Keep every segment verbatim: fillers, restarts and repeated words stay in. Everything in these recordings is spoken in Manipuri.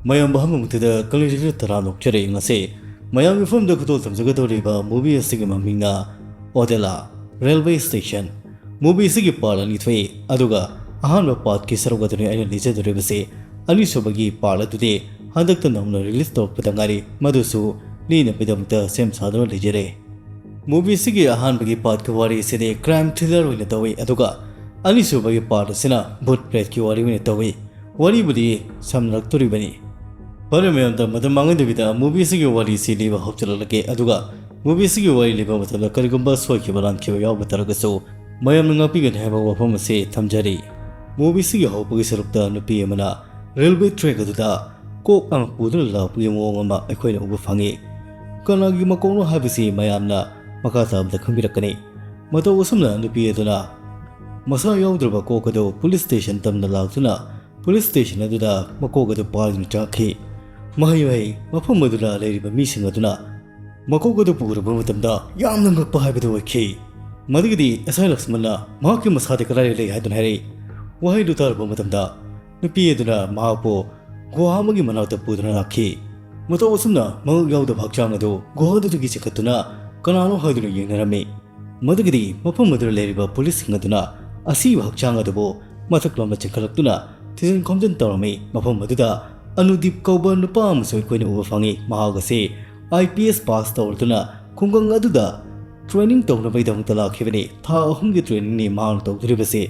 ꯃꯌꯥꯝ ꯑꯍꯥꯟꯕ ꯃꯛꯇꯗ ꯀꯂꯦꯖꯒꯤ ꯇꯔꯥꯝꯅ ꯑꯣꯛꯆꯔꯤ꯫ ꯉꯁꯤ ꯃꯌꯥꯝꯒꯤ ꯃꯐꯝꯗ ꯈꯨꯗꯣꯜ ꯇꯝꯖꯒꯗꯧꯔꯤꯕ movie ꯑꯁꯤꯒꯤ ꯃꯃꯤꯡꯅ ꯑꯣꯗꯦꯂꯥ ꯔꯦꯜꯋꯦ ꯁ꯭ꯇꯦꯁꯟ꯫ Movie ꯑꯁꯤꯒꯤ part ꯑꯅꯤ ꯊꯣꯛꯏ, ꯑꯗꯨꯒ ꯑꯍꯥꯟꯕ partꯀꯤ ꯁꯔꯨꯛ ꯑꯗꯨꯅꯤ ꯑꯩꯅ ꯂꯤꯖꯗꯧꯔꯤꯕꯁꯤ꯫ ꯑꯅꯤꯁꯨꯕꯒꯤ part ꯑꯗꯨꯗꯤ ꯍꯟꯗꯛꯇ ꯅꯧꯅ release ꯇꯧꯔꯛꯄꯗ ꯉꯥꯏꯔꯤ, ꯃꯗꯨꯁꯨ ꯂꯤꯅꯕꯒꯤꯗꯃꯛꯇ ꯁꯦꯝ ꯁꯥꯗꯨꯅ ꯂꯩꯖꯔꯦ꯫ Movie ꯑꯁꯤꯒꯤ ꯑꯍꯥꯟꯕꯒꯤ partꯀꯤ ꯋꯥꯔꯤ ꯑꯁꯤꯗꯤ crime thriller ꯑꯣꯏꯅ ꯇꯧꯏ, ꯑꯗꯨꯒ ꯑꯅꯤꯁꯨꯕꯒꯤ part ꯑꯁꯤꯅ ꯚꯨꯠ ꯄ꯭ꯔꯦꯠꯀꯤ ꯋꯥꯔꯤ ꯑꯣꯏꯅ ꯇꯧꯏ꯫ ꯋꯥꯔꯤꯕꯨꯗꯤ ꯁꯝꯅꯔꯛꯇꯣꯔꯤꯕꯅꯤ꯫ ꯐꯔꯦ ꯃꯌꯥꯝꯗ ꯃꯇꯝ ꯃꯥꯡꯍꯟꯗꯕꯤꯗ movie ꯑꯁꯤꯒꯤ ꯋꯥꯔꯤ ꯑꯁꯤ ꯂꯤꯕ ꯍꯧꯖꯔꯛꯂꯒꯦ, ꯑꯗꯨꯒ movie ꯑꯁꯤꯒꯤ ꯋꯥꯔꯤ ꯂꯤꯕ ꯃꯇꯝꯗ ꯀꯔꯤꯒꯨꯝꯕ ꯁꯣꯏꯈꯤꯕ ꯂꯥꯟꯈꯤꯕ ꯌꯥꯎꯕ ꯇꯥꯔꯒꯁꯨ ꯃꯌꯥꯝꯅ ꯉꯥꯛꯄꯤꯒꯅꯤ ꯍꯥꯏꯕ ꯋꯥꯐꯝ ꯑꯁꯤ ꯊꯝꯖꯔꯤ꯫ Movie ꯑꯁꯤꯒꯤ ꯍꯧꯕꯒꯤ ꯁꯔꯨꯛꯇ ꯅꯨꯄꯤ ꯑꯃꯅ railway track ꯑꯗꯨꯗ ꯀꯣꯛ ꯑꯃ ꯄꯨꯗꯨꯅ ꯂꯥꯛꯄꯒꯤ ꯃꯑꯣꯡ ꯑꯃ ꯑꯩꯈꯣꯏꯅ ꯎꯕ ꯐꯪꯉꯤ꯫ ꯀꯅꯥꯒꯤ ꯃꯀꯣꯛꯅꯣ ꯍꯥꯏꯕꯁꯤ ꯃꯌꯥꯝꯅ ꯃꯈꯥ ꯇꯥꯕꯗ ꯈꯪꯕꯤꯔꯛꯀꯅꯤ꯫ ꯃꯇꯧ ꯑꯁꯨꯝꯅ ꯅꯨꯄꯤ ꯑꯗꯨꯅ ꯃꯁꯥ ꯌꯥꯎꯗ꯭ꯔꯕ ꯀꯣꯛ ꯑꯗꯨ police station ꯇꯝꯅ ꯂꯥꯛꯇꯨꯅ police station ꯑꯗꯨꯗ ꯃꯀꯣꯛ ꯑꯗꯨ ꯄꯥꯏꯗꯨꯅ ꯆꯪꯉꯛꯈꯤ꯫ ꯃꯍꯩ ꯃꯍꯩ ꯃꯐꯝ ꯑꯗꯨꯗ ꯂꯩꯔꯤꯕ ꯃꯤꯁꯤꯡ ꯑꯗꯨꯅ ꯃꯀꯣꯛ ꯑꯗꯨ ꯄꯨꯔꯕ ꯃꯇꯝꯗ ꯌꯥꯝꯅ ꯉꯛꯄ ꯍꯥꯏꯕꯗꯨ ꯑꯣꯏꯈꯤ꯫ ꯃꯗꯨꯒꯤꯗꯤ ꯑꯦꯁ ꯑꯥꯏ ꯂꯛꯁꯃꯟꯅ ꯃꯍꯥꯛꯀꯤ ꯃꯁꯥꯗꯤ ꯀꯗꯥꯏꯗ ꯂꯩ ꯍꯥꯏꯗꯨꯅ ꯍꯥꯏꯔꯛꯏ꯫ ꯋꯥꯍꯩꯗꯨ ꯇꯥꯔꯕ ꯃꯇꯝꯗ ꯅꯨꯄꯤ ꯑꯗꯨꯅ ꯃꯍꯥꯛꯄꯨ ꯒꯨꯍꯥ ꯑꯃꯒꯤ ꯃꯅꯥꯛꯇ ꯄꯨꯗꯨꯅ ꯂꯥꯛꯈꯤ꯫ ꯃꯇꯧ ꯑꯁꯨꯝꯅ ꯃꯉꯛ ꯌꯥꯎꯗꯕ ꯍꯛꯆꯥꯡ ꯑꯗꯨ ꯒꯨꯍꯥꯗꯨꯗꯒꯤ ꯆꯤꯡꯈꯠꯇꯨꯅ ꯀꯅꯥꯅꯣ ꯍꯥꯏꯗꯨꯅ ꯌꯦꯡꯅꯔꯝꯃꯤ꯫ ꯃꯗꯨꯒꯤꯗꯤ ꯃꯐꯝ ꯑꯗꯨꯗ ꯂꯩꯔꯤꯕ policeꯁꯤꯡ ꯑꯗꯨꯅ ꯑꯁꯤꯕ ꯍꯛꯆꯥꯡ ꯑꯗꯨꯕꯨ ꯃꯊꯛꯂꯣꯝꯗ ꯆꯤꯡꯈꯠꯂꯛꯇꯨꯅ ꯊꯤꯖꯤꯟ ꯈꯣꯝꯖꯤꯟ ꯇꯧꯔꯝꯃꯤ꯫ ꯃꯐꯝ ꯑꯗꯨꯗ ꯑꯅꯨꯗꯤꯞ ꯀꯧꯕ ꯅꯨꯄꯥ ꯑꯃꯁꯨ ꯑꯩꯈꯣꯏꯅ ꯎꯕ ꯐꯪꯉꯤ꯫ ꯃꯍꯥꯛ ꯑꯁꯤ I P S pass ꯇꯧꯔꯗꯨꯅ ꯈꯨꯡꯒꯪ ꯑꯗꯨꯗ training ꯇꯧꯅꯕꯒꯤꯗꯃꯛꯇ ꯂꯥꯛꯈꯤꯕꯅꯤ꯫ ꯊꯥ ꯑꯍꯨꯝꯒꯤ trainingꯅꯤ ꯃꯍꯥꯛꯅ ꯇꯧꯗꯣꯔꯤꯕꯁꯤ꯫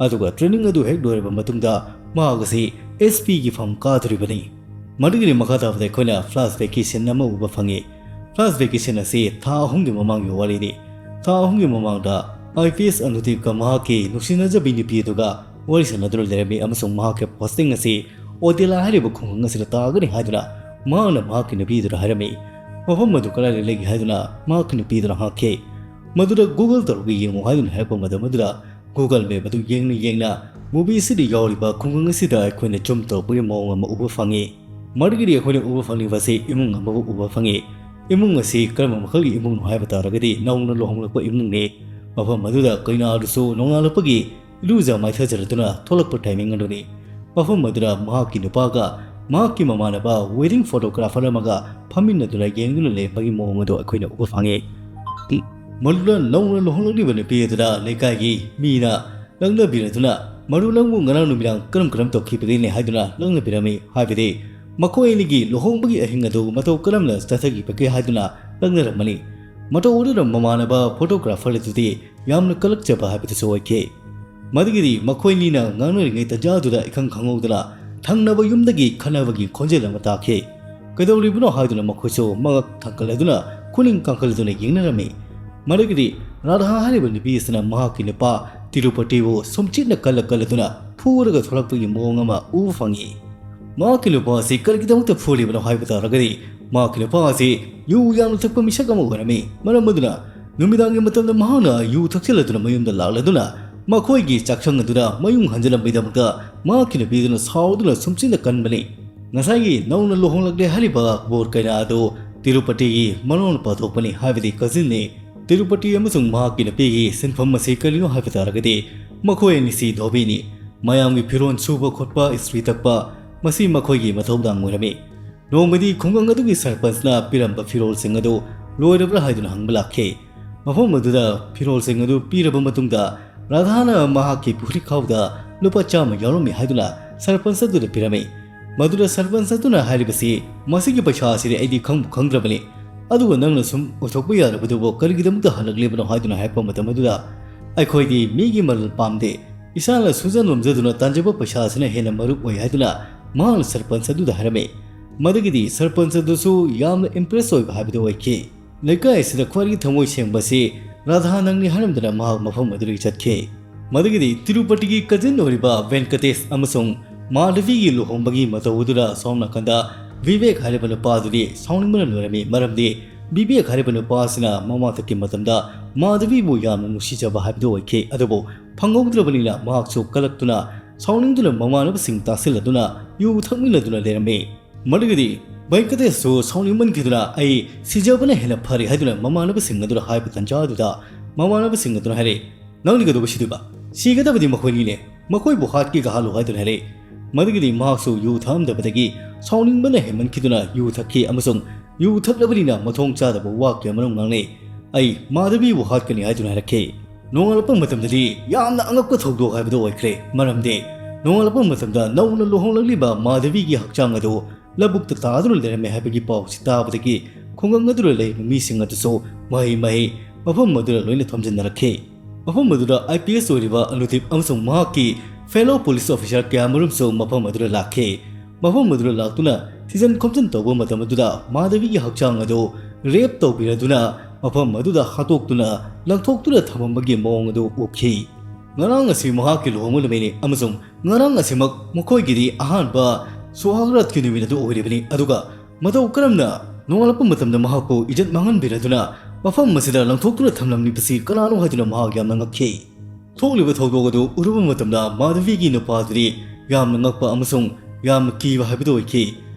ꯑꯗꯨꯒ training ꯑꯗꯨ ꯍꯦꯛ ꯂꯣꯏꯔꯕ ꯃꯇꯨꯡꯗ ꯃꯍꯥꯛ ꯑꯁꯤ S Pꯒꯤ ꯐꯝ ꯀꯥꯗꯣꯔꯤꯕꯅꯤ꯫ ꯃꯗꯨꯒꯤꯗꯤ ꯃꯈꯥ ꯇꯥꯕꯗ ꯑꯩꯈꯣꯏꯅ flashbackꯀꯤ scene ꯑꯃ ꯎꯕ ꯐꯪꯉꯤ꯫ Flashbackꯀꯤ scene ꯑꯁꯤ ꯊꯥ ꯑꯍꯨꯝꯒꯤ ꯃꯃꯥꯡꯒꯤ ꯋꯥꯔꯤꯅꯤ꯫ ꯊꯥ ꯑꯍꯨꯝꯒꯤ ꯃꯃꯥꯡꯗ I P S ꯑꯅꯨꯗꯤꯞꯀ ꯃꯍꯥꯛꯀꯤ ꯅꯨꯡꯁꯤꯅꯖꯕꯤ ꯅꯨꯄꯤ ꯑꯗꯨꯒ ꯋꯥꯔꯤ ꯁꯥꯟꯅꯗꯨꯅ ꯂꯩꯔꯝꯃꯤ, ꯑꯃꯁꯨꯡ ꯃꯍꯥꯛꯀꯤ posting ꯑꯁꯤ ꯑꯣꯗꯦꯂꯥ ꯍꯥꯏꯔꯤꯕ ꯈꯨꯡꯒꯪ ꯑꯁꯤꯗ ꯇꯥꯒꯅꯤ ꯍꯥꯏꯗꯨꯅ ꯃꯍꯥꯛꯅ ꯃꯍꯥꯛꯀꯤ ꯅꯨꯄꯤ ꯑꯗꯨꯗ ꯍꯥꯏꯔꯝꯃꯤ꯫ ꯃꯐꯝ ꯑꯗꯨ ꯀꯗꯥꯏꯗ ꯂꯩꯒꯦ ꯍꯥꯏꯗꯨꯅ ꯃꯍꯥꯛꯀꯤ ꯅꯨꯄꯤ ꯑꯗꯨꯅ ꯍꯪꯉꯛꯈꯤ꯫ ꯃꯗꯨꯗ Google ꯇꯧꯔꯒ ꯌꯦꯡꯉꯨ ꯍꯥꯏꯗꯨꯅ ꯍꯥꯏꯔꯛꯄ ꯃꯇꯝ ꯑꯗꯨꯗ Google Map ꯑꯗꯨ ꯌꯦꯡꯅ ꯌꯦꯡꯅ movie ꯑꯁꯤꯗ ꯌꯥꯎꯔꯤꯕ ꯈꯨꯡꯒꯪ ꯑꯁꯤꯗ ꯑꯩꯈꯣꯏꯅ zoom ꯇꯧꯔꯛꯄꯒꯤ ꯃꯑꯣꯡ ꯑꯃ ꯎꯕ ꯐꯪꯉꯤ꯫ ꯃꯗꯨꯒꯤꯗꯤ ꯑꯩꯈꯣꯏꯅ ꯎꯕ ꯐꯪꯂꯤꯕ ꯑꯁꯤ ꯏꯃꯨꯡ ꯑꯃꯕꯨ ꯎꯕ ꯐꯪꯉꯤ꯫ ꯏꯃꯨꯡ ꯑꯁꯤ ꯀꯔꯝꯕ ꯃꯈꯜꯒꯤ ꯏꯃꯨꯡꯅꯣ ꯍꯥꯏꯕ ꯇꯥꯔꯒꯗꯤ ꯅꯧꯅ ꯂꯨꯍꯣꯡꯂꯛꯄ ꯏꯃꯨꯡꯅꯤ꯫ ꯃꯐꯝ ꯑꯗꯨꯗ ꯀꯩꯅꯥ ꯑꯗꯨꯁꯨ ꯅꯣꯡꯉꯥꯜꯂꯛꯄꯒꯤ ꯏꯔꯨꯖ ꯃꯥꯏꯊꯖꯔꯗꯨꯅ ꯊꯣꯛꯂꯛꯄ timing ꯑꯗꯨꯅꯤ꯫ ꯃꯐꯝ ꯑꯗꯨꯗ ꯃꯍꯥꯛꯀꯤ ꯅꯨꯄꯥꯒ ꯃꯍꯥꯛꯀꯤ ꯃꯃꯥꯟꯅꯕ ꯋꯦꯗꯤꯡ ꯐꯣꯇꯣꯒ꯭ꯔꯥꯐꯔ ꯑꯃꯒ ꯐꯝꯃꯤꯟꯅꯗꯨꯅ ꯌꯦꯡꯗꯨꯅ ꯂꯩꯔꯝꯕꯒꯤ ꯃꯑꯣꯡ ꯑꯗꯨ ꯑꯩꯈꯣꯏꯅ ꯎꯕ ꯐꯪꯉꯤ꯫ ꯃꯗꯨꯗ ꯅꯧꯅ ꯂꯨꯍꯣꯡꯂꯛꯂꯤꯕ ꯅꯨꯄꯤ ꯑꯗꯨꯗ ꯂꯩꯀꯥꯏꯒꯤ ꯃꯤꯅ ꯂꯛꯅꯕꯤꯔꯗꯨꯅ, "ꯃꯔꯨꯞ, ꯅꯪꯕꯨ ꯉꯔꯥꯡ ꯅꯨꯃꯤꯗꯥꯡ ꯀꯔꯝ ꯀꯔꯝ ꯇꯧꯈꯤꯕꯒꯦꯅꯦ?" ꯍꯥꯏꯗꯨꯅ ꯂꯛꯅꯕꯤꯔꯝꯃꯤ꯫ ꯍꯥꯏꯕꯗꯤ ꯃꯈꯣꯏ ꯑꯅꯤꯒꯤ ꯂꯨꯍꯣꯡꯕꯒꯤ ꯑꯍꯤꯡ ꯑꯗꯨ ꯃꯇꯧ ꯀꯔꯝꯅ ꯆꯠꯊꯈꯤꯕꯒꯦ ꯍꯥꯏꯗꯨꯅ ꯂꯛꯅꯔꯝꯕꯅꯤ꯫ ꯃꯇꯧ ꯑꯗꯨꯗ ꯃꯃꯥꯟꯅꯕ ꯐꯣꯇꯣꯒ꯭ꯔꯥꯐꯔ ꯑꯗꯨꯗꯤ ꯌꯥꯝꯅ ꯀꯂꯛꯆꯕ ꯍꯥꯏꯕꯗꯨꯁꯨ ꯑꯣꯏꯈꯤ꯫ ꯃꯗꯨꯒꯤꯗꯤ ꯃꯈꯣꯏ ꯑꯅꯤꯅ ꯉꯥꯡꯅꯔꯤꯉꯩ ꯇꯟꯖꯥꯗꯨꯗ ꯏꯈꯪ ꯈꯪꯍꯧꯗꯅ ꯊꯪꯅꯕ ꯌꯨꯝꯗꯒꯤ ꯈꯠꯅꯕꯒꯤ ꯈꯣꯟꯖꯦꯜ ꯑꯃ ꯇꯥꯈꯤ꯫ ꯀꯩꯗꯧꯔꯤꯕꯅꯣ ꯍꯥꯏꯗꯨꯅ ꯃꯈꯣꯏꯁꯨ ꯃꯉꯛ ꯊꯥꯡꯒꯠꯂꯗꯨꯅ, ꯈꯨꯅꯤꯡ ꯀꯥꯡꯈꯠꯂꯗꯨꯅ ꯌꯦꯡꯅꯔꯝꯃꯤ꯫ ꯃꯗꯨꯒꯤꯗꯤ ꯔꯥꯙꯥ ꯍꯥꯏꯔꯤꯕ ꯅꯨꯄꯤ ꯑꯁꯤꯅ ꯃꯍꯥꯛꯀꯤ ꯅꯨꯄꯥ ꯇꯤꯔꯨꯄꯇꯤꯕꯨ ꯁꯨꯝꯆꯤꯠꯅ ꯀꯜꯂ ꯀꯜꯂꯗꯨꯅ ꯐꯨꯔꯒ ꯊꯣꯛꯂꯛꯄꯒꯤ ꯃꯑꯣꯡ ꯑꯃ ꯎꯕ ꯐꯪꯉꯤ꯫ ꯃꯍꯥꯛꯀꯤ ꯅꯨꯄꯥ ꯑꯁꯤ ꯀꯔꯤꯒꯤꯗꯃꯛꯇ ꯐꯨꯔꯤꯕꯅꯣ ꯍꯥꯏꯕ ꯇꯥꯔꯒꯗꯤ, ꯃꯍꯥꯛꯀꯤ ꯅꯨꯄꯥ ꯑꯁꯤ ꯌꯨ ꯌꯥꯝꯅ ꯊꯛꯄ ꯃꯤꯁꯛ ꯑꯃ ꯑꯣꯏꯔꯝꯃꯤ꯫ ꯃꯔꯝ ꯑꯗꯨꯅ ꯅꯨꯃꯤꯗꯥꯡꯒꯤ ꯃꯇꯝꯗ ꯃꯍꯥꯛꯅ ꯌꯨ ꯊꯛꯆꯤꯜꯂꯗꯨꯅ ꯃꯌꯨꯝꯗ ꯂꯥꯛꯂꯗꯨꯅ ꯃꯈꯣꯏꯒꯤ ꯆꯥꯛꯁꯪ ꯑꯗꯨꯗ ꯃꯌꯨꯡ ꯍꯟꯖꯤꯜꯂꯝꯕꯒꯤꯗꯃꯛꯇ ꯃꯍꯥꯛꯀꯤ ꯅꯨꯄꯤꯗꯨꯅ ꯁꯥꯎꯗꯨꯅ ꯁꯨꯝꯆꯤꯟꯅ ꯀꯟꯕꯅꯤ꯫ ꯉꯁꯥꯏꯒꯤ ꯅꯧꯅ ꯂꯨꯍꯣꯡꯂꯛꯂꯦ ꯍꯥꯏꯔꯤꯕ ꯕꯣꯔ ꯀꯩꯅꯥ ꯑꯗꯨ ꯇꯤꯔꯨꯄꯇꯤꯒꯤ ꯃꯅꯥꯎꯅꯨꯄꯥ ꯊꯣꯛꯄꯅꯤ, ꯍꯥꯏꯕꯗꯤ ꯀꯖꯤꯟꯅꯤ꯫ ꯇꯤꯔꯨꯄꯇꯤ ꯑꯃꯁꯨꯡ ꯃꯍꯥꯛꯀꯤ ꯅꯨꯄꯤꯒꯤ ꯁꯤꯟꯐꯝ ꯑꯁꯤ ꯀꯔꯤꯅꯣ ꯍꯥꯏꯕ ꯇꯥꯔꯒꯗꯤ, ꯃꯈꯣꯏ ꯑꯅꯤꯁꯤ ꯙꯣꯕꯤꯅꯤ꯫ ꯃꯌꯥꯝꯒꯤ ꯐꯤꯔꯣꯜ ꯁꯨꯕ ꯈꯣꯠꯄ, ꯏꯁꯇ꯭ꯔꯤ ꯇꯛꯄ, ꯃꯁꯤ ꯃꯈꯣꯏꯒꯤ ꯃꯊꯧꯗꯥꯡ ꯑꯣꯏꯔꯝꯃꯤ꯫ ꯅꯣꯡꯃꯗꯤ ꯈꯨꯡꯒꯪ ꯑꯗꯨꯒꯤ ꯁꯔꯄꯟꯁꯅ ꯄꯤꯔꯝꯕ ꯐꯤꯔꯣꯜꯁꯤꯡ ꯑꯗꯨ ꯂꯣꯏꯔꯕ꯭ꯔꯥ ꯍꯥꯏꯗꯨꯅ ꯍꯪꯕ ꯂꯥꯛꯈꯤ꯫ ꯃꯐꯝ ꯑꯗꯨꯗ ꯐꯤꯔꯣꯜꯁꯤꯡ ꯑꯗꯨ ꯄꯤꯔꯕ ꯃꯇꯨꯡꯗ, ꯔꯥꯙꯥꯅ ꯃꯍꯥꯛꯀꯤ ꯄꯨꯈ꯭ꯔꯤꯈꯥꯎꯗ ꯂꯨꯄꯥ ꯆꯥꯝꯃ ꯌꯥꯎꯔꯝꯃꯤ ꯍꯥꯏꯗꯨꯅ ꯁꯔꯄꯟꯁ ꯑꯗꯨꯗ ꯄꯤꯔꯝꯃꯤ꯫ ꯃꯗꯨꯗ ꯁꯔꯄꯟꯁ ꯑꯗꯨꯅ ꯍꯥꯏꯔꯤꯕꯁꯤ, "ꯃꯁꯤꯒꯤ ꯄꯩꯁꯥ ꯑꯁꯤꯗꯤ ꯑꯩꯗꯤ ꯈꯪꯕꯨ ꯈꯪꯗ꯭ꯔꯕꯅꯤ, ꯑꯗꯨꯒ ꯅꯪꯅ ꯁꯨꯝ ꯑꯣꯏꯊꯣꯛꯄ ꯌꯥꯗꯕꯗꯨꯕꯨ ꯀꯔꯤꯒꯤꯗꯃꯛꯇ ꯍꯜꯂꯛꯂꯤꯕꯅꯣ?" ꯍꯥꯏꯗꯨꯅ ꯍꯥꯏꯔꯛꯄ ꯃꯇꯝ ꯑꯗꯨꯗ, "ꯑꯩꯈꯣꯏꯗꯤ ꯃꯤꯒꯤ ꯃꯔꯜ ꯄꯥꯝꯗꯦ, ꯏꯁꯥꯅ ꯁꯨꯖ ꯅꯣꯝꯖꯗꯨꯅ ꯇꯥꯟꯖꯕ ꯄꯩꯁꯥ ꯑꯁꯤꯅ ꯍꯦꯟꯅ ꯃꯔꯨ ꯑꯣꯏ" ꯍꯥꯏꯗꯨꯅ ꯃꯍꯥꯛꯅ ꯁꯔꯄꯟꯁ ꯑꯗꯨꯗ ꯍꯥꯏꯔꯝꯃꯤ꯫ ꯃꯗꯨꯒꯤꯗꯤ ꯁꯔꯄꯟꯁ ꯑꯗꯨꯁꯨ ꯌꯥꯝꯅ ꯏꯝꯄ꯭ꯔꯦꯁ ꯑꯣꯏꯕ ꯍꯥꯏꯕꯗꯨ ꯑꯣꯏꯈꯤ꯫ ꯂꯩꯀꯥꯏ ꯑꯁꯤꯗ ꯈ꯭ꯋꯥꯏꯗꯒꯤ ꯊꯃꯣꯏ ꯁꯦꯡꯕꯁꯤ ꯔꯥꯙꯥ ꯅꯪꯅꯤ ꯍꯥꯏꯔꯝꯗꯅ ꯃꯍꯥꯛ ꯃꯐꯝ ꯑꯗꯨꯗꯒꯤ ꯆꯠꯈꯤ꯫ ꯃꯗꯨꯒꯤꯗꯤ ꯇꯤꯔꯨꯄꯇꯤꯒꯤ ꯀꯖꯤꯟ ꯑꯣꯏꯔꯤꯕ ꯚꯦꯟꯀꯇꯦꯁ ꯑꯃꯁꯨꯡ ꯃꯥꯙꯕꯤꯒꯤ ꯂꯨꯍꯣꯡꯕꯒꯤ ꯃꯇꯧ ꯑꯗꯨꯗ ꯁꯣꯝ ꯅꯥꯀꯟꯗ ꯚꯤꯕꯦꯛ ꯍꯥꯏꯔꯤꯕ ꯅꯨꯄꯥ ꯑꯗꯨꯗꯤ ꯁꯥꯎꯅꯤꯡꯕꯅ ꯂꯣꯏꯔꯝꯃꯤ, ꯃꯔꯝꯗꯤ ꯚꯤꯕꯦꯛ ꯍꯥꯏꯔꯤꯕ ꯅꯨꯄꯥ ꯑꯁꯤꯅ ꯃꯃꯥꯡꯊꯛꯀꯤ ꯃꯇꯝꯗ ꯃꯥꯙꯕꯤꯕꯨ ꯌꯥꯝꯅ ꯅꯨꯡꯁꯤꯖꯕ ꯍꯥꯏꯕꯗꯨ ꯑꯣꯏꯈꯤ꯫ ꯑꯗꯨꯕꯨ ꯐꯪꯍꯧꯗ꯭ꯔꯕꯅꯤꯅ ꯃꯍꯥꯛꯁꯨ ꯀꯂꯛꯇꯨꯅ ꯁꯥꯎꯅꯤꯡꯗꯨꯅ ꯃꯃꯥꯟꯅꯕꯁꯤꯡ ꯇꯥꯁꯤꯜꯂꯗꯨꯅ ꯌꯨ ꯊꯛꯃꯤꯟꯅꯗꯨꯅ ꯂꯩꯔꯝꯃꯤ꯫ ꯃꯗꯨꯒꯤꯗꯤ ꯚꯦꯡꯀꯇꯦꯁꯁꯨ ꯁꯥꯎꯅꯤꯡꯃꯟꯈꯤꯗꯨꯅ "ꯑꯩ ꯁꯤꯖꯕꯅ ꯍꯦꯟꯅ ꯐꯔꯦ" ꯍꯥꯏꯗꯨꯅ ꯃꯃꯥꯟꯅꯕꯁꯤꯡ ꯑꯗꯨꯗ ꯍꯥꯏꯕ ꯇꯟꯖꯥ ꯑꯗꯨꯗ ꯃꯃꯥꯟꯅꯕꯁꯤꯡ ꯑꯗꯨꯅ ꯍꯥꯏꯔꯛꯏ, "ꯅꯪꯗꯤ ꯀꯩꯗꯧꯕ ꯁꯤꯗꯣꯏꯕ? ꯁꯤꯒꯗꯕꯗꯤ ꯃꯈꯣꯏꯅꯤꯅꯦ, ꯃꯈꯣꯏꯕꯨ ꯍꯥꯠꯀꯦꯒ ꯍꯥꯠꯂꯨ" ꯍꯥꯏꯗꯨꯅ ꯍꯥꯏꯔꯛꯏ꯫ ꯃꯗꯨꯒꯤꯗꯤ ꯃꯍꯥꯛꯁꯨ ꯌꯨ ꯊꯛꯑꯝꯗꯕꯗꯒꯤ ꯁꯥꯎꯅꯤꯡꯕꯅ ꯍꯦꯟꯃꯟꯈꯤꯗꯨꯅ ꯌꯨ ꯊꯛꯈꯤ ꯑꯃꯁꯨꯡ ꯌꯨ ꯊꯛꯂꯕꯅꯤꯅ ꯃꯊꯣꯡ ꯆꯥꯗꯕ ꯋꯥ ꯀꯌꯥꯃꯔꯨꯝ ꯉꯥꯡꯅꯩ꯫ "ꯑꯩ ꯃꯥꯙꯕꯤꯕꯨ ꯍꯥꯠꯀꯅꯤ" ꯍꯥꯏꯗꯨꯅ ꯍꯥꯏꯔꯛꯈꯤ꯫ ꯅꯣꯡꯉꯥꯜꯂꯛꯄ ꯃꯇꯝꯗꯗꯤ ꯌꯥꯝꯅ ꯑꯉꯛꯄ ꯊꯧꯗꯣꯛ ꯍꯥꯏꯕꯗꯨ ꯑꯣꯏꯈ꯭ꯔꯦ, ꯃꯔꯝꯗꯤ ꯅꯣꯡꯉꯥꯜꯂꯛꯄ ꯃꯇꯝꯗ ꯅꯧꯅ ꯂꯨꯍꯣꯡꯂꯛꯂꯤꯕ ꯃꯥꯙꯕꯤꯒꯤ ꯍꯛꯆꯥꯡ ꯑꯗꯨ ꯂꯧꯕꯨꯛꯇ ꯇꯥꯗꯨꯅ ꯂꯩꯔꯝꯃꯦ ꯍꯥꯏꯕꯒꯤ ꯄꯥꯎꯁꯤ ꯇꯥꯕꯗꯒꯤ ꯈꯨꯡꯒꯪ ꯑꯗꯨꯗ ꯂꯩꯔꯤꯕ ꯃꯤꯁꯤꯡ ꯑꯗꯨꯁꯨ ꯃꯍꯩ ꯃꯍꯩ ꯃꯐꯝ ꯑꯗꯨꯗ ꯂꯣꯏꯅ ꯊꯣꯝꯖꯤꯟꯅꯔꯛꯈꯤ꯫ ꯃꯐꯝ ꯑꯗꯨꯗ ꯑꯥꯏ ꯄꯤ ꯑꯦꯁ ꯑꯣꯏꯔꯤꯕ ꯑꯅꯨꯗꯤꯞ ꯑꯃꯁꯨꯡ ꯃꯍꯥꯛꯀꯤ ꯐꯦꯂꯣ ꯄꯨꯂꯤꯁ ꯑꯣꯐꯤꯁꯥꯔ ꯀꯌꯥꯃꯔꯨꯝꯁꯨ ꯃꯐꯝ ꯑꯗꯨꯗ ꯂꯥꯛꯈꯤ꯫ ꯃꯐꯝ ꯑꯗꯨꯗ ꯂꯥꯛꯇꯨꯅ ꯊꯤꯖꯤꯟ ꯈꯣꯝꯖꯤꯟ ꯇꯧꯕ ꯃꯇꯝ ꯑꯗꯨꯗ ꯃꯥꯙꯕꯤꯒꯤ ꯍꯛꯆꯥꯡ ꯑꯗꯨ ꯔꯦꯞ ꯇꯧꯕꯤꯔꯗꯨꯅ ꯃꯐꯝ ꯑꯗꯨꯗ ꯍꯥꯠꯇꯣꯛꯇꯨꯅ ꯂꯪꯊꯣꯛꯇꯨꯅ ꯊꯝꯃꯝꯕꯒꯤ ꯃꯑꯣꯡ ꯑꯗꯨ ꯎꯈꯤ꯫ ꯉꯔꯥꯡ ꯑꯁꯤ ꯃꯍꯥꯛꯀꯤ ꯂꯨꯍꯣꯡꯕ ꯅꯨꯃꯤꯠꯅꯤ ꯑꯃꯁꯨꯡ ꯉꯔꯥꯡ ꯑꯁꯤꯃꯛ ꯃꯈꯣꯏꯒꯤꯗꯤ ꯑꯍꯥꯟꯕ ꯁꯨꯍꯥꯒꯔꯥꯠꯀꯤ ꯅꯨꯃꯤꯠ ꯑꯗꯨ ꯑꯣꯏꯔꯤꯕꯅꯤ꯫ ꯑꯗꯨꯒ ꯃꯇꯧ ꯀꯔꯝꯅ ꯅꯣꯡꯉꯥꯜꯂꯛꯄ ꯃꯇꯝꯗ ꯃꯍꯥꯛꯄꯨ ꯏꯖꯠ ꯃꯥꯡꯍꯟꯕꯤꯔꯗꯨꯅ ꯃꯐꯝ ꯑꯁꯤꯗ ꯂꯪꯊꯣꯛꯇꯨꯅ ꯊꯝꯂꯝꯂꯤꯕꯁꯤ ꯀꯅꯥꯅꯣ ꯍꯥꯏꯗꯨꯅ ꯃꯍꯥꯛ ꯌꯥꯝꯅ ꯉꯛꯈꯤ꯫ ꯊꯣꯛꯂꯤꯕ ꯊꯧꯗꯣꯛ ꯑꯗꯨ ꯎꯔꯨꯕ ꯃꯇꯝꯗ ꯃꯥꯙꯕꯤꯒꯤ ꯅꯨꯄꯥꯗꯨꯗꯤ ꯌꯥꯝꯅ ꯉꯛꯄ ꯑꯃꯁꯨꯡ ꯌꯥꯝꯅ ꯀꯤꯕ ꯍꯥꯏꯕꯗꯨ ꯑꯣꯏꯈꯤ꯫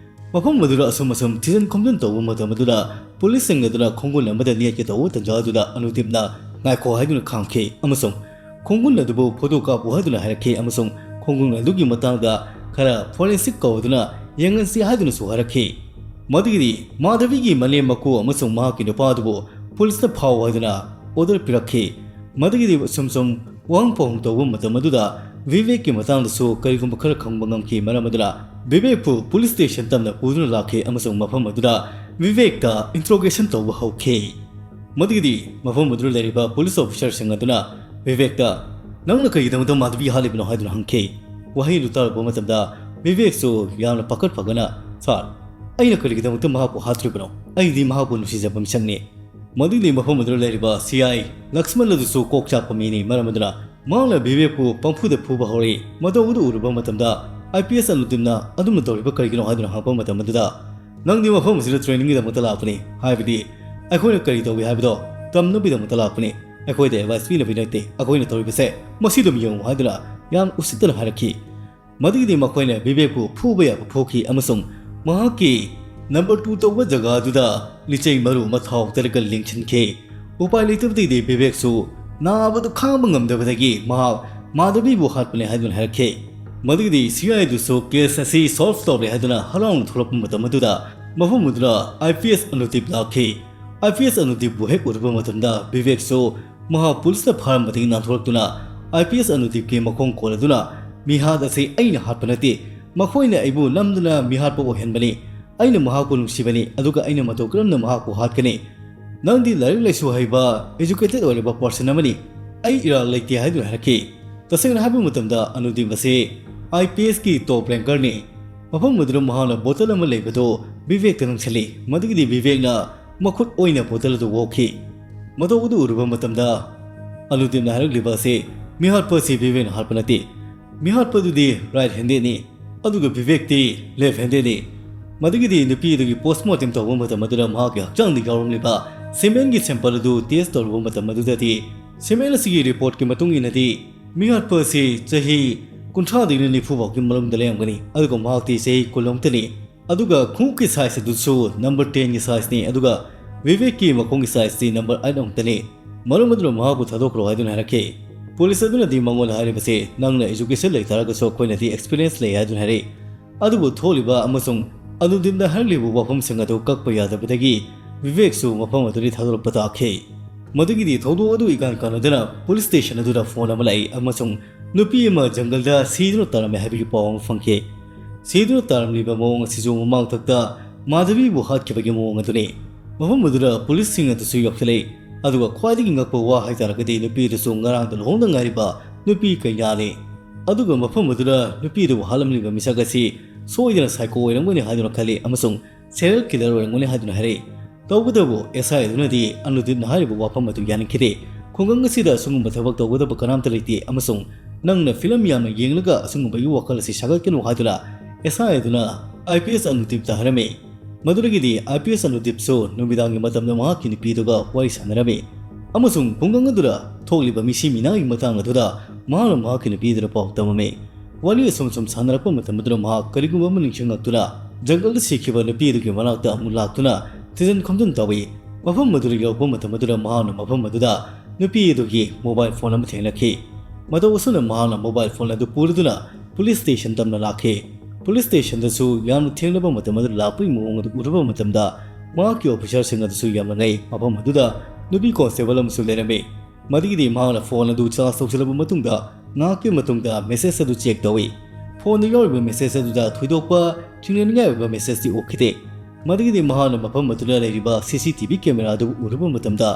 ꯃꯐꯝ ꯑꯗꯨꯗ ꯑꯁꯨꯝ ꯑꯁꯨꯝ ꯊꯤꯖꯤꯟ ꯈꯣꯝꯖꯤꯟ ꯇꯧꯕ ꯃꯇꯝ ꯑꯗꯨꯗ ꯄꯨꯂꯤꯁꯁꯤꯡ ꯑꯗꯨꯅ ꯈꯣꯡꯒꯨꯟ ꯑꯃꯗ ꯅꯦꯠꯀꯦ ꯇꯧꯕ ꯇꯟꯖꯥ ꯑꯗꯨꯗ ꯑꯅꯨꯗꯤꯞꯅ "ꯉꯥꯏꯈꯣ" ꯍꯥꯏꯗꯨꯅ ꯈꯥꯝꯈꯤ ꯑꯃꯁꯨꯡ ꯈꯣꯡꯒꯨꯟ ꯑꯗꯨꯕꯨ ꯐꯣꯇꯣ ꯀꯥꯞꯄꯨ ꯍꯥꯏꯗꯨꯅ ꯍꯥꯏꯔꯛꯈꯤ ꯑꯃꯁꯨꯡ ꯈꯣꯡꯒꯨꯟ ꯑꯗꯨꯒꯤ ꯃꯇꯥꯡꯗ ꯈꯔ ꯐꯣꯔꯦꯟꯁꯤꯛ ꯀꯧꯗꯨꯅ ꯌꯦꯡꯍꯟꯁꯤ ꯍꯥꯏꯗꯨꯅꯁꯨ ꯍꯥꯏꯔꯛꯈꯤ꯫ ꯃꯗꯨꯒꯤꯗꯤ ꯃꯥꯙꯕꯤꯒꯤ ꯃꯅꯦꯝ ꯃꯀꯨ ꯑꯃꯁꯨꯡ ꯃꯍꯥꯛꯀꯤ ꯅꯨꯄꯥ ꯑꯗꯨꯕꯨ ꯄꯨꯂꯤꯁꯇ ꯐꯥꯎ ꯍꯥꯏꯗꯨꯅ ꯑꯣꯔꯗꯔ ꯄꯤꯔꯛꯈꯤ꯫ ꯃꯗꯨꯒꯤꯗꯤ ꯁꯨꯝ ꯁꯨꯝ ꯋꯥꯍꯪ ꯄꯥꯎꯍꯪ ꯇꯧꯕ ꯃꯇꯝ ꯑꯗꯨꯗ ꯚꯤꯕꯦꯛꯀꯤ ꯃꯇꯥꯡꯗꯁꯨ ꯀꯔꯤꯒꯨꯝꯕ ꯈꯔ ꯈꯪꯕ ꯉꯝꯈꯤ꯫ ꯃꯔꯝ ꯑꯗꯨꯅ ꯚꯤꯕꯦꯛꯄꯨ ꯄꯨꯂꯤꯁ ꯁ꯭ꯇꯦꯁꯟ ꯇꯝꯅ ꯄꯨꯗꯨꯅ ꯂꯥꯛꯈꯤ ꯑꯃꯁꯨꯡ ꯃꯐꯝ ꯑꯗꯨꯗ ꯚꯤꯕꯦꯛꯇ ꯏꯟꯇ꯭ꯔꯣꯒꯦꯁꯟ ꯇꯧꯕ ꯍꯧꯈꯤ꯫ ꯃꯗꯨꯒꯤꯗꯤ ꯃꯐꯝ ꯑꯗꯨꯗ ꯂꯩꯔꯤꯕ ꯄꯨꯂꯤꯁ ꯑꯣꯐꯤꯁꯥꯔꯁꯤꯡ ꯑꯗꯨꯅ ꯚꯤꯕꯦꯛꯇ "ꯅꯪꯅ ꯀꯔꯤꯒꯤꯗꯃꯛꯇ ꯃꯥꯙꯕꯤ ꯍꯥꯠꯂꯤꯕꯅꯣ?" ꯍꯥꯏꯗꯨꯅ ꯍꯪꯈꯤ꯫ ꯋꯥꯍꯩ ꯑꯗꯨ ꯇꯥꯔꯨꯕ ꯃꯇꯝꯗ ꯚꯤꯕꯦꯛꯁꯨ ꯌꯥꯝꯅ ꯄꯥꯈꯠ ꯐꯒꯅ, "ꯁꯥꯔ, ꯑꯩꯅ ꯀꯔꯤꯒꯤꯗꯃꯛꯇ ꯃꯍꯥꯛꯄꯨ ꯍꯥꯠꯇ꯭ꯔꯤꯕꯅꯣ? ꯑꯩꯗꯤ ꯃꯍꯥꯛꯄꯨ ꯅꯨꯡꯁꯤꯖꯕ ꯃꯤꯁꯛꯅꯤ"꯫ ꯃꯗꯨꯒꯤꯗꯤ ꯃꯐꯝ ꯑꯗꯨꯗ ꯂꯩꯔꯤꯕ ꯁꯤ ꯑꯥꯏ ꯂꯛꯁꯃꯟ ꯑꯗꯨꯁꯨ ꯀꯣꯛ ꯆꯥꯛꯄ ꯃꯤꯅꯤ꯫ ꯃꯔꯝ ꯑꯗꯨꯅ ꯃꯍꯥꯛꯅ ꯚꯤꯕꯦꯛꯄꯨ ꯄꯪꯐꯨꯗ ꯐꯨꯕ ꯍꯧꯔꯛꯏ꯫ ꯃꯇꯧ ꯑꯗꯨ ꯎꯔꯨꯕ ꯃꯇꯝꯗ ꯑꯥꯏ ꯄꯤ ꯑꯦꯁ ꯑꯅꯨꯗꯤꯞꯅ "ꯑꯗꯨꯝꯅ ꯇꯧꯔꯤꯕ ꯀꯔꯤꯒꯤꯅꯣ?" ꯍꯥꯏꯗꯨꯅ ꯍꯪꯂꯛꯄ ꯃꯇꯝ ꯑꯗꯨꯗ, "ꯅꯪꯗꯤ ꯃꯐꯝ ꯑꯁꯤꯗ ꯇ꯭ꯔꯦꯅꯤꯡꯒꯤꯗꯃꯛꯇ ꯂꯥꯛꯄꯅꯤ, ꯍꯥꯏꯕꯗꯤ ꯑꯩꯈꯣꯏꯅ ꯀꯔꯤ ꯇꯧꯏ ꯍꯥꯏꯕꯗꯣ ꯇꯝꯅꯕꯒꯤꯗꯃꯛꯇ ꯂꯥꯛꯄꯅꯤ, ꯑꯩꯈꯣꯏꯗ ꯑꯦꯗꯚꯥꯏꯁ ꯄꯤꯅꯕꯒꯤ ꯅꯠꯇꯦ꯫ ꯑꯩꯈꯣꯏꯅ ꯇꯧꯔꯤꯕꯁꯦ ꯃꯁꯤ ꯑꯗꯨꯝ ꯌꯦꯡꯉꯨ" ꯍꯥꯏꯗꯨꯅ ꯌꯥꯝ ꯎꯁꯤꯠꯇꯅ ꯍꯥꯏꯔꯛꯈꯤ꯫ ꯃꯗꯨꯒꯤꯗꯤ ꯃꯈꯣꯏꯅ ꯚꯤꯕꯦꯛꯄꯨ ꯐꯨꯕ ꯌꯥꯕ ꯐꯨꯈꯤ ꯑꯃꯁꯨꯡ ꯃꯍꯥꯛꯀꯤ ꯅꯝꯕꯔ ꯇꯨ ꯇꯧꯕ ꯖꯒꯥ ꯑꯗꯨꯗ ꯂꯤꯆꯩ ꯃꯔꯨ ꯑꯃ ꯊꯥꯎ ꯇꯩꯔꯒ ꯂꯦꯡꯁꯤꯟꯈꯤ꯫ ꯎꯄꯥꯏ ꯂꯩꯇꯕꯗꯒꯤꯗꯤ ꯚꯤꯕꯦꯛꯁꯨ ꯅꯥꯕꯗꯨ ꯈꯥꯡꯕ ꯉꯝꯗꯕꯗꯒꯤ ꯃꯍꯥꯛ ꯃꯥꯙꯕꯤꯕꯨ ꯍꯥꯠꯄꯅꯤ ꯍꯥꯏꯗꯨꯅ ꯍꯥꯏꯔꯛꯈꯤ꯫ ꯃꯗꯨꯒꯤꯗꯤ ꯁꯤ ꯑꯥꯏ ꯑꯦꯗꯨꯁꯨ ꯀꯦꯁ ꯑꯁꯤ ꯁꯣꯜꯚ ꯇꯧꯔꯦ ꯍꯥꯏꯗꯨꯅ ꯍꯔꯥꯎꯅ ꯊꯣꯛꯂꯛꯄ ꯃꯇꯝ ꯑꯗꯨꯗ ꯃꯐꯝ ꯑꯗꯨꯗ ꯑꯥꯏ ꯄꯤ ꯑꯦꯁ ꯑꯅꯨꯗꯤꯞ ꯂꯥꯛꯈꯤ꯫ ꯑꯥꯏ ꯄꯤ ꯑꯦꯁ ꯑꯅꯨꯗꯤꯞꯄꯨ ꯍꯦꯛ ꯎꯔꯨꯕ ꯃꯇꯝꯗ ꯕꯤꯕꯦꯛꯁꯨ ꯃꯍꯥꯛ ꯄꯨꯂꯤꯁꯅ ꯐꯥꯔꯝꯕꯗꯒꯤ ꯅꯥꯟꯊꯣꯔꯛꯇꯨꯅ ꯑꯥꯏ ꯄꯤ ꯑꯦꯁ ꯑꯅꯨꯗꯤꯞꯀꯤ ꯃꯈꯣꯡ ꯀꯣꯜꯂꯗꯨꯅ, "ꯃꯤꯍꯥꯠ ꯑꯁꯤ ꯑꯩꯅ ꯍꯥꯠꯄ ꯅꯠꯇꯦ, ꯃꯈꯣꯏꯅ ꯑꯩꯕꯨ ꯅꯝꯗꯨꯅ ꯃꯤꯍꯥꯠꯄ ꯑꯣꯏꯍꯟꯕꯅꯤ꯫ ꯑꯩꯅ ꯃꯍꯥꯛꯄꯨ ꯅꯨꯡꯁꯤꯕꯅꯤ, ꯑꯗꯨꯒ ꯑꯩꯅ ꯃꯇꯧ ꯀꯔꯝꯅ ꯃꯍꯥꯛꯄꯨ ꯍꯥꯠꯀꯅꯤ? ꯅꯪꯗꯤ ꯂꯥꯏꯔꯤꯛ ꯂꯥꯏꯁꯨ ꯍꯩꯕ, educated ꯑꯣꯏꯔꯕ person ꯑꯃꯅꯤ꯫ ꯑꯩ ꯏꯔꯥꯜ ꯂꯩꯇꯦ" ꯍꯥꯏꯗꯨꯅ ꯍꯥꯏꯔꯛꯈꯤ꯫ ꯇꯁꯦꯡꯅ ꯍꯥꯏꯕ ꯃꯇꯝꯗ ꯑꯅꯨꯗꯤꯞ ꯑꯁꯤ ꯑꯥꯏ ꯄꯤ ꯑꯦꯁꯀꯤ top rankerꯅꯤ꯫ ꯃꯐꯝ ꯑꯗꯨꯗ ꯃꯍꯥꯛꯅ ꯕꯣꯇꯜ ꯑꯃ ꯂꯩꯕꯗꯨ ꯕꯤꯕꯦꯛꯇ ꯅꯪꯁꯤꯜꯂꯤ꯫ ꯃꯗꯨꯒꯤꯗꯤ ꯕꯤꯕꯦꯛꯅ ꯃꯈꯨꯠ ꯑꯣꯏꯅ ꯕꯣꯇꯜ ꯑꯗꯨ ꯑꯣꯛꯈꯤ꯫ ꯃꯇꯧ ꯑꯗꯨ ꯎꯔꯨꯕ ꯃꯇꯝꯗ ꯑꯅꯨꯗꯤꯞꯅ ꯍꯥꯏꯔꯛꯂꯤꯕ ꯑꯁꯤ, "ꯃꯤꯍꯥꯠꯄ ꯑꯁꯤ ꯕꯤꯕꯦꯛꯅ ꯍꯥꯠꯄ ꯅꯠꯇꯦ꯫ ꯃꯤꯍꯥꯠꯄ ꯑꯗꯨꯗꯤ right handedꯅꯤ, ꯑꯗꯨꯒ ꯕꯤꯕꯦꯛꯇꯤ left handedꯅꯤ꯫ ꯃꯗꯨꯒꯤꯗꯤ ꯅꯨꯄꯤ ꯑꯗꯨꯒꯤ postmortem ꯇꯧꯕ ꯃꯇꯝ ꯑꯗꯨꯗ ꯃꯍꯥꯛꯀꯤ ꯍꯛꯆꯥꯡꯗ ꯌꯥꯎꯔꯝꯂꯤꯕ semenꯒꯤ sample ꯑꯗꯨ test ꯇꯧꯔꯨꯕ ꯃꯇꯝ ꯑꯗꯨꯗꯗꯤ, semen ꯑꯁꯤꯒꯤ reportꯀꯤ ꯃꯇꯨꯡ ꯏꯟꯅꯗꯤ ꯃꯤꯍꯥꯠꯄ ꯑꯁꯤ ꯆꯍꯤ ꯀꯨꯟꯊ꯭ꯔꯥꯗꯒꯤꯅ ꯅꯤꯐꯨ ꯐꯥꯎꯒꯤ ꯃꯅꯨꯡꯗ ꯂꯩꯔꯝꯒꯅꯤ, ꯑꯗꯨꯒ ꯃꯍꯥꯛꯇꯤ ꯆꯍꯤ ꯀꯨꯟ ꯑꯃꯇꯅꯤ꯫ ꯑꯗꯨꯒ ꯈꯣꯡꯎꯞꯀꯤ size ꯑꯗꯨꯁꯨ number tenꯒꯤ sizeꯅꯤ, ꯑꯗꯨꯒ ꯕꯤꯕꯦꯛꯀꯤ ꯃꯈꯣꯡꯒꯤ sizeꯇꯤ number eight ꯑꯃꯨꯛꯇꯅꯤ꯫ ꯃꯔꯝ ꯑꯗꯨꯅ ꯃꯍꯥꯛꯄꯨ ꯊꯥꯗꯣꯛꯈ꯭ꯔꯣ" ꯍꯥꯏꯗꯨꯅ ꯍꯥꯏꯔꯛꯈꯤ꯫ ꯄꯨꯂꯤꯁ ꯑꯗꯨꯅꯗꯤ ꯃꯉꯣꯟꯗ ꯍꯥꯏꯔꯤꯕꯁꯤ, "ꯅꯪꯅ education ꯂꯩꯇꯥꯔꯒꯁꯨ ꯑꯩꯈꯣꯏꯅꯗꯤ experience ꯂꯩ" ꯍꯥꯏꯗꯨꯅ ꯍꯥꯏꯔꯛꯏ꯫ ꯑꯗꯨꯕꯨ ꯊꯣꯛꯂꯤꯕ ꯑꯃꯁꯨꯡ ꯑꯅꯨꯗꯤꯞꯅ ꯍꯥꯏꯔꯛꯂꯤꯕ ꯋꯥꯐꯝꯁꯤꯡ ꯑꯗꯨ ꯀꯛꯄ ꯌꯥꯗꯕꯗꯒꯤ ꯕꯤꯕꯦꯛꯁꯨ ꯃꯐꯝ ꯑꯗꯨꯗꯒꯤ ꯊꯥꯗꯣꯔꯛꯄ ꯇꯥꯈꯤ꯫ ꯃꯗꯨꯒꯤꯗꯤ ꯊꯧꯗꯣꯛ ꯑꯗꯨ ꯏꯀꯥꯟ ꯀꯥꯟꯅꯗꯅ ꯄꯨꯂꯤꯁ ꯁ꯭ꯇꯦꯁꯟ ꯑꯗꯨꯗ ꯐꯣꯟ ꯑꯃ ꯂꯥꯛꯏ ꯑꯃꯁꯨꯡ ꯅꯨꯄꯤ ꯑꯃ ꯖꯪꯒꯜꯗ ꯁꯤꯗꯨꯅ ꯇꯥꯔꯝꯃꯦ ꯍꯥꯏꯕꯒꯤ ꯄꯥꯎ ꯑꯃ ꯐꯪꯈꯤ꯫ ꯁꯤꯗꯨꯅ ꯇꯥꯔꯝꯂꯤꯕ ꯃꯑꯣꯡ ꯑꯁꯤꯁꯨ ꯃꯃꯥꯡꯊꯛꯇ ꯃꯥꯙꯕꯤꯕꯨ ꯍꯥꯠꯈꯤꯕꯒꯤ ꯃꯑꯣꯡ ꯑꯗꯨꯅꯤ꯫ ꯃꯐꯝ ꯑꯗꯨꯗ ꯄꯨꯂꯤꯁꯁꯤꯡ ꯑꯗꯨꯁꯨ ꯌꯧꯁꯤꯜꯂꯛꯏ, ꯑꯗꯨꯒ ꯈ꯭ꯋꯥꯏꯗꯒꯤ ꯉꯛꯄ ꯋꯥ ꯍꯥꯏꯇꯥꯔꯒꯗꯤ ꯅꯨꯄꯤ ꯑꯗꯨꯁꯨ ꯉꯔꯥꯡꯗ ꯂꯨꯍꯣꯡꯗ ꯉꯥꯏꯔꯤꯕ ꯅꯨꯄꯤ ꯀꯩꯅꯥꯅꯤ꯫ ꯑꯗꯨꯒ ꯃꯐꯝ ꯑꯗꯨꯗ ꯅꯨꯄꯤ ꯑꯗꯨꯕꯨ ꯍꯥꯠꯂꯝꯂꯤꯕ ꯃꯤꯁꯛ ꯑꯁꯤ ꯁꯣꯏꯗꯅ psycho ꯑꯣꯏꯔꯝꯒꯅꯤ ꯍꯥꯏꯗꯨꯅ ꯈꯜꯂꯤ ꯑꯃꯁꯨꯡ serial killer ꯑꯣꯏꯔꯝꯒꯅꯤ ꯍꯥꯏꯗꯨꯅ ꯍꯥꯏꯔꯛꯏ꯫ ꯇꯧꯕꯇꯕꯨ ꯑꯦꯁ ꯑꯥꯏ ꯑꯗꯨꯅꯗꯤ ꯑꯅꯨꯗꯤꯞꯅ ꯍꯥꯏꯔꯤꯕ ꯋꯥꯐꯝ ꯑꯗꯨ ꯌꯥꯅꯤꯡꯈꯤꯗꯦ꯫ ꯈꯨꯡꯒꯪ ꯑꯁꯤꯗ ꯑꯁꯤꯒꯨꯝꯕ ꯊꯕꯛ ꯇꯧꯒꯗꯕ ꯀꯅꯥꯝꯇ ꯂꯩꯇꯦ ꯑꯃꯁꯨꯡ ꯅꯪꯅ film ꯌꯥꯝꯅ ꯌꯦꯡꯂꯒ ꯑꯁꯤꯒꯨꯝꯕꯒꯤ ꯋꯥꯈꯜ ꯑꯁꯤ ꯁꯥꯒꯠꯀꯅꯨ ꯍꯥꯏꯗꯨꯅ ꯑꯦꯁ ꯑꯥꯏ ꯑꯗꯨꯅ ꯑꯥꯏ ꯄꯤ ꯑꯦꯁ ꯑꯅꯨꯗꯤꯞꯇ ꯍꯥꯏꯔꯝꯃꯤ꯫ ꯃꯗꯨꯗꯒꯤꯗꯤ ꯑꯥꯏ ꯄꯤ ꯑꯦꯁ ꯑꯅꯨꯗꯤꯞꯁꯨ ꯅꯨꯃꯤꯗꯥꯡꯒꯤ ꯃꯇꯝꯗ ꯃꯍꯥꯛꯀꯤ ꯅꯨꯄꯤꯗꯨꯒ ꯋꯥꯔꯤ ꯁꯥꯟꯅꯔꯝꯃꯤ ꯑꯃꯁꯨꯡ ꯈꯨꯡꯒꯪ ꯑꯗꯨꯗ ꯊꯣꯛꯂꯤꯕ ꯃꯤꯁꯤ ꯃꯤꯅꯥꯒꯤ ꯃꯇꯥꯡ ꯑꯗꯨꯗ ꯃꯍꯥꯛꯅ ꯃꯍꯥꯛꯀꯤ ꯅꯨꯄꯤꯗꯨꯗ ꯄꯥꯎ ꯇꯝꯃꯝꯃꯤ꯫ ꯋꯥꯔꯤ ꯑꯁꯨꯝ ꯁꯨꯝ ꯁꯥꯟꯅꯔꯛꯄ ꯃꯇꯝ ꯑꯗꯨꯗ ꯃꯍꯥꯛ ꯀꯔꯤꯒꯨꯝꯕ ꯑꯃ ꯅꯤꯡꯁꯤꯡꯂꯛꯇꯨꯅ ꯖꯪꯒꯜꯗ ꯁꯤꯈꯤꯕ ꯅꯨꯄꯤ ꯑꯗꯨꯒꯤ ꯃꯅꯥꯛꯇ ꯑꯃꯨꯛ ꯂꯥꯛꯇꯨꯅ ꯊꯤꯖꯤꯟ ꯈꯣꯝꯖꯤꯟ ꯇꯧꯏ꯫ ꯃꯐꯝ ꯑꯗꯨꯗ ꯌꯧꯔꯛꯄ ꯃꯇꯝ ꯑꯗꯨꯗ ꯃꯍꯥꯛꯅ ꯃꯐꯝ ꯑꯗꯨꯗ ꯅꯨꯄꯤ ꯑꯗꯨꯒꯤ mobile phone ꯑꯃ ꯊꯦꯡꯅꯈꯤ꯫ ꯃꯇꯧ ꯑꯁꯨꯝꯅ ꯃꯍꯥꯛꯅ mobile phone ꯑꯗꯨ ꯄꯨꯔꯗꯨꯅ ꯄꯨꯂꯤꯁ ꯁ꯭ꯇꯦꯁꯟ ꯇꯝꯅ ꯂꯥꯛꯈꯤ꯫ ꯄꯨꯂꯤꯁ ꯁ꯭ꯇꯦꯁꯟꯗꯁꯨ ꯌꯥꯝꯅ ꯊꯦꯡꯂꯕ ꯃꯇꯝ ꯑꯗꯨꯗ ꯂꯥꯛꯄꯒꯤ ꯃꯑꯣꯡ ꯑꯗꯨ ꯎꯔꯨꯕ ꯃꯇꯝꯗ ꯃꯍꯥꯛꯀꯤ ꯑꯣꯐꯤꯁꯥꯔꯁꯤꯡ ꯑꯗꯨꯁꯨ ꯌꯥꯝꯅ ꯉꯛꯏ꯫ ꯃꯐꯝ ꯑꯗꯨꯗ ꯅꯨꯄꯤ ꯀꯣꯟꯁꯇꯦꯕꯜ ꯑꯃꯁꯨ ꯂꯩꯔꯝꯃꯤ꯫ ꯃꯗꯨꯒꯤꯗꯤ ꯃꯍꯥꯛꯅ ꯐꯣꯟ ꯑꯗꯨ ꯆꯥꯔꯖ ꯇꯧꯁꯤꯜꯂꯕ ꯃꯇꯨꯡꯗ ꯉꯥꯏꯍꯥꯛꯀꯤ ꯃꯇꯨꯡꯗ ꯃꯦꯁꯦꯖ ꯑꯗꯨ ꯆꯦꯛ ꯇꯧꯏ꯫ ꯐꯣꯟꯗ ꯌꯥꯎꯔꯤꯕ ꯃꯦꯁꯦꯖ ꯑꯗꯨꯗ ꯊꯣꯏꯗꯣꯛꯄ ꯊꯤꯡꯅꯅꯤꯡꯉꯥꯏ ꯑꯣꯏꯕ ꯃꯦꯁꯦꯖꯇꯤ ꯎꯈꯤꯗꯦ꯫ ꯃꯗꯨꯒꯤꯗꯤ ꯃꯍꯥꯛꯅ ꯃꯐꯝ ꯑꯗꯨꯗ ꯂꯩꯔꯤꯕ ꯁꯤ ꯁꯤ ꯇꯤ ꯚꯤ ꯀꯦꯃꯦꯔꯥ ꯑꯗꯨ ꯎꯔꯨꯕ ꯃꯇꯝꯗ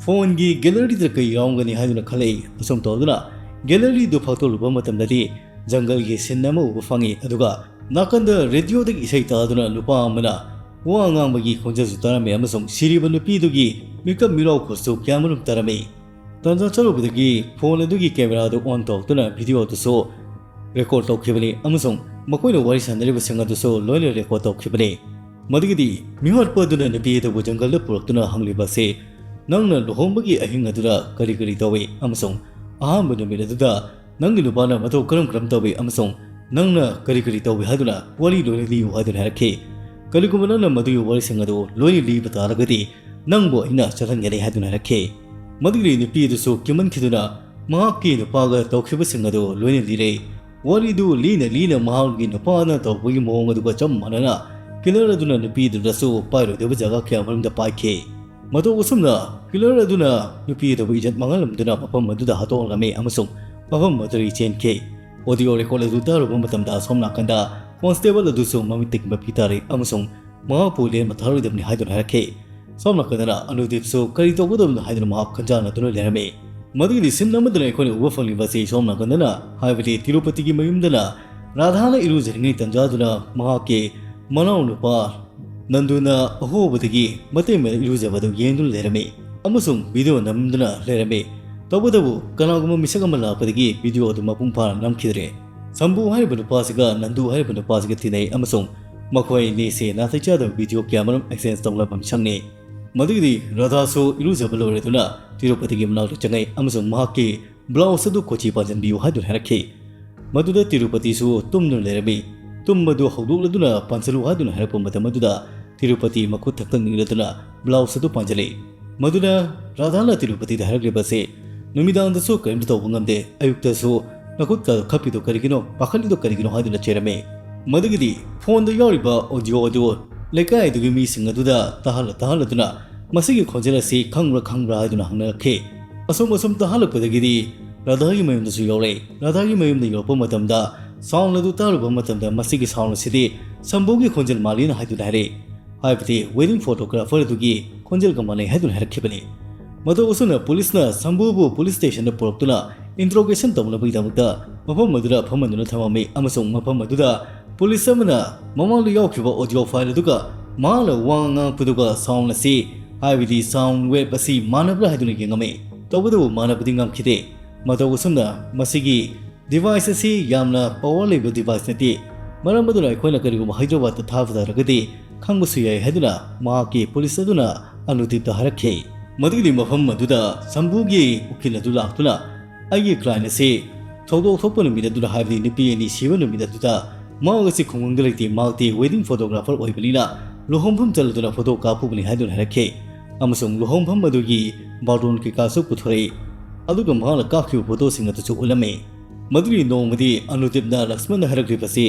ꯐꯣꯟꯒꯤ ꯒꯦꯂꯔꯤꯗ ꯀꯩ ꯌꯥꯎꯔꯝꯒꯅꯤ ꯍꯥꯏꯗꯨꯅ ꯈꯜꯂꯛꯏ꯫ ꯑꯁꯨꯝ ꯇꯧꯗꯨꯅ ꯒꯦꯂꯔꯤꯗꯨ ꯐꯥꯛꯇꯣꯛꯂꯨꯕ ꯃꯇꯝꯗꯗꯤ ꯖꯪꯒꯜꯒꯤ ꯁꯤꯟ ꯑꯃ ꯎꯕ ꯐꯪꯉꯤ꯫ ꯑꯗꯨꯒ ꯅꯥꯀꯟꯗ ꯔꯦꯗꯤꯑꯣꯗꯒꯤ ꯏꯁꯩ ꯇꯥꯗꯨꯅ ꯅꯨꯄꯥ ꯑꯃꯅ ꯋꯥ ꯉꯥꯡꯕꯒꯤ ꯈꯣꯟꯖꯦꯜꯁꯨ ꯇꯥꯔꯝꯃꯤ ꯑꯃꯁꯨꯡ ꯁꯤꯔꯤꯕ ꯅꯨꯄꯤꯗꯨꯒꯤ ꯃꯤꯀꯞ ꯃꯤꯔꯥꯎ ꯈꯣꯟꯁꯨ ꯀꯌꯥꯃꯔꯨꯝ ꯇꯥꯔꯝꯃꯤ꯫ ꯇꯥꯟꯖꯥ ꯆꯥꯔꯨꯕꯗꯒꯤ ꯐꯣꯟ ꯑꯗꯨꯒꯤ ꯀꯦꯃꯦꯔꯥ ꯑꯗꯨ ꯑꯣꯟ ꯇꯧꯔꯛꯇꯨꯅ ꯚꯤꯗꯤꯑꯣ ꯑꯗꯨꯁꯨ ꯔꯦꯀꯣꯔꯗ ꯇꯧꯈꯤꯕꯅꯤ ꯑꯃꯁꯨꯡ ꯃꯈꯣꯏꯅ ꯋꯥꯔꯤ ꯁꯥꯟꯅꯔꯤꯕꯁꯤꯡ ꯑꯗꯨꯁꯨ ꯂꯣꯏꯅ ꯔꯦꯀꯣꯔꯗ ꯇꯧꯈꯤꯕꯅꯤ꯫ ꯃꯗꯨꯒꯤꯗꯤ ꯃꯤꯑꯣꯠꯄ ꯑꯗꯨꯅ ꯅꯨꯄꯤ ꯑꯗꯨꯕꯨ ꯖꯪꯒꯜꯗ ꯄꯨꯔꯛꯇꯨꯅ ꯍꯪꯂꯤꯕ ꯑꯁꯤ, "ꯅꯪꯅ ꯂꯨꯍꯣꯡꯕꯒꯤ ꯑꯍꯤꯡ ꯑꯗꯨꯗ ꯀꯔꯤ ꯀꯔꯤ ꯇꯧꯏ? ꯑꯃꯁꯨꯡ ꯑꯍꯥꯟꯕ ꯅꯨꯃꯤꯠ ꯑꯗꯨꯗ ꯅꯪꯒꯤ ꯅꯨꯄꯥꯅ ꯃꯇꯧ ꯀꯔꯝ ꯀꯔꯝ ꯇꯧꯏ? ꯑꯃꯁꯨꯡ ꯅꯪꯅ ꯀꯔꯤ ꯀꯔꯤ ꯇꯧꯏ ꯍꯥꯏꯗꯨꯅ ꯋꯥꯔꯤ ꯂꯣꯏꯅ ꯂꯤꯌꯨ" ꯍꯥꯏꯗꯨꯅ ꯍꯥꯏꯔꯛꯈꯤ꯫ ꯀꯔꯤꯒꯨꯝꯕ ꯅꯪꯅ ꯃꯗꯨꯒꯤ ꯋꯥꯔꯤꯁꯤꯡ ꯑꯗꯨ ꯂꯣꯏꯅ ꯂꯤꯕ ꯇꯥꯔꯒꯗꯤ ꯅꯪꯕꯨ ꯑꯩꯅ ꯆꯠꯍꯟꯒꯅꯤ ꯍꯥꯏꯗꯨꯅ ꯍꯥꯏꯔꯛꯈꯤ꯫ ꯃꯗꯨꯒꯤ ꯅꯨꯄꯤ ꯑꯗꯨꯁꯨ ꯀꯤꯃꯟꯈꯤꯗꯨꯅ ꯃꯍꯥꯛꯀꯤ ꯅꯨꯄꯥꯒ ꯇꯧꯈꯤꯕꯁꯤꯡ ꯑꯗꯨ ꯂꯣꯏꯅ ꯂꯤꯔꯦ꯫ ꯋꯥꯔꯤꯗꯨ ꯂꯤꯅ ꯂꯤꯅ ꯃꯍꯥꯛꯀꯤ ꯅꯨꯄꯥꯅ ꯇꯧꯕꯒꯤ ꯃꯑꯣꯡ ꯑꯗꯨꯒ ꯆꯞ ꯃꯥꯟꯅꯅ ꯀꯤꯂꯔ ꯑꯗꯨꯅ ꯅꯨꯄꯤꯗꯨꯗꯁꯨ ꯄꯥꯏꯔꯣꯏꯗꯕ ꯖꯒꯥ ꯀꯌꯥ ꯃꯔꯨꯝꯗ ꯄꯥꯏꯈꯤ꯫ ꯃꯇꯧ ꯑꯁꯨꯝꯅ ꯀꯤꯂꯔ ꯑꯗꯨꯅ ꯅꯨꯄꯤ ꯑꯗꯨꯕꯨ ꯏꯖꯠ ꯃꯥꯡꯍꯜꯂꯝꯗꯨꯅ ꯃꯐꯝ ꯑꯗꯨꯗ ꯍꯥꯠꯇꯣꯛꯂꯝꯃꯤ ꯑꯃꯁꯨꯡ ꯃꯐꯝ ꯑꯗꯨꯗꯒꯤ ꯆꯦꯟꯈꯤ꯫ ꯑꯣꯗꯤꯑꯣ ꯔꯦꯀꯣꯔꯗ ꯑꯗꯨ ꯇꯥꯔꯨꯕ ꯃꯇꯝꯗ ꯑꯁꯣꯝ ꯅꯥꯀꯟꯗ ꯀꯣꯟꯁꯇꯦꯕꯜ ꯑꯗꯨꯁꯨ ꯃꯃꯤꯠꯇꯒꯤ ꯃꯄꯤ ꯇꯥꯔꯤ ꯑꯃꯁꯨꯡ ꯃꯍꯥꯛꯄꯨ ꯂꯦꯝꯕ ꯊꯥꯔꯣꯏꯗꯕꯅꯤ ꯍꯥꯏꯗꯨꯅ ꯍꯥꯏꯔꯛꯈꯤ꯫ ꯁꯣꯝ ꯅꯥꯀꯟꯗꯅ ꯑꯅꯨꯗꯤꯞꯁꯨ ꯀꯔꯤ ꯇꯧꯒꯗꯕꯅꯣ ꯍꯥꯏꯗꯨꯅ ꯃꯍꯥꯛ ꯈꯟꯖꯥꯟꯅꯗꯨꯅ ꯂꯩꯔꯝꯃꯤ꯫ ꯃꯗꯨꯒꯤꯗꯤ ꯁꯤꯟ ꯑꯃꯗꯅ ꯑꯩꯈꯣꯏꯅ ꯎꯕ ꯐꯪꯂꯤꯕ ꯑꯁꯤ ꯁꯣꯝ ꯅꯥꯀꯟꯗꯅ, ꯍꯥꯏꯕꯗꯤ ꯇꯤꯔꯨꯄꯇꯤꯒꯤ ꯃꯌꯨꯝꯗꯅ ꯔꯥꯙꯥꯅ ꯏꯔꯨꯖꯔꯤꯉꯩ ꯇꯟꯖꯥꯗꯨꯅ ꯃꯍꯥꯛꯀꯤ ꯃꯅꯥꯎꯅꯨꯄꯥ ꯅꯟꯗꯨꯅ ꯑꯍꯣꯕꯗꯒꯤ ꯃꯇꯩ ꯃꯅꯥꯎ ꯏꯔꯨꯖꯕꯗꯨ ꯌꯦꯡꯗꯨꯅ ꯂꯩꯔꯝꯃꯤ ꯑꯃꯁꯨꯡ ꯚꯤꯗꯤꯑꯣ ꯅꯝꯗꯨꯅ ꯂꯩꯔꯝꯃꯤ꯫ ꯇꯧꯕꯇꯕꯨ ꯀꯅꯥꯒꯨꯝꯕ ꯃꯤꯁꯛ ꯑꯃ ꯂꯥꯛꯄꯗꯒꯤ ꯚꯤꯗꯤꯑꯣ ꯑꯗꯨ ꯃꯄꯨꯡ ꯐꯥꯅ ꯅꯝꯈꯤꯗ꯭ꯔꯦ꯫ ꯁꯝꯕꯨ ꯍꯥꯏꯔꯤꯕ ꯅꯨꯄꯥꯁꯤꯒ ꯅꯟꯗꯨ ꯍꯥꯏꯔꯤꯕ ꯅꯨꯄꯥꯁꯤꯒ ꯊꯤꯅꯩ ꯑꯃꯁꯨꯡ ꯃꯈꯣꯏ ꯑꯅꯤꯁꯦ ꯅꯥꯇꯩ ꯆꯥꯗꯕ ꯚꯤꯗꯤꯑꯣ ꯀꯌꯥ ꯃꯔꯨꯝ ꯑꯦꯛꯁꯆꯦꯟꯖ ꯇꯧꯅꯕ ꯃꯤꯁꯛꯅꯤ꯫ ꯃꯗꯨꯒꯤꯗꯤ ꯔꯥꯙꯥꯁꯨ ꯏꯔꯨꯖꯕ ꯂꯣꯏꯔꯗꯨꯅ ꯇꯤꯔꯨꯄꯇꯤꯒꯤ ꯃꯅꯥꯛꯇ ꯆꯪꯉꯛꯏ ꯑꯃꯁꯨꯡ ꯃꯍꯥꯛꯀꯤ ꯕ꯭ꯂꯥꯎꯁ ꯑꯗꯨ ꯀꯣꯆꯤ ꯄꯥꯟꯁꯤꯟꯕꯤꯌꯨ ꯍꯥꯏꯗꯨꯅ ꯍꯥꯏꯔꯛꯈꯤ꯫ ꯃꯗꯨꯗ ꯇꯤꯔꯨꯄꯇꯤꯁꯨ ꯇꯨꯝꯗꯨꯅ ꯂꯩꯔꯝꯃꯤ꯫ ꯇꯨꯝꯕꯗꯨ ꯍꯧꯗꯣꯛꯂꯗꯨꯅ ꯄꯥꯟꯁꯤꯜꯂꯨ ꯍꯥꯏꯗꯨꯅ ꯍꯥꯏꯔꯛꯄ ꯃꯇꯝ ꯑꯗꯨꯗ ꯇꯤꯔꯨꯄꯇꯤ ꯃꯈꯨꯠ ꯊꯛꯇ ꯅꯤꯛꯂꯗꯨꯅ ꯕ꯭ꯂꯥꯎꯁ ꯑꯗꯨ ꯄꯥꯟꯁꯤꯜꯂꯤ꯫ ꯃꯗꯨꯅ ꯔꯥꯙꯥꯅ ꯇꯤꯔꯨꯄꯇꯤꯗ ꯍꯥꯏꯔꯛꯂꯤꯕ ꯑꯁꯤ, "ꯅꯨꯃꯤꯗꯥꯡꯗꯁꯨ ꯀꯔꯤꯝꯇ ꯇꯧꯕ ꯉꯝꯗꯦ, ꯑꯌꯨꯛꯇꯁꯨ ꯅꯈꯨꯠꯀ ꯈꯞꯄꯤꯗꯣ ꯀꯔꯤꯒꯤꯅꯣ, ꯄꯥꯈꯠꯂꯤꯗꯣ ꯀꯔꯤꯒꯤꯅꯣ ꯍꯥꯏꯗꯨꯅ ꯆꯦꯔꯝꯃꯤ꯫ ꯃꯗꯨꯒꯤꯗꯤ ꯐꯣꯟꯗ ꯌꯥꯎꯔꯤꯕ ꯑꯣꯗꯤꯑꯣ ꯑꯗꯨ ꯂꯩꯀꯥꯏ ꯑꯗꯨꯒꯤ ꯃꯤꯁꯤꯡ ꯑꯗꯨꯗ ꯇꯥꯍꯜꯂ ꯇꯥꯍꯜꯂꯗꯨꯅ ꯃꯁꯤꯒꯤ ꯈꯣꯟꯖꯦꯜ ꯑꯁꯤ ꯈꯪꯕ꯭ꯔꯥ ꯈꯪꯕ꯭ꯔꯥ ꯍꯥꯏꯗꯨꯅ ꯍꯪꯅꯔꯛꯈꯤ꯫ ꯑꯁꯨꯝ ꯑꯁꯨꯝ ꯇꯥꯍꯜꯂꯛꯄꯗꯒꯤꯗꯤ ꯔꯥꯙꯥꯒꯤ ꯃꯌꯨꯝꯗꯁꯨ ꯌꯧꯔꯛꯏ꯫ ꯔꯥꯙꯥꯒꯤ ꯃꯌꯨꯝꯗ ꯌꯧꯔꯛꯄ ꯃꯇꯝꯗ ꯁꯥꯎꯟ ꯑꯗꯨ ꯇꯥꯔꯨꯕ ꯃꯇꯝꯗ ꯃꯁꯤꯒꯤ ꯁꯥꯎꯟ ꯑꯁꯤꯗꯤ ꯁꯝꯕꯨꯒꯤ ꯈꯣꯟꯖꯦꯜ ꯃꯥꯜꯂꯤꯅ ꯍꯥꯏꯗꯨꯅ ꯍꯥꯏꯔꯛꯏ꯫ ꯍꯥꯏꯕꯗꯤ ꯋꯦꯗꯤꯡ ꯐꯣꯇꯣꯒ꯭ꯔꯥꯐꯔ ꯑꯗꯨꯒꯤ ꯈꯣꯟꯖꯦꯜꯒ ꯃꯥꯟꯅꯩ ꯍꯥꯏꯗꯨꯅ ꯍꯥꯏꯔꯛꯈꯤꯕꯅꯤ꯫ ꯃꯇꯧ ꯑꯁꯨꯝꯅ ꯄꯨꯂꯤꯁꯅ ꯁꯝꯕꯨꯕꯨ ꯄꯨꯂꯤꯁ ꯁ꯭ꯇꯦꯁꯟꯗ ꯄꯨꯔꯛꯇꯨꯅ ꯏꯟꯇ꯭ꯔꯣꯒꯦꯁꯟ ꯇꯧꯅꯕꯒꯤꯗꯃꯛꯇ ꯃꯐꯝ ꯑꯗꯨꯗ ꯐꯝꯍꯟꯗꯨꯅ ꯊꯝꯃꯝꯃꯤ ꯑꯃꯁꯨꯡ ꯃꯐꯝ ꯑꯗꯨꯗ ꯄꯨꯂꯤꯁ ꯑꯃꯅ ꯃꯃꯥꯡꯗ ꯌꯥꯎꯈꯤꯕ ꯑꯣꯗꯤꯑꯣ ꯐꯥꯏꯜ ꯑꯗꯨꯒ ꯃꯍꯥꯛꯅ ꯋꯥ ꯉꯥꯡꯉꯛꯄꯗꯨꯒ ꯁꯥꯎꯟ ꯑꯁꯤ, ꯍꯥꯏꯕꯗꯤ ꯁꯥꯎꯟ ꯋꯦꯕ ꯑꯁꯤ ꯃꯥꯟꯅꯕ꯭ꯔꯥ ꯍꯥꯏꯗꯨꯅ ꯌꯦꯡꯉꯝꯃꯤ꯫ ꯇꯧꯕꯇꯕꯨ ꯃꯥꯟꯅꯕꯗꯤ ꯉꯝꯈꯤꯗꯦ꯫ ꯃꯇꯧ ꯑꯁꯨꯝꯅ ꯃꯁꯤꯒꯤ ꯗꯤꯚꯥꯏꯁ ꯑꯁꯤ ꯌꯥꯝꯅ ꯄꯋꯥꯔ ꯂꯩꯕ ꯗꯤꯚꯥꯏꯁ ꯅꯠꯇꯦ꯫ ꯃꯔꯝ ꯑꯗꯨꯅ ꯑꯩꯈꯣꯏꯅ ꯀꯔꯤꯒꯨꯝꯕ ꯍꯥꯏꯗ꯭ꯔꯕꯥꯗꯇ ꯊꯥꯕ ꯇꯥꯔꯒꯗꯤ ꯈꯪꯕꯁꯨ ꯌꯥꯏ ꯍꯥꯏꯗꯨꯅ ꯃꯍꯥꯛꯀꯤ ꯄꯨꯂꯤꯁ ꯑꯗꯨꯅ ꯑꯅꯨꯗꯤꯞꯇ ꯍꯥꯏꯔꯛꯈꯤ꯫ ꯃꯗꯨꯒꯤꯗꯤ ꯃꯐꯝ ꯑꯗꯨꯗ ꯁꯝꯕꯨꯒꯤ ꯎꯀꯤꯜ ꯑꯗꯨ ꯂꯥꯛꯇꯨꯅ ꯑꯩꯒꯤ ꯀ꯭ꯂꯥꯏꯟ ꯑꯁꯤ ꯊꯧꯗꯣꯛ ꯊꯣꯛꯄ ꯅꯨꯃꯤꯠ ꯑꯗꯨꯗ, ꯍꯥꯏꯕꯗꯤ ꯅꯨꯄꯤ ꯑꯅꯤ ꯁꯤꯕ ꯅꯨꯃꯤꯠ ꯑꯗꯨꯗ ꯃꯍꯥꯛ ꯑꯁꯤ ꯈꯨꯡꯒꯪꯗ ꯂꯩꯇꯦ, ꯃꯍꯥꯛꯇꯤ ꯋꯦꯗꯤꯡ ꯐꯣꯇꯣꯒ꯭ꯔꯥꯐꯔ ꯑꯣꯏꯕꯅꯤꯅ ꯂꯨꯍꯣꯡꯐꯝ ꯆꯠꯂꯗꯨꯅ ꯐꯣꯇꯣ ꯀꯥꯞꯄꯨꯕꯅꯤ ꯍꯥꯏꯗꯨꯅ ꯍꯥꯏꯔꯛꯈꯤ꯫ ꯑꯃꯁꯨꯡ ꯂꯨꯍꯣꯡꯐꯝ ꯑꯗꯨꯒꯤ ꯕꯥꯔꯇꯣꯟ ꯀꯩꯀꯥꯁꯨ ꯄꯨꯊꯣꯔꯛꯏ꯫ ꯑꯗꯨꯒ ꯃꯍꯥꯛꯅ ꯀꯥꯞꯈꯤꯕ ꯐꯣꯇꯣꯁꯤꯡ ꯑꯗꯨꯁꯨ ꯎꯠꯂꯝꯃꯤ꯫ ꯃꯗꯨꯒꯤ ꯅꯣꯡꯃꯗꯤ ꯑꯅꯨꯗꯤꯞꯅ ꯂꯛꯁꯃꯟꯗ ꯍꯥꯏꯔꯛꯂꯤꯕꯁꯤ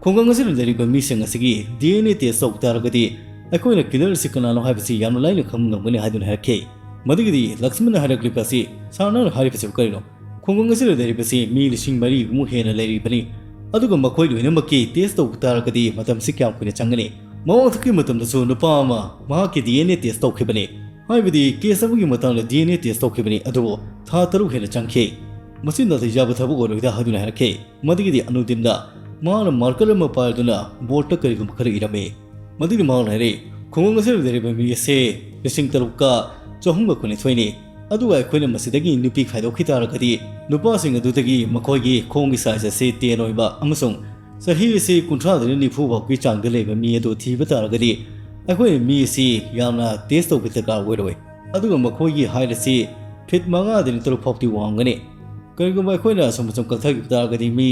ꯈꯨꯡꯒꯪ ꯑꯁꯤꯗ ꯂꯩꯔꯤꯕ ꯃꯤꯁꯤꯡ ꯑꯁꯤꯒꯤ ꯗꯤ ꯑꯦꯟ ꯑꯦ ꯇꯦꯁ ꯇꯧꯕ ꯇꯥꯔꯒꯗꯤ ꯑꯩꯈꯣꯏꯅ ꯀꯤꯂꯔ ꯑꯁꯤ ꯀꯅꯥꯅꯣ ꯍꯥꯏꯕꯁꯤ ꯌꯥꯝꯅ ꯂꯥꯏꯅ ꯈꯪꯕ ꯉꯝꯒꯅꯤ ꯍꯥꯏꯗꯨꯅ ꯍꯥꯏꯔꯛꯈꯤ꯫ ꯃꯗꯨꯒꯤꯗꯤ ꯂꯛꯁꯃꯟꯅ ꯍꯥꯏꯔꯛꯂꯤꯕ ꯑꯁꯤ, "ꯁꯥꯔ, ꯅꯍꯥꯛꯅ ꯍꯥꯏꯔꯤꯕꯁꯤꯕꯨ ꯀꯔꯤꯅꯣ? ꯈꯨꯡꯒꯪ ꯑꯁꯤꯗ ꯂꯩꯔꯤꯕꯁꯤ ꯃꯤ ꯂꯤꯁꯤꯡ ꯃꯔꯤꯃꯨꯛ ꯍꯦꯟꯅ ꯂꯩꯔꯤꯕꯅꯤ꯫ ꯑꯗꯨꯒ ꯃꯈꯣꯏ ꯂꯣꯏꯅꯃꯛꯀꯤ ꯇꯦꯁ ꯇꯧꯕ ꯇꯥꯔꯒꯗꯤ ꯃꯇꯝꯁꯤ ꯀꯌꯥꯝ ꯀꯨꯏꯅ ꯆꯪꯒꯅꯤ?" ꯃꯃꯥꯡꯊꯛꯀꯤ ꯃꯇꯝꯗꯁꯨ ꯅꯨꯄꯥ ꯑꯃ ꯃꯍꯥꯛꯀꯤ ꯗꯤ ꯑꯦꯟ ꯑꯦ ꯇꯦꯁ ꯇꯧꯈꯤꯕꯅꯤ꯫ ꯍꯥꯏꯕꯗꯤ ꯀꯦꯁ ꯑꯃꯒꯤ ꯃꯇꯥꯡꯗ ꯗꯤ ꯑꯦꯟ ꯑꯦ ꯇꯦꯁ ꯇꯧꯈꯤꯕꯅꯤ, ꯑꯗꯨꯕꯨ ꯊꯥ ꯇꯔꯨꯛ ꯍꯦꯟꯅ ꯆꯪꯈꯤ꯫ ꯃꯁꯤ ꯅꯥꯇꯩ ꯆꯥꯕ ꯊꯕꯛ ꯑꯣꯏꯔꯣꯏꯗ ꯍꯥꯏꯗꯨꯅ ꯍꯥꯏꯔꯛꯈꯤ꯫ ꯃꯗꯨꯒꯤꯗꯤ ꯑꯅꯨꯗꯤꯞꯅ ꯃꯍꯥꯛꯅ ꯃꯥꯔꯀꯔ ꯑꯃ ꯄꯥꯏꯗꯨꯅ ꯕꯣꯔꯗꯇ ꯀꯔꯤꯒꯨꯝꯕ ꯈꯔ ꯏꯔꯝꯃꯤ꯫ ꯃꯗꯨꯒꯤ ꯃꯍꯥꯛꯅ ꯍꯥꯏꯔꯛꯏ, "ꯈꯨꯡꯒꯪ ꯑꯁꯤꯗ ꯂꯩꯔꯤꯕ ꯃꯤ ꯑꯁꯦ ꯂꯤꯁꯤꯡ ꯇꯔꯨꯛꯀ ꯆꯍꯨꯝꯒ ꯀꯨꯟꯅꯤꯊꯣꯏꯅꯤ꯫ ꯑꯗꯨꯒ ꯑꯩꯈꯣꯏꯅ ꯃꯁꯤꯗꯒꯤ ꯅꯨꯄꯤ ꯈꯥꯏꯗꯣꯛꯈꯤ ꯇꯥꯔꯒꯗꯤ ꯅꯨꯄꯥꯁꯤꯡ ꯑꯗꯨꯗꯒꯤ ꯃꯈꯣꯏꯒꯤ ꯈꯣꯡꯒꯤ ꯁꯥꯏꯖ ꯑꯁꯤ ꯇꯦꯟ ꯑꯣꯏꯕ ꯑꯃꯁꯨꯡ ꯆꯍꯤ ꯑꯁꯤ ꯀꯨꯟꯊ꯭ꯔꯥꯗꯒꯤ ꯅꯤꯐꯨ ꯐꯥꯎꯒꯤ ꯆꯥꯡꯗ ꯂꯩꯕ ꯃꯤ ꯑꯗꯨ ꯊꯤꯕ ꯇꯥꯔꯒꯗꯤ ꯑꯩꯈꯣꯏꯅ ꯃꯤ ꯑꯁꯤ ꯌꯥꯝꯅ ꯇꯦꯁ ꯇꯧꯕ ꯗꯔꯀꯥꯔ ꯑꯣꯏꯔꯣꯏ꯫ ꯑꯗꯨꯒ ꯃꯈꯣꯏꯒꯤ ꯍꯥꯏꯠ ꯑꯁꯤ ꯐꯤꯠ ꯃꯉꯥꯗꯒꯤ ꯇꯔꯨꯛ ꯐꯥꯎꯗꯤ ꯋꯥꯡꯒꯅꯤ꯫ ꯀꯔꯤꯒꯨꯝꯕ ꯑꯩꯈꯣꯏꯅ ꯑꯁꯨꯝ ꯑꯁꯨꯝ ꯀꯛꯊꯈꯤꯕ ꯇꯥꯔꯒꯗꯤ ꯃꯤ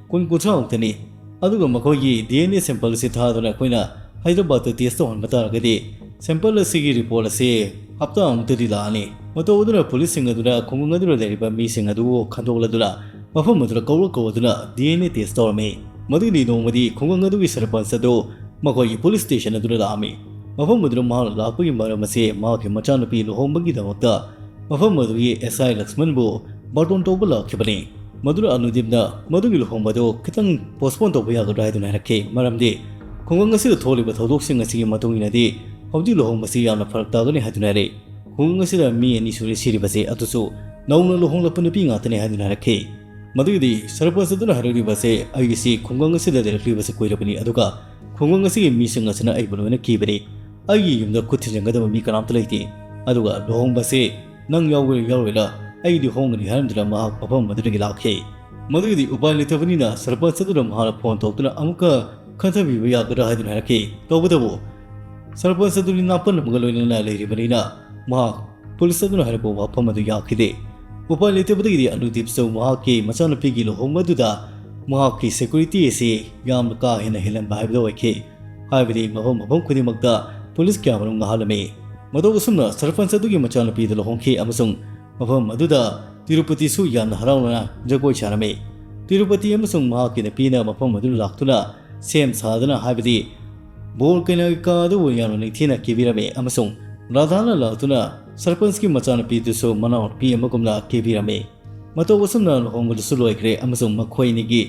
ꯀꯨꯟ ꯀꯨꯟꯊ꯭ꯔꯥ ꯃꯨꯛꯇꯅꯤ꯫ ꯑꯗꯨꯒ ꯃꯈꯣꯏꯒꯤ ꯗꯤ ꯑꯦꯟ ꯑꯦ ꯁꯦꯝꯄꯜ ꯑꯁꯤ ꯊꯥꯗꯨꯅ ꯑꯩꯈꯣꯏꯅ ꯍꯥꯏꯗ꯭ꯔꯕꯥꯗꯇ ꯇꯦꯁ ꯇꯧꯍꯟꯕ ꯇꯥꯔꯒꯗꯤ ꯁꯦꯝꯄꯜ ꯑꯁꯤꯒꯤ ꯔꯤꯄꯣꯔꯠ ꯑꯁꯤ ꯍꯞꯇꯥ ꯑꯃꯨꯛꯇꯗꯤ ꯂꯥꯛꯑꯅꯤ꯫ ꯃꯇꯧ ꯑꯗꯨꯅ ꯄꯨꯂꯤꯁꯁꯤꯡ ꯑꯗꯨꯅ ꯈꯨꯡꯒꯪ ꯑꯗꯨꯗ ꯂꯩꯔꯤꯕ ꯃꯤꯁꯤꯡ ꯑꯗꯨꯕꯨ ꯈꯟꯗꯣꯛꯂꯗꯨꯅ ꯃꯐꯝ ꯑꯗꯨꯗ ꯀꯧꯔ ꯀꯧꯔꯗꯨꯅ D N A test ꯇꯧꯔꯝꯃꯤ꯫ ꯃꯗꯨꯒꯤ ꯅꯣꯡꯃꯗꯤ ꯈꯨꯡꯒꯪ ꯑꯗꯨꯒꯤ ꯁꯔꯄꯟꯆ ꯑꯗꯨ ꯃꯈꯣꯏꯒꯤ police station ꯑꯗꯨꯗ ꯂꯥꯛꯑꯝꯃꯤ꯫ ꯃꯐꯝ ꯑꯗꯨꯗ ꯃꯍꯥꯛꯅ ꯂꯥꯛꯄꯒꯤ ꯃꯔꯝ ꯑꯁꯤ ꯃꯍꯥꯛꯀꯤ ꯃꯆꯥꯅꯨꯄꯤ ꯂꯨꯍꯣꯡꯕꯒꯤꯗꯃꯛꯇ ꯃꯐꯝ ꯑꯗꯨꯒꯤ S I ꯂꯛꯁꯃꯟꯕꯨ ꯕꯥꯔꯇꯣꯟ ꯇꯧꯕ ꯂꯥꯛꯈꯤꯕꯅꯤ꯫ ꯃꯗꯨꯅ ꯑꯅꯨꯗꯤꯞꯅ ꯃꯗꯨꯒꯤ ꯂꯨꯍꯣꯡꯕꯗꯨ ꯈꯤꯇꯪ postpone ꯇꯧꯕ ꯌꯥꯒꯗ꯭ꯔꯥ ꯍꯥꯏꯗꯨꯅ ꯍꯥꯏꯔꯛꯈꯤ꯫ ꯃꯔꯝꯗꯤ ꯈꯨꯡꯒꯪ ꯑꯁꯤꯗ ꯊꯣꯛꯂꯤꯕ ꯊꯧꯗꯣꯛꯁꯤꯡ ꯑꯁꯤꯒꯤ ꯃꯇꯨꯡ ꯏꯟꯅꯗꯤ ꯍꯧꯖꯤꯛ ꯂꯨꯍꯣꯡꯕꯁꯤ ꯌꯥꯝꯅ ꯐꯔꯛ ꯇꯥꯒꯅꯤ ꯍꯥꯏꯗꯨꯅ ꯍꯥꯏꯔꯛꯏ꯫ ꯈꯨꯡꯒꯪ ꯑꯁꯤꯗ ꯃꯤ ꯑꯅꯤ ꯁꯨꯔꯦ ꯁꯤꯔꯤꯕꯁꯦ, ꯑꯗꯨꯁꯨ ꯅꯧꯅ ꯂꯨꯍꯣꯡꯂꯛꯄ ꯅꯨꯄꯤ ꯉꯥꯛꯇꯅꯤ ꯍꯥꯏꯗꯨꯅ ꯍꯥꯏꯔꯛꯈꯤ꯫ ꯃꯗꯨꯒꯤꯗꯤ ꯁꯔꯄꯟꯆ ꯑꯗꯨꯅ ꯍꯥꯏꯔꯛꯂꯤꯕꯁꯦ, ꯑꯩꯒꯤꯁꯤ ꯈꯨꯡꯒꯪ ꯑꯁꯤꯗ ꯂꯩꯔꯛꯂꯤꯕꯁꯦ ꯀꯨꯏꯔꯕꯅꯤ, ꯑꯗꯨꯒ ꯈꯨꯡꯒꯪ ꯑꯁꯤꯒꯤ ꯃꯤꯁꯤꯡ ꯑꯁꯤꯅ ꯑꯩꯕꯨ ꯂꯣꯏꯅ ꯀꯤꯕꯅꯤ꯫ ꯑꯩꯒꯤ ꯌꯨꯝꯗ ꯈꯨꯠ ꯊꯤꯟꯖꯤꯟꯒꯗꯕ ꯃꯤ ꯀꯅꯥꯝꯇ ꯂꯩꯇꯦ, ꯑꯗꯨꯒ ꯂꯨꯍꯣꯡꯕꯁꯦ ꯅꯪ ꯌꯥꯎꯒꯦꯔꯥ ꯌꯥꯎꯔꯣꯏꯔꯥ, ꯑꯩꯗꯤ ꯍꯣꯡꯒꯅꯤ ꯍꯥꯏꯔꯝꯗꯨꯅ ꯃꯍꯥꯛ ꯃꯐꯝ ꯑꯗꯨꯗꯒꯤ ꯂꯥꯛꯈꯤ꯫ ꯃꯗꯨꯒꯤꯗꯤ ꯎꯄꯥꯏ ꯂꯩꯇꯕꯅꯤꯅ ꯁꯔꯄꯟꯆ ꯑꯗꯨꯅ ꯃꯍꯥꯛꯅ ꯐꯣꯟ ꯇꯧꯗꯨꯅ ꯑꯃꯨꯛꯀ ꯈꯟꯊꯕꯤꯕ ꯌꯥꯒꯗ꯭ꯔꯥ ꯍꯥꯏꯗꯨꯅ ꯍꯥꯏꯔꯛꯈꯤ꯫ ꯇꯧꯕꯇꯕꯨ ꯁꯔꯄꯟꯆ ꯑꯗꯨꯗꯤ ꯅꯥꯄꯟ ꯑꯃꯒ ꯂꯣꯏꯅꯅ ꯂꯩꯔꯤꯕꯅꯤꯅ ꯃꯍꯥꯛ ꯄꯨꯂꯤꯁ ꯑꯗꯨꯅ ꯍꯥꯏꯔꯛꯄ ꯋꯥꯐꯝ ꯑꯗꯨ ꯌꯥꯈꯤꯗꯦ꯫ ꯎꯄꯥꯏ ꯂꯩꯇꯕꯗꯒꯤꯗꯤ ꯑꯅꯨꯗꯤꯞꯁꯨ ꯃꯍꯥꯛꯀꯤ ꯃꯆꯥꯅꯨꯄꯤꯒꯤ ꯂꯨꯍꯣꯡꯕ ꯑꯗꯨꯗ ꯃꯍꯥꯛꯀꯤ security ꯑꯁꯤ ꯌꯥꯝꯅ ꯀꯥ ꯍꯦꯟꯅ ꯍꯦꯜꯍꯟꯕ ꯍꯥꯏꯕꯗꯨ ꯑꯣꯏꯈꯤ꯫ ꯍꯥꯏꯕꯗꯤ ꯃꯐꯝ ꯃꯐꯝ ꯈꯨꯗꯤꯡꯃꯛꯇ ꯄꯨꯂꯤꯁ ꯀꯌꯥꯃꯔꯨꯝ ꯉꯥꯍꯜꯂꯝꯃꯤ꯫ ꯃꯇꯧ ꯑꯁꯨꯝꯅ ꯁꯔꯄꯟꯆ ꯑꯗꯨꯒꯤ ꯃꯆꯥꯅꯨꯄꯤꯗꯨ ꯂꯨꯍꯣꯡꯈꯤ ꯑꯃꯁꯨꯡ ꯃꯐꯝ ꯑꯗꯨꯗ ꯇꯤꯔꯨꯄꯇꯤꯁꯨ ꯌꯥꯝꯅ ꯍꯔꯥꯎꯅ ꯖꯒꯣꯏ ꯁꯥꯔꯝꯃꯤ꯫ ꯇꯤꯔꯨꯄꯇꯤ ꯑꯃꯁꯨꯡ ꯃꯍꯥꯛꯀꯤ ꯅꯨꯄꯤꯅ ꯃꯐꯝ ꯑꯗꯨꯗ ꯂꯥꯛꯇꯨꯅ ꯁꯦꯝ ꯁꯥꯗꯨꯅ, ꯍꯥꯏꯕꯗꯤ ꯕꯣꯔ ꯀꯩꯅꯥꯒꯤ ꯀꯥ ꯑꯗꯨꯕꯨ ꯌꯥꯝꯅ ꯅꯤꯡꯊꯤꯅ ꯀꯦꯕꯤꯔꯝꯃꯤ ꯑꯃꯁꯨꯡ ꯔꯥꯙꯥꯅ ꯂꯥꯛꯇꯨꯅ ꯁꯔꯄꯟꯆꯀꯤ ꯃꯆꯥꯅꯨꯄꯤꯗꯨꯁꯨ ꯃꯅꯥꯎꯅꯨꯄꯤ ꯑꯃꯒꯨꯝꯅ ꯀꯦꯕꯤꯔꯝꯃꯤ꯫ ꯃꯇꯧ ꯑꯁꯨꯝꯅ ꯂꯨꯍꯣꯡꯕꯗꯨꯁꯨ ꯂꯣꯏꯈ꯭ꯔꯦ ꯑꯃꯁꯨꯡ ꯃꯈꯣꯏ ꯑꯅꯤꯒꯤ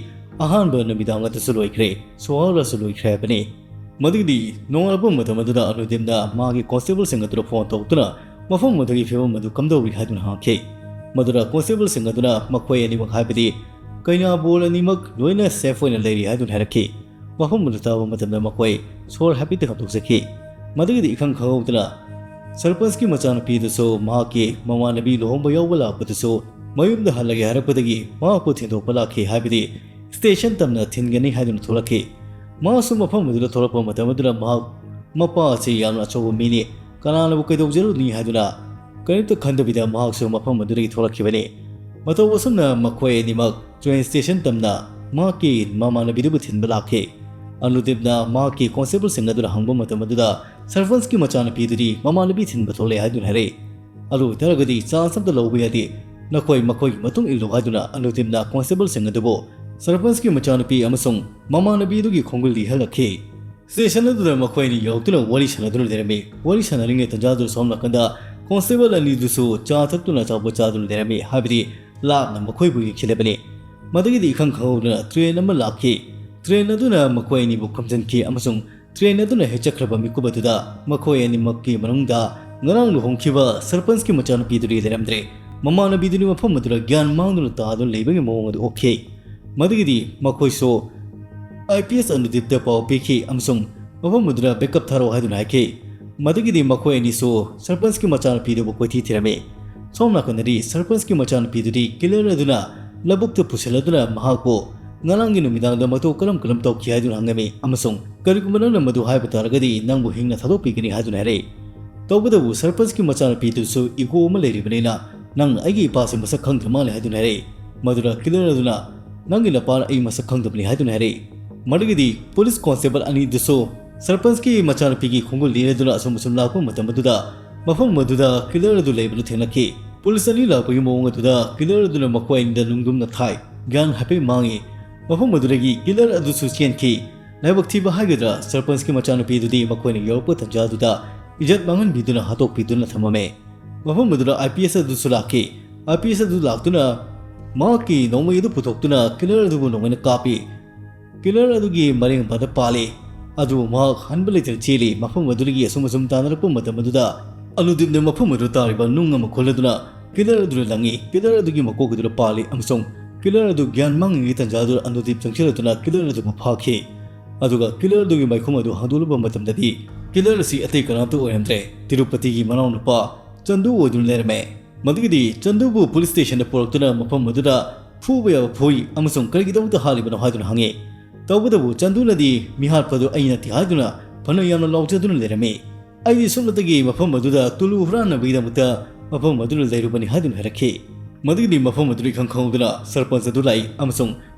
ꯑꯍꯥꯟꯕ ꯅꯨꯃꯤꯗꯥꯡ ꯑꯗꯨꯁꯨ ꯂꯣꯏꯈ꯭ꯔꯦ꯫ ꯁꯣꯍꯥꯔꯥꯁꯨ ꯂꯣꯏꯈ꯭ꯔꯦ ꯍꯥꯏꯕꯅꯤ꯫ ꯃꯗꯨꯒꯤꯗꯤ ꯅꯣꯡꯉꯥꯜꯂꯛꯄ ꯃꯇꯝ ꯑꯗꯨꯗ ꯑꯅꯨꯗꯤꯞꯅ ꯃꯥꯒꯤ ꯀꯣꯟꯁꯇꯦꯕꯜꯁꯤꯡ ꯑꯗꯨꯗ ꯐꯣꯟ ꯇꯧꯗꯨꯅ ꯃꯐꯝ ꯑꯗꯨꯒꯤ ꯐꯤꯕꯝ ꯑꯗꯨ ꯀꯝꯗꯧꯔꯤ ꯍꯥꯏꯗꯨꯅ ꯍꯪꯈꯤ꯫ ꯃꯗꯨꯗ ꯀꯣꯟꯁꯇꯦꯕꯜꯁꯤꯡ ꯑꯗꯨꯅ ꯃꯈꯣꯏ ꯑꯅꯤꯃꯛ, ꯍꯥꯏꯕꯗꯤ ꯀꯩꯅꯥ ꯕꯣꯔ ꯑꯅꯤꯃꯛ ꯂꯣꯏꯅ safe ꯑꯣꯏꯅ ꯂꯩꯔꯤ ꯍꯥꯏꯗꯨꯅ ꯍꯥꯏꯔꯛꯈꯤ꯫ ꯃꯐꯝ ꯑꯗꯨ ꯇꯥꯕ ꯃꯇꯝꯗ ꯃꯈꯣꯏ ꯁꯣꯔ ꯍꯥꯏꯐꯦꯠꯇꯤ ꯍꯥꯞꯇꯣꯛꯆꯈꯤ꯫ ꯃꯗꯨꯒꯤꯗꯤ ꯏꯈꯪ ꯈꯪꯍꯧꯗꯅ ꯁꯔꯄꯟꯆꯀꯤ ꯃꯆꯥꯅꯨꯄꯤꯗꯨꯁꯨ ꯃꯍꯥꯛꯀꯤ ꯃꯃꯥꯟꯅꯕꯤ ꯂꯨꯍꯣꯡꯕ ꯌꯥꯎꯕ ꯂꯥꯛꯄꯗꯨꯁꯨ ꯃꯌꯨꯝꯗ ꯍꯜꯂꯒꯦ ꯍꯥꯏꯔꯛꯄꯗꯒꯤ ꯃꯍꯥꯛꯄꯨ ꯊꯤꯟꯗꯣꯛꯄ ꯂꯥꯛꯈꯤ, ꯍꯥꯏꯕꯗꯤ ꯁ꯭ꯇꯦꯁꯟ ꯇꯝꯅ ꯊꯤꯟꯒꯅꯤ ꯍꯥꯏꯗꯨꯅ ꯊꯣꯛꯂꯛꯈꯤ꯫ ꯃꯍꯥꯛꯁꯨ ꯃꯐꯝ ꯑꯗꯨꯗ ꯊꯣꯛꯂꯛꯄ ꯃꯇꯝ ꯑꯗꯨꯗ ꯃꯍꯥꯛ ꯃꯄꯥ ꯑꯁꯤ ꯌꯥꯝꯅ ꯑꯆꯧꯕ ꯃꯤꯅꯤ, ꯀꯅꯥꯅꯕꯨ ꯀꯩꯗꯧꯖꯔꯨꯅꯤ ꯍꯥꯏꯗꯨꯅ ꯀꯔꯤꯝꯇ ꯈꯟꯗꯕꯤꯗ ꯃꯍꯥꯛꯁꯨ ꯃꯐꯝ ꯑꯗꯨꯗꯒꯤ ꯊꯣꯛꯂꯛꯈꯤꯕꯅꯤ꯫ ꯃꯇꯧ ꯑꯁꯨꯝꯅ ꯃꯈꯣꯏ ꯑꯅꯤꯃꯛ train station ꯇꯝꯅ ꯃꯍꯥꯛꯀꯤ ꯃꯃꯥꯟꯅꯕꯤꯗꯨꯕꯨ ꯊꯤꯟꯕ ꯂꯥꯛꯈꯤ꯫ ꯑꯅꯨꯗꯤꯞꯅ ꯃꯍꯥꯛꯀꯤ ꯀꯣꯟꯁꯇꯦꯕꯜꯁꯤꯡ ꯑꯗꯨꯗ ꯍꯪꯕ ꯃꯇꯝ ꯑꯗꯨꯗ ꯁꯔꯄꯟꯆꯀꯤ ꯃꯆꯥꯅꯨꯄꯤꯗꯨꯗꯤ ꯃꯃꯥꯟꯅꯕꯤ ꯊꯤꯟꯕ ꯊꯣꯛꯂꯦ ꯍꯥꯏꯗꯨꯅ ꯍꯥꯏꯔꯛꯏ꯫ ꯑꯗꯨ ꯑꯣꯏꯇꯥꯔꯒꯗꯤ ꯆꯥꯟꯁ ꯑꯝꯇ ꯂꯧꯕ ꯌꯥꯗꯦ꯫ ꯅꯈꯣꯏ ꯃꯈꯣꯏꯒꯤ ꯃꯇꯨꯡ ꯏꯜꯂꯨ" ꯍꯥꯏꯗꯨꯅ ꯑꯅꯨꯗꯤꯞꯅ ꯀꯣꯟꯁꯇꯦꯕꯜꯁꯤꯡ ꯑꯗꯨꯕꯨ ꯁꯔꯄꯟꯁꯀꯤ ꯃꯆꯥꯅꯨꯄꯤ ꯑꯃꯁꯨꯡ ꯃꯃꯥꯟꯅꯕꯤꯗꯨꯒꯤ ꯈꯣꯡꯒꯨꯜ ꯂꯤꯍꯜꯂꯛꯈꯤ꯫ ꯁ꯭ꯇꯦꯁꯟ ꯑꯗꯨꯗ ꯃꯈꯣꯏ ꯑꯅꯤ ꯌꯧꯔꯛꯇꯨꯅ ꯋꯥꯔꯤ ꯁꯥꯟꯅꯗꯨꯅ ꯂꯩꯔꯝꯃꯤ꯫ ꯋꯥꯔꯤ ꯁꯥꯟꯅꯔꯤꯉꯩ ꯇꯟꯖꯥꯗꯨ ꯁꯣꯝ ꯅꯥꯀꯟꯗ ꯀꯣꯟꯁꯇꯦꯕꯜ ꯑꯅꯤꯗꯨꯁꯨ ꯆꯥ ꯊꯛꯇꯨꯅ ꯑꯆꯥꯄꯣꯠ ꯆꯥꯗꯨꯅ ꯂꯩꯔꯝꯃꯤ, ꯍꯥꯏꯕꯗꯤ ꯂꯥꯞꯅ ꯃꯈꯣꯏꯕꯨ ꯌꯦꯡꯁꯤꯜꯂꯕꯅꯤ꯫ ꯃꯗꯨꯒꯤꯗꯤ ꯏꯈꯪ ꯈꯪꯍꯧꯗꯅ ꯇ꯭ꯔꯦꯟ ꯑꯃ ꯂꯥꯛꯈꯤ꯫ ꯇ꯭ꯔꯦꯟ ꯑꯗꯨꯅ ꯃꯈꯣꯏ ꯑꯅꯤꯕꯨ ꯈꯨꯝꯖꯤꯟꯈꯤ ꯑꯑꯃꯁꯨꯡ ꯇ꯭ꯔꯦꯟ ꯑꯗꯨꯅ ꯍꯦꯛ ꯆꯠꯈ꯭ꯔꯕ ꯃꯤꯀꯨꯞ ꯑꯗꯨꯗ ꯃꯈꯣꯏ ꯑꯅꯤꯃꯛꯀꯤ ꯃꯅꯨꯡꯗ ꯉꯔꯥꯡ ꯂꯨꯍꯣꯡꯈꯤꯕ ꯁꯔꯄꯟꯁꯀꯤ ꯃꯆꯥꯅꯨꯄꯤꯗꯨꯗꯤ ꯂꯩꯔꯝꯗ꯭ꯔꯦ꯫ ꯃꯃꯥꯟꯅꯕꯤꯗꯨꯗꯤ ꯃꯐꯝ ꯑꯗꯨꯗ ꯒ꯭ꯌꯥꯟ ꯃꯥꯡꯗꯨꯅ ꯇꯥꯗꯨꯅ ꯂꯩꯕꯒꯤ ꯃꯑꯣꯡ ꯑꯗꯨ ꯎꯠꯈꯤ꯫ ꯃꯗꯨꯒꯤꯗꯤ ꯃꯈꯣꯏꯁꯨ ꯑꯥꯏ ꯄꯤ ꯑꯦꯁ ꯑꯅꯨꯗꯤꯞꯇ ꯄꯥꯎ ꯄꯤꯈꯤ ꯑꯃꯁꯨꯡ ꯃꯐꯝ ꯑꯗꯨꯗ ꯕꯦꯛꯀꯞ ꯊꯥꯔꯛꯑꯣ ꯍꯥꯏꯗꯨꯅ ꯍꯥꯏꯈꯤ꯫ ꯃꯗꯨꯒꯤꯗꯤ ꯃꯈꯣꯏ ꯑꯅꯤꯁꯨ ꯁꯔꯄꯟꯁꯀꯤ ꯃꯆꯥꯅꯨꯄꯤꯗꯨꯕꯨ ꯀꯣꯏꯊꯤ ꯊꯤꯔꯝꯃꯤ꯫ ꯁꯣꯝ ꯅꯥꯀꯟꯗꯗꯤ ꯁꯔꯄꯟꯁꯀꯤ ꯃꯆꯥꯅꯨꯄꯤꯗꯨꯗꯤ ꯀꯤꯂꯔ ꯑꯗꯨꯅ ꯂꯧꯕꯨꯛꯇ ꯄꯨꯁꯤꯜꯂꯗꯨꯅ ꯃꯍꯥꯛꯄꯨ ꯉꯔꯥꯡꯒꯤ ꯅꯨꯃꯤꯗꯥꯡꯗ ꯃꯇꯧ ꯀꯔꯝ ꯀꯔꯝ ꯇꯧꯈꯤ ꯍꯥꯏꯗꯨꯅ ꯍꯪꯉꯝꯃꯤ ꯑꯃꯁꯨꯡ "ꯀꯔꯤꯒꯨꯝꯕ ꯅꯪꯅ ꯃꯗꯨ ꯍꯥꯏꯕ ꯇꯥꯔꯒꯗꯤ ꯅꯪꯕꯨ ꯍꯤꯡꯅ ꯊꯥꯗꯣꯛꯄꯤꯒꯅꯤ" ꯍꯥꯏꯗꯨꯅ ꯍꯥꯏꯔꯛꯏ꯫ ꯇꯧꯕꯇꯕꯨ ꯁꯔꯄꯟꯁꯀꯤ ꯃꯆꯥꯅꯨꯄꯤꯗꯨꯁꯨ ꯏꯒꯣ ꯑꯃ ꯂꯩꯔꯤꯕꯅꯤꯅ "ꯅꯪꯅ ꯑꯩꯒꯤ ꯏꯄꯥꯁꯦ ꯃꯁꯛ ꯈꯪꯗ꯭ꯔ ꯃꯥꯜꯂꯦ" ꯍꯥꯏꯗꯨꯅ ꯍꯥꯏꯔꯛꯏ꯫ ꯃꯗꯨꯗ ꯀꯤꯂꯔ ꯑꯗꯨꯅ "ꯅꯪꯒꯤ ꯅꯄꯥꯅ ꯑꯩ ꯃꯁꯛ ꯈꯪꯗꯕꯅꯤ" ꯍꯥꯏꯗꯨꯅ ꯍꯥꯏꯔꯛꯏ꯫ ꯃꯗꯨꯒꯤꯗꯤ ꯄꯨꯂꯤꯁ ꯀꯣꯟꯁꯇꯦꯕꯜ ꯑꯅꯤꯗꯨꯁꯨ ꯁꯔꯄꯟꯁꯀꯤ ꯃꯆꯥꯅꯨꯄꯤꯒꯤ ꯈꯣꯡꯒꯨꯜ ꯂꯤꯔꯗꯨꯅ ꯑꯁꯨꯝ ꯑꯁꯨꯝ ꯂꯥꯛꯄ ꯃꯇꯝ ꯑꯗꯨꯗ ꯃꯐꯝ ꯑꯗꯨꯗ ꯀꯤꯂꯔ ꯑꯗꯨ ꯂꯩꯕꯗꯨ ꯊꯦꯡꯅꯈꯤ꯫ ꯄꯨꯂꯤꯁ ꯑꯅꯤ ꯂꯥꯛꯄꯒꯤ ꯃꯑꯣꯡ ꯑꯗꯨꯗ ꯀꯤꯂꯔ ꯑꯗꯨꯅ ꯃꯈꯣꯏ ꯑꯅꯤꯗ ꯅꯨꯡꯗꯨꯝꯅ ꯊꯥꯏ꯫ ꯒ꯭ꯌꯥꯟ ꯍꯥꯏꯐꯦꯠ ꯃꯥꯡꯉꯤ꯫ ꯃꯐꯝ ꯑꯗꯨꯗꯒꯤ ꯀꯤꯂꯔ ꯑꯗꯨꯁꯨ ꯆꯦꯟꯈꯤ꯫ ꯂꯥꯏꯕꯛ ꯊꯤꯕ ꯍꯥꯏꯒꯗ꯭ꯔꯥ, ꯁꯔꯄꯟꯁꯀꯤ ꯃꯆꯥꯅꯨꯄꯤꯗꯨꯗꯤ ꯃꯈꯣꯏꯅ ꯌꯧꯔꯛꯄ ꯇꯟꯖꯥꯗꯨꯗ ꯏꯖꯠ ꯃꯥꯡꯍꯟꯕꯤꯗꯨꯅ ꯍꯥꯠꯇꯣꯛꯄꯤꯗꯨꯅ ꯊꯝꯃꯝꯃꯦ꯫ ꯃꯐꯝ ꯑꯗꯨꯗ ꯑꯥꯏ ꯄꯤ ꯑꯦꯁ ꯑꯗꯨꯁꯨ ꯂꯥꯛꯈꯤ꯫ ꯑꯥꯏ ꯄꯤ ꯑꯦꯁ ꯑꯗꯨ ꯂꯥꯛꯇꯨꯅ ꯃꯍꯥꯛꯀꯤ ꯅꯣꯡꯃꯩ ꯑꯗꯨ ꯄꯨꯊꯣꯛꯇꯨꯅ ꯀꯤꯂꯔ ꯑꯗꯨꯕꯨ ꯅꯣꯡꯃꯩꯅ ꯀꯥꯞꯄꯤ꯫ ꯀꯤꯂꯔ ꯑꯗꯨꯒꯤ ꯃꯔꯦꯡ ꯃꯄꯥꯟꯗ ꯄꯥꯜꯂꯤ꯫ ꯑꯗꯨꯕꯨ ꯃꯍꯥꯛ ꯍꯟꯕ ꯂꯩꯇꯅ ꯆꯦꯜꯂꯤ꯫ ꯃꯐꯝ ꯑꯗꯨꯗꯒꯤ ꯑꯁꯨꯝ ꯑꯁꯨꯝ ꯇꯥꯟꯅꯔꯛꯄ ꯃꯇꯝ ꯑꯗꯨꯗ ꯑꯅꯨꯗꯤꯞꯅ ꯃꯐꯝ ꯑꯗꯨꯗ ꯇꯥꯔꯤꯕ ꯅꯨꯡ ꯑꯃ ꯈꯨꯜꯂꯗꯨꯅ ꯀꯤꯂꯔ ꯑꯗꯨꯗ ꯂꯪꯉꯤ꯫ ꯀꯤꯂꯔ ꯑꯗꯨꯒꯤ ꯃꯀꯣꯛ ꯑꯗꯨꯗ ꯄꯥꯜꯂꯤ ꯑꯃꯁꯨꯡ ꯀꯤꯂꯔ ꯑꯗꯨ ꯒ꯭ꯌꯥꯟ ꯃꯥꯡꯉꯤꯉꯩ ꯇꯟꯖꯥꯗꯨꯗ ꯑꯅꯨꯗꯤꯞ ꯆꯪꯁꯤꯜꯂꯗꯨꯅ ꯀꯤꯂꯔ ꯑꯗꯨꯕꯨ ꯐꯥꯈꯤ꯫ ꯑꯗꯨꯒ ꯀꯤꯂꯔ ꯑꯗꯨꯒꯤ ꯃꯥꯏꯈꯨꯝ ꯑꯗꯨ ꯍꯥꯡꯗꯣꯛꯂꯨꯕ ꯃꯇꯝꯗꯗꯤ ꯀꯤꯂꯔ ꯑꯁꯤ ꯑꯇꯩ ꯀꯅꯥꯝꯇ ꯑꯣꯏꯔꯝꯗ꯭ꯔꯦ꯫ ꯇꯤꯔꯨꯄꯇꯤꯒꯤ ꯃꯅꯥꯎꯅꯨꯄꯥ ꯆꯟꯗꯨ ꯑꯣꯏꯗꯨꯅ ꯂꯩꯔꯝꯃꯦ꯫ ꯃꯗꯨꯒꯤꯗꯤ ꯆꯟꯗꯨꯕꯨ ꯄꯨꯂꯤꯁ ꯁ꯭ꯇꯦꯁꯟꯗ ꯄꯨꯔꯛꯇꯨꯅ ꯃꯐꯝ ꯑꯗꯨꯗ ꯐꯨꯕ ꯌꯥꯕ ꯐꯨꯏ ꯑꯃꯁꯨꯡ "ꯀꯔꯤꯒꯤꯗꯃꯛꯇ ꯍꯥꯠꯂꯤꯕꯅꯣ?" ꯍꯥꯏꯗꯨꯅ ꯍꯪꯉꯤ꯫ ꯇꯧꯕꯇꯕꯨ ꯆꯟꯗꯨꯅꯗꯤ "ꯃꯤꯍꯥꯠꯄꯗꯨ ꯑꯩ ꯅꯠꯇꯦ" ꯍꯥꯏꯗꯨꯅ ꯐꯅ ꯌꯥꯝꯅ ꯂꯥꯎꯖꯗꯨꯅ ꯂꯩꯔꯝꯃꯤ꯫ "ꯑꯩꯗꯤ ꯁꯨꯞꯅꯇꯒꯤ ꯃꯐꯝ ꯑꯗꯨꯗ ꯇꯨꯂꯨ ꯍꯨꯔꯥꯟꯅꯕꯒꯤꯗꯃꯛꯇ ꯃꯐꯝ ꯑꯗꯨꯗ ꯂꯩꯔꯨꯕꯅꯤ" ꯍꯥꯏꯗꯨꯅ ꯍꯥꯏꯔꯛꯈꯤ꯫ ꯃꯗꯨꯒꯤꯗꯤ ꯃꯐꯝ ꯑꯗꯨꯗ ꯏꯈꯪ ꯈꯪꯍꯧꯗꯅ ꯁꯔꯄꯟꯆ ꯑꯗꯨ ꯂꯥꯛꯏ ꯑꯃꯁꯨꯡ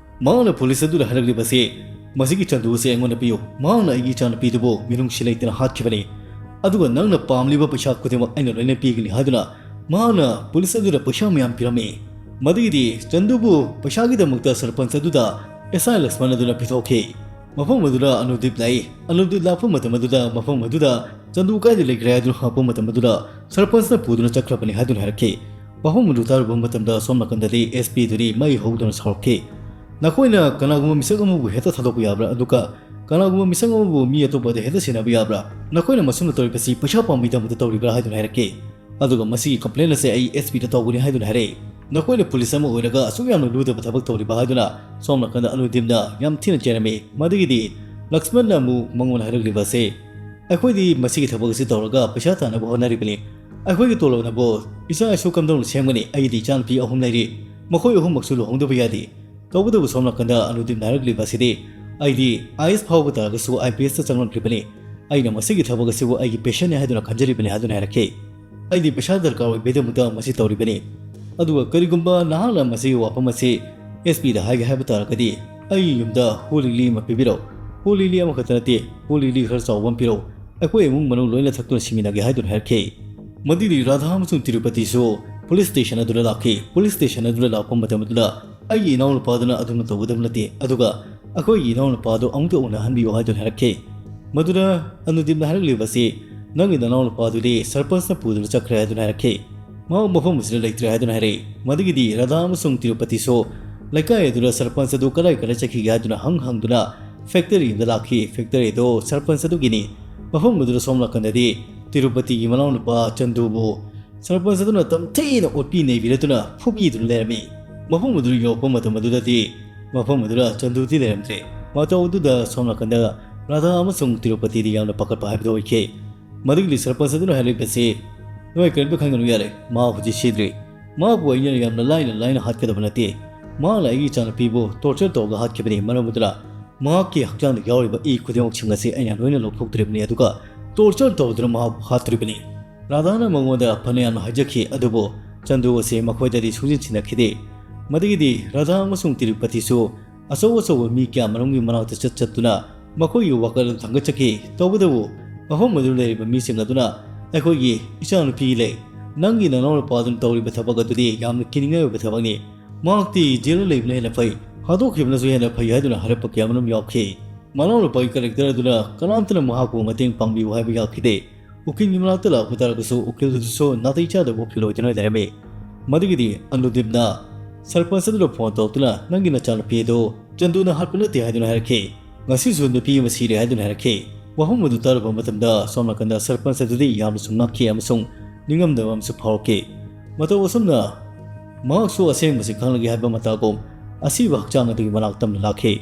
ꯃꯍꯥꯛꯅ ꯄꯨꯂꯤꯁ ꯑꯗꯨꯗ ꯍꯥꯏꯔꯛꯂꯤꯕꯁꯤ, "ꯃꯁꯤꯒꯤ ꯆꯟꯗꯨ ꯑꯁꯤ ꯑꯩꯉꯣꯟꯗ ꯄꯤꯌꯨ꯫ ꯃꯍꯥꯛꯅ ꯑꯩꯒꯤ ꯏꯆꯥꯅꯨꯄꯤꯗꯨꯕꯨ ꯃꯤꯅꯨꯡꯁꯤ ꯂꯩꯇꯅ ꯍꯥꯠꯈꯤꯕꯅꯤ꯫ ꯑꯗꯨꯒ ꯅꯪꯅ ꯄꯥꯝꯂꯤꯕ ꯄꯩꯁꯥ ꯈꯨꯗꯤꯡꯃꯛ ꯑꯩꯅ ꯂꯣꯏꯅ ꯄꯤꯒꯅꯤ" ꯍꯥꯏꯗꯨꯅ ꯃꯍꯥꯛꯅ ꯄꯨꯂꯤꯁ ꯑꯗꯨꯗ ꯄꯩꯁꯥ ꯃꯌꯥꯝ ꯄꯤꯔꯝꯃꯤ꯫ ꯃꯗꯨꯒꯤꯗꯤ ꯆꯟꯗꯨꯕꯨ ꯄꯩꯁꯥꯒꯤꯗꯃꯛꯇ ꯁꯔꯄꯟꯆ ꯑꯗꯨꯗ ꯑꯦꯁ ꯑꯥꯏ ꯂꯛꯁꯃꯟ ꯑꯗꯨꯅ ꯄꯤꯊꯣꯛꯈꯤ꯫ ꯃꯐꯝ ꯑꯗꯨꯗ ꯑꯅꯨꯗꯤꯞ ꯂꯥꯛꯏ꯫ ꯑꯅꯨꯗꯤꯞ ꯂꯥꯛꯄ ꯃꯇꯝ ꯑꯗꯨꯗ ꯃꯐꯝ ꯑꯗꯨꯗ ꯆꯟꯗꯨ ꯀꯥꯏꯗ ꯂꯩꯈ꯭ꯔꯦ ꯍꯥꯏꯗꯨꯅ ꯍꯪꯉꯛꯄ ꯃꯇꯝ ꯑꯗꯨꯗ ꯁꯔꯄꯟꯆꯅ ꯄꯨꯗꯨꯅ ꯆꯠꯈ꯭ꯔꯕꯅꯤ ꯍꯥꯏꯗꯨꯅ ꯍꯥꯏꯔꯛꯈꯤ꯫ ꯃꯐꯝ ꯑꯗꯨ ꯇꯥꯔꯨꯕ ꯃꯇꯝꯗ ꯁꯣꯝ ꯅꯥꯀꯟꯗꯗꯤ ꯑꯦꯁ ꯄꯤ ꯑꯗꯨꯗꯤ ꯃꯩ ꯍꯧꯗꯨꯅ ꯁꯥꯎꯔꯛꯈꯤ꯫ "ꯅꯈꯣꯏꯅ ꯀꯅꯥꯒꯨꯝꯕ ꯃꯤꯁꯛ ꯑꯃꯕꯨ ꯍꯦꯛꯇ ꯊꯥꯗꯣꯛꯄ ꯌꯥꯕ꯭ꯔꯥ? ꯑꯗꯨꯒ ꯀꯅꯥꯒꯨꯝꯕ ꯃꯤꯁꯛ ꯑꯃꯕꯨ ꯃꯤ ꯑꯇꯣꯞꯄꯗ ꯍꯦꯛꯇ ꯁꯤꯟꯅꯕ ꯌꯥꯕ꯭ꯔꯥ? ꯅꯈꯣꯏꯅ ꯃꯁꯨꯝꯅ ꯇꯧꯔꯤꯕꯁꯤ ꯄꯩꯁꯥ ꯄꯥꯝꯕꯒꯤꯗꯃꯛꯇ ꯇꯧꯔꯤꯕ꯭ꯔꯥ?" ꯍꯥꯏꯗꯨꯅ ꯍꯥꯏꯔꯛꯈꯤ꯫ ꯑꯗꯨꯒ ꯃꯁꯤꯒꯤ ꯀꯝꯄ꯭ꯂꯦꯟ ꯑꯁꯦ ꯑꯩ ꯑꯦꯁ ꯄꯤꯗ ꯇꯧꯒꯅꯤ ꯍꯥꯏꯗꯨꯅ ꯍꯥꯏꯔꯛꯏ꯫ "ꯅꯈꯣꯏꯅ ꯄꯨꯂꯤꯁ ꯑꯃ ꯑꯣꯏꯔꯒ ꯑꯁꯨꯛ ꯌꯥꯝꯅ ꯂꯨꯗꯕ ꯊꯕꯛ ꯇꯧꯔꯤꯕ?" ꯍꯥꯏꯗꯨꯅ ꯁꯣꯝ ꯅꯥꯀꯟꯗ ꯑꯅꯨꯗꯤꯞꯅ ꯌꯥꯝ ꯊꯤꯅ ꯆꯩꯔꯝꯃꯤ꯫ ꯃꯗꯨꯒꯤꯗꯤ ꯂꯛꯁꯃꯟꯅ ꯑꯃꯨꯛ ꯃꯉꯣꯟꯗ ꯍꯥꯏꯔꯛꯂꯤꯕ ꯑꯁꯤ, "ꯑꯩꯈꯣꯏꯗꯤ ꯃꯁꯤꯒꯤ ꯊꯕꯛ ꯑꯁꯤ ꯇꯧꯔꯒ ꯄꯩꯁꯥ ꯇꯥꯟꯅꯕ ꯍꯣꯠꯅꯔꯤꯕꯅꯤ꯫ ꯑꯩꯈꯣꯏꯒꯤ ꯇꯣꯂꯣꯞꯅꯕꯨ ꯏꯆꯥ ꯏꯁꯨ ꯀꯝꯗꯧꯅ ꯁꯦꯝꯒꯅꯤ? ꯑꯩꯒꯤꯗꯤ ꯏꯆꯥꯅꯨꯄꯤ ꯑꯍꯨꯝ ꯂꯩꯔꯤ꯫ ꯃꯈꯣꯏ ꯑꯍꯨꯝꯃꯛꯁꯨ ꯂꯨꯍꯣꯡꯗꯕ ꯌꯥꯗꯦ꯫ ꯇꯧꯕꯇꯕꯨ ꯁꯣꯝ ꯅꯥꯀꯟꯗ ꯑꯅꯨꯗꯤꯞꯅ ꯍꯥꯏꯔꯛꯂꯤꯕ ꯑꯁꯤꯗꯤ, ꯑꯩꯗꯤ ꯑꯥꯏ ꯑꯦꯁ ꯐꯥꯎꯕ ꯇꯥꯔꯒꯁꯨ ꯑꯥꯏ ꯄꯤ ꯑꯦꯁꯇ ꯆꯪꯂꯛꯂꯤꯕꯅꯤ꯫ ꯑꯩꯅ ꯃꯁꯤꯒꯤ ꯊꯕꯛ ꯑꯁꯤꯕꯨ ꯑꯩꯒꯤ ꯄꯦꯁꯟꯅꯤ ꯍꯥꯏꯗꯨꯅ ꯈꯟꯖꯔꯤꯕꯅꯤ" ꯍꯥꯏꯗꯨꯅ ꯍꯥꯏꯔꯛꯈꯤ꯫ "ꯑꯩꯗꯤ ꯄꯩꯁꯥ ꯗꯔꯀꯥꯔ ꯑꯣꯏꯕꯒꯤꯗꯃꯛꯇ ꯃꯁꯤ ꯇꯧꯔꯤꯕꯅꯤ꯫ ꯑꯗꯨꯒ ꯀꯔꯤꯒꯨꯝꯕ ꯅꯍꯥꯛꯅ ꯃꯁꯤꯒꯤ ꯋꯥꯐꯝ ꯑꯁꯤ ꯑꯦꯁ ꯄꯤꯗ ꯍꯥꯏꯒꯦ ꯍꯥꯏꯕ ꯇꯥꯔꯒꯗꯤ, ꯑꯩꯒꯤ ꯌꯨꯝꯗ ꯍꯣ ꯂꯤꯂꯤ ꯑꯃ ꯄꯤꯕꯤꯔꯛꯎ꯫ ꯍꯣ ꯂꯤꯂꯤ ꯑꯃꯈꯛꯇ ꯅꯠꯇꯦ, ꯍꯣ ꯂꯤꯂꯤ ꯈꯔ ꯆꯥꯎꯕ ꯑꯃ ꯄꯤꯔꯛꯎ꯫ ꯑꯩꯈꯣꯏ ꯏꯃꯨꯡ ꯃꯅꯨꯡ ꯂꯣꯏꯅ ꯊꯛꯇꯨꯅ ꯁꯤꯃꯤꯟꯅꯒꯦ" ꯍꯥꯏꯗꯨꯅ ꯍꯥꯏꯔꯛꯈꯤ꯫ ꯃꯗꯨꯗꯤ ꯔꯥꯙꯥ ꯑꯃꯁꯨꯡ ꯇꯤꯔꯨꯄꯇꯤꯁꯨ ꯄꯨꯂꯤꯁ ꯁ꯭ꯇꯦꯁꯟ ꯑꯗꯨꯗ ꯂꯥꯛꯈꯤ꯫ ꯄꯨꯂꯤꯁ ꯁ꯭ꯇꯦꯁꯟ ꯑꯗꯨꯗ ꯂꯥꯛꯄ ꯃꯇꯝ ꯑꯗꯨꯗ ꯑꯩꯒꯤ ꯏꯅꯥꯎꯅꯨꯄꯥꯗꯨꯅ ꯑꯗꯨꯝꯅ ꯇꯧꯒꯗꯕ ꯅꯠꯇꯦ, ꯑꯗꯨꯒ ꯑꯩꯈꯣꯏꯒꯤ ꯏꯅꯥꯎꯅꯨꯄꯥꯗꯨ ꯑꯃꯨꯛꯇ ꯎꯅꯍꯟꯕꯤꯌꯨ ꯍꯥꯏꯗꯨꯅ ꯍꯥꯏꯔꯛꯈꯤ꯫ ꯃꯗꯨꯗ ꯑꯅꯨꯗꯤꯞꯅ ꯍꯥꯏꯔꯛꯂꯤꯕ ꯑꯁꯤ, "ꯅꯪꯒꯤ ꯅꯅꯥꯎꯅꯨꯄꯥꯗꯨꯗꯤ ꯁꯔꯄꯟꯆꯅ ꯄꯨꯗꯨꯅ ꯆꯠꯈ꯭ꯔꯦ" ꯍꯥꯏꯗꯨꯅ ꯍꯥꯏꯔꯛꯈꯤ꯫ "ꯃꯍꯥꯛ ꯃꯐꯝ ꯑꯁꯤꯗ ꯂꯩꯇ꯭ꯔꯦ" ꯍꯥꯏꯗꯨꯅ ꯍꯥꯏꯔꯛꯏ꯫ ꯃꯗꯨꯒꯤꯗꯤ ꯔꯥꯙꯥ ꯑꯃꯁꯨꯡ ꯇꯤꯔꯨꯄꯇꯤꯁꯨ ꯂꯩꯀꯥꯏ ꯑꯗꯨꯗ ꯁꯔꯄꯟꯆ ꯑꯗꯨ ꯀꯗꯥꯏ ꯀꯗꯥꯏ ꯆꯠꯈꯤꯒꯦ ꯍꯥꯏꯗꯨꯅ ꯍꯪ ꯍꯪꯗꯨꯅ ꯐꯦꯛꯇꯔꯤ ꯑꯗꯨꯗ ꯂꯥꯛꯈꯤ꯫ ꯐꯦꯛꯇꯔꯤ ꯑꯗꯨ ꯁꯔꯄꯟꯆ ꯑꯗꯨꯒꯤꯅꯤ꯫ ꯃꯐꯝ ꯑꯗꯨꯗ ꯁꯣꯝ ꯅꯥꯀꯟꯗꯗꯤ ꯇꯤꯔꯨꯄꯇꯤꯒꯤ ꯃꯅꯥꯎꯅꯨꯄꯥ ꯆꯟꯗꯨꯕꯨ ꯁꯔꯄꯟꯆ ꯑꯗꯨꯅ ꯇꯝꯊꯤꯅ ꯑꯣꯠꯄꯤ ꯅꯩꯕꯤꯔꯗꯨꯅ ꯐꯨꯕꯤꯗꯨꯅ ꯂꯩꯔꯝꯃꯤ꯫ ꯃꯐꯝ ꯑꯗꯨꯗ ꯌꯧꯔꯛꯄ ꯃꯇꯝ ꯑꯗꯨꯗꯗꯤ ꯃꯐꯝ ꯑꯗꯨꯗ ꯆꯟꯗꯨꯗꯤ ꯂꯩꯔꯝꯗ꯭ꯔꯦ꯫ ꯃꯇꯧ ꯑꯗꯨꯗ ꯁꯣꯝ ꯅꯥꯀꯟꯗ ꯔꯥꯙꯥ ꯑꯃꯁꯨꯡ ꯇꯤꯔꯨꯄꯇꯤꯗꯤ ꯌꯥꯝꯅ ꯄꯥꯈꯠꯄ ꯍꯥꯏꯕꯗꯨ ꯑꯣꯏꯈꯤ꯫ ꯃꯗꯨꯒꯤ ꯁꯔꯄꯟꯆ ꯑꯗꯨꯅ ꯍꯥꯏꯔꯛꯄꯁꯤ, "ꯅꯣꯏ ꯀꯔꯤꯝꯇ ꯈꯟꯒꯅꯨ ꯌꯥꯔꯦ, ꯃꯍꯥꯛ ꯍꯧꯖꯤꯛ ꯁꯤꯗ꯭ꯔꯤ꯫ ꯃꯍꯥꯛꯄꯨ ꯑꯩꯅ ꯌꯥꯝꯅ ꯂꯥꯏꯅ ꯂꯥꯏꯅ ꯍꯥꯠꯀꯗꯕ ꯅꯠꯇꯦ꯫ ꯃꯍꯥꯛꯅ ꯑꯩꯒꯤ ꯏꯆꯥꯅꯨꯄꯤꯕꯨ ꯇꯣꯔꯆꯔ ꯇꯧꯔꯒ ꯍꯥꯠꯈꯤꯕꯅꯤ, ꯃꯔꯝ ꯑꯗꯨꯅ ꯃꯍꯥꯛꯀꯤ ꯍꯛꯆꯥꯡꯗ ꯌꯥꯎꯔꯤꯕ ꯏ ꯈꯨꯗꯤꯡꯃꯛꯁꯤꯡ ꯑꯁꯤ ꯑꯩꯅ ꯂꯣꯏꯅ ꯂꯧꯊꯣꯛꯇꯣꯔꯤꯕꯅꯤ, ꯑꯗꯨꯒ ꯇꯣꯔꯆꯔ ꯇꯧꯗꯨꯅ ꯃꯍꯥꯛꯄꯨ ꯍꯥꯠꯇꯣꯔꯤꯕꯅꯤ"꯫ ꯔꯥꯙꯥꯅ ꯃꯉꯣꯟꯗ ꯐꯅꯌꯥꯝꯅ ꯍꯥꯏꯖꯈꯤ, ꯑꯗꯨꯕꯨ ꯆꯟꯗꯨ ꯑꯁꯤ ꯃꯈꯣꯏꯗꯗꯤ ꯁꯨꯡꯁꯤꯟ ꯁꯤꯟꯅꯈꯤꯗꯦ꯫ ꯃꯗꯨꯒꯤꯗꯤ ꯔꯥꯙꯥ ꯑꯃꯁꯨꯡ ꯇꯤꯔꯨꯄꯇꯤꯁꯨ ꯑꯆꯧ ꯑꯆꯧꯕ ꯃꯤ ꯀꯌꯥ ꯃꯔꯨꯝꯒꯤ ꯃꯅꯥꯛꯇ ꯆꯠ ꯆꯠꯇꯨꯅ ꯃꯈꯣꯏꯒꯤ ꯋꯥꯈꯜ ꯑꯗꯨ ꯊꯥꯡꯒꯠꯆꯈꯤ꯫ ꯇꯧꯕꯇꯕꯨ ꯃꯐꯝ ꯑꯗꯨꯗ ꯂꯩꯔꯤꯕ ꯃꯤꯁꯤꯡ ꯑꯗꯨꯅ, "ꯑꯩꯈꯣꯏꯒꯤ ꯏꯆꯥꯅꯨꯄꯤ ꯂꯩ, "ꯅꯪꯒꯤ ꯅꯅꯥꯎꯅꯨꯄꯥꯗꯨꯅ ꯇꯧꯔꯤꯕ ꯊꯕꯛ ꯑꯗꯨꯗꯤ ꯌꯥꯝꯅ ꯀꯤꯅꯤꯡꯉꯥꯏ ꯑꯣꯏꯕ ꯊꯕꯛꯅꯤ꯫ ꯃꯍꯥꯛꯇꯤ ꯖꯦꯜꯗ ꯂꯩꯕꯅ ꯍꯦꯟꯅ ꯐꯩ, ꯍꯥꯠꯇꯣꯛꯈꯤꯕꯅꯁꯨ ꯍꯦꯟꯅ ꯐꯩ" ꯍꯥꯏꯗꯨꯅ ꯍꯥꯏꯔꯛꯄ ꯀꯌꯥ ꯑꯃꯔꯣꯝ ꯌꯥꯎꯈꯤ꯫ ꯃꯅꯥꯎꯅꯨꯄꯥꯒꯤ ꯀꯦꯔꯦꯛꯇꯔ ꯑꯗꯨꯅ ꯀꯅꯥꯝꯇꯅ ꯃꯍꯥꯛꯄꯨ ꯃꯇꯦꯡ ꯄꯥꯡꯕꯤꯌꯨ ꯍꯥꯏꯕ ꯌꯥꯈꯤꯗꯦ꯫ ꯎꯀꯤꯜꯒꯤ ꯃꯅꯥꯛꯇ ꯂꯥꯛꯄ ꯇꯥꯔꯒꯁꯨ ꯎꯀꯤꯜꯗꯨꯁꯨ ꯅꯥꯇꯩ ꯆꯥꯗꯕ ꯎꯀꯤꯜ ꯑꯣꯏꯗꯨꯅ ꯂꯩꯔꯝꯃꯤ꯫ ꯃꯗꯨꯒꯤꯗꯤ ꯑꯅꯨꯗꯤꯞꯅ ꯁꯔꯄꯟꯁ ꯑꯗꯨꯗ ꯐꯣꯟ ꯇꯧꯔꯛꯇꯨꯅ, "ꯅꯪꯒꯤ ꯅꯆꯥꯅꯨꯄꯤ ꯑꯗꯨ ꯆꯟꯗꯨꯅ ꯍꯥꯠꯄ ꯅꯠꯇꯦ" ꯍꯥꯏꯗꯨꯅ ꯍꯥꯏꯔꯛꯈꯤ꯫ "ꯉꯁꯤꯁꯨ ꯅꯨꯄꯤ ꯑꯃ ꯁꯤꯔꯦ" ꯍꯥꯏꯗꯨꯅ ꯍꯥꯏꯔꯛꯈꯤ꯫ ꯋꯥꯐꯝ ꯑꯗꯨ ꯇꯥꯔꯨꯕ ꯃꯇꯝꯗ ꯁꯣꯝ ꯅꯥꯀꯟꯗ ꯁꯔꯄꯟꯁ ꯑꯗꯨꯗꯤ ꯌꯥꯝꯅꯁꯨ ꯉꯛꯈꯤ ꯑꯃꯁꯨꯡ ꯅꯤꯡꯉꯝꯗꯕ ꯑꯃꯁꯨ ꯐꯥꯎꯔꯛꯈꯤ꯫ ꯃꯇꯧ ꯑꯁꯨꯝꯅ ꯃꯍꯥꯛꯁꯨ ꯑꯁꯦꯡꯕꯁꯤ ꯈꯪꯂꯒꯦ ꯍꯥꯏꯕ ꯃꯇꯥꯒꯨꯝ ꯑꯁꯤꯕ ꯍꯛꯆꯥꯡ ꯑꯗꯨꯒꯤ ꯃꯅꯥꯛ ꯇꯝꯅ ꯂꯥꯛꯈꯤ꯫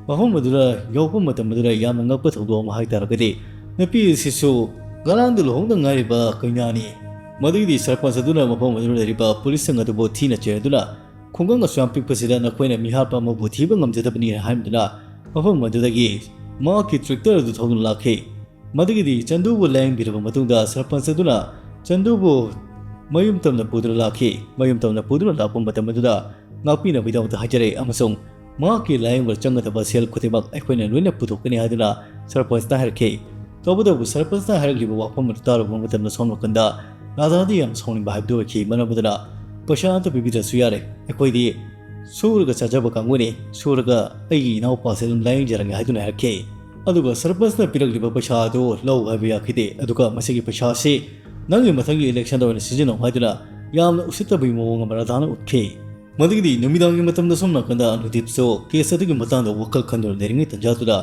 ꯃꯐꯝ ꯑꯗꯨꯗ ꯌꯧꯔꯛꯄ ꯃꯇꯝ ꯑꯗꯨꯗ ꯌꯥꯝꯅ ꯉꯛꯄ ꯊꯧꯗꯣꯛ ꯑꯃ ꯍꯥꯏ ꯇꯥꯔꯒꯗꯤ, ꯅꯨꯄꯤ ꯑꯁꯤꯁꯨ ꯉꯔꯥꯡꯗ ꯂꯨꯍꯣꯡꯗ ꯉꯥꯏꯔꯤꯕ ꯀꯩꯅꯥꯅꯤ꯫ ꯃꯗꯨꯒꯤꯗꯤ ꯁꯔꯄꯟꯁ ꯑꯗꯨꯅ ꯃꯐꯝ ꯑꯗꯨꯗ ꯂꯩꯔꯤꯕ ꯄꯨꯂꯤꯁꯁꯤꯡ ꯑꯗꯨꯕꯨ ꯊꯤꯅ ꯆꯩꯔꯗꯨꯅ, "ꯈꯨꯡꯒꯪ ꯑꯁꯨꯛ ꯌꯥꯝ ꯄꯤꯛꯄꯁꯤꯗ ꯅꯈꯣꯏꯅ ꯃꯤꯍꯥꯠꯄ ꯑꯃꯕꯨ ꯊꯤꯕ ꯉꯝꯖꯗꯕꯅꯤ" ꯍꯥꯏꯗꯨꯅ ꯃꯐꯝ ꯑꯗꯨꯗꯒꯤ ꯃꯍꯥꯛꯀꯤ ꯇ꯭ꯔꯦꯛꯇꯔ ꯑꯗꯨ ꯊꯧꯗꯨꯅ ꯂꯥꯛꯈꯤ꯫ ꯃꯗꯨꯒꯤꯗꯤ ꯆꯟꯗꯨꯕꯨ ꯂꯥꯌꯦꯡꯕꯤꯔꯕ ꯃꯇꯨꯡꯗ ꯁꯔꯄꯟꯁ ꯑꯗꯨꯅ ꯆꯟꯗꯨꯕꯨ ꯃꯌꯨꯝ ꯇꯝꯅ ꯄꯨꯗꯨꯅ ꯂꯥꯛꯈꯤ꯫ ꯃꯌꯨꯝ ꯇꯝꯅ ꯄꯨꯗꯨꯅ ꯂꯥꯛꯄ ꯃꯇꯝ ꯑꯗꯨꯗ ꯉꯥꯛꯄꯤꯅꯕꯒꯤꯗꯃꯛꯇ ꯍꯥꯏꯖꯔꯛꯏ ꯑꯃꯁꯨꯡ ꯃꯍꯥꯛꯀꯤ ꯂꯥꯌꯦꯡꯕꯗ ꯆꯪꯒꯗꯕ ꯁꯦꯜ ꯈꯨꯗꯤꯡꯃꯛ ꯑꯩꯈꯣꯏꯅ ꯂꯣꯏꯅ ꯄꯨꯊꯣꯛꯀꯅꯤ ꯍꯥꯏꯗꯨꯅ ꯁꯔꯄꯟꯁꯅ ꯍꯥꯏꯔꯛꯈꯤ꯫ ꯇꯧꯕꯇꯕꯨ ꯁꯔꯄꯟꯁꯅ ꯍꯥꯏꯔꯛꯂꯤꯕ ꯋꯥꯐꯝ ꯑꯗꯨ ꯇꯥꯔꯨꯕ ꯃꯇꯝꯗ ꯁꯣꯝ ꯅꯥꯀꯟꯗ ꯔꯥꯙꯥꯗꯤ ꯌꯥꯝ ꯁꯥꯎꯅꯤꯡꯕ ꯍꯥꯏꯕꯗꯨ ꯑꯣꯏꯈꯤ꯫ ꯃꯔꯝ ꯑꯗꯨꯅ, "ꯄꯩꯁꯥ ꯑꯝꯇ ꯄꯤꯕꯤꯗ꯭ꯔꯁꯨ ꯌꯥꯔꯦ, ꯑꯩꯈꯣꯏꯗꯤ ꯁꯨꯔꯒ ꯆꯥꯖꯕ ꯀꯥꯡꯕꯨꯅꯤ, ꯁꯨꯔꯒ ꯑꯩꯒꯤ ꯏꯅꯥꯎꯄꯥꯁꯦ ꯑꯗꯨꯝ ꯂꯥꯌꯦꯡꯖꯔꯒꯦ" ꯍꯥꯏꯗꯨꯅ ꯍꯥꯏꯔꯛꯈꯤ꯫ ꯑꯗꯨꯒ ꯁꯔꯄꯟꯁꯅ ꯄꯤꯔꯛꯂꯤꯕ ꯄꯩꯁꯥ ꯑꯗꯨ ꯂꯧ ꯍꯥꯏꯕ ꯌꯥꯈꯤꯗꯦ꯫ ꯑꯗꯨꯒ ꯃꯁꯤꯒꯤ ꯄꯩꯁꯥ ꯑꯁꯤ ꯅꯪꯒꯤ ꯃꯊꯪꯒꯤ ꯏꯂꯦꯛꯁꯟꯗ ꯑꯣꯏꯅ ꯁꯤꯖꯤꯟꯅꯧ ꯍꯥꯏꯗꯨꯅ ꯌꯥꯝꯅ ꯎꯁꯤꯠꯇꯕꯒꯤ ꯃꯑꯣꯡ ꯑꯃ ꯔꯥꯙꯥꯅ ꯎꯠꯈꯤ꯫ ꯃꯗꯨꯒꯤꯗꯤ ꯅꯨꯃꯤꯗꯥꯡꯒꯤ ꯃꯇꯝꯗ ꯁꯣꯝ ꯅꯥꯀꯟꯗ ꯑꯅꯨꯗꯤꯞꯁꯨ ꯀꯦꯁ ꯑꯗꯨꯒꯤ ꯃꯇꯥꯡꯗ ꯋꯥꯈꯜ ꯈꯟꯗꯨꯅ ꯂꯩꯔꯤꯉꯩ ꯇꯟꯖꯥꯗꯨꯗ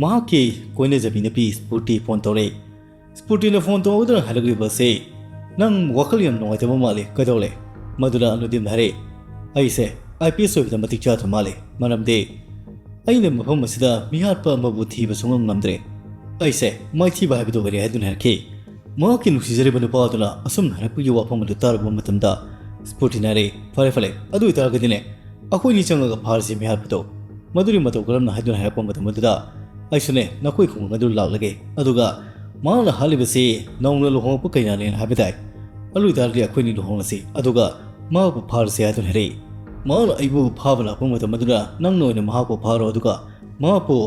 ꯃꯍꯥꯛꯀꯤ ꯀꯣꯏꯅꯖꯕꯤ ꯅꯨꯄꯤ ꯁ꯭ꯐꯨꯔꯇꯤ ꯐꯣꯟ ꯇꯧꯔꯛꯏ꯫ ꯁ꯭ꯐꯨꯔꯇꯤꯅ ꯐꯣꯟ ꯇꯧꯔꯛꯇꯨꯅ ꯍꯥꯏꯔꯛꯂꯤꯕ ꯑꯁꯤ, "ꯅꯪ ꯋꯥꯈꯜ ꯌꯥꯝ ꯅꯨꯡꯉꯥꯏꯇꯕ ꯃꯥꯜꯂꯤ, ꯀꯩꯗꯧꯔꯦ?" ꯃꯗꯨꯗ ꯑꯅꯨꯗꯤꯞꯅ ꯍꯥꯏꯔꯛꯏ, "ꯑꯩꯁꯦ ꯑꯥꯏ ꯄꯤ ꯑꯦꯁ ꯑꯣꯏꯕꯗ ꯃꯇꯤꯛ ꯆꯥꯗꯕ ꯃꯥꯜꯂꯤ, ꯃꯔꯝꯗꯤ ꯑꯩꯅ ꯃꯐꯝ ꯑꯁꯤꯗ ꯃꯤꯍꯥꯠꯄ ꯑꯃꯕꯨ ꯊꯤꯕ ꯁꯨꯡꯉꯝ ꯉꯝꯗ꯭ꯔꯦ꯫ ꯑꯩꯁꯦ ꯃꯥꯏꯊꯤꯕ ꯍꯥꯏꯕꯗꯨ ꯑꯣꯏꯔꯦ" ꯍꯥꯏꯗꯨꯅ ꯍꯥꯏꯔꯛꯈꯤ꯫ ꯃꯍꯥꯛꯀꯤ ꯅꯨꯡꯁꯤꯖꯔꯤꯕ ꯅꯨꯄꯥ ꯑꯗꯨꯅ ꯑꯁꯨꯝꯅ ꯍꯥꯏꯔꯛꯄꯒꯤ ꯋꯥꯐꯝ ꯑꯗꯨ ꯇꯥꯔꯨꯕ ꯃꯇꯝꯗ ꯁ꯭ꯐꯨꯔꯇꯤꯅ ꯍꯥꯏꯔꯛꯏ, "ꯐꯔꯦ, ꯐꯔꯦ, ꯑꯗꯨ ꯑꯣꯏꯇꯥꯔꯒꯗꯤꯅꯦ, ꯑꯩꯈꯣꯏꯅꯤ ꯆꯪꯉꯒ ꯐꯥꯔꯁꯤ ꯃꯤꯍꯥꯠꯄꯗꯣ꯫ ꯃꯗꯨꯗꯤ ꯃꯇꯧ ꯀꯔꯝꯅ?" ꯍꯥꯏꯗꯨꯅ ꯍꯥꯏꯔꯛꯄ ꯃꯇꯝ ꯑꯗꯨꯗ, "ꯑꯩꯁꯨꯅꯦ ꯅꯈꯣꯏ ꯈꯨꯡꯒꯪ ꯑꯗꯨ ꯂꯥꯛꯂꯒꯦ, ꯑꯗꯨꯒ ꯃꯍꯥꯛꯅ ꯍꯥꯠꯂꯤꯕꯁꯤ ꯅꯧꯅ ꯂꯨꯍꯣꯡꯂꯛꯄ ꯀꯩꯅꯥꯅꯦꯅ ꯍꯥꯏꯕ ꯇꯥꯏ꯫ ꯑꯗꯨ ꯑꯣꯏꯇꯥꯔꯗꯤ ꯑꯩꯈꯣꯏꯅꯤ ꯂꯨꯍꯣꯡꯂꯁꯤ, ꯑꯗꯨꯒ ꯃꯍꯥꯛꯄꯨ ꯐꯥꯔꯁꯤ" ꯍꯥꯏꯗꯨꯅ ꯍꯥꯏꯔꯛꯏ꯫ ꯃꯍꯥꯛꯅ ꯑꯩꯕꯨ ꯐꯥꯕ ꯂꯥꯛꯄ ꯃꯇꯝ ꯑꯗꯨꯗ ꯅꯪꯅ ꯑꯣꯏꯅ ꯃꯍꯥꯛꯄꯨ ꯐꯥꯔꯣ, ꯑꯗꯨꯒ ꯃꯍꯥꯛꯄꯨ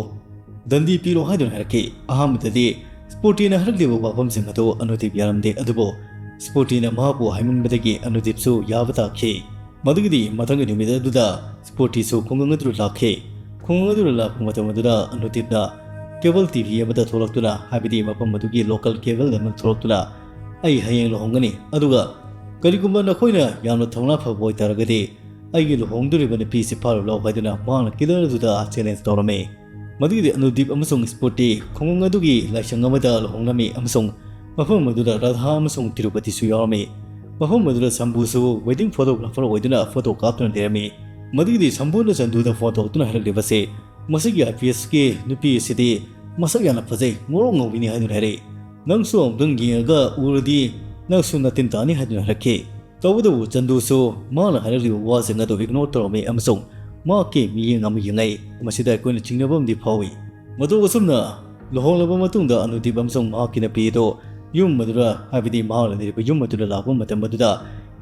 ꯗꯟꯗꯤ ꯄꯤꯔꯣ ꯍꯥꯏꯗꯨꯅ ꯍꯥꯏꯔꯛꯈꯤ꯫ ꯑꯍꯥꯟꯕꯗꯗꯤ ꯁ꯭ꯐꯨꯔꯇꯤꯅ ꯍꯥꯏꯔꯛꯂꯤꯕ ꯋꯥꯐꯝꯁꯤꯡ ꯑꯗꯨ ꯑꯅꯨꯗꯤꯞ ꯌꯥꯔꯝꯗꯦ, ꯑꯗꯨꯕꯨ ꯁ꯭ꯄꯣꯔꯇꯤꯅ ꯃꯍꯥꯛꯄꯨ ꯍꯥꯏꯃꯟꯕꯗꯒꯤ ꯑꯅꯨꯗꯤꯞꯁꯨ ꯌꯥꯕ ꯇꯥꯈꯤ꯫ ꯃꯗꯨꯒꯤꯗꯤ ꯃꯊꯪꯒꯤ ꯅꯨꯃꯤꯠ ꯑꯗꯨꯗ ꯁ꯭ꯄꯣꯔꯇꯤꯁꯨ ꯈꯨꯡꯒꯪ ꯑꯗꯨꯗ ꯂꯥꯛꯈꯤ꯫ ꯈꯨꯡꯒꯪ ꯑꯗꯨꯗ ꯂꯥꯛꯄ ꯃꯇꯝ ꯑꯗꯨꯗ ꯑꯅꯨꯗꯤꯞꯅ ꯀꯦꯕꯜ ꯇꯤ ꯚꯤ ꯑꯃꯗ ꯊꯣꯛꯂꯛꯇꯨꯅ, ꯍꯥꯏꯕꯗꯤ ꯃꯐꯝ ꯑꯗꯨꯒꯤ ꯂꯣꯀꯦꯜ ꯀꯦꯕꯜ ꯑꯃꯗ ꯊꯣꯛꯂꯛꯇꯨꯅ, "ꯑꯩ ꯍꯌꯦꯡ ꯂꯨꯍꯣꯡꯒꯅꯤ, ꯑꯗꯨꯒ ꯀꯔꯤꯒꯨꯝꯕ ꯅꯈꯣꯏꯅ ꯌꯥꯝꯅ ꯊꯧꯅꯥ ꯐꯕ ꯑꯣꯏꯇꯥꯔꯒꯗꯤ ꯑꯩꯒꯤ ꯂꯨꯍꯣꯡꯗꯣꯔꯤꯕ ꯅꯨꯄꯤꯁꯤ ꯐꯥꯔꯨ ꯂꯥꯎ" ꯍꯥꯏꯗꯨꯅ ꯃꯍꯥꯛꯅ ꯀꯤꯂꯔ ꯑꯗꯨꯗ ꯆꯦꯂꯦꯟꯖ ꯇꯧꯔꯝꯃꯤ꯫ ꯃꯗꯨꯒꯤꯗꯤ ꯑꯅꯨꯗꯤꯞ ꯑꯃꯁꯨꯡ ꯁ꯭ꯄꯣꯔꯇꯤ ꯈꯨꯡꯒꯪ ꯑꯗꯨꯒꯤ ꯂꯥꯏꯁꯪ ꯑꯃꯗ ꯂꯨꯍꯣꯡꯂꯝꯃꯤ ꯑꯃꯁꯨꯡ ꯃꯐꯝ ꯑꯗꯨꯗ ꯔꯥꯙꯥ ꯑꯃꯁꯨꯡ ꯇꯤꯔꯨꯄꯇꯤꯁꯨ ꯌꯥꯎꯔꯝꯃꯤ꯫ ꯃꯐꯝ ꯑꯗꯨꯗ ꯁꯝꯕꯨꯁꯨ ꯋꯦꯗꯤꯡ ꯐꯣꯇꯣꯒ꯭ꯔꯥꯐꯔ ꯑꯣꯏꯗꯨꯅ ꯐꯣꯇꯣ ꯀꯥꯞꯇꯨꯅ ꯂꯩꯔꯝꯃꯤ꯫ ꯃꯗꯨꯒꯤꯗꯤ ꯁꯝꯕꯨꯅ ꯆꯟꯗꯨꯗ ꯐꯣꯟ ꯇꯧꯔꯛꯇꯨꯅ ꯍꯥꯏꯔꯛꯂꯤꯕꯁꯤ, "ꯃꯁꯤꯒꯤ ꯑꯥꯏ ꯄꯤ ꯑꯦꯁꯀꯤ ꯅꯨꯄꯤ ꯑꯁꯤꯗꯤ ꯃꯁꯛ ꯌꯥꯝꯅ ꯐꯖꯩ, ꯉꯧꯔꯣꯛ ꯉꯧꯕꯤꯅꯤ" ꯍꯥꯏꯗꯨꯅ ꯍꯥꯏꯔꯛꯏ꯫ "ꯅꯪꯁꯨ ꯑꯃꯨꯛꯇꯪ ꯌꯦꯡꯉꯒ ꯎꯔꯗꯤ ꯅꯪꯁꯨ ꯅꯇꯤꯟ ꯇꯥꯅꯤ" ꯍꯥꯏꯗꯨꯅ ꯍꯥꯏꯔꯛꯈꯤ꯫ ꯇꯧꯕꯇꯕꯨ ꯆꯟꯗꯨꯁꯨ ꯃꯥꯅ ꯍꯥꯏꯔꯛꯂꯤꯕ ꯋꯥꯁꯤꯡ ꯑꯗꯨ ꯏꯒꯅꯣꯔ ꯇꯧꯔꯝꯃꯤ ꯑꯃꯁꯨꯡ ꯃꯍꯥꯛꯀꯤ ꯃꯤꯠꯌꯦꯡ ꯑꯃ ꯌꯦꯡꯉꯛꯏ꯫ ꯃꯁꯤꯗ ꯑꯩꯈꯣꯏꯅ ꯆꯤꯡꯅꯕ ꯑꯃꯗꯤ ꯐꯥꯎꯏ꯫ ꯃꯇꯧ ꯑꯁꯨꯝꯅ ꯂꯨꯍꯣꯡꯂꯕ ꯃꯇꯨꯡꯗ ꯑꯅꯨꯗꯤꯞ ꯑꯃꯁꯨꯡ ꯃꯍꯥꯛꯀꯤ ꯅꯨꯄꯤ ꯑꯗꯨ ꯌꯨꯝ ꯑꯗꯨꯗ, ꯍꯥꯏꯕꯗꯤ ꯃꯍꯥꯛꯅ ꯂꯩꯔꯤꯕ ꯌꯨꯝ ꯑꯗꯨꯗ ꯂꯥꯛꯄ ꯃꯇꯝ ꯑꯗꯨꯗ,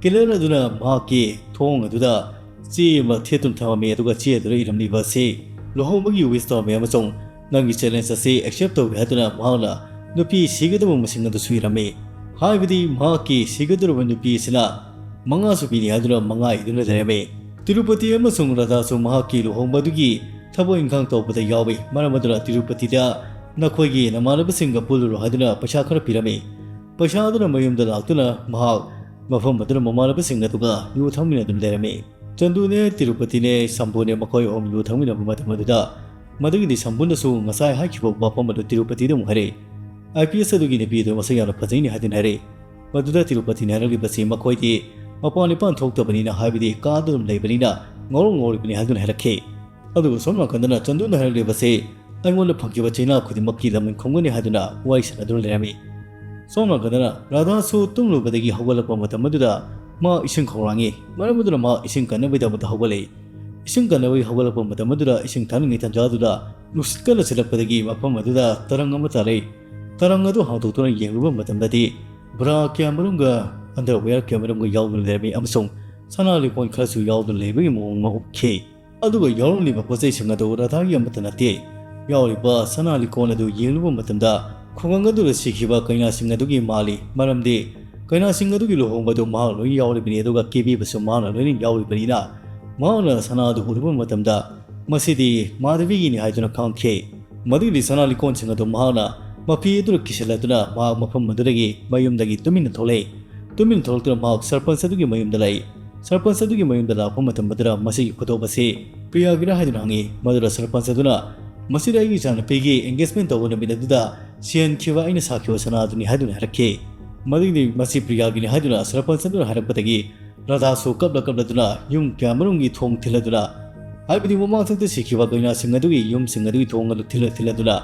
ꯀꯤꯂꯔ ꯑꯗꯨꯅ ꯃꯍꯥꯛꯀꯤ ꯊꯣꯡ ꯑꯗꯨꯗ ꯆꯦ ꯑꯃ ꯊꯦꯠꯇꯨꯅ ꯊꯝꯃꯝꯃꯤ, ꯑꯗꯨꯒ ꯆꯦ ꯑꯗꯨꯗ ꯏꯔꯝꯂꯤꯕ ꯑꯁꯤ, "ꯂꯨꯍꯣꯡꯕꯒꯤ ꯋꯤꯁ ꯇꯧꯔꯝꯃꯤ ꯑꯃꯁꯨꯡ ꯅꯪꯒꯤ ꯆꯦꯂꯦꯟꯖ ꯑꯁꯤ ꯑꯦꯛꯁꯦꯞ ꯇꯧꯒꯦ" ꯍꯥꯏꯗꯨꯅ ꯃꯍꯥꯛꯅ ꯅꯨꯄꯤ ꯁꯤꯒꯗꯕ ꯃꯁꯤꯡ ꯑꯗꯨꯁꯨ ꯏꯔꯝꯃꯤ꯫ ꯍꯥꯏꯕꯗꯤ ꯃꯍꯥꯛꯀꯤ ꯁꯤꯒꯗꯧꯔꯕ ꯅꯨꯄꯤ ꯑꯁꯤꯅ ꯃꯉꯥꯁꯨ ꯄꯤꯔꯤ ꯍꯥꯏꯗꯨꯅ ꯃꯉꯥ ꯏꯗꯨꯅ ꯂꯩꯔꯝꯃꯤ꯫ ꯇꯤꯔꯨꯄꯇꯤ ꯑꯃꯁꯨꯡ ꯔꯥꯙꯥꯁꯨ ꯃꯍꯥꯛꯀꯤ ꯂꯨꯍꯣꯡꯕ ꯑꯗꯨꯒꯤ ꯊꯕꯛ ꯏꯪꯈꯥꯡ ꯇꯧꯕꯗ ꯌꯥꯎꯏ꯫ ꯃꯔꯝ ꯑꯗꯨꯅ ꯇꯤꯔꯨꯄꯇꯤꯗ "ꯅꯈꯣꯏꯒꯤ ꯅꯃꯥꯟꯅꯕꯁꯤꯡꯒ ꯄꯨꯜꯂꯨꯔꯣ" ꯍꯥꯏꯗꯨꯅ ꯄꯩꯁꯥ ꯈꯔ ꯄꯤꯔꯝꯃꯤ꯫ ꯄꯩꯁꯥ ꯑꯗꯨꯅ ꯃꯌꯨꯝꯗ ꯂꯥꯛꯇꯨꯅ ꯃꯍꯥꯛ ꯃꯐꯝ ꯑꯗꯨꯗ ꯃꯃꯥꯟꯅꯕꯁꯤꯡ ꯑꯗꯨꯒ ꯌꯨ ꯊꯛꯃꯤꯟꯅꯗꯨꯅ ꯂꯩꯔꯝꯃꯤ꯫ ꯆꯟꯗꯨꯅꯦ, ꯇꯤꯔꯨꯄꯇꯤꯅꯦ, ꯁꯝꯕꯨꯅꯦ, ꯃꯈꯣꯏ ꯑꯍꯨꯝ ꯌꯨ ꯊꯛꯃꯤꯟꯅꯕ ꯃꯇꯝ ꯑꯗꯨꯗ, ꯃꯗꯨꯒꯤꯗꯤ ꯁꯝꯕꯨꯅꯁꯨ ꯉꯁꯥꯏ ꯍꯥꯏꯈꯤꯕ ꯋꯥꯐꯝ ꯑꯗꯨ ꯇꯤꯔꯨꯄꯇꯤꯗ ꯑꯃꯨꯛ ꯍꯥꯏꯔꯛꯏ꯫ "ꯑꯥꯏ ꯄꯤ ꯑꯦꯁ ꯑꯗꯨꯒꯤ ꯅꯨꯄꯤ ꯑꯗꯨ ꯃꯁꯛ ꯌꯥꯝꯅ ꯐꯖꯩꯅꯦ" ꯍꯥꯏꯗꯨꯅ ꯍꯥꯏꯔꯛꯏ꯫ ꯃꯗꯨꯗ ꯇꯤꯔꯨꯄꯇꯤꯅ ꯍꯥꯏꯔꯛꯂꯤꯕꯁꯤ, "ꯃꯈꯣꯏꯗꯤ ꯃꯄꯥꯟ ꯏꯄꯥꯟ ꯊꯣꯛꯇꯕꯅꯤꯅ, ꯍꯥꯏꯕꯗꯤ ꯀꯥꯗ ꯑꯗꯨꯝ ꯂꯩꯕꯅꯤꯅ, ꯉꯧꯔꯣꯛ ꯉꯧꯔꯤꯕꯅꯤ" ꯍꯥꯏꯗꯨꯅ ꯍꯥꯏꯔꯛꯈꯤ꯫ ꯑꯗꯨꯒ ꯁꯣꯝ ꯅꯥꯀꯟꯗꯅ ꯆꯟꯗꯨꯅ ꯍꯥꯏꯔꯛꯂꯤꯕꯁꯤ, "ꯑꯩꯉꯣꯟꯗ ꯐꯪꯈꯤꯕ ꯆꯩꯅꯥ ꯈꯨꯗꯤꯡꯃꯛꯀꯤ ꯂꯃꯟ ꯈꯨꯝꯒꯅꯤ" ꯍꯥꯏꯗꯨꯅ ꯋꯥꯔꯤ ꯁꯥꯟꯅꯗꯨꯅ ꯂꯩꯔꯝꯃꯤ꯫ ꯁꯣꯝ ꯅꯥꯀꯟꯗꯅ ꯔꯥꯙꯥꯁꯨ ꯇꯨꯝꯂꯨꯕꯗꯒꯤ ꯍꯧꯒꯠꯂꯛꯄ ꯃꯇꯝ ꯑꯗꯨꯗ ꯃꯥ ꯏꯁꯤꯡ ꯈꯧꯔꯥꯡꯉꯤ꯫ ꯃꯔꯝ ꯑꯗꯨꯅ ꯃꯥ ꯏꯁꯤꯡ ꯀꯟꯅꯕꯒꯤꯗꯃꯛꯇ ꯍꯧꯒꯠꯂꯛꯏ꯫ ꯏꯁꯤꯡ ꯀꯟꯅꯕꯒꯤ ꯍꯧꯒꯠꯂꯛꯄ ꯃꯇꯝ ꯑꯗꯨꯗ, ꯏꯁꯤꯡ ꯊꯛꯅꯤꯡꯉꯩ ꯇꯥꯟꯖꯥ ꯑꯗꯨꯗ ꯅꯨꯡꯁꯤꯠ ꯀꯟꯅ ꯁꯤꯠꯂꯛꯄꯗꯒꯤ ꯃꯐꯝ ꯑꯗꯨꯗ ꯇꯔꯪ ꯑꯃ ꯇꯥꯔꯛꯏ꯫ ꯇꯔꯪ ꯑꯗꯨ ꯍꯥꯡꯗꯣꯛꯇꯨꯅ ꯌꯦꯡꯂꯨꯕ ꯃꯇꯝꯗꯗꯤ ꯕ꯭ꯔꯥ ꯀꯌꯥꯃꯔꯨꯝꯒ ꯑꯟꯗꯔꯋꯦꯌꯔ ꯀꯌꯥꯃꯔꯨꯝꯒ ꯌꯥꯎꯗꯨꯅ ꯂꯩꯔꯝꯃꯤ ꯑꯃꯁꯨꯡ ꯁꯅꯥ ꯂꯤꯛꯀꯣꯟ ꯈꯔꯁꯨ ꯌꯥꯎꯗꯨꯅ ꯂꯩꯕꯒꯤ ꯃꯑꯣꯡ ꯑꯃ ꯎꯠꯈꯤ꯫ ꯑꯗꯨꯒ ꯌꯥꯎꯔꯝꯂꯤꯕ ꯄꯣꯠꯆꯩꯁꯤꯡ ꯑꯗꯨ ꯔꯥꯙꯥꯒꯤ ꯑꯃꯠꯇ ꯅꯠꯇꯦ꯫ ꯌꯥꯎꯔꯤꯕ ꯁꯅꯥ ꯂꯤꯛꯀꯣꯟ ꯑꯗꯨ ꯌꯦꯡꯂꯨꯕ ꯃꯇꯝꯗ ꯈꯨꯡꯒꯪ ꯑꯗꯨꯗ ꯁꯤꯈꯤꯕ ꯀꯩꯅꯥꯁꯤꯡ ꯑꯗꯨꯒꯤ ꯃꯥꯜꯂꯤ, ꯃꯔꯝꯗꯤ ꯀꯩꯅꯥꯁꯤꯡ ꯑꯗꯨꯒꯤ ꯂꯨꯍꯣꯡꯕꯗꯨ ꯃꯍꯥꯛ ꯂꯣꯏꯅ ꯌꯥꯎꯔꯤꯕꯅꯤ, ꯑꯗꯨꯒ ꯀꯦꯕꯤꯕꯁꯨ ꯃꯍꯥꯛꯅ ꯂꯣꯏꯅ ꯌꯥꯎꯔꯤꯕꯅꯤꯅ ꯃꯍꯥꯛꯅ ꯁꯅꯥ ꯑꯗꯨ ꯎꯔꯨꯕ ꯃꯇꯝꯗ ꯃꯁꯤꯗꯤ ꯃꯥꯙꯕꯤꯒꯤꯅꯤ ꯍꯥꯏꯗꯨꯅ ꯈꯪꯈꯤ꯫ ꯃꯗꯨꯒꯤꯗꯤ ꯁꯅꯥ ꯂꯤꯛꯀꯣꯟꯁꯤꯡ ꯑꯗꯨ ꯃꯍꯥꯛꯅ ꯃꯐꯤ ꯑꯗꯨꯅ ꯀꯤꯁꯤꯜꯂꯗꯨꯅ ꯃꯍꯥꯛ ꯃꯐꯝ ꯑꯗꯨꯗꯒꯤ ꯃꯌꯨꯝꯗꯒꯤ ꯇꯨꯃꯤꯟꯅ ꯊꯣꯛꯂꯛꯏ꯫ ꯇꯨꯃꯤꯟꯅ ꯊꯣꯛꯂꯛꯇꯨꯅ ꯃꯍꯥꯛ ꯁꯔꯄꯟꯁ ꯑꯗꯨꯒꯤ ꯃꯌꯨꯝꯗ ꯂꯥꯛꯏ꯫ ꯁꯔꯄꯟꯁ ꯑꯗꯨꯒꯤ ꯃꯌꯨꯝꯗ ꯂꯥꯛꯄ ꯃꯇꯝ ꯑꯗꯨꯗ ꯃꯁꯤꯒꯤ ꯈꯨꯗꯣꯞ ꯑꯁꯤ ꯄ꯭ꯔꯤꯌꯥꯒꯤꯔ ꯍꯥꯏꯗꯨꯅ ꯍꯪꯉꯤ꯫ ꯃꯗꯨꯗ ꯁꯔꯄꯟꯁ ꯑꯗꯨꯅ ꯃꯁꯤꯗ ꯑꯩꯒꯤ ꯏꯆꯥꯅꯨꯄꯤꯒꯤ engagement ꯇꯧꯕ ꯅꯨꯃꯤꯠ ꯑꯗꯨꯗ ꯁꯤꯍꯟꯈꯤꯕ ꯑꯩꯅ ꯁꯥꯈꯤꯕ ꯁꯅꯥ ꯑꯗꯨꯅꯤ ꯍꯥꯏꯗꯨꯅ ꯍꯥꯏꯔꯛꯈꯤ꯫ ꯃꯗꯨꯒꯤꯗꯤ ꯃꯁꯤ ꯄ꯭ꯔꯤꯌꯥꯒꯤꯅꯤ ꯍꯥꯏꯗꯨꯅ ꯁꯔꯄꯟꯁ ꯑꯗꯨꯅ ꯍꯥꯏꯔꯛꯄꯗꯒꯤ ꯔꯥꯙꯥꯁꯨ ꯀꯞꯂ ꯀꯞꯂꯗꯨꯅ ꯌꯨꯝ ꯀꯌꯥꯃꯔꯨꯝꯒꯤ ꯊꯣꯡ ꯊꯤꯜꯂꯗꯨꯅ, ꯍꯥꯏꯕꯗꯤ ꯃꯃꯥꯡꯊꯛꯇ ꯁꯤꯈꯤꯕ ꯀꯩꯅꯥꯁꯤꯡ ꯑꯗꯨꯒꯤ ꯌꯨꯝꯁꯤꯡ ꯑꯗꯨꯒꯤ ꯊꯣꯡ ꯑꯗꯨ ꯊꯤꯜꯂ ꯊꯤꯜꯂꯗꯨꯅ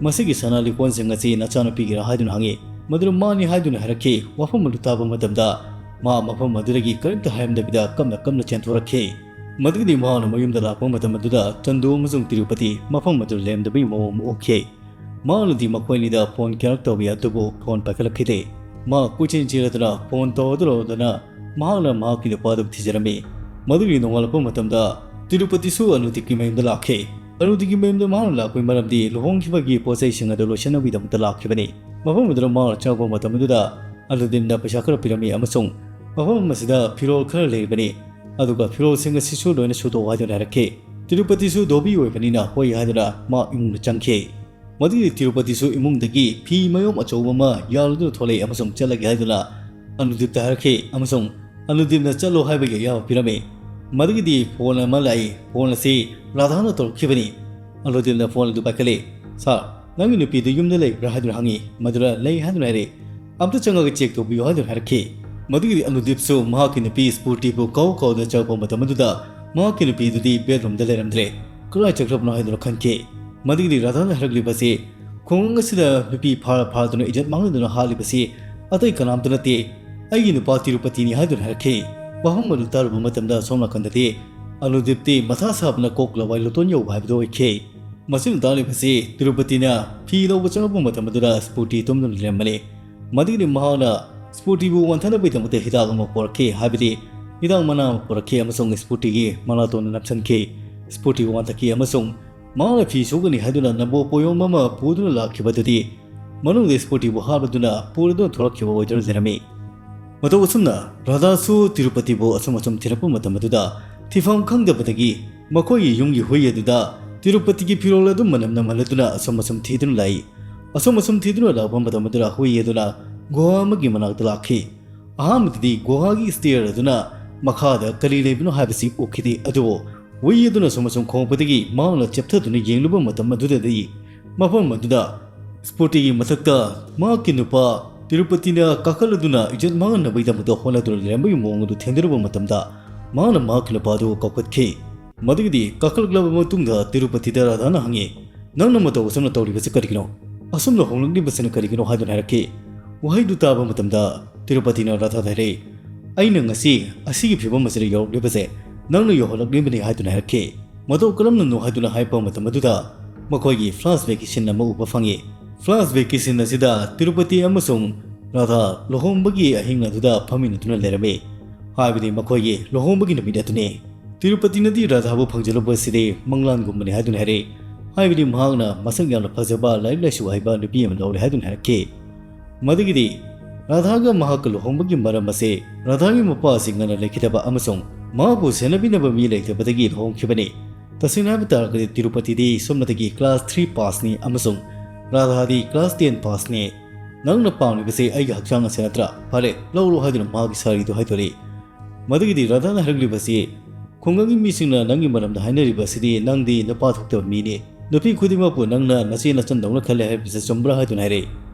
ꯃꯁꯤꯒꯤ ꯁꯅꯥ ꯂꯤꯛꯀꯣꯟꯁꯤꯡ ꯑꯁꯤ ꯅꯆꯥꯅꯨꯄꯤꯒꯤꯔꯥ ꯍꯥꯏꯗꯨꯅ ꯍꯪꯉꯤ꯫ ꯃꯗꯨꯗ ꯃꯥꯅꯤ ꯍꯥꯏꯗꯨꯅ ꯍꯥꯏꯔꯛꯈꯤ꯫ ꯋꯥꯐꯝ ꯑꯗꯨ ꯇꯥꯕ ꯃꯇꯝꯗ ꯃꯥ ꯃꯐꯝ ꯑꯗꯨꯗꯒꯤ ꯀꯔꯤꯝꯇ ꯍꯥꯏꯔꯝꯗꯕꯤꯗ ꯀꯞꯅ ꯀꯞꯅ ꯆꯦꯟꯊꯣꯔꯛꯈꯤ꯫ ꯃꯗꯨꯒꯤꯗꯤ ꯃꯍꯥꯛꯅ ꯃꯌꯨꯝꯗ ꯂꯥꯛꯄ ꯃꯇꯝ ꯑꯗꯨꯗ ꯆꯟꯗꯨ ꯑꯃꯁꯨꯡ ꯇꯤꯔꯨꯄꯇꯤ ꯃꯐꯝ ꯑꯗꯨꯗ ꯂꯩꯔꯝꯗꯕꯒꯤ ꯃꯑꯣꯡ ꯑꯃ ꯎꯈꯤ꯫ ꯃꯍꯥꯛꯅꯗꯤ ꯃꯈꯣꯏ ꯑꯅꯤꯗ ꯐꯣꯟ ꯀꯌꯥꯔꯛ ꯇꯧꯏ, ꯑꯗꯨꯕꯨ ꯐꯣꯟ ꯄꯥꯏꯈꯠꯂꯛꯈꯤꯗꯦ꯫ ꯃꯍꯥꯛ ꯀꯣꯏꯆꯦꯟ ꯆꯦꯜꯂꯗꯨꯅ ꯐꯣꯟ ꯇꯧꯔꯗꯨꯅ ꯃꯍꯥꯛꯅ ꯃꯍꯥꯛꯀꯤ ꯅꯨꯄꯥꯗꯨ ꯊꯤꯖꯔꯝꯃꯤ꯫ ꯃꯗꯨꯒꯤ ꯅꯣꯡꯉꯥꯜꯂꯛꯄ ꯃꯇꯝꯗ ꯇꯤꯔꯨꯄꯇꯤꯁꯨ ꯑꯅꯨꯗꯤꯞꯀꯤ ꯃꯌꯨꯝꯗ ꯂꯥꯛꯈꯤ꯫ ꯑꯅꯨꯗꯤꯞꯀꯤ ꯃꯌꯨꯝꯗ ꯃꯍꯥꯛꯅ ꯂꯥꯛꯄꯒꯤ ꯃꯔꯝꯗꯤ ꯂꯨꯍꯣꯡꯈꯤꯕꯒꯤ ꯄꯣꯠ ꯆꯩꯁꯤꯡ ꯑꯗꯨ ꯂꯣꯏꯁꯤꯟꯅꯕꯒꯤꯗꯃꯛꯇ ꯂꯥꯛꯈꯤꯕꯅꯤ꯫ ꯃꯐꯝ ꯑꯗꯨꯗ ꯃꯍꯥꯛꯅ ꯆꯪꯉꯛꯄ ꯃꯇꯝ ꯑꯗꯨꯗ ꯑꯅꯨꯗꯤꯞꯅ ꯄꯩꯁꯥ ꯈꯔ ꯄꯤꯔꯝꯃꯤ ꯑꯃꯁꯨꯡ ꯃꯐꯝ ꯑꯁꯤꯗ ꯐꯤꯔꯣꯜ ꯈꯔ ꯂꯩꯔꯤꯕꯅꯤ, ꯑꯗꯨꯒ ꯐꯤꯔꯣꯜꯁꯤꯡ ꯑꯁꯤꯁꯨ ꯂꯣꯏꯅ ꯁꯨꯗꯣꯛꯎ ꯍꯥꯏꯗꯨꯅ ꯍꯥꯏꯔꯛꯈꯤ꯫ ꯇꯤꯔꯨꯄꯇꯤꯁꯨ ꯙꯣꯕꯤ ꯑꯣꯏꯕꯅꯤꯅ ꯍꯣꯏ ꯍꯥꯏꯗꯨꯅ ꯃꯥ ꯏꯃꯨꯡꯗ ꯆꯪꯈꯤ꯫ ꯃꯗꯨꯒꯤ ꯇꯤꯔꯨꯄꯇꯤꯁꯨ ꯏꯃꯨꯡꯗꯒꯤ ꯐꯤ ꯃꯌꯣꯝ ꯑꯆꯧꯕ ꯑꯃ ꯌꯥꯜꯂꯗꯨꯅ ꯊꯣꯛꯂꯛꯏ ꯑꯃꯁꯨꯡ ꯆꯠꯂꯒꯦ ꯍꯥꯏꯗꯨꯅ ꯑꯅꯨꯗꯤꯞꯇ ꯍꯥꯏꯔꯛꯈꯤ ꯑꯃꯁꯨꯡ ꯑꯅꯨꯗꯤꯞꯅ ꯆꯠꯂꯣ ꯍꯥꯏꯕꯒꯤ ꯑꯌꯥꯕ ꯄꯤꯔꯝꯃꯤ꯫ ꯃꯗꯨꯒꯤꯗꯤ ꯐꯣꯟ ꯑꯃ ꯂꯥꯛꯏ꯫ ꯐꯣꯟ ꯑꯁꯤ ꯔꯥꯙꯥꯅ ꯇꯧꯔꯛꯈꯤꯕꯅꯤ꯫ ꯑꯅꯨꯗꯤꯞꯅ ꯐꯣꯟ ꯑꯗꯨ ꯄꯥꯏꯈꯠꯂꯤ꯫ "ꯁꯥꯔ, ꯅꯪꯒꯤ ꯅꯨꯄꯤꯗꯨ ꯌꯨꯝꯗ ꯂꯩꯕ꯭ꯔꯥ?" ꯍꯥꯏꯗꯨꯅ ꯍꯪꯉꯤ꯫ ꯃꯗꯨꯗ "ꯂꯩ" ꯍꯥꯏꯗꯨꯅ ꯍꯥꯏꯔꯛꯏ꯫ "ꯑꯝꯇ ꯆꯪꯉꯒ ꯆꯦꯛ ꯇꯧꯕꯤꯌꯨ" ꯍꯥꯏꯗꯨꯅ ꯍꯥꯏꯔꯛꯈꯤ꯫ ꯃꯗꯨꯒꯤꯗꯤ ꯑꯅꯨꯗꯤꯞꯁꯨ ꯃꯍꯥꯛꯀꯤ ꯅꯨꯄꯤ ꯁ꯭ꯐꯨꯔꯇꯤꯕꯨ ꯀꯥꯎ ꯀꯥꯎꯗꯨꯅ ꯆꯪꯉꯛꯄ ꯃꯇꯝ ꯑꯗꯨꯗ ꯃꯍꯥꯛꯀꯤ ꯅꯨꯄꯤꯗꯨꯗꯤ ꯕꯦꯗꯔꯨꯝꯗ ꯂꯩꯔꯝꯗ꯭ꯔꯦ꯫ ꯀꯗꯥꯏ ꯆꯠꯈ꯭ꯔꯕꯅꯣ ꯍꯥꯏꯗꯨꯅ ꯈꯟꯈꯤ꯫ ꯃꯗꯨꯒꯤꯗꯤ ꯔꯥꯙꯥꯅ ꯍꯥꯏꯔꯛꯂꯤꯕꯁꯤ, "ꯈꯨꯡꯒꯪ ꯑꯁꯤꯗ ꯅꯨꯄꯤ ꯐꯥꯔ ꯐꯥꯔꯗꯨꯅ ꯏꯖꯠ ꯃꯥꯡꯍꯟꯗꯨꯅ ꯍꯥꯠꯂꯤꯕꯁꯤ ꯑꯇꯩ ꯀꯅꯥꯝꯇ ꯅꯠꯇꯦ, ꯑꯩꯒꯤ ꯅꯨꯄꯥ ꯇꯤꯔꯨꯄꯇꯤꯅꯤ" ꯍꯥꯏꯗꯨꯅ ꯍꯥꯏꯔꯛꯈꯤ꯫ ꯋꯥꯍꯪ ꯑꯗꯨ ꯇꯥꯔꯨꯕ ꯃꯇꯝꯗ ꯁꯣꯝ ꯅꯥꯀꯟꯗꯗꯤ ꯑꯅꯨꯗꯤꯞꯇꯤ ꯃꯊꯥ ꯁꯥꯕꯅ ꯀꯣꯛ ꯂꯋꯥꯏ ꯂꯣꯇꯣꯟ ꯌꯧꯕ ꯍꯥꯏꯕꯗꯨ ꯑꯣꯏꯈꯤ꯫ ꯃꯁꯤꯅ ꯇꯥꯛꯂꯤꯕꯁꯤ ꯇꯤꯔꯨꯄꯇꯤꯅ ꯐꯤ ꯂꯧꯕ ꯆꯪꯂꯛꯄ ꯃꯇꯝ ꯑꯗꯨꯗ ꯁ꯭ꯐꯨꯔꯇꯤ ꯇꯨꯝꯗꯨꯅ ꯂꯩꯔꯝꯕꯅꯤ꯫ ꯃꯗꯨꯒꯤꯗꯤ ꯃꯍꯥꯛꯅ ꯁ꯭ꯐꯨꯔꯇꯤꯕꯨ ꯋꯥꯟꯊꯅꯕꯒꯤꯗꯃꯛꯇ ꯍꯤꯗꯥꯛ ꯑꯃ ꯄꯨꯔꯛꯈꯤ, ꯍꯥꯏꯕꯗꯤ ꯍꯤꯗꯥꯛ ꯃꯅꯥ ꯑꯃ ꯄꯨꯔꯛꯈꯤ ꯑꯃꯁꯨꯡ ꯁ꯭ꯐꯨꯔꯇꯤꯒꯤ ꯃꯅꯥꯇꯣꯟꯗ ꯅꯞꯁꯤꯟꯈꯤ꯫ ꯁ꯭ꯐꯨꯔꯇꯤ ꯋꯥꯟꯊꯈꯤ ꯑꯃꯁꯨꯡ ꯃꯍꯥꯛꯅ ꯐꯤ ꯁꯨꯒꯅꯤ ꯍꯥꯏꯗꯨꯅ ꯅꯝꯕꯣ ꯄꯣꯌꯣꯝ ꯑꯃ ꯄꯨꯗꯨꯅ ꯂꯥꯛꯈꯤꯕ ꯑꯗꯨꯗꯤ ꯃꯅꯨꯡꯗ ꯁ꯭ꯐꯨꯔꯇꯤꯕꯨ ꯍꯥꯞꯂꯗꯨꯅ ꯄꯨꯔꯗꯨꯅ ꯊꯣꯛꯂꯛꯈꯤꯕ ꯑꯣꯏꯗꯨꯅ ꯂꯩꯔꯝꯃꯤ꯫ ꯃꯇꯧ ꯑꯁꯨꯝꯅ ꯔꯥꯙꯥꯁꯨ ꯇꯤꯔꯨꯄꯇꯤꯕꯨ ꯑꯁꯨꯝ ꯑꯁꯨꯝ ꯊꯤꯔꯛꯄ ꯃꯇꯝ ꯑꯗꯨꯗ ꯊꯤꯐꯝ ꯈꯪꯗꯕꯗꯒꯤ ꯃꯈꯣꯏꯒꯤ ꯌꯨꯝꯒꯤ ꯍꯨꯏ ꯑꯗꯨꯗ ꯇꯤꯔꯨꯄꯇꯤꯒꯤ ꯐꯤꯔꯣꯜ ꯑꯗꯨ ꯃꯅꯝ ꯅꯝꯍꯜꯂꯗꯨꯅ ꯑꯁꯨꯝ ꯑꯁꯨꯝ ꯊꯤꯗꯨꯅ ꯂꯥꯛꯏ꯫ ꯑꯁꯨꯝ ꯑꯁꯨꯝ ꯊꯤꯗꯨꯅ ꯂꯥꯛꯄ ꯃꯇꯝ ꯑꯗꯨꯗ ꯍꯨꯏ ꯑꯗꯨꯅ ꯒꯨꯍꯥ ꯑꯃꯒꯤ ꯃꯅꯥꯛꯇ ꯂꯥꯛꯈꯤ꯫ ꯑꯍꯥꯟꯕꯗꯗꯤ ꯒꯨꯍꯥꯒꯤ stair ꯑꯗꯨꯅ ꯃꯈꯥꯗ ꯀꯔꯤ ꯂꯩꯕꯅꯣ ꯍꯥꯏꯕꯁꯤ ꯎꯈꯤꯗꯦ, ꯑꯗꯨꯕꯨ ꯍꯨꯏ ꯑꯗꯨꯅ ꯑꯁꯨꯝ ꯑꯁꯨꯝ ꯈꯣꯡꯂꯛꯄꯗꯒꯤ ꯃꯍꯥꯛꯅ ꯆꯦꯞꯊꯗꯨꯅ ꯌꯦꯡꯂꯨꯕ ꯃꯇꯝ ꯑꯗꯨꯗꯗꯤ ꯃꯐꯝ ꯑꯗꯨꯗ ꯁ꯭ꯀꯨꯇꯤꯒꯤ ꯃꯊꯛꯇ ꯃꯍꯥꯛꯀꯤ ꯅꯨꯄꯥ ꯇꯤꯔꯨꯄꯇꯤꯅ ꯀꯥꯈꯠꯂꯗꯨꯅ ꯏꯖꯠ ꯃꯥꯡꯍꯟꯅꯕꯒꯤꯗꯃꯛꯇ ꯍꯣꯠꯅꯗꯨꯅ ꯂꯩꯔꯝꯕꯒꯤ ꯃꯑꯣꯡ ꯑꯗꯨ ꯊꯦꯡꯅꯔꯨꯕ ꯃꯇꯝꯗ ꯃꯍꯥꯛꯅ ꯃꯍꯥꯛꯀꯤ ꯅꯨꯄꯥ ꯑꯗꯨ ꯀꯧꯈꯠꯈꯤ꯫ ꯃꯗꯨꯒꯤꯗꯤ ꯀꯥꯈꯠꯂꯛꯂꯕ ꯃꯇꯨꯡꯗ ꯇꯤꯔꯨꯄꯇꯤꯗ ꯔꯥꯙꯥꯅ ꯍꯪꯉꯤ, "ꯅꯪꯅ ꯃꯇꯧ ꯑꯁꯨꯝꯅ ꯇꯧꯔꯤꯕꯁꯤ ꯀꯔꯤꯒꯤꯅꯣ? ꯑꯁꯨꯝꯅ ꯍꯣꯡꯂꯛꯂꯤꯕꯁꯤꯅ ꯀꯔꯤꯒꯤꯅꯣ?" ꯍꯥꯏꯗꯨꯅ ꯍꯥꯏꯔꯛꯈꯤ꯫ ꯋꯥꯍꯩꯗꯨ ꯇꯥꯕ ꯃꯇꯝꯗ ꯇꯤꯔꯨꯄꯇꯤꯅ ꯔꯥꯙꯥꯗ ꯍꯥꯏꯔꯛꯏ, "ꯑꯩꯅ ꯉꯁꯤ ꯑꯁꯤꯒꯤ ꯐꯤꯕꯝ ꯑꯁꯤꯗ ꯌꯧꯔꯛꯂꯤꯕꯁꯦ ꯅꯪꯅ ꯌꯧꯍꯜꯂꯛꯂꯤꯕꯅꯤ" ꯍꯥꯏꯗꯨꯅ ꯍꯥꯏꯔꯛꯈꯤ꯫ ꯃꯇꯧ ꯀꯔꯝꯅꯅꯣ ꯍꯥꯏꯗꯨꯅ ꯍꯥꯏꯔꯛꯄ ꯃꯇꯝ ꯑꯗꯨꯗ ꯃꯈꯣꯏꯒꯤ flashbackꯀꯤ scene ꯑꯃ ꯎꯕ ꯐꯪꯉꯤ꯫ Flashbackꯀꯤ scene ꯑꯁꯤꯗ ꯇꯤꯔꯨꯄꯇꯤ ꯑꯃꯁꯨꯡ ꯔꯥꯙꯥ ꯂꯨꯍꯣꯡꯕꯒꯤ ꯑꯍꯤꯡ ꯑꯗꯨꯗ ꯐꯝꯃꯤꯟꯅꯗꯨꯅ ꯂꯩꯔꯝꯃꯤ, ꯍꯥꯏꯕꯗꯤ ꯃꯈꯣꯏꯒꯤ ꯂꯨꯍꯣꯡꯕꯒꯤ ꯅꯨꯃꯤꯠ ꯑꯗꯨꯅꯤ꯫ ꯇꯤꯔꯨꯄꯇꯤꯅꯗꯤ ꯔꯥꯙꯥꯕꯨ ꯐꯪꯖꯂꯨꯕꯁꯤꯗꯤ ꯃꯪꯂꯥꯟꯒꯨꯝꯕꯅꯤ ꯍꯥꯏꯗꯨꯅ ꯍꯥꯏꯔꯛꯏ, ꯍꯥꯏꯕꯗꯤ ꯃꯍꯥꯛꯅ ꯃꯁꯛ ꯌꯥꯝꯅ ꯐꯖꯕ, ꯂꯥꯏꯔꯤꯛ ꯂꯥꯏꯁꯨ ꯍꯩꯕ ꯅꯨꯄꯤ ꯑꯃ ꯂꯧꯔꯦ ꯍꯥꯏꯗꯨꯅ ꯍꯥꯏꯔꯛꯈꯤ꯫ ꯃꯗꯨꯒꯤꯗꯤ ꯔꯥꯙꯥꯒ ꯃꯍꯥꯛꯀ ꯂꯨꯍꯣꯡꯕꯒꯤ ꯃꯔꯝ ꯑꯁꯤ ꯔꯥꯙꯥꯒꯤ ꯃꯄꯥ ꯑꯁꯤ ꯉꯟꯅ ꯂꯩꯈꯤꯗꯕ ꯑꯃꯁꯨꯡ ꯃꯍꯥꯛꯄꯨ ꯁꯦꯟꯅꯕꯤꯅꯕ ꯃꯤ ꯂꯩꯇꯕꯗꯒꯤ ꯂꯨꯍꯣꯡꯈꯤꯕꯅꯤ꯫ ꯇꯁꯦꯡꯅ ꯍꯥꯏꯕ ꯇꯥꯔꯒꯗꯤ ꯇꯤꯔꯨꯄꯇꯤꯗꯤ ꯁꯣꯝꯅꯗꯒꯤ class three passꯅꯤ ꯑꯃꯁꯨꯡ ꯔꯥꯙꯥꯗꯤ class ten passꯅꯤ꯫ "ꯅꯪꯅ ꯄꯥꯝꯂꯤꯕꯁꯤ ꯑꯩꯒꯤ ꯍꯛꯆꯥꯡ ꯑꯁꯤ ꯅꯠꯇ꯭ꯔꯥ? ꯐꯔꯦ, ꯂꯧꯔꯣ" ꯍꯥꯏꯗꯨꯅ ꯃꯍꯥꯛꯀꯤ ꯁꯥꯔꯤꯗꯨ ꯍꯥꯏꯗꯣꯔꯛꯏ꯫ ꯃꯗꯨꯒꯤꯗꯤ ꯔꯥꯙꯥꯅ ꯍꯥꯏꯔꯛꯂꯤꯕꯁꯤ, "ꯈꯨꯡꯒꯪꯒꯤ ꯃꯤꯁꯤꯡꯅ ꯅꯪꯒꯤ ꯃꯔꯝꯗ ꯍꯥꯏꯅꯔꯤꯕ ꯑꯁꯤꯗꯤ ꯅꯪꯗꯤ ꯅꯨꯄꯥ ꯊꯣꯛꯇꯕ ꯃꯤꯅꯤ꯫ ꯅꯨꯄꯤ ꯈꯨꯗꯤꯡꯃꯛꯄꯨ ꯅꯪꯅ ꯅꯆꯦ ꯅꯆꯟꯗꯧꯅ ꯈꯜꯂꯦ ꯍꯥꯏꯕꯁꯤ ꯆꯨꯝꯕ꯭ꯔꯥ?" ꯍꯥꯏꯗꯨꯅ ꯍꯥꯏꯔꯛꯏ꯫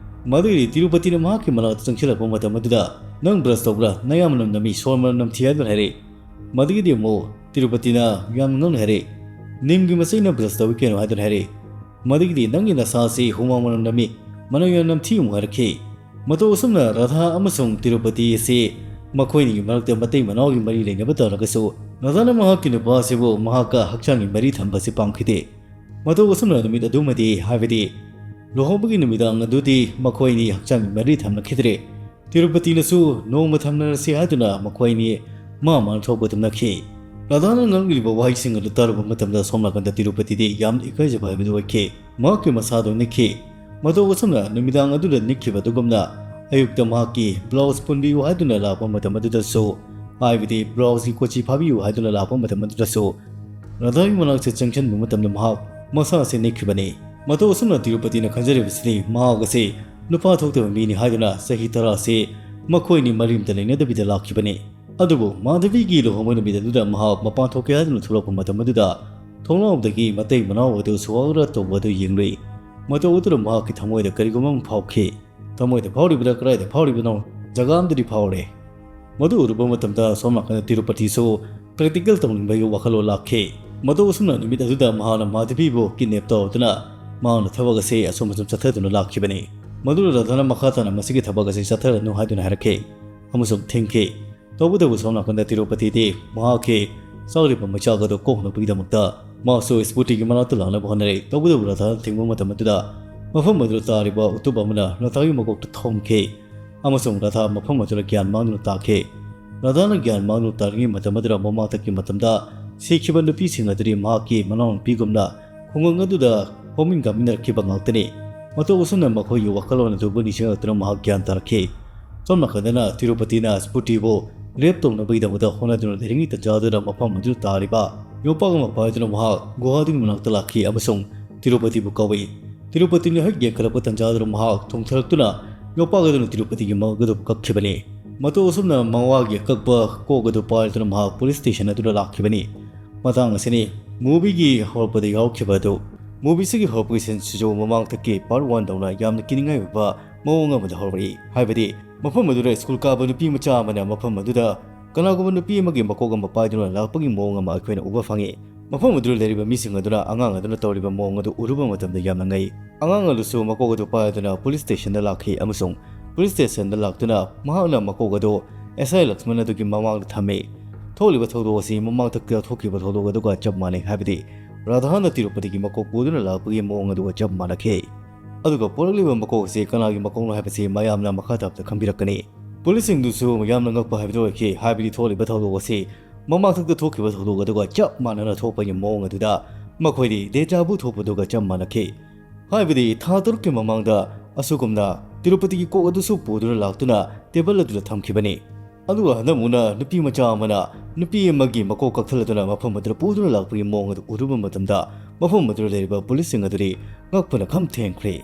ꯃꯗꯨꯒꯤꯗꯤ ꯇꯤꯔꯨꯄꯇꯤꯅ ꯃꯍꯥꯛꯀꯤ ꯃꯅꯥꯛꯇ ꯆꯪꯁꯤꯜꯂꯛꯄ ꯃꯇꯝ ꯑꯗꯨꯗ, "ꯅꯪ brush ꯇꯧꯕ꯭ꯔꯥ? ꯅꯌꯥ ꯃꯅꯝ ꯅꯝꯃꯤ, ꯁꯣꯔ ꯃꯅꯝ ꯅꯝꯊꯤ" ꯍꯥꯏꯗꯨꯅ ꯍꯥꯏꯔꯛꯏ꯫ ꯃꯗꯨꯒꯤꯗꯤ ꯑꯃꯨꯛ ꯇꯤꯔꯨꯄꯇꯤꯅ ꯌꯥꯝꯅ ꯉꯛꯅ ꯍꯥꯏꯔꯛꯏ, "ꯅꯤꯝꯒꯤ ꯃꯆꯩꯅ brush ꯇꯧꯏ ꯀꯩꯅꯣ" ꯍꯥꯏꯗꯨꯅ ꯍꯥꯏꯔꯛꯏ꯫ ꯃꯗꯨꯒꯤꯗꯤ "ꯅꯪꯒꯤ ꯅꯁꯥ ꯑꯁꯤ ꯍꯨꯃꯥꯡ ꯃꯅꯝ ꯅꯝꯃꯤ, ꯃꯅꯝ ꯌꯥꯝ ꯅꯝꯊꯤ" ꯑꯃꯨꯛ ꯍꯥꯏꯔꯛꯈꯤ꯫ ꯃꯇꯧ ꯑꯁꯨꯝꯅ ꯔꯥꯙꯥ ꯑꯃꯁꯨꯡ ꯇꯤꯔꯨꯄꯇꯤ ꯑꯁꯤ ꯃꯈꯣꯏꯅꯤꯒꯤ ꯃꯔꯛꯇ ꯃꯇꯩ ꯃꯅꯥꯎꯒꯤ ꯃꯔꯤ ꯂꯩꯅꯕ ꯇꯥꯔꯒꯁꯨ, ꯔꯥꯙꯥꯅ ꯃꯍꯥꯛꯀꯤ ꯅꯨꯄꯥ ꯑꯁꯤꯕꯨ ꯃꯍꯥꯛꯀ ꯍꯛꯆꯥꯡꯒꯤ ꯃꯔꯤ ꯊꯝꯕ ꯑꯁꯤ ꯄꯥꯝꯈꯤꯗꯦ꯫ ꯃꯇꯧ ꯑꯁꯨꯝꯅ ꯅꯨꯃꯤꯠ ꯑꯗꯨꯃꯗꯤ, ꯍꯥꯏꯕꯗꯤ ꯂꯨꯍꯣꯡꯕꯒꯤ ꯅꯨꯃꯤꯗꯥꯡ ꯑꯗꯨꯗꯤ ꯃꯈꯣꯏꯅꯤ ꯍꯛꯆꯥꯡꯒꯤ ꯃꯔꯤ ꯊꯝꯅꯈꯤꯗ꯭ꯔꯦ꯫ ꯇꯤꯔꯨꯄꯇꯤꯅꯁꯨ ꯅꯣꯡꯃ ꯊꯝꯅꯔꯁꯤ ꯍꯥꯏꯗꯨꯅ ꯃꯈꯣꯏꯅꯤ ꯃꯥ ꯃꯥꯅ ꯊꯣꯛꯄ ꯊꯝꯅꯈꯤ꯫ ꯔꯥꯙꯥꯅ ꯉꯥꯡꯂꯤꯕ ꯋꯥꯍꯩꯁꯤꯡ ꯑꯗꯨ ꯇꯥꯔꯨꯕ ꯃꯇꯝꯗ ꯁꯣꯝ ꯅꯥꯀꯟꯗ ꯇꯤꯔꯨꯄꯇꯤꯗꯤ ꯌꯥꯝꯅ ꯏꯀꯥꯏꯖꯕ ꯍꯥꯏꯕꯗꯨ ꯑꯣꯏꯈꯤ꯫ ꯃꯍꯥꯛꯀꯤ ꯃꯁꯥꯗꯨ ꯅꯤꯛꯈꯤ꯫ ꯃꯇꯧ ꯑꯁꯨꯝꯅ ꯅꯨꯃꯤꯗꯥꯡ ꯑꯗꯨꯗ ꯅꯤꯛꯈꯤꯕ ꯑꯗꯨꯒꯨꯝꯅ ꯑꯌꯨꯛꯇ ꯃꯍꯥꯛꯀꯤ ꯕ꯭ꯂꯥꯎꯁ ꯄꯨꯟꯕꯤꯌꯨ ꯍꯥꯏꯗꯨꯅ ꯂꯥꯛꯄ ꯃꯇꯝ ꯑꯗꯨꯗꯁꯨ, ꯍꯥꯏꯕꯗꯤ ꯕ꯭ꯂꯥꯎꯁꯀꯤ ꯀꯣꯆꯤ ꯐꯥꯕꯤꯌꯨ ꯍꯥꯏꯗꯨꯅ ꯂꯥꯛꯄ ꯃꯇꯝ ꯑꯗꯨꯗꯁꯨ, ꯔꯥꯙꯥꯒꯤ ꯃꯅꯥꯛꯇ ꯆꯪꯁꯤꯟꯕ ꯃꯇꯝꯗ ꯃꯍꯥꯛ ꯃꯁꯥ ꯑꯁꯤ ꯅꯦꯛꯈꯤꯕꯅꯤ꯫ ꯃꯇꯧ ꯑꯁꯨꯝꯅ ꯇꯤꯔꯨꯄꯇꯤꯅ ꯈꯟꯖꯔꯤꯕꯁꯤꯗꯤ ꯃꯍꯥꯛ ꯑꯁꯤ ꯅꯨꯄꯥ ꯊꯣꯛꯇꯕ ꯃꯤꯅꯤ ꯍꯥꯏꯗꯨꯅ ꯆꯍꯤ ꯇꯔꯥ ꯑꯁꯤ ꯃꯈꯣꯏꯅꯤ ꯃꯔꯤ ꯑꯃꯇ ꯂꯩꯅꯗꯕꯤꯗ ꯂꯥꯛꯈꯤꯕꯅꯤ꯫ ꯑꯗꯨꯕꯨ ꯃꯥꯙꯕꯤꯒꯤ ꯂꯨꯍꯣꯡꯕ ꯅꯨꯃꯤꯠ ꯑꯗꯨꯗ ꯃꯍꯥꯛ ꯃꯄꯥꯟ ꯊꯣꯛꯀꯦ ꯍꯥꯏꯗꯨꯅ ꯊꯣꯛꯂꯛꯄ ꯃꯇꯝ ꯑꯗꯨꯗ ꯊꯣꯡꯅꯥꯎꯗꯒꯤ ꯃꯇꯩ ꯃꯅꯥꯎ ꯑꯗꯨ ꯁ꯭ꯋꯥꯒꯠ ꯇꯧꯕ ꯑꯗꯨ ꯌꯦꯡꯂꯨꯏ꯫ ꯃꯇꯧ ꯑꯗꯨꯗ ꯃꯍꯥꯛꯀꯤ ꯊꯃꯣꯏꯗ ꯀꯔꯤꯒꯨꯝꯕ ꯑꯃ ꯐꯥꯎꯈꯤ꯫ ꯊꯃꯣꯏꯗ ꯐꯥꯎꯔꯤꯕ꯭ꯔꯥ, ꯀꯗꯥꯏꯗ ꯐꯥꯎꯔꯤꯕꯅꯣ, ꯖꯒꯥ ꯑꯃꯗꯗꯤ ꯐꯥꯎꯔꯦ꯫ ꯃꯗꯨ ꯎꯔꯨꯕ ꯃꯇꯝꯗ ꯁꯣꯝ ꯅꯥꯀꯟꯗ ꯇꯤꯔꯨꯄꯇꯤꯁꯨ practical ꯇꯧꯅꯤꯡꯕꯒꯤ ꯋꯥꯈꯜꯂꯣꯟ ꯂꯥꯛꯈꯤ꯫ ꯃꯇꯧ ꯑꯁꯨꯝꯅ ꯅꯨꯃꯤꯠ ꯑꯗꯨꯗ ꯃꯍꯥꯛꯅ ꯃꯥꯙꯕꯤꯕꯨ kidnap ꯇꯧꯗꯨꯅ ꯃꯍꯥꯛꯅ ꯊꯕꯛ ꯑꯁꯤ ꯑꯁꯨꯝ ꯑꯁꯨꯝ ꯆꯠꯊꯗꯨꯅ ꯂꯥꯛꯈꯤꯕꯅꯤ꯫ ꯃꯗꯨꯗ ꯔꯥꯙꯥꯅ ꯃꯈꯥ ꯇꯥꯅ ꯃꯁꯤꯒꯤ ꯊꯕꯛ ꯑꯁꯤ ꯆꯠꯊꯔꯅꯨ ꯍꯥꯏꯗꯨꯅ ꯍꯥꯏꯔꯛꯈꯤ ꯑꯃꯁꯨꯡ ꯊꯤꯡꯈꯤ꯫ ꯇꯧꯕꯇꯕꯨ ꯁꯣꯝ ꯅꯥꯀꯟꯗ ꯇꯤꯔꯨꯄꯇꯤꯗꯤ ꯃꯍꯥꯛꯀꯤ ꯆꯥꯛꯂꯤꯕ ꯃꯩꯆꯥꯛ ꯑꯗꯨ ꯀꯣꯛꯅꯕꯒꯤꯗꯃꯛꯇ ꯃꯍꯥꯛꯁꯨ ꯁ꯭ꯀꯨꯇꯤꯒꯤ ꯃꯅꯥꯛꯇ ꯂꯥꯛꯅꯕ ꯍꯣꯠꯅꯔꯦ꯫ ꯇꯧꯕꯇꯕꯨ ꯔꯥꯙꯥꯅ ꯊꯤꯡꯕ ꯃꯇꯝ ꯑꯗꯨꯗ ꯃꯐꯝ ꯑꯗꯨꯗ ꯇꯥꯔꯤꯕ ꯎꯇꯨꯞ ꯑꯃꯅ ꯔꯥꯙꯥꯒꯤ ꯃꯀꯣꯛꯇ ꯊꯣꯝꯈꯤ ꯑꯃꯁꯨꯡ ꯔꯥꯙꯥ ꯃꯐꯝ ꯑꯗꯨꯗ ꯒ꯭ꯌꯥꯟ ꯃꯥꯡꯗꯨꯅ ꯇꯥꯈꯤ꯫ ꯔꯥꯙꯥꯅ ꯒ꯭ꯌꯥꯟ ꯃꯥꯡꯗꯨꯅ ꯇꯥꯔꯤꯉꯩ ꯃꯇꯝ ꯑꯗꯨꯗ ꯃꯃꯥꯡꯊꯛꯀꯤ ꯃꯇꯝꯗ ꯁꯤꯈꯤꯕ ꯅꯨꯄꯤꯁꯤꯡ ꯑꯗꯨꯗꯤ ꯃꯍꯥꯛꯀꯤ ꯃꯅꯥꯎꯅꯨꯄꯤꯒꯨꯝꯅ ꯈꯨꯡꯒꯪ ꯑꯗꯨꯗ ꯍꯧꯃꯤꯟ ꯀꯥꯃꯤꯟꯅꯔꯛꯈꯤꯕ ꯉꯥꯛꯇꯅꯤ꯫ ꯃꯇꯧ ꯑꯁꯨꯝꯅ ꯃꯈꯣꯏꯒꯤ ꯋꯥꯈꯜꯂꯣꯟ ꯑꯗꯨꯕꯨ ꯅꯤꯡꯁꯤꯡꯂꯛꯇꯨꯅ ꯃꯍꯥꯛ ꯒ꯭ꯌꯥꯟ ꯇꯥꯔꯛꯈꯤ꯫ ꯁꯣꯝ ꯅꯥꯀꯟꯗꯅ ꯇꯤꯔꯨꯄꯇꯤꯅ ꯁ꯭ꯀꯨꯇꯤꯕꯨ rape ꯇꯧꯅꯕꯒꯤꯗꯃꯛꯇ ꯍꯣꯠꯅꯗꯨꯅ ꯂꯩꯔꯤꯉꯩ ꯇꯟꯖꯥꯗꯨꯗ ꯃꯐꯝ ꯑꯗꯨꯗ ꯇꯥꯔꯤꯕ ꯌꯣꯄꯥꯛ ꯑꯃ ꯄꯥꯏꯗꯨꯅ ꯃꯍꯥꯛ ꯒꯨꯍꯥꯗꯨꯒꯤ ꯃꯅꯥꯛꯇ ꯂꯥꯛꯈꯤ ꯑꯃꯁꯨꯡ ꯇꯤꯔꯨꯄꯇꯤꯕꯨ ꯀꯧꯏ꯫ ꯇꯤꯔꯨꯄꯇꯤꯅ ꯍꯦꯛ ꯌꯦꯡꯈꯠꯂꯛꯄ ꯇꯟꯖꯥꯗꯨꯗ ꯃꯍꯥꯛ ꯊꯣꯡꯊꯔꯛꯇꯨꯅ ꯌꯣꯄꯥꯛ ꯑꯗꯨꯅ ꯇꯤꯔꯨꯄꯇꯤꯒꯤ ꯃꯀꯣꯛ ꯑꯗꯨ ꯀꯛꯈꯤꯕꯅꯤ꯫ ꯃꯇꯧ ꯑꯁꯨꯝꯅ ꯃꯋꯥꯒꯤ ꯑꯀꯛꯄ ꯀꯣꯛ ꯑꯗꯨ ꯄꯥꯏꯗꯨꯅ ꯃꯍꯥꯛ police station ꯑꯗꯨꯗ ꯂꯥꯛꯈꯤꯕꯅꯤ꯫ ꯃꯇꯥꯡ ꯑꯁꯤꯅꯤ movieꯒꯤ ꯍꯧꯔꯛꯄꯗ ꯌꯥꯎꯈꯤꯕ ꯑꯗꯨ꯫ Movieꯁꯤꯒꯤ ꯍꯧꯔꯛꯄꯒꯤ sceneꯁꯤꯁꯨ ꯃꯃꯥꯡꯊꯛꯀꯤ part one ꯗꯧꯅ ꯌꯥꯝꯅ ꯀꯤꯅꯤꯡꯉꯥꯏ ꯑꯣꯏꯕ ꯃꯑꯣꯡ ꯑꯃꯗ ꯍꯧꯔꯛꯏ꯫ ꯍꯥꯏꯕꯗꯤ ꯃꯐꯝ ꯑꯗꯨꯗ ꯁ꯭ꯀꯨꯜ ꯀꯥꯕ ꯅꯨꯄꯤ ꯃꯆꯥ ꯑꯃꯅ ꯃꯐꯝ ꯑꯗꯨꯗ ꯀꯅꯥꯒꯨꯝꯕ ꯅꯨꯄꯤ ꯑꯃꯒꯤ ꯃꯀꯣꯛ ꯑꯃ ꯄꯥꯏꯗꯨꯅ ꯂꯥꯛꯄꯒꯤ ꯃꯑꯣꯡ ꯑꯃ ꯑꯩꯈꯣꯏꯅ ꯎꯕ ꯐꯪꯉꯤ꯫ ꯃꯐꯝ ꯑꯗꯨꯗ ꯂꯩꯔꯤꯕ ꯃꯤꯁꯤꯡ ꯑꯗꯨꯅ ꯑꯉꯥꯡ ꯑꯗꯨꯅ ꯇꯧꯔꯤꯕ ꯃꯑꯣꯡ ꯑꯗꯨ ꯎꯔꯨꯕ ꯃꯇꯝꯗ ꯌꯥꯝꯅ ꯉꯛꯏ꯫ ꯑꯉꯥꯡ ꯑꯗꯨꯁꯨ ꯃꯀꯣꯛ ꯑꯗꯨ ꯄꯥꯏꯗꯨꯅ police stationꯗ ꯂꯥꯛꯈꯤ ꯑꯃꯁꯨꯡ police stationꯗ ꯂꯥꯛꯇꯨꯅ ꯃꯍꯥꯛꯅ ꯃꯀꯣꯛ ꯑꯗꯨ S I ꯂꯛꯁꯃꯟ ꯑꯗꯨꯒꯤ ꯃꯃꯥꯡꯗ ꯊꯝꯃꯤ꯫ ꯊꯣꯛꯂꯤꯕ ꯊꯧꯗꯣꯛ ꯑꯁꯤ ꯃꯃꯥꯡꯊꯛꯇ ꯊꯣꯛꯈꯤꯕ ꯊꯧꯗꯣꯛ ꯑꯗꯨꯒ ꯆꯞ ꯃꯥꯟꯅꯩ, ꯍꯥꯏꯕꯗꯤ ꯔꯥꯙꯥꯅ ꯇꯤꯔꯨꯄꯇꯤꯒꯤ ꯃꯀꯣꯛ ꯄꯨꯗꯨꯅ ꯂꯥꯛꯄꯒꯤ ꯃꯑꯣꯡ ꯑꯗꯨꯒ ꯆꯞ ꯃꯥꯟꯅꯈꯤ꯫ ꯑꯗꯨꯒ ꯄꯨꯔꯛꯂꯤꯕ ꯃꯀꯣꯛ ꯑꯁꯤ ꯀꯅꯥꯒꯤ ꯃꯀꯣꯛꯅꯣ ꯍꯥꯏꯕꯁꯤ ꯃꯌꯥꯝꯅ ꯃꯈꯥ ꯇꯥꯕꯗ ꯈꯪꯕꯤꯔꯛꯀꯅꯤ꯫ Policeꯁꯤꯡꯗꯨꯁꯨ ꯌꯥꯝꯅ ꯉꯛꯄ ꯍꯥꯏꯕꯗꯨ ꯑꯣꯏꯈꯤ, ꯍꯥꯏꯕꯗꯤ ꯊꯣꯛꯂꯤꯕ ꯊꯧꯗꯣꯛ ꯑꯁꯤ ꯃꯃꯥꯡꯊꯛꯇ ꯊꯣꯛꯈꯤꯕ ꯊꯧꯗꯣꯛ ꯑꯗꯨꯒ ꯆꯞ ꯃꯥꯟꯅꯅ ꯊꯣꯛꯄꯒꯤ ꯃꯑꯣꯡ ꯑꯗꯨꯗ ꯃꯈꯣꯏꯗꯤ deja vu ꯊꯣꯛꯄꯗꯨꯒ ꯆꯞ ꯃꯥꯟꯅꯈꯤ꯫ ꯍꯥꯏꯕꯗꯤ ꯊꯥ ꯇꯔꯨꯛꯀꯤ ꯃꯃꯥꯡꯗ ꯑꯁꯨꯒꯨꯝꯅ ꯇꯤꯔꯨꯄꯇꯤꯒꯤ ꯀꯣꯛ ꯑꯗꯨꯁꯨ ꯄꯨꯗꯨꯅ ꯂꯥꯛꯇꯨꯅ ꯇꯦꯕꯜ ꯑꯗꯨꯗ ꯊꯝꯈꯤꯕꯅꯤ꯫ ꯑꯗꯨꯒ ꯍꯟꯗꯛ ꯑꯃꯨꯛꯅ ꯅꯨꯄꯤ ꯃꯆꯥ ꯑꯃꯅ ꯅꯨꯄꯤ ꯑꯃꯒꯤ ꯃꯀꯣꯛ ꯀꯛꯊꯠꯂꯗꯨꯅ ꯃꯐꯝ ꯑꯗꯨꯗ ꯄꯨꯗꯨꯅ ꯂꯥꯛꯄꯒꯤ ꯃꯑꯣꯡ ꯑꯗꯨ ꯎꯔꯨꯕ ꯃꯇꯝꯗ, ꯃꯐꯝ ꯑꯗꯨꯗ ꯂꯩꯔꯤꯕ ꯄꯨꯂꯤꯁꯁꯤꯡ ꯑꯗꯨꯗꯤ ꯉꯛꯄꯅ ꯈꯝ ꯊꯦꯡꯈ꯭ꯔꯦ꯫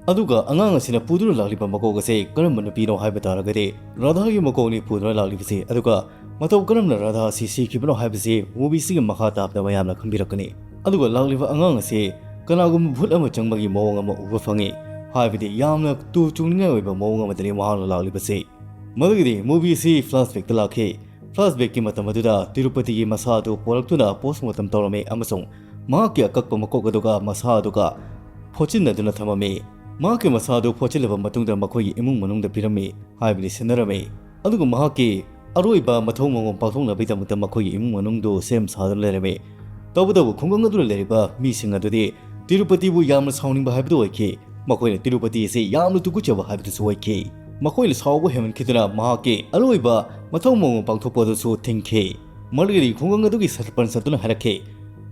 ꯑꯗꯨꯒ ꯑꯉꯥꯡ ꯑꯁꯤꯅ ꯄꯨꯗꯨꯅ ꯂꯥꯛꯂꯤꯕ ꯃꯀꯣꯛ ꯑꯁꯤ ꯀꯔꯝꯕ ꯅꯨꯄꯤꯅꯣ ꯍꯥꯏꯕ ꯇꯥꯔꯒꯗꯤ, ꯔꯥꯙꯥꯒꯤ ꯃꯀꯣꯛꯅꯤ ꯄꯨꯗꯨꯅ ꯂꯥꯛꯂꯤꯕꯁꯤ꯫ ꯑꯗꯨꯒ ꯃꯇꯧ ꯀꯔꯝꯅ ꯔꯥꯙꯥ ꯑꯁꯤ ꯁꯤꯈꯤꯕꯅꯣ ꯍꯥꯏꯕꯁꯤ movie ꯑꯁꯤꯒꯤ ꯃꯈꯥ ꯇꯥꯕꯗ ꯃꯌꯥꯝꯅ ꯈꯪꯕꯤꯔꯛꯀꯅꯤ꯫ ꯑꯗꯨꯒ ꯂꯥꯛꯂꯤꯕ ꯑꯉꯥꯡ ꯑꯁꯤ ꯀꯅꯥꯒꯨꯝꯕ ꯚꯨꯠ ꯑꯃ ꯆꯪꯕꯒꯤ ꯃꯑꯣꯡ ꯑꯃ ꯎꯕ ꯐꯪꯉꯤ꯫ ꯍꯥꯏꯕꯗꯤ ꯌꯥꯝꯅ ꯇꯨ ꯆꯨꯡꯅꯤꯡꯉꯥꯏ ꯑꯣꯏꯕ ꯃꯑꯣꯡ ꯑꯃꯗꯅꯤ ꯃꯍꯥꯛꯅ ꯂꯥꯛꯂꯤꯕꯁꯤ꯫ ꯃꯗꯨꯒꯤꯗꯤ movie ꯑꯁꯤ flashbackꯇ ꯂꯥꯛꯈꯤ꯫ Flashbackꯀꯤ ꯃꯇꯝ ꯑꯗꯨꯗ ꯇꯤꯔꯨꯄꯇꯤꯒꯤ ꯃꯁꯥ ꯑꯗꯨ ꯄꯣꯔꯛꯇꯨꯅ postmortem ꯇꯧꯔꯝꯃꯤ ꯑꯃꯁꯨꯡ ꯃꯍꯥꯛꯀꯤ ꯑꯀꯛꯄ ꯃꯀꯣꯛ ꯑꯗꯨꯒ ꯃꯁꯥ ꯑꯗꯨꯒ ꯐꯣꯠꯆꯤꯟꯅꯗꯨꯅ ꯊꯝꯃꯝꯃꯤ꯫ ꯃꯍꯥꯛꯀꯤ ꯃꯁꯥ ꯑꯗꯨ ꯐꯣꯠꯆꯤꯜꯂꯕ ꯃꯇꯨꯡꯗ ꯃꯈꯣꯏꯒꯤ ꯏꯃꯨꯡ ꯃꯅꯨꯡꯗ ꯄꯤꯔꯝꯃꯤ, ꯍꯥꯏꯕꯗꯤ ꯁꯤꯟꯅꯔꯝꯃꯤ꯫ ꯑꯗꯨꯒ ꯃꯍꯥꯛꯀꯤ ꯑꯔꯣꯏꯕ ꯃꯊꯧ ꯃꯉꯣꯝ ꯄꯥꯡꯊꯣꯛꯅꯕꯒꯤꯗꯃꯛꯇ ꯃꯈꯣꯏꯒꯤ ꯏꯃꯨꯡ ꯃꯅꯨꯡꯗꯨ ꯁꯦꯝ ꯁꯥꯗꯨꯅ ꯂꯩꯔꯝꯃꯤ꯫ ꯇꯧꯕꯇꯕꯨ ꯈꯨꯡꯒꯪ ꯑꯗꯨꯗ ꯂꯩꯔꯤꯕ ꯃꯤꯁꯤꯡ ꯑꯗꯨꯗꯤ ꯇꯤꯔꯨꯄꯇꯤꯕꯨ ꯌꯥꯝꯅ ꯁꯥꯎꯅꯤꯡꯕ ꯍꯥꯏꯕꯗꯨ ꯑꯣꯏꯈꯤ꯫ ꯃꯈꯣꯏꯅ ꯇꯤꯔꯨꯄꯇꯤ ꯑꯁꯤ ꯌꯥꯝꯅ ꯇꯨꯀꯠꯆꯕ ꯍꯥꯏꯕꯗꯨꯁꯨ ꯑꯣꯏꯈꯤ꯫ ꯃꯈꯣꯏꯅ ꯁꯥꯎꯕ ꯍꯦꯟꯃꯟꯈꯤꯗꯨꯅ ꯃꯍꯥꯛꯀꯤ ꯑꯔꯣꯏꯕ ꯃꯊꯧ ꯃꯉꯣꯝ ꯄꯥꯡꯊꯣꯛꯄ ꯑꯗꯨꯁꯨ ꯊꯤꯡꯈꯤ꯫ ꯃꯗꯨꯒꯤꯗꯤ ꯈꯨꯡꯒꯪ ꯑꯗꯨꯒꯤ ꯁꯔꯄꯟꯁ ꯑꯗꯨꯅ ꯍꯥꯏꯔꯛꯈꯤ,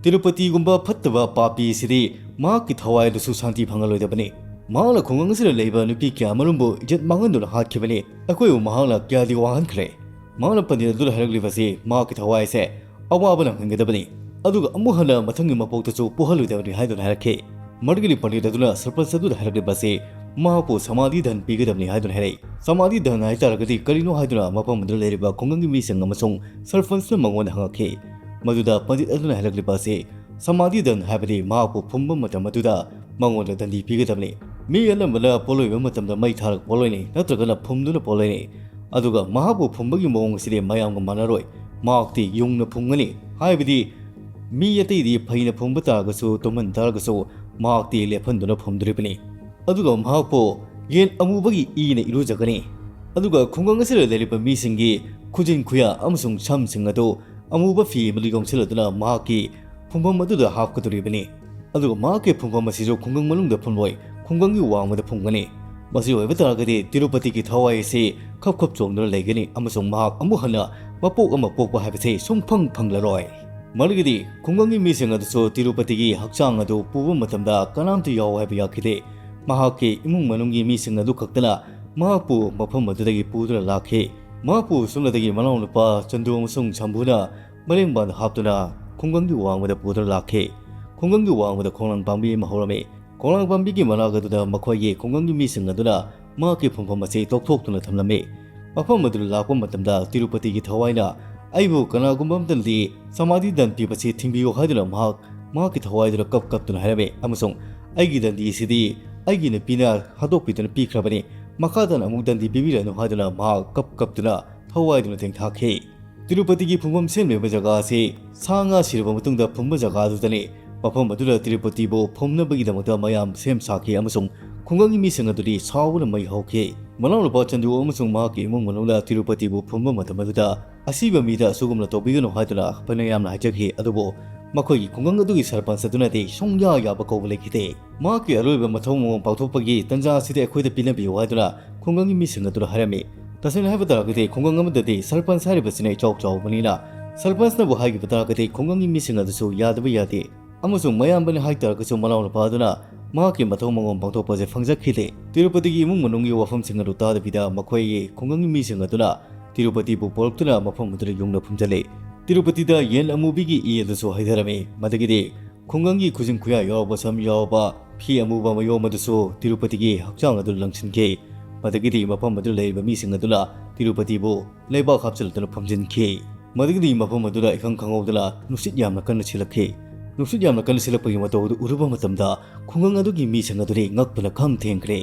"ꯇꯤꯔꯨꯄꯇꯤꯒꯨꯝꯕ ꯐꯠꯇꯕ ꯄꯥꯄꯤ ꯑꯁꯤꯗꯤ ꯃꯍꯥꯛꯀꯤ ꯊꯋꯥꯏ ꯑꯗꯨꯁꯨ ꯁꯥꯟꯇꯤ ꯐꯪꯍꯜꯂꯣꯏꯗꯕꯅꯤ꯫ ꯃꯍꯥꯛꯅ ꯈꯨꯡꯒꯪ ꯑꯁꯤꯗ ꯂꯩꯕ ꯅꯨꯄꯤ ꯀꯌꯥ ꯑꯃꯔꯣꯝꯕꯨ ꯏꯖꯠ ꯃꯥꯡꯍꯟꯗꯨꯅ ꯍꯥꯠꯈꯤꯕꯅꯤ꯫ ꯑꯩꯈꯣꯏꯕꯨ ꯃꯍꯥꯛꯅ ꯀꯌꯥꯗꯤ ꯋꯥꯍꯟꯈ꯭ꯔꯦ"꯫ ꯃꯍꯥꯛꯅ ꯄꯟꯗꯤꯠ ꯑꯗꯨꯗ ꯍꯥꯏꯔꯛꯂꯤꯕꯁꯤ ꯃꯍꯥꯛꯀꯤ ꯊꯋꯥꯏ ꯑꯁꯦ ꯑꯋꯥꯕ ꯅꯪꯍꯟꯒꯗꯕꯅꯤ, ꯑꯗꯨꯒ ꯑꯃꯨꯛ ꯍꯟꯅ ꯃꯊꯪꯒꯤ ꯃꯄꯣꯛꯇꯁꯨ ꯄꯣꯛꯍꯜꯂꯣꯏꯗꯕꯅꯤ ꯍꯥꯏꯗꯨꯅ ꯍꯥꯏꯔꯛꯈꯤ꯫ ꯃꯗꯨꯒꯤꯗꯤ ꯄꯟꯗꯤꯠ ꯑꯗꯨꯅ ꯁꯔꯄꯟꯁ ꯑꯗꯨꯗ ꯍꯥꯏꯔꯛꯂꯤꯕꯁꯤ ꯃꯍꯥꯛꯄꯨ ꯁꯃꯥꯙꯤ ꯗꯟ ꯄꯤꯒꯗꯕꯅꯤ ꯍꯥꯏꯗꯨꯅ ꯍꯥꯏꯔꯛꯏ꯫ ꯁꯃꯥꯙꯤ ꯗꯟ ꯍꯥꯏꯇꯥꯔꯒꯗꯤ ꯀꯔꯤꯅꯣ ꯍꯥꯏꯗꯨꯅ ꯃꯐꯝ ꯑꯗꯨꯗ ꯂꯩꯔꯤꯕ ꯈꯨꯡꯒꯪꯒꯤ ꯃꯤꯁꯤꯡ ꯑꯃꯁꯨꯡ ꯁꯔꯄꯟꯁꯅ ꯃꯉꯣꯟꯗ ꯍꯪꯉꯛꯈꯤ꯫ ꯃꯗꯨꯗ ꯄꯟꯗꯤꯠ ꯑꯗꯨꯅ ꯍꯥꯏꯔꯛꯂꯤꯕ ꯑꯁꯤ ꯁꯃꯥꯙꯤ ꯗꯟ ꯍꯥꯏꯕꯗꯤ ꯃꯍꯥꯛꯄꯨ ꯐꯨꯝꯕ ꯃꯇꯝ ꯑꯗꯨꯗ ꯃꯉꯣꯟꯗ ꯗꯟꯗꯤ ꯄꯤꯒꯗꯕꯅꯤ꯫ ꯃꯤ ꯑꯅꯝꯕꯅ ꯄꯣꯠꯂꯣꯏꯕ ꯃꯇꯝꯗ ꯃꯩ ꯊꯥꯔꯒ ꯄꯣꯠꯂꯣꯏꯅꯩ, ꯅꯠꯇ꯭ꯔꯒꯅ ꯐꯨꯝꯗꯨꯅ ꯄꯣꯠꯂꯣꯏꯅꯩ꯫ ꯑꯗꯨꯒ ꯃꯍꯥꯛꯄꯨ ꯐꯨꯝꯕꯒꯤ ꯃꯑꯣꯡ ꯑꯁꯤꯗꯤ ꯃꯌꯥꯝꯒ ꯃꯥꯟꯅꯔꯣꯏ꯫ ꯃꯍꯥꯛꯇꯤ ꯌꯨꯡꯅ ꯐꯨꯝꯒꯅꯤ, ꯍꯥꯏꯕꯗꯤ ꯃꯤ ꯑꯇꯩꯗꯤ ꯐꯩꯅ ꯐꯨꯝꯕ ꯇꯥꯔꯒꯁꯨ, ꯇꯨꯝꯍꯟ ꯇꯥꯔꯒꯁꯨ ꯃꯍꯥꯛꯇꯤ ꯂꯦꯞꯍꯟꯗꯨꯅ ꯐꯨꯝꯗꯣꯔꯤꯕꯅꯤ꯫ ꯑꯗꯨꯒ ꯃꯍꯥꯛꯄꯨ ꯌꯦꯟ ꯑꯃꯨꯕꯒꯤ ꯏꯅ ꯏꯔꯨꯖꯒꯅꯤ꯫ ꯑꯗꯨꯒ ꯈꯨꯡꯒꯪ ꯑꯁꯤꯗ ꯂꯩꯔꯤꯕ ꯃꯤꯁꯤꯡꯒꯤ ꯈꯨꯖꯤꯟ ꯈꯨꯌꯥ ꯑꯃꯁꯨꯡ ꯁꯝꯁꯤꯡ ꯑꯗꯨ ꯑꯃꯨꯕ ꯐꯤ ꯑꯃꯗ ꯌꯣꯝꯁꯤꯜꯂꯗꯨꯅ ꯃꯍꯥꯛꯀꯤ ꯐꯨꯝꯐꯝ ꯑꯗꯨꯗ ꯍꯥꯞꯀꯗꯧꯔꯤꯕꯅꯤ꯫ ꯑꯗꯨꯒ ꯃꯍꯥꯛꯀꯤ ꯐꯨꯝꯐꯝ ꯑꯁꯤꯁꯨ ꯈꯨꯡꯒꯪ ꯃꯅꯨꯡꯗ ꯐꯨꯝꯂꯣꯏ, ꯈꯨꯡꯒꯪꯒꯤ ꯋꯥꯡꯃꯗ ꯐꯨꯝꯒꯅꯤ꯫ ꯃꯁꯤ ꯑꯣꯏꯕ ꯇꯥꯔꯒꯗꯤ ꯇꯤꯔꯨꯄꯇꯤꯒꯤ ꯊꯋꯥꯏ ꯑꯁꯤ ꯈꯞ ꯈꯞ ꯆꯣꯡꯗꯨꯅ ꯂꯩꯒꯅꯤ ꯑꯃꯁꯨꯡ ꯃꯍꯥꯛ ꯑꯃꯨꯛ ꯍꯟꯅ ꯃꯄꯣꯛ ꯑꯃ ꯄꯣꯛꯄ ꯍꯥꯏꯕꯁꯤ ꯁꯨꯡꯐꯪ ꯐꯪꯂꯔꯣꯏ꯫ ꯃꯗꯨꯒꯤꯗꯤ ꯈꯨꯡꯒꯪꯒꯤ ꯃꯤꯁꯤꯡ ꯑꯗꯨꯁꯨ ꯇꯤꯔꯨꯄꯇꯤꯒꯤ ꯍꯛꯆꯥꯡ ꯑꯗꯨ ꯄꯨꯕ ꯃꯇꯝꯗ ꯀꯅꯥꯝꯇ ꯌꯥꯎ ꯍꯥꯏꯕ ꯌꯥꯈꯤꯗꯦ꯫ ꯃꯍꯥꯛꯀꯤ ꯏꯃꯨꯡ ꯃꯅꯨꯡꯒꯤ ꯃꯤꯁꯤꯡ ꯑꯗꯨ ꯈꯛꯇꯅ ꯃꯍꯥꯛꯄꯨ ꯃꯐꯝ ꯑꯗꯨꯗꯒꯤ ꯄꯨꯗꯨꯅ ꯂꯥꯛꯈꯤ꯫ ꯃꯍꯥꯛꯄꯨ ꯁꯣꯝꯗꯗꯒꯤ ꯃꯅꯥꯎꯅꯨꯄꯥ ꯆꯟꯗꯨ ꯑꯃꯁꯨꯡ ꯁꯝꯕꯨꯅ ꯃꯔꯦꯡꯕꯥꯟꯗ ꯍꯥꯞꯇꯨꯅ ꯈꯨꯡꯒꯪꯒꯤ ꯋꯥꯡꯃꯗ ꯄꯨꯗꯨꯅ ꯂꯥꯛꯈꯤ꯫ ꯈꯨꯡꯒꯪꯒꯤ ꯋꯥꯡꯃꯗ ꯈꯣꯡꯅꯥꯡ ꯄꯥꯝꯕꯤ ꯑꯃ ꯍꯧꯔꯝꯃꯤ꯫ ꯈꯣꯡꯅꯥꯡ ꯄꯥꯝꯕꯤꯒꯤ ꯃꯅꯥꯛ ꯑꯗꯨꯗ ꯃꯈꯣꯏꯒꯤ ꯈꯨꯡꯒꯪꯒꯤ ꯃꯤꯁꯤꯡ ꯑꯗꯨꯅ ꯃꯍꯥꯛꯀꯤ ꯐꯝꯐꯝ ꯑꯁꯤ ꯇꯣꯛꯊꯣꯛꯇꯨꯅ ꯊꯝꯂꯝꯃꯤ꯫ ꯃꯐꯝ ꯑꯗꯨꯗ ꯂꯥꯛꯄ ꯃꯇꯝꯗ ꯇꯤꯔꯨꯄꯇꯤꯒꯤ ꯊꯋꯥꯏꯅ "ꯑꯩꯕꯨ ꯀꯅꯥꯒꯨꯝꯕ ꯑꯃꯇꯅꯗꯤ ꯁꯃꯥꯙꯤ ꯗꯟ ꯄꯤꯕꯁꯤ ꯊꯤꯡꯕꯤꯌꯨ" ꯍꯥꯏꯗꯨꯅ ꯃꯍꯥꯛ ꯃꯍꯥꯛꯀꯤ ꯊꯋꯥꯏꯗꯨꯗ ꯀꯞ ꯀꯞꯇꯨꯅ ꯍꯥꯏꯔꯝꯃꯤ, ꯑꯃꯁꯨꯡ "ꯑꯩꯒꯤ ꯗꯟꯗꯤ ꯑꯁꯤꯗꯤ ꯑꯩꯒꯤ ꯅꯨꯄꯤꯅ ꯍꯥꯠꯇꯣꯛꯄꯤꯗꯨꯅ ꯄꯤꯈ꯭ꯔꯕꯅꯤ, ꯃꯈꯥ ꯇꯥꯅ ꯑꯃꯨꯛ ꯗꯟꯗꯤ ꯄꯤꯕꯤꯔꯅꯨ" ꯍꯥꯏꯗꯨꯅ ꯃꯍꯥꯛ ꯀꯞ ꯀꯞꯇꯨꯅ ꯊꯋꯥꯏꯗꯨꯅ ꯊꯦꯡꯊꯥꯈꯤ꯫ ꯇꯤꯔꯨꯄꯇꯤꯒꯤ ꯐꯨꯝꯐꯝ ꯁꯦꯝꯂꯤꯕ ꯖꯒꯥ ꯑꯁꯤ ꯁꯥ ꯉꯥ ꯁꯤꯔꯕ ꯃꯇꯨꯡꯗ ꯐꯨꯝꯕ ꯖꯒꯥ ꯑꯗꯨꯗꯅꯤ꯫ ꯃꯐꯝ ꯑꯗꯨꯗ ꯇꯤꯔꯨꯄꯇꯤꯕꯨ ꯐꯨꯝꯅꯕꯒꯤꯗꯃꯛꯇ ꯃꯌꯥꯝ ꯁꯦꯝ ꯁꯥꯈꯤ, ꯑꯃꯁꯨꯡ ꯈꯨꯡꯒꯪꯒꯤ ꯃꯤꯁꯤꯡ ꯑꯗꯨꯗꯤ ꯁꯥꯎꯕꯅ ꯃꯩ ꯍꯧꯈꯤ꯫ ꯃꯅꯥꯎꯅꯨꯄꯥ ꯆꯟꯗꯨ ꯑꯃꯁꯨꯡ ꯃꯍꯥꯛꯀꯤ ꯏꯃꯨꯡ ꯃꯅꯨꯡꯅ ꯇꯤꯔꯨꯄꯇꯤꯕꯨ ꯐꯨꯝꯕ ꯃꯇꯝ ꯑꯗꯨꯗ ꯑꯁꯤꯕ ꯃꯤꯗ ꯑꯁꯤꯒꯨꯝꯅ ꯇꯧꯕꯤꯒꯅꯨ ꯍꯥꯏꯗꯨꯅ ꯐꯅ ꯌꯥꯝꯅ ꯍꯥꯏꯖꯈꯤ, ꯑꯗꯨꯕꯨ ꯃꯈꯣꯏꯒꯤ ꯈꯨꯡꯒꯪ ꯑꯗꯨꯒꯤ ꯁꯔꯄꯟꯁ ꯑꯗꯨꯅꯗꯤ ꯁꯨꯡꯌꯥ ꯌꯥꯕ ꯀꯧꯕ ꯂꯩꯈꯤꯗꯦ꯫ ꯃꯍꯥꯛꯀꯤ ꯑꯔꯣꯏꯕ ꯃꯊꯧ ꯃꯉꯝ ꯄꯥꯡꯊꯣꯛꯄꯒꯤ ꯇꯥꯟꯖꯥ ꯑꯁꯤꯗꯤ ꯑꯩꯈꯣꯏꯗ ꯄꯤꯅꯕꯤꯌꯨ ꯍꯥꯏꯗꯨꯅ ꯈꯨꯡꯒꯪꯒꯤ ꯃꯤꯁꯤꯡ ꯑꯗꯨꯅ ꯍꯥꯏꯔꯝꯃꯤ꯫ ꯇꯁꯦꯡꯅ ꯍꯥꯏꯕ ꯇꯥꯔꯒꯗꯤ ꯈꯨꯡꯒꯪ ꯑꯃꯗꯗꯤ ꯁꯔꯄꯟꯁ ꯍꯥꯏꯔꯤꯕꯁꯤꯅ ꯏꯆꯥꯎ ꯆꯥꯎꯕꯅꯤꯅ, ꯁꯔꯄꯟꯁꯅꯕꯨ ꯍꯥꯏꯈꯤꯕ ꯇꯥꯔꯒꯗꯤ ꯈꯨꯡꯒꯪꯒꯤ ꯃꯤꯁꯤꯡ ꯑꯗꯨꯁꯨ ꯌꯥꯗꯕ ꯌꯥꯗꯦ꯫ ꯑꯃꯁꯨꯡ ꯃꯌꯥꯝꯕꯅꯤ ꯍꯥꯏꯇꯥꯔꯒꯁꯨ ꯃꯅꯥꯎꯅꯨꯄꯥ ꯑꯗꯨꯅ ꯃꯍꯥꯛꯀꯤ ꯃꯊꯧ ꯃꯉꯝ ꯄꯥꯡꯊꯣꯛꯄꯁꯦ ꯐꯪꯖꯈꯤꯗꯦ꯫ ꯇꯤꯔꯨꯄꯇꯤꯒꯤ ꯏꯃꯨꯡ ꯃꯅꯨꯡꯒꯤ ꯋꯥꯐꯝꯁꯤꯡ ꯑꯗꯨ ꯇꯥꯗꯕꯤꯗ ꯃꯈꯣꯏꯒꯤ ꯈꯨꯡꯒꯪꯒꯤ ꯃꯤꯁꯤꯡ ꯑꯗꯨꯅ ꯇꯤꯔꯨꯄꯇꯤꯕꯨ ꯄꯣꯔꯛꯇꯨꯅ ꯃꯐꯝ ꯑꯗꯨꯗ ꯌꯨꯡꯅ ꯐꯝꯖꯤꯜꯂꯤ꯫ ꯇꯤꯔꯨꯄꯇꯤꯗ ꯌꯦꯟ ꯑꯃꯨꯕꯤꯒꯤ ꯏ ꯑꯗꯨꯁꯨ ꯍꯩꯊꯔꯝꯃꯤ꯫ ꯃꯗꯒꯤꯗꯤ ꯈꯨꯡꯒꯪꯒꯤ ꯈꯨꯖꯤꯟ ꯈꯨꯌꯥ ꯌꯥꯎꯔꯕ ꯁꯝ ꯌꯥꯎꯔꯕ ꯐꯤ ꯑꯃꯨꯕ ꯃꯌꯣꯝ ꯑꯗꯨꯁꯨ ꯇꯤꯔꯨꯄꯇꯤꯒꯤ ꯍꯛꯆꯥꯡ ꯑꯗꯨ ꯂꯪꯁꯤꯟꯈꯤ꯫ ꯃꯗꯒꯤꯗꯤ ꯃꯐꯝ ꯑꯗꯨꯗ ꯂꯩꯔꯤꯕ ꯃꯤꯁꯤꯡ ꯑꯗꯨꯅ ꯇꯤꯔꯨꯄꯇꯤꯕꯨ ꯂꯩꯕꯥꯛ ꯍꯥꯞꯆꯤꯜꯂꯗꯨꯅ ꯐꯝꯖꯤꯟꯈꯤ꯫ ꯃꯗꯒꯤꯗꯤ ꯃꯐꯝ ꯑꯗꯨꯗ ꯏꯈꯪ ꯈꯪꯍꯧꯗꯅ ꯅꯨꯡꯁꯤꯠ ꯌꯥꯝꯅ ꯀꯟꯅ ꯁꯤꯜꯂꯛꯈꯤ꯫ ꯅꯨꯡꯁꯤꯠ ꯌꯥꯝꯅ ꯀꯟꯅ ꯁꯤꯜꯂꯛꯄꯒꯤ ꯃꯇꯧ ꯑꯗꯨ ꯎꯔꯨꯕ ꯃꯇꯝꯗ ꯈꯨꯡꯒꯪ ꯑꯗꯨꯒꯤ ꯃꯤꯁꯤꯡ ꯑꯗꯨꯗꯤ ꯉꯛꯄꯅ ꯈꯝ ꯊꯦꯡꯈ꯭ꯔꯦ꯫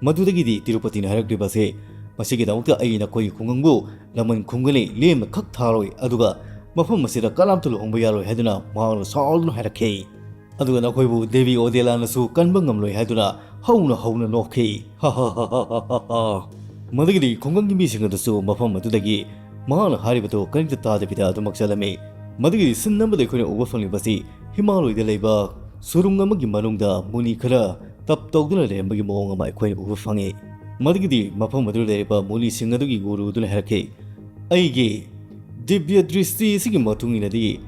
ꯃꯗꯨꯗꯒꯤꯗꯤ ꯇꯤꯔꯨꯄꯇꯤꯅ ꯍꯥꯏꯔꯛꯂꯤꯕ ꯑꯁꯤ, "ꯃꯁꯤꯒꯤꯗꯃꯛꯇ ꯑꯩ ꯅꯈꯣꯏꯒꯤ ꯈꯨꯡꯒꯪꯕꯨ ꯂꯃꯟ ꯈꯨꯝꯒꯅꯤ, ꯂꯦꯝꯅ ꯈꯛ ꯊꯥꯔꯣꯏ, ꯑꯗꯨꯒ ꯃꯐꯝ ꯑꯁꯤꯗ ꯀꯅꯥꯝꯇ ꯂꯨꯍꯣꯡꯕ ꯌꯥꯔꯣꯏ" ꯍꯥꯏꯗꯨꯅ ꯃꯍꯥꯛꯅ ꯁꯥꯎꯗꯨꯅ ꯍꯥꯏꯔꯛꯈꯤ꯫ ꯑꯗꯨꯒ ꯅꯈꯣꯏꯕꯨ ꯗꯦꯕꯤ ꯑꯣꯗꯦꯂꯥꯅꯁꯨ ꯀꯟꯕ ꯉꯝꯂꯣꯏ ꯍꯥꯏꯗꯨꯅ ꯍꯧꯅ ꯍꯧꯅ ꯅꯣꯛꯈꯤ꯫ ꯃꯗꯨꯒꯤꯗꯤ ꯈꯨꯡꯒꯪꯒꯤ ꯃꯤꯁꯤꯡ ꯑꯗꯨꯁꯨ ꯃꯐꯝ ꯑꯗꯨꯗꯒꯤ ꯃꯍꯥꯛꯅ ꯍꯥꯏꯔꯤꯕꯗꯨ ꯀꯔꯤꯝꯇ ꯇꯥꯗꯕꯤꯗ ꯑꯗꯨꯃꯛ ꯆꯠꯂꯝꯃꯤ꯫ ꯃꯗꯨꯒꯤꯗꯤ ꯁꯤꯟ ꯑꯃꯗ ꯑꯩꯈꯣꯏꯅ ꯎꯕ ꯐꯪꯂꯤꯕꯁꯤ ꯍꯤꯃꯥꯂꯣꯏꯗ ꯂꯩꯕ ꯁꯨꯔꯨꯡ ꯑꯃꯒꯤ ꯃꯅꯨꯡꯗ ꯃꯨꯅꯤ ꯈꯔ ꯇꯞ ꯇꯧꯗꯨꯅ ꯂꯩꯔꯝꯕꯒꯤ ꯃꯑꯣꯡ ꯑꯃ ꯑꯩꯈꯣꯏꯅ ꯎꯕ ꯐꯪꯉꯤ꯫ ꯃꯗꯨꯒꯤꯗꯤ ꯃꯐꯝ ꯑꯗꯨꯗ ꯂꯩꯔꯤꯕ ꯃꯨꯅꯤꯁꯤꯡ ꯑꯗꯨꯒꯤ ꯒꯨꯔꯨ ꯑꯗꯨꯅ ꯍꯥꯏꯔꯛꯈꯤ, "ꯑꯩꯒꯤ ꯗꯤꯕ꯭ꯌ ꯗ꯭ꯔꯤꯁꯇꯤ ꯑꯁꯤꯒꯤ ꯃꯇꯨꯡ ꯏꯟꯅꯗꯤ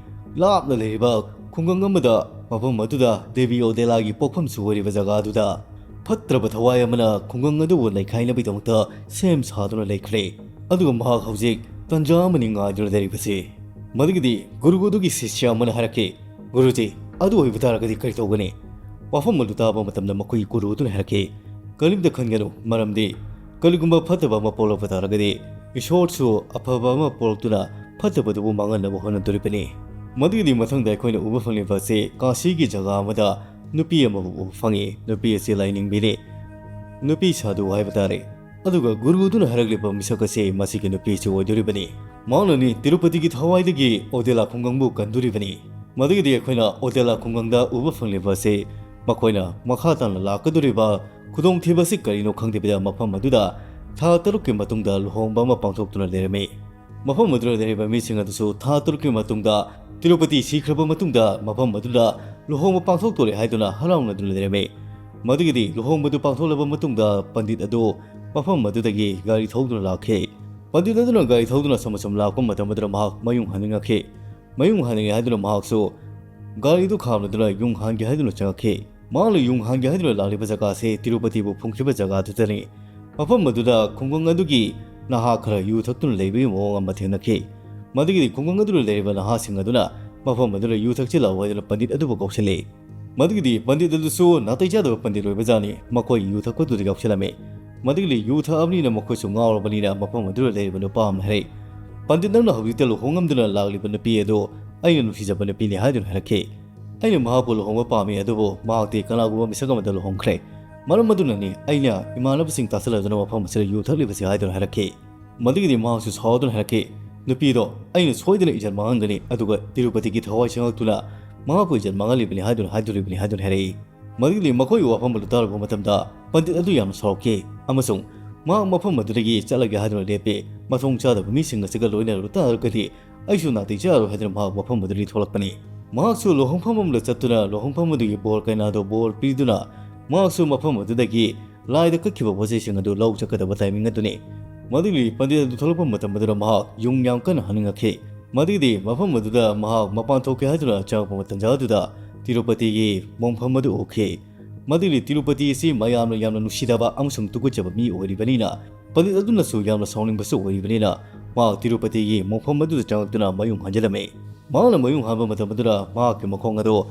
ꯂꯥꯞꯅ ꯂꯩꯔꯤꯕ ꯈꯨꯡꯒꯪ ꯑꯃꯗ, ꯃꯐꯝ ꯑꯗꯨꯗ ꯗꯦꯕꯤ ꯑꯣꯗꯦꯂꯥꯒꯤ ꯄꯣꯛꯐꯝꯁꯨ ꯑꯣꯏꯔꯤꯕ ꯖꯒꯥ ꯑꯗꯨꯗ ꯐꯠꯇ꯭ꯔꯕ ꯊꯋꯥꯏ ꯑꯃꯅ ꯈꯨꯡꯒꯪ ꯑꯗꯨꯕꯨ ꯅꯩꯈꯥꯏꯅꯕꯒꯤꯗꯃꯛꯇ ꯁꯦꯝ ꯁꯥꯗꯨꯅ ꯂꯩꯈ꯭ꯔꯦ꯫ ꯑꯗꯨꯒ ꯃꯍꯥꯛ ꯍꯧꯖꯤꯛ ꯇꯟꯖꯥ ꯑꯃꯅꯤ ꯉꯥꯏꯗꯨꯅ ꯂꯩꯔꯤꯕꯁꯤ꯫ ꯃꯗꯨꯒꯤꯗꯤ ꯒꯨꯔꯨ ꯑꯗꯨꯒꯤ ꯁꯤꯁ꯭ꯌ ꯑꯃꯅ ꯍꯥꯏꯔꯛꯈꯤ, "ꯒꯨꯔꯨꯖꯤ, ꯑꯗꯨ ꯑꯣꯏꯕ ꯇꯥꯔꯒꯗꯤ ꯀꯔꯤ ꯇꯧꯒꯅꯤ?" ꯋꯥꯐꯝ ꯑꯗꯨ ꯇꯥꯕ ꯃꯇꯝꯗ ꯃꯈꯣꯏꯒꯤ ꯒꯨꯔꯨ ꯑꯗꯨꯅ ꯍꯥꯏꯔꯛꯈꯤ, "ꯀꯔꯤꯝꯇ ꯈꯟꯒꯅꯨ, ꯃꯔꯝꯗꯤ ꯀꯔꯤꯒꯨꯝꯕ ꯐꯠꯇꯕ ꯑꯃ ꯄꯣꯛꯂꯛꯄ ꯇꯥꯔꯒꯗꯤ ꯏꯁꯣꯔꯁꯨ ꯑꯐꯕ ꯑꯃ ꯄꯣꯛꯂꯛꯇꯨꯅ ꯐꯠꯇꯕꯗꯨꯕꯨ ꯃꯥꯡꯍꯟꯅꯕ ꯍꯣꯠꯅꯗꯣꯔꯤꯕꯅꯤ꯫" ꯃꯗꯨꯒꯤꯗꯤ ꯃꯊꯪꯗ ꯑꯩꯈꯣꯏꯅ ꯎꯕ ꯐꯪꯂꯤꯕ ꯑꯁꯤ ꯀꯥꯁꯤꯒꯤ ꯖꯒꯥ ꯑꯃꯗ ꯅꯨꯄꯤ ꯑꯃꯕꯨ ꯎꯕ ꯐꯪꯉꯤ꯫ ꯅꯨꯄꯤ ꯑꯁꯤ ꯂꯥꯏꯅꯤꯡꯕꯤꯅꯤ, ꯅꯨꯄꯤ ꯁꯥꯗꯨ ꯍꯥꯏꯕ ꯇꯥꯔꯦ꯫ ꯑꯗꯨꯒ ꯒꯨꯔꯨ ꯑꯗꯨꯅ ꯍꯥꯏꯔꯛꯂꯤꯕ ꯃꯤꯁꯛ ꯑꯁꯤ ꯃꯁꯤꯒꯤ ꯅꯨꯄꯤ ꯑꯁꯤ ꯑꯣꯏꯗꯣꯔꯤꯕꯅꯤ꯫ ꯃꯍꯥꯛꯅꯅꯤ ꯇꯤꯔꯨꯄꯇꯤꯒꯤ ꯊꯋꯥꯏꯗꯒꯤ ꯑꯣꯗꯦꯂꯥ ꯈꯨꯡꯒꯪꯕꯨ ꯀꯟꯗꯣꯔꯤꯕꯅꯤ꯫ ꯃꯗꯨꯒꯤꯗꯤ ꯑꯩꯈꯣꯏꯅ ꯑꯣꯗꯦꯂꯥ ꯈꯨꯡꯒꯪꯗ ꯎꯕ ꯐꯪꯂꯤꯕ ꯑꯁꯤ ꯃꯈꯣꯏꯅ ꯃꯈꯥ ꯇꯥꯅ ꯂꯥꯛꯀꯗꯧꯔꯤꯕ ꯈꯨꯗꯣꯡꯊꯤꯕ ꯑꯁꯤ ꯀꯔꯤꯅꯣ ꯈꯪꯗꯕꯤꯗ ꯃꯐꯝ ꯑꯗꯨꯗ ꯊꯥ ꯇꯔꯨꯛꯀꯤ ꯃꯇꯨꯡꯗ ꯂꯨꯍꯣꯡꯕ ꯑꯃ ꯄꯥꯡꯊꯣꯛꯇꯨꯅ ꯂꯩꯔꯝꯃꯤ꯫ ꯃꯐꯝ ꯑꯗꯨꯗ ꯂꯩꯔꯤꯕ ꯃꯤꯁꯤꯡ ꯑꯗꯨꯁꯨ ꯊꯥ ꯇꯔꯨꯛꯀꯤ ꯃꯇꯨꯡꯗ ꯇꯤꯔꯨꯄꯇꯤ ꯁꯤꯈ꯭ꯔꯕ ꯃꯇꯨꯡꯗ ꯃꯐꯝ ꯑꯗꯨꯗ ꯂꯨꯍꯣꯡꯕ ꯄꯥꯡꯊꯣꯛꯇꯣꯔꯦ ꯍꯥꯏꯗꯨꯅ ꯍꯔꯥꯎꯅꯗꯨꯅ ꯂꯩꯔꯝꯃꯤ꯫ ꯃꯗꯨꯒꯤꯗꯤ ꯂꯨꯍꯣꯡꯕꯗꯨ ꯄꯥꯡꯊꯣꯛꯂꯕ ꯃꯇꯨꯡꯗ ꯄꯟꯗꯤꯠ ꯑꯗꯨ ꯃꯐꯝ ꯑꯗꯨꯗꯒꯤ ꯒꯥꯔꯤ ꯊꯧꯗꯨꯅ ꯂꯥꯛꯈꯤ꯫ ꯄꯟꯗꯤꯠ ꯑꯗꯨꯅ ꯒꯥꯔꯤ ꯊꯧꯗꯨꯅ ꯁꯨꯝ ꯁꯨꯝ ꯂꯥꯛꯄ ꯃꯇꯝ ꯑꯗꯨꯗ ꯃꯍꯥꯛ ꯃꯌꯨꯝ ꯍꯟꯅꯤꯡꯉꯛꯈꯤ꯫ ꯃꯌꯨꯝ ꯍꯟꯅꯤꯡꯉꯦ ꯍꯥꯏꯗꯨꯅ ꯃꯍꯥꯛꯁꯨ ꯒꯥꯔꯤꯗꯨ ꯈꯥꯝꯂꯗꯨꯅ ꯌꯨꯝ ꯍꯥꯟꯒꯦ ꯍꯥꯏꯗꯨꯅ ꯆꯪꯉꯛꯈꯤ꯫ ꯃꯍꯥꯛꯅ ꯌꯨꯝ ꯍꯥꯟꯒꯦ ꯍꯥꯏꯗꯨꯅ ꯂꯥꯛꯂꯤꯕ ꯖꯒꯥꯁꯤ ꯇꯤꯔꯨꯄꯇꯤꯕꯨ ꯐꯨꯝꯈꯤꯕ ꯖꯒꯥꯗꯨꯗꯅꯤ꯫ ꯃꯐꯝ ꯑꯗꯨꯗ ꯈꯨꯡꯒꯪ ꯑꯗꯨꯒꯤ ꯅꯍꯥ ꯈꯔ ꯌꯨ ꯊꯛꯇꯨꯅ ꯂꯩꯕꯒꯤ ꯃꯑꯣꯡ ꯑꯃ ꯊꯦꯡꯅꯈꯤ꯫ ꯃꯗꯨꯒꯤꯗꯤ ꯈꯨꯡꯒꯪ ꯑꯗꯨꯗ ꯂꯩꯔꯤꯕ ꯅꯍꯥꯁꯤꯡ ꯑꯗꯨꯅ ꯃꯐꯝ ꯑꯗꯨꯗ ꯌꯨ ꯊꯛꯆꯤꯜꯂꯛꯎ ꯍꯥꯏꯗꯨꯅ ꯄꯟꯗꯤꯠ ꯑꯗꯨꯕꯨ ꯀꯧꯁꯤꯜꯂꯤ꯫ ꯃꯗꯨꯒꯤꯗꯤ ꯄꯟꯗꯤꯠ ꯑꯗꯨꯁꯨ ꯅꯥꯇꯩ ꯆꯥꯗꯕ ꯄꯟꯗꯤꯠ ꯑꯣꯏꯕꯖꯥꯠꯅꯤ꯫ ꯃꯈꯣꯏ ꯌꯨ ꯊꯛꯄꯗꯨꯗ ꯌꯥꯎꯁꯤꯜꯂꯝꯃꯤ꯫ ꯃꯗꯨꯒꯤꯗꯤ ꯌꯨ ꯊꯛꯑꯕꯅꯤꯅ ꯃꯈꯣꯏꯁꯨ ꯉꯥꯎꯔꯕꯅꯤꯅ ꯃꯐꯝ ꯑꯗꯨꯗ ꯂꯩꯔꯤꯕ ꯅꯨꯄꯥ ꯑꯃꯅ ꯍꯥꯏꯔꯛꯏ, "ꯄꯟꯗꯤꯠ, ꯅꯪꯅ ꯍꯧꯖꯤꯛꯇ ꯂꯨꯍꯣꯡꯉꯝꯗꯨꯅ ꯂꯥꯛꯂꯤꯕ ꯅꯨꯄꯤ ꯑꯗꯨ ꯑꯩꯅ ꯅꯨꯡꯁꯤꯖꯕ ꯅꯨꯄꯤꯅꯤ" ꯍꯥꯏꯗꯨꯅ ꯍꯥꯏꯔꯛꯈꯤ꯫ "ꯑꯩꯅ ꯃꯍꯥꯛꯄꯨ ꯂꯨꯍꯣꯡꯕ ꯄꯥꯝꯃꯤ, ꯑꯗꯨꯕꯨ ꯃꯍꯥꯛꯇꯤ ꯀꯅꯥꯒꯨꯝꯕ ꯃꯤꯁꯛ ꯑꯃꯗ ꯂꯨꯍꯣꯡꯈ꯭ꯔꯦ꯫ ꯃꯔꯝ ꯑꯗꯨꯅꯅꯤ ꯑꯩꯅ ꯏꯃꯥꯟꯅꯕꯁꯤꯡ ꯇꯥꯁꯤꯜꯂꯗꯨꯅ ꯃꯐꯝ ꯑꯁꯤꯗ ꯌꯨ ꯊꯛꯂꯤꯕꯁꯤ" ꯍꯥꯏꯗꯨꯅ ꯍꯥꯏꯔꯛꯈꯤ꯫ ꯃꯗꯨꯒꯤꯗꯤ ꯃꯍꯥꯛꯁꯨ ꯁꯥꯎꯗꯨꯅ ꯍꯥꯏꯔꯛꯈꯤ, "ꯅꯨꯄꯤꯗꯣ ꯑꯩꯅ ꯁꯣꯏꯗꯅ ꯏꯖꯠ ꯃꯥꯡꯍꯟꯒꯅꯤ, ꯑꯗꯨꯒ ꯇꯤꯔꯨꯄꯇꯤꯒꯤ ꯊꯋꯥꯏ ꯁꯦꯡꯉꯛꯇꯨꯅ ꯃꯍꯥꯛꯄꯨ ꯏꯖꯠ ꯃꯥꯡꯍꯜꯂꯤꯕꯅꯤ ꯍꯥꯏꯗꯨꯅ ꯍꯥꯏꯗꯣꯔꯤꯕꯅꯤ" ꯍꯥꯏꯗꯨꯅ ꯍꯥꯏꯔꯛꯏ꯫ ꯃꯗꯨꯒꯤꯗꯤ ꯃꯈꯣꯏꯒꯤ ꯋꯥꯐꯝ ꯑꯗꯨ ꯇꯥꯔꯨꯕ ꯃꯇꯝꯗ ꯄꯟꯗꯤꯠ ꯑꯗꯨ ꯌꯥꯝꯅ ꯁꯥꯎꯔꯛꯈꯤ ꯑꯃꯁꯨꯡ ꯃꯍꯥꯛ ꯃꯐꯝ ꯑꯗꯨꯗꯒꯤ ꯆꯠꯂꯒꯦ ꯍꯥꯏꯗꯨꯅ ꯂꯦꯞꯄꯤ꯫ "ꯃꯊꯣꯡ ꯆꯥꯗꯕ ꯃꯤꯁꯤꯡ ꯑꯁꯤꯒ ꯂꯣꯏꯅꯔꯨ ꯇꯥꯔꯒꯗꯤ ꯑꯩꯁꯨ ꯅꯥꯇꯩ ꯆꯥꯔꯣꯏ" ꯍꯥꯏꯗꯨꯅ ꯃꯍꯥꯛ ꯃꯐꯝ ꯑꯗꯨꯗꯒꯤ ꯊꯣꯛꯂꯛꯄꯅꯤ꯫ ꯃꯍꯥꯛꯁꯨ ꯂꯨꯍꯣꯡꯐꯝ ꯑꯃꯗ ꯆꯠꯇꯨꯅ ꯂꯨꯍꯣꯡꯐꯝ ꯑꯗꯨꯒꯤ ꯕꯣꯔ ꯀꯩꯅꯥꯗꯨ ꯕꯣꯔ ꯄꯤꯗꯨꯅ ꯃꯍꯥꯛꯁꯨ ꯃꯐꯝ ꯑꯗꯨꯗꯒꯤ ꯂꯥꯏꯗ ꯀꯠꯈꯤꯕ ꯄꯣꯠꯆꯩꯁꯤꯡ ꯑꯗꯨ ꯂꯧ ꯆꯠꯀꯗꯕ ꯇꯥꯏꯃꯤꯡ ꯑꯗꯨꯅꯤ꯫ ꯃꯗꯨꯒꯤ ꯄꯟꯗꯤꯠ ꯑꯗꯨ ꯊꯣꯛꯂꯛꯄ ꯃꯇꯝ ꯑꯗꯨꯗ ꯃꯍꯥꯛ ꯌꯨꯝ ꯌꯥꯝ ꯀꯟꯅ ꯍꯟꯅꯤꯡꯉꯛꯈꯤ꯫ ꯃꯗꯨꯒꯤꯗꯤ ꯃꯐꯝ ꯑꯗꯨꯗ ꯃꯍꯥꯛ ꯃꯄꯥꯟ ꯊꯣꯛꯀꯦ ꯍꯥꯏꯗꯨꯅ ꯆꯪꯉꯛꯄ ꯇꯟꯖꯥ ꯑꯗꯨꯗ ꯇꯤꯔꯨꯄꯇꯤꯒꯤ ꯃꯣꯡꯐꯝ ꯑꯗꯨ ꯎꯈꯤ꯫ ꯃꯗꯨꯗꯤ ꯇꯤꯔꯨꯄꯇꯤ ꯑꯁꯤ ꯃꯌꯥꯝꯅ ꯌꯥꯝꯅ ꯅꯨꯡꯁꯤꯗꯕ ꯑꯃꯁꯨꯡ ꯇꯨꯀꯠꯆꯕ ꯃꯤ ꯑꯣꯏꯔꯤꯕꯅꯤꯅ, ꯄꯟꯗꯤꯠ ꯑꯗꯨꯅꯁꯨ ꯌꯥꯝꯅ ꯁꯥꯎꯅꯤꯡꯕꯁꯨ ꯑꯣꯏꯔꯤꯕꯅꯤꯅ, ꯃꯍꯥꯛ ꯇꯤꯔꯨꯄꯇꯤꯒꯤ ꯃꯣꯡꯐꯝ ꯑꯗꯨꯗ ꯆꯪꯂꯛꯇꯨꯅ ꯃꯌꯨꯝ ꯍꯟꯖꯤꯜꯂꯝꯃꯤ꯫ ꯃꯍꯥꯛꯅ ꯃꯌꯨꯝ ꯍꯟꯕ ꯃꯇꯝ ꯑꯗꯨꯗ ꯃꯍꯥꯛꯀꯤ ꯃꯈꯣꯡ ꯑꯗꯨ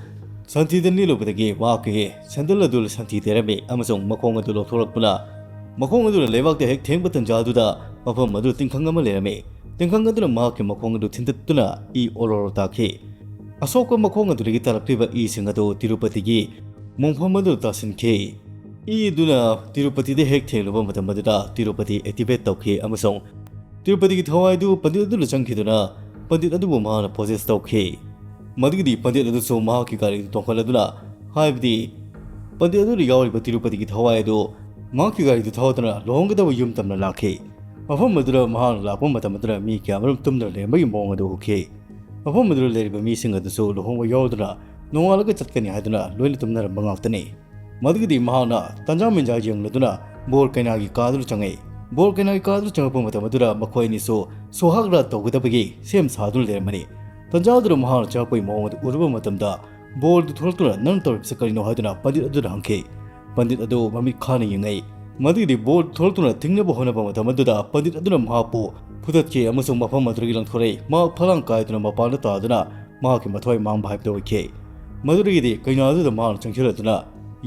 ꯁꯟꯊꯤꯗ ꯅꯦꯠꯂꯨꯕꯗꯒꯤ ꯃꯍꯥꯛꯀꯤ ꯁꯦꯟꯗꯜ ꯑꯗꯨ ꯁꯟꯊꯤ ꯇꯩꯔꯝꯃꯤ ꯑꯃꯁꯨꯡ ꯃꯈꯣꯡ ꯑꯗꯨ ꯂꯧꯊꯣꯔꯛꯇꯨꯅ ꯃꯈꯣꯡ ꯑꯗꯨꯅ ꯂꯩꯕꯥꯛꯇ ꯍꯦꯛ ꯊꯦꯡꯕ ꯇꯟꯖꯥꯗꯨꯗ ꯃꯐꯝ ꯑꯗꯨ ꯇꯤꯡꯈꯪ ꯑꯃ ꯂꯩꯔꯝꯃꯤ꯫ ꯇꯤꯡꯈꯪ ꯑꯗꯨꯅ ꯃꯍꯥꯛꯀꯤ ꯃꯈꯣꯡ ꯑꯗꯨ ꯊꯤꯟꯗꯠꯇꯨꯅ ꯏ ꯑꯣꯔꯣꯔꯣ ꯇꯥꯈꯤ꯫ ꯑꯁꯣꯛꯄ ꯃꯈꯣꯡ ꯑꯗꯨꯗꯒꯤ ꯇꯥꯔꯛꯂꯤꯕ ꯏꯁꯤꯡ ꯑꯗꯨ ꯇꯤꯔꯨꯄꯇꯤꯒꯤ ꯃꯣꯡꯐꯝ ꯑꯗꯨꯗ ꯇꯥꯁꯤꯟꯈꯤ꯫ ꯏ ꯑꯗꯨꯅ ꯇꯤꯔꯨꯄꯇꯤꯗ ꯍꯦꯛ ꯊꯦꯡꯂꯨꯕ ꯃꯇꯝ ꯑꯗꯨꯗ ꯇꯤꯔꯨꯄꯇꯤ activate ꯇꯧꯈꯤ ꯑꯃꯁꯨꯡ ꯇꯤꯔꯨꯄꯇꯤꯒꯤ ꯊꯋꯥꯏ ꯑꯗꯨ ꯄꯟꯗꯤꯠ ꯑꯗꯨꯗ ꯆꯪꯈꯤꯗꯨꯅ ꯄꯟꯗꯤꯠ ꯑꯗꯨꯕꯨ ꯃꯍꯥꯛꯅ possess ꯇꯧꯈꯤ꯫ ꯃꯗꯨꯒꯤꯗꯤ ꯄꯟꯗꯤꯠ ꯑꯗꯨꯁꯨ ꯃꯍꯥꯛꯀꯤ ꯒꯥꯔꯤꯗꯨ ꯇꯣꯡꯈꯠꯂꯗꯨꯅ, ꯍꯥꯏꯕꯗꯤ ꯄꯟꯗꯤꯠ ꯑꯗꯨꯗ ꯌꯥꯎꯔꯤꯕ ꯇꯤꯔꯨꯄꯇꯤꯒꯤ ꯊꯋꯥꯏ ꯑꯗꯨ ꯃꯍꯥꯛꯀꯤ ꯒꯥꯔꯤꯗꯨ ꯊꯧꯗꯨꯅ ꯂꯨꯍꯣꯡꯒꯗꯕ ꯌꯨꯝ ꯇꯝꯅ ꯂꯥꯛꯈꯤ꯫ ꯃꯐꯝ ꯑꯗꯨꯗ ꯃꯍꯥꯛꯅ ꯂꯥꯛꯄ ꯃꯇꯝ ꯑꯗꯨꯗ ꯃꯤ ꯀꯌꯥꯃꯔꯨꯝ ꯇꯨꯝꯗꯨꯅ ꯂꯩꯔꯝꯕꯒꯤ ꯃꯑꯣꯡ ꯑꯗꯨ ꯎꯈꯤ꯫ ꯃꯐꯝ ꯑꯗꯨꯗ ꯂꯩꯔꯤꯕ ꯃꯤꯁꯤꯡ ꯑꯗꯨꯁꯨ ꯂꯨꯍꯣꯡꯕ ꯌꯥꯎꯗꯨꯅ ꯅꯣꯡꯉꯥꯜꯂꯒ ꯆꯠꯀꯅꯤ ꯍꯥꯏꯗꯨꯅ ꯂꯣꯏꯅ ꯇꯨꯝꯅꯔꯝꯕ ꯉꯥꯛꯇꯅꯤ꯫ ꯃꯗꯨꯒꯤꯗꯤ ꯃꯍꯥꯛꯅ ꯇꯟꯖꯥ ꯃꯦꯟꯖꯥ ꯌꯦꯡꯂꯗꯨꯅ ꯕꯣꯔ ꯀꯩꯅꯥꯒꯤ ꯀꯥꯗꯨꯗ ꯆꯪꯉꯛꯏ꯫ ꯕꯣꯔ ꯀꯩꯅꯥꯒꯤ ꯀꯥꯗꯨꯗ ꯆꯪꯉꯛꯄ ꯃꯇꯝ ꯑꯗꯨꯗ ꯃꯈꯣꯏ ꯑꯅꯤꯁꯨ ꯁꯣꯍꯥꯒ ꯔꯥꯠ ꯇꯧꯒꯗꯕꯒꯤ ꯁꯦꯝ ꯁꯥꯗꯨꯅ ꯂꯩꯔꯝꯕꯅꯤ꯫ ꯇꯟꯖꯥ ꯑꯗꯨꯗ ꯃꯍꯥꯛꯅ ꯆꯪꯉꯛꯄꯒꯤ ꯃꯑꯣꯡ ꯑꯗꯨ ꯎꯔꯨꯕ ꯃꯇꯝꯗ ꯕꯣꯔꯗꯨ ꯊꯣꯛꯂꯛꯇꯨꯅ "ꯅꯪ ꯇꯧꯔꯤꯕꯁꯤ ꯀꯔꯤꯅꯣ?" ꯍꯥꯏꯗꯨꯅ ꯄꯟꯗꯤꯠ ꯑꯗꯨꯗ ꯍꯪꯈꯤ꯫ ꯄꯟꯗꯤꯠ ꯑꯗꯨ ꯃꯃꯤꯠ ꯈꯥꯅ ꯌꯦꯡꯉꯛꯏ꯫ ꯃꯗꯨꯒꯤꯗꯤ ꯕꯣꯔꯗꯨ ꯊꯣꯛꯂꯛꯇꯨꯅ ꯊꯤꯡꯅꯕ ꯍꯣꯠꯅꯕ ꯃꯇꯝ ꯑꯗꯨꯗ ꯄꯟꯗꯤꯠ ꯑꯗꯨꯅ ꯃꯍꯥꯛꯄꯨ ꯐꯨꯗꯠꯈꯤ ꯑꯃꯁꯨꯡ ꯃꯐꯝ ꯑꯗꯨꯗꯒꯤ ꯂꯪꯊꯣꯔꯛꯏ꯫ ꯃꯍꯥꯛ ꯐꯂꯥꯡ ꯀꯥꯏꯗꯨꯅ ꯃꯄꯥꯟꯗ ꯇꯥꯗꯨꯅ ꯃꯍꯥꯛꯀꯤ ꯃꯊ꯭ꯋꯥꯏ ꯃꯥꯡꯕ ꯍꯥꯏꯕꯗꯨ ꯑꯣꯏꯈꯤ꯫ ꯃꯗꯨꯗꯒꯤꯗꯤ ꯀꯩꯅꯥ ꯑꯗꯨꯗ ꯃꯍꯥꯛꯅ ꯆꯪꯁꯤꯜꯂꯗꯨꯅ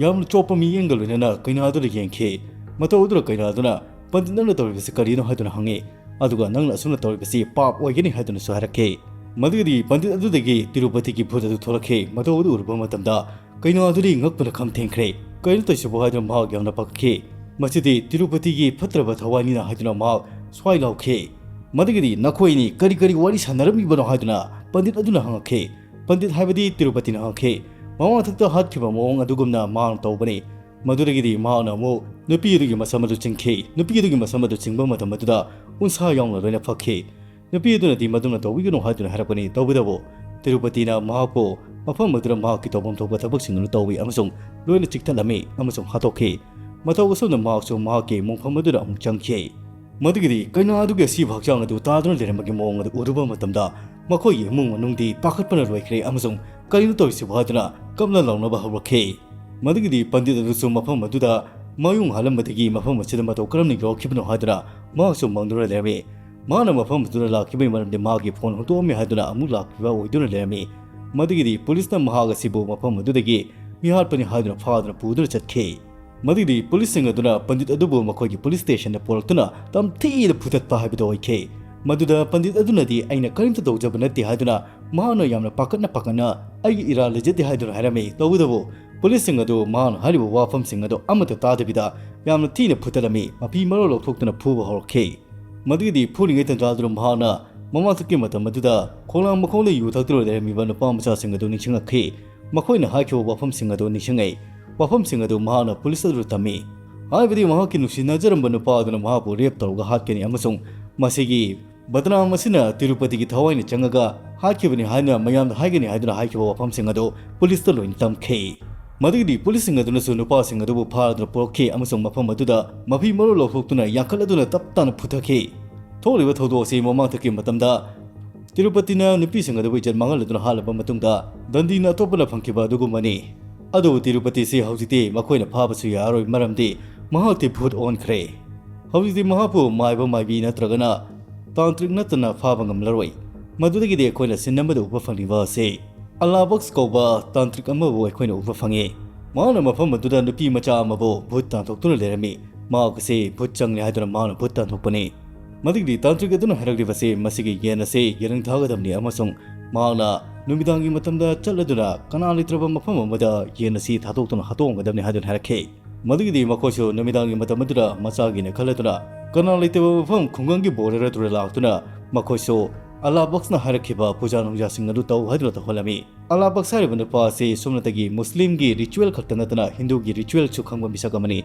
ꯌꯥꯝꯅ ꯆꯣꯞꯄ ꯃꯤꯠꯌꯦꯡꯒ ꯂꯣꯏꯅꯅ ꯀꯩꯅꯥ ꯑꯗꯨꯗ ꯌꯦꯡꯈꯤ꯫ ꯃꯇꯧ ꯑꯗꯨꯗ ꯀꯩꯅꯥ ꯑꯗꯨꯅ, "ꯄꯟꯗꯤꯠ, ꯅꯪꯅ ꯇꯧꯔꯤꯕꯁꯤ ꯀꯔꯤꯅꯣ?" ꯍꯥꯏꯗꯨꯅ ꯍꯪꯉꯤ꯫ ꯑꯗꯨꯒ, "ꯅꯪꯅ ꯑꯁꯨꯝꯅ ꯇꯧꯔꯤꯕꯁꯤ ꯄꯥꯞ ꯑꯣꯏꯒꯅꯤ" ꯍꯥꯏꯗꯨꯅꯁꯨ ꯍꯥꯏꯔꯛꯈꯤ꯫ ꯃꯗꯨꯒꯤꯗꯤ ꯄꯟꯗꯤꯠ ꯑꯗꯨꯗꯒꯤ ꯇꯤꯔꯨꯄꯇꯤꯒꯤ ꯚꯨꯠ ꯑꯗꯨ ꯊꯣꯛꯂꯛꯈꯤ꯫ ꯃꯇꯧ ꯑꯗꯨ ꯎꯔꯨꯕ ꯃꯇꯝꯗ ꯀꯩꯅꯥ ꯑꯗꯨꯗꯤ ꯉꯛꯄꯅ ꯈꯝ ꯊꯦꯡꯈ꯭ꯔꯦ꯫ "ꯀꯔꯤꯅꯣ ꯇꯧꯔꯤꯁꯤꯕꯨ?" ꯍꯥꯏꯗꯨꯅ ꯃꯍꯥꯛ ꯌꯥꯝꯅ ꯄꯥꯈꯠꯈꯤ꯫ "ꯃꯁꯤꯗꯤ ꯇꯤꯔꯨꯄꯇꯤꯒꯤ ꯐꯠꯇ꯭ꯔꯕ ꯊꯋꯥꯏꯅꯤꯅ" ꯍꯥꯏꯗꯨꯅ ꯃꯍꯥꯛ ꯁ꯭ꯋꯥꯏ ꯂꯥꯎꯈꯤ꯫ ꯃꯗꯨꯒꯤꯗꯤ, "ꯅꯈꯣꯏꯅꯤ ꯀꯔꯤ ꯀꯔꯤ ꯋꯥꯔꯤ ꯁꯥꯟꯅꯔꯝꯃꯤꯕꯅꯣ?" ꯍꯥꯏꯗꯨꯅ ꯄꯟꯗꯤꯠ ꯑꯗꯨꯅ ꯍꯪꯉꯛꯈꯤ꯫ ꯄꯟꯗꯤꯠ ꯍꯥꯏꯕꯗꯤ ꯇꯤꯔꯨꯄꯇꯤꯅ ꯍꯪꯉꯛꯈꯤ꯫ ꯃꯃꯥꯡ ꯃꯊꯛꯇ ꯍꯥꯠꯈꯤꯕ ꯃꯑꯣꯡ ꯑꯗꯨꯒꯨꯝꯅ ꯃꯍꯥꯛꯅ ꯇꯧꯕꯅꯤ꯫ ꯃꯗꯨꯗꯒꯤꯗꯤ ꯃꯍꯥꯛꯅ ꯑꯃꯨꯛ ꯅꯨꯄꯤ ꯑꯗꯨꯒꯤ ꯃꯁꯝ ꯑꯗꯨ ꯆꯤꯡꯈꯤ꯫ ꯅꯨꯄꯤ ꯑꯗꯨꯒꯤ ꯃꯁꯝ ꯑꯗꯨ ꯆꯤꯡꯕ ꯃꯇꯝ ꯑꯗꯨꯗ ꯎꯟꯁꯥ ꯌꯥꯎꯅ ꯂꯣꯏꯅ ꯐꯛꯈꯤ꯫ ꯅꯨꯄꯤ ꯑꯗꯨꯅꯗꯤ ꯃꯗꯨꯝꯅ ꯇꯧꯕꯤꯒꯅꯨ ꯍꯥꯏꯗꯨꯅ ꯍꯥꯏꯔꯛꯄꯅꯤ꯫ ꯇꯧꯕꯇꯕꯨ ꯇꯤꯔꯨꯄꯇꯤꯅ ꯃꯍꯥꯛꯄꯨ ꯃꯐꯝ ꯑꯗꯨꯗ ꯃꯍꯥꯛꯀꯤ ꯇꯧꯐꯝ ꯊꯣꯛꯄ ꯊꯕꯛꯁꯤꯡ ꯑꯗꯨ ꯇꯧꯏ ꯑꯃꯁꯨꯡ ꯂꯣꯏꯅ ꯆꯤꯛꯊꯠꯂꯝꯃꯤ ꯑꯃꯁꯨꯡ ꯍꯥꯠꯇꯣꯛꯈꯤ꯫ ꯃꯇꯧ ꯑꯁꯨꯝꯅ ꯃꯍꯥꯛꯁꯨ ꯃꯍꯥꯛꯀꯤ ꯃꯣꯡꯐꯝ ꯑꯗꯨꯗ ꯑꯃꯨꯛ ꯆꯪꯈꯤ꯫ ꯃꯗꯨꯒꯤꯗꯤ ꯀꯩꯅꯥ ꯑꯗꯨꯒꯤ ꯑꯁꯤꯕ ꯍꯛꯆꯥꯡ ꯑꯗꯨ ꯇꯥꯗꯨꯅ ꯂꯩꯔꯝꯕꯒꯤ ꯃꯑꯣꯡ ꯑꯗꯨ ꯎꯔꯨꯕ ꯃꯇꯝꯗ ꯃꯈꯣꯏꯒꯤ ꯏꯃꯨꯡ ꯃꯅꯨꯡꯗꯤ ꯄꯥꯈꯠꯄꯅ ꯂꯣꯏꯈ꯭ꯔꯦ ꯑꯃꯁꯨꯡ "ꯀꯔꯤꯅꯣ ꯇꯧꯔꯤꯁꯤꯕꯨ?" ꯍꯥꯏꯗꯨꯅ ꯀꯞꯅ ꯂꯥꯎꯅꯕ ꯍꯧꯔꯛꯈꯤ꯫ ꯃꯗꯨꯒꯤꯗꯤ ꯄꯟꯗꯤꯠ ꯑꯗꯨꯁꯨ ꯃꯐꯝ ꯑꯗꯨꯗ ꯃꯌꯨꯡ ꯍꯥꯜꯂꯝꯕꯗꯒꯤ ꯃꯐꯝ ꯑꯁꯤꯗ ꯃꯇꯧ ꯀꯔꯝꯅ ꯌꯧꯔꯛꯈꯤꯕꯅꯣ ꯍꯥꯏꯗꯨꯅ ꯃꯍꯥꯛꯁꯨ ꯃꯪꯗꯨꯅ ꯂꯩꯔꯝꯃꯤ꯫ ꯃꯍꯥꯛꯅ ꯃꯐꯝ ꯑꯗꯨꯗ ꯂꯥꯛꯈꯤꯕꯒꯤ ꯃꯔꯝꯗꯤ ꯃꯍꯥꯛꯀꯤ ꯐꯣꯟ ꯍꯨꯟꯗꯣꯛꯑꯝꯃꯤ ꯍꯥꯏꯗꯨꯅ ꯑꯃꯨꯛ ꯂꯥꯛꯈꯤꯕ ꯑꯣꯏꯗꯨꯅ ꯂꯩꯔꯝꯃꯤ꯫ ꯃꯗꯨꯒꯤꯗꯤ ꯄꯨꯂꯤꯁꯅ ꯃꯍꯥꯛ ꯑꯁꯤꯕꯨ ꯃꯐꯝ ꯑꯗꯨꯗꯒꯤ ꯃꯤꯍꯥꯠꯄꯅꯤ ꯍꯥꯏꯗꯨꯅ ꯐꯥꯗꯨꯅ ꯄꯨꯗꯨꯅ ꯆꯠꯈꯤ꯫ ꯃꯗꯨꯒꯤꯗꯤ ꯄꯨꯂꯤꯁꯁꯤꯡ ꯑꯗꯨꯅ ꯄꯟꯗꯤꯠ ꯑꯗꯨꯕꯨ ꯃꯈꯣꯏꯒꯤ ꯄꯨꯂꯤꯁ ꯁ꯭ꯇꯦꯁꯟꯗ ꯄꯨꯔꯛꯇꯨꯅ ꯇꯝꯊꯤꯅ ꯐꯨꯗꯠꯄ ꯍꯥꯏꯕꯗꯨ ꯑꯣꯏꯈꯤ꯫ ꯃꯗꯨꯗ ꯄꯟꯗꯤꯠ ꯑꯗꯨꯅꯗꯤ "ꯑꯩꯅ ꯀꯔꯤꯝꯇ ꯇꯧꯖꯕ ꯅꯠꯇꯦ" ꯍꯥꯏꯗꯨꯅ ꯃꯍꯥꯛꯅ ꯌꯥꯝꯅ ꯄꯥꯈꯠꯅ ꯄꯥꯈꯠꯅ "ꯑꯩꯒꯤ ꯏꯔꯥꯜ ꯂꯩꯖꯗꯦ" ꯍꯥꯏꯗꯨꯅ ꯍꯥꯏꯔꯝꯃꯤ꯫ ꯇꯧꯕꯇꯕꯨ ꯄꯨꯂꯤꯁꯁꯤꯡ ꯑꯗꯨ ꯃꯍꯥꯛꯅ ꯍꯥꯏꯔꯤꯕ ꯋꯥꯐꯝꯁꯤꯡ ꯑꯗꯨ ꯑꯃꯠꯇ ꯇꯥꯗꯕꯤꯗ ꯌꯥꯝꯅ ꯊꯤꯅ ꯐꯨꯗꯠꯂꯝꯃꯤ, ꯃꯐꯤ ꯃꯔꯣꯜ ꯂꯧꯊꯣꯛꯇꯨꯅ ꯐꯨꯕ ꯍꯧꯔꯛꯈꯤ꯫ ꯃꯗꯨꯒꯤꯗꯤ ꯐꯨꯔꯤꯉꯩ ꯇꯟꯖꯥꯗꯨꯗ ꯃꯍꯥꯛꯅ ꯃꯃꯥꯡꯊꯛꯀꯤ ꯃꯇꯝ ꯑꯗꯨꯗ ꯈꯣꯡꯅꯥꯡ ꯃꯈꯣꯡꯗ ꯌꯨ ꯊꯛꯇꯨꯅ ꯂꯩꯔꯝꯃꯤꯕ ꯅꯨꯄꯥ ꯃꯆꯥꯁꯤꯡ ꯑꯗꯨ ꯅꯤꯡꯁꯤꯡꯂꯛꯈꯤ꯫ ꯃꯈꯣꯏꯅ ꯍꯥꯏꯈꯤꯕ ꯋꯥꯐꯝꯁꯤꯡ ꯑꯗꯨ ꯅꯤꯡꯁꯤꯡꯉꯛꯏ꯫ ꯋꯥꯐꯝꯁꯤꯡ ꯑꯗꯨ ꯃꯍꯥꯛꯅ ꯄꯨꯂꯤꯁ ꯑꯗꯨꯗ ꯇꯝꯃꯤ꯫ ꯍꯥꯏꯕꯗꯤ ꯃꯍꯥꯛꯀꯤ ꯅꯨꯡꯁꯤꯅꯖꯔꯝꯕ ꯅꯨꯄꯥ ꯑꯗꯨꯅ ꯃꯍꯥꯛꯄꯨ ꯔꯦꯞ ꯇꯧꯔꯒ ꯍꯥꯠꯀꯅꯤ ꯑꯃꯁꯨꯡ ꯃꯁꯤꯒꯤ ꯕꯗꯅꯥꯝ ꯑꯁꯤꯅ ꯇꯤꯔꯨꯄꯇꯤꯒꯤ ꯊꯋꯥꯏꯅ ꯆꯪꯉꯒ ꯍꯥꯠꯈꯤꯕꯅꯤ ꯍꯥꯏꯅ ꯃꯌꯥꯝꯗ ꯍꯥꯏꯒꯅꯤ ꯍꯥꯏꯗꯨꯅ ꯍꯥꯏꯈꯤꯕ ꯋꯥꯐꯝꯁꯤꯡ ꯑꯗꯨ ꯄꯨꯂꯤꯁꯇ ꯂꯣꯏꯅ ꯇꯝꯈꯤ꯫ ꯃꯗꯨꯒꯤꯗꯤ ꯄꯨꯂꯤꯁꯁꯤꯡ ꯑꯗꯨꯅꯁꯨ ꯅꯨꯄꯥꯁꯤꯡ ꯑꯗꯨꯕꯨ ꯐꯥꯗꯨꯅ ꯄꯨꯔꯛꯈꯤ ꯑꯃꯁꯨꯡ ꯃꯐꯝ ꯑꯗꯨꯗ ꯃꯐꯤ ꯃꯔꯣꯜ ꯂꯧꯊꯣꯛꯇꯨꯅ ꯌꯥꯡꯈꯠꯂꯗꯨꯅ ꯇꯞ ꯇꯥꯅ ꯐꯨꯊꯈꯤ꯫ ꯊꯣꯛꯂꯤꯕ ꯊꯧꯗꯣꯛ ꯑꯁꯤ ꯃꯃꯥꯡꯊꯛꯀꯤ ꯃꯇꯝꯗ ꯇꯤꯔꯨꯄꯇꯤꯅ ꯅꯨꯄꯤꯁꯤꯡ ꯑꯗꯨꯕꯨ ꯏꯖꯠ ꯃꯥꯡꯍꯜꯂꯗꯨꯅ ꯍꯥꯠꯂꯕ ꯃꯇꯨꯡꯗ ꯗꯟꯗꯤꯅ ꯑꯇꯣꯞꯄꯅ ꯐꯪꯈꯤꯕ ꯑꯗꯨꯒꯨꯝꯕꯅꯤ꯫ ꯑꯗꯨꯕꯨ ꯇꯤꯔꯨꯄꯇꯤꯁꯤ ꯍꯧꯖꯤꯛꯇꯤ ꯃꯈꯣꯏꯅ ꯐꯥꯕꯁꯨ ꯌꯥꯔꯣꯏ, ꯃꯔꯝꯗꯤ ꯃꯍꯥꯛꯇꯤ ꯚꯨꯠ ꯑꯣꯟꯈ꯭ꯔꯦ꯫ ꯍꯧꯖꯤꯛꯇꯤ ꯃꯍꯥꯛꯄꯨ ꯃꯥꯏꯕ ꯃꯥꯏꯕꯤ ꯅꯠꯇ꯭ꯔꯒꯅ ꯇꯥꯟꯇ꯭ꯔꯤꯛ ꯅꯠꯇꯅ ꯐꯥꯕ ꯉꯝꯂꯔꯣꯏ꯫ ꯃꯗꯨꯗꯒꯤꯗꯤ ꯑꯩꯈꯣꯏꯅ ꯁꯤꯟ ꯑꯃꯗ ꯎꯕ ꯐꯪꯂꯤꯕ ꯑꯁꯤ ꯑꯂꯥꯕꯛꯁ ꯀꯧꯕ ꯇꯥꯟꯇ꯭ꯔꯤꯛ ꯑꯃꯕꯨ ꯑꯩꯈꯣꯏꯅ ꯎꯕ ꯐꯪꯉꯤ꯫ ꯃꯍꯥꯛꯅ ꯃꯐꯝ ꯑꯗꯨꯗ ꯅꯨꯄꯤ ꯃꯆꯥ ꯑꯃꯕꯨ ꯚꯨꯠ ꯇꯥꯟꯊꯣꯛꯇꯨꯅ ꯂꯩꯔꯝꯃꯤ꯫ ꯃꯍꯥꯛ ꯑꯁꯤ ꯚꯨꯠ ꯆꯪꯂꯦ ꯍꯥꯏꯗꯨꯅ ꯃꯍꯥꯛꯅ ꯚꯨꯠ ꯇꯥꯟꯊꯣꯛꯄꯅꯤ꯫ ꯃꯗꯨꯒꯤꯗꯤ ꯇꯥꯟꯇ꯭ꯔꯤꯛ ꯑꯗꯨꯅ ꯍꯥꯏꯔꯛꯂꯤꯕꯁꯤ ꯃꯁꯤꯒꯤ ꯌꯦꯟ ꯑꯁꯤ ꯌꯦꯔꯨꯝ ꯊꯥꯒꯗꯕꯅꯤ ꯑꯃꯁꯨꯡ ꯃꯍꯥꯛꯅ ꯅꯨꯃꯤꯗꯥꯡꯒꯤ ꯃꯇꯝꯗ ꯆꯠꯂꯗꯨꯅ ꯀꯅꯥ ꯂꯩꯇ꯭ꯔꯕ ꯃꯐꯝ ꯑꯃꯗ ꯌꯦꯟ ꯑꯁꯤ ꯊꯥꯗꯣꯛꯇꯨꯅ ꯍꯥꯠꯇꯣꯛꯑꯝꯒꯗꯕꯅꯤ ꯍꯥꯏꯗꯨꯅ ꯍꯥꯏꯔꯛꯈꯤ꯫ ꯃꯗꯨꯒꯤꯗꯤ ꯃꯈꯣꯏꯁꯨ ꯅꯨꯃꯤꯗꯥꯡꯒꯤ ꯃꯇꯝ ꯑꯗꯨꯗ ꯃꯆꯥꯒꯤꯅ ꯈꯜꯂꯗꯨꯅ ꯀꯅꯥ ꯂꯩꯇꯕ ꯃꯐꯝ ꯈꯨꯡꯒꯪꯒꯤ ꯕꯣꯔꯗꯔ ꯑꯗꯨꯗ ꯂꯥꯛꯇꯨꯅ ꯃꯈꯣꯏꯁꯨ ꯑꯂꯥꯕꯛꯁꯅ ꯍꯥꯏꯔꯛꯈꯤꯕ ꯄꯨꯖꯥ ꯅꯨꯡꯖꯥꯁꯤꯡ ꯑꯗꯨ ꯇꯧ ꯍꯥꯏꯗꯨꯅ ꯇꯧꯍꯜꯂꯝꯃꯤ꯫ ꯑꯂꯥꯕꯛꯁ ꯍꯥꯏꯔꯤꯕ ꯅꯨꯄꯥ ꯑꯁꯤ ꯁꯨꯞꯅꯇꯒꯤ ꯃꯨꯁꯂꯤꯝꯒꯤ ꯔꯤꯆꯨꯋꯦꯜ ꯈꯛꯇ ꯅꯠꯇꯅ ꯍꯤꯟꯗꯨꯒꯤ ꯔꯤꯆꯨꯋꯦꯜꯁꯨ ꯈꯪꯕ ꯃꯤꯁꯛ ꯑꯃꯅꯤ꯫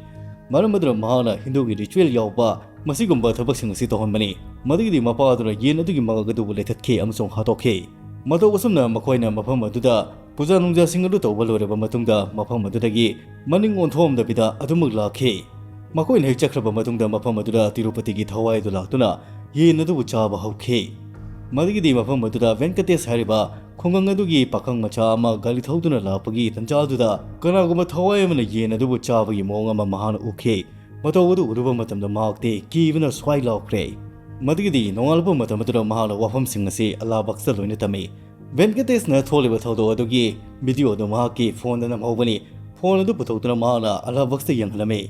ꯃꯔꯝ ꯑꯗꯨꯅ ꯃꯍꯥꯛꯅ ꯍꯤꯟꯗꯨꯒꯤ ꯔꯤꯆꯨꯋꯦꯜ ꯌꯥꯎꯕ ꯃꯁꯤꯒꯨꯝꯕ ꯊꯕꯛꯁꯤꯡ ꯑꯁꯤ ꯇꯧꯍꯟꯕꯅꯤ꯫ ꯃꯗꯨꯒꯤꯗꯤ ꯃꯄꯥ ꯑꯗꯨꯅ ꯌꯦꯟ ꯑꯗꯨꯒꯤ ꯃꯉꯛ ꯑꯗꯨꯕꯨ ꯂꯩꯊꯠꯈꯤ ꯑꯃꯁꯨꯡ ꯍꯥꯠꯇꯣꯛꯈꯤ꯫ ꯃꯇꯧ ꯑꯁꯨꯝꯅ ꯃꯈꯣꯏꯅ ꯃꯐꯝ ꯑꯗꯨꯗ ꯄꯨꯖꯥ ꯅꯨꯡꯖꯥꯁꯤꯡ ꯑꯗꯨ ꯇꯧꯕ ꯂꯣꯏꯔꯕ ꯃꯇꯨꯡꯗ ꯃꯐꯝ ꯑꯗꯨꯗꯒꯤ ꯃꯅꯤꯡ ꯑꯣꯟꯊꯣꯛꯑꯝꯗꯕꯤꯗ ꯑꯗꯨꯃꯛ ꯂꯥꯛꯈꯤ꯫ ꯃꯈꯣꯏꯅ ꯍꯦꯛ ꯆꯠꯈ꯭ꯔꯕ ꯃꯇꯨꯡꯗ ꯃꯐꯝ ꯑꯗꯨꯗ ꯇꯤꯔꯨꯄꯇꯤꯒꯤ ꯊꯋꯥꯏ ꯑꯗꯨ ꯂꯥꯛꯇꯨꯅ ꯌꯦꯟ ꯑꯗꯨꯕꯨ ꯆꯥꯕ ꯍꯧꯈꯤ꯫ ꯃꯗꯨꯒꯤꯗꯤ ꯃꯐꯝ ꯑꯗꯨꯗ ꯚꯦꯟꯀꯇꯦꯁ ꯍꯥꯏꯔꯤꯕ ꯈꯨꯡꯒꯪ ꯑꯗꯨꯒꯤ ꯄꯥꯈꯪ ꯃꯆꯥ ꯑꯃ ꯒꯥꯔꯤ ꯊꯧꯗꯨꯅ ꯂꯥꯛꯄꯒꯤ ꯇꯟꯖꯥꯗꯨꯗ ꯀꯅꯥꯒꯨꯝꯕ ꯊꯋꯥꯏ ꯑꯃꯅ ꯌꯦꯟ ꯑꯗꯨꯕꯨ ꯆꯥꯕꯒꯤ ꯃꯑꯣꯡ ꯑꯃ ꯃꯍꯥꯛꯅ ꯎꯈꯤ꯫ ꯃꯇꯧ ꯑꯗꯨ ꯎꯔꯨꯕ ꯃꯇꯝꯗ ꯃꯍꯥꯛꯇꯤ ꯀꯤꯕꯅ ꯁ꯭ꯋꯥꯏ ꯂꯥꯎꯈ꯭ꯔꯦ꯫ ꯃꯗꯨꯒꯤꯗꯤ ꯅꯣꯡꯉꯥꯜꯂꯛꯄ ꯃꯇꯝ ꯑꯗꯨꯗ ꯃꯍꯥꯛꯅ ꯋꯥꯐꯝꯁꯤꯡ ꯑꯁꯤ ꯑꯂꯥ ꯕꯛꯁꯇ ꯂꯣꯏꯅ ꯇꯝꯃꯤ꯫ ꯚꯦꯟꯀꯇꯦꯁꯅ ꯊꯣꯛꯂꯤꯕ ꯊꯧꯗꯣꯛ ꯑꯗꯨꯒꯤ ꯚꯤꯗꯤꯑꯣ ꯑꯗꯨ ꯃꯍꯥꯛꯀꯤ ꯐꯣꯟꯗ ꯅꯝꯍꯧꯕꯅꯤ꯫ ꯐꯣꯟ ꯑꯗꯨ ꯄꯨꯊꯣꯛꯇꯨꯅ ꯃꯍꯥꯛꯅ ꯑꯂꯥ ꯕꯛꯁꯇ ꯌꯦꯡꯍꯜꯂꯝꯃꯤ꯫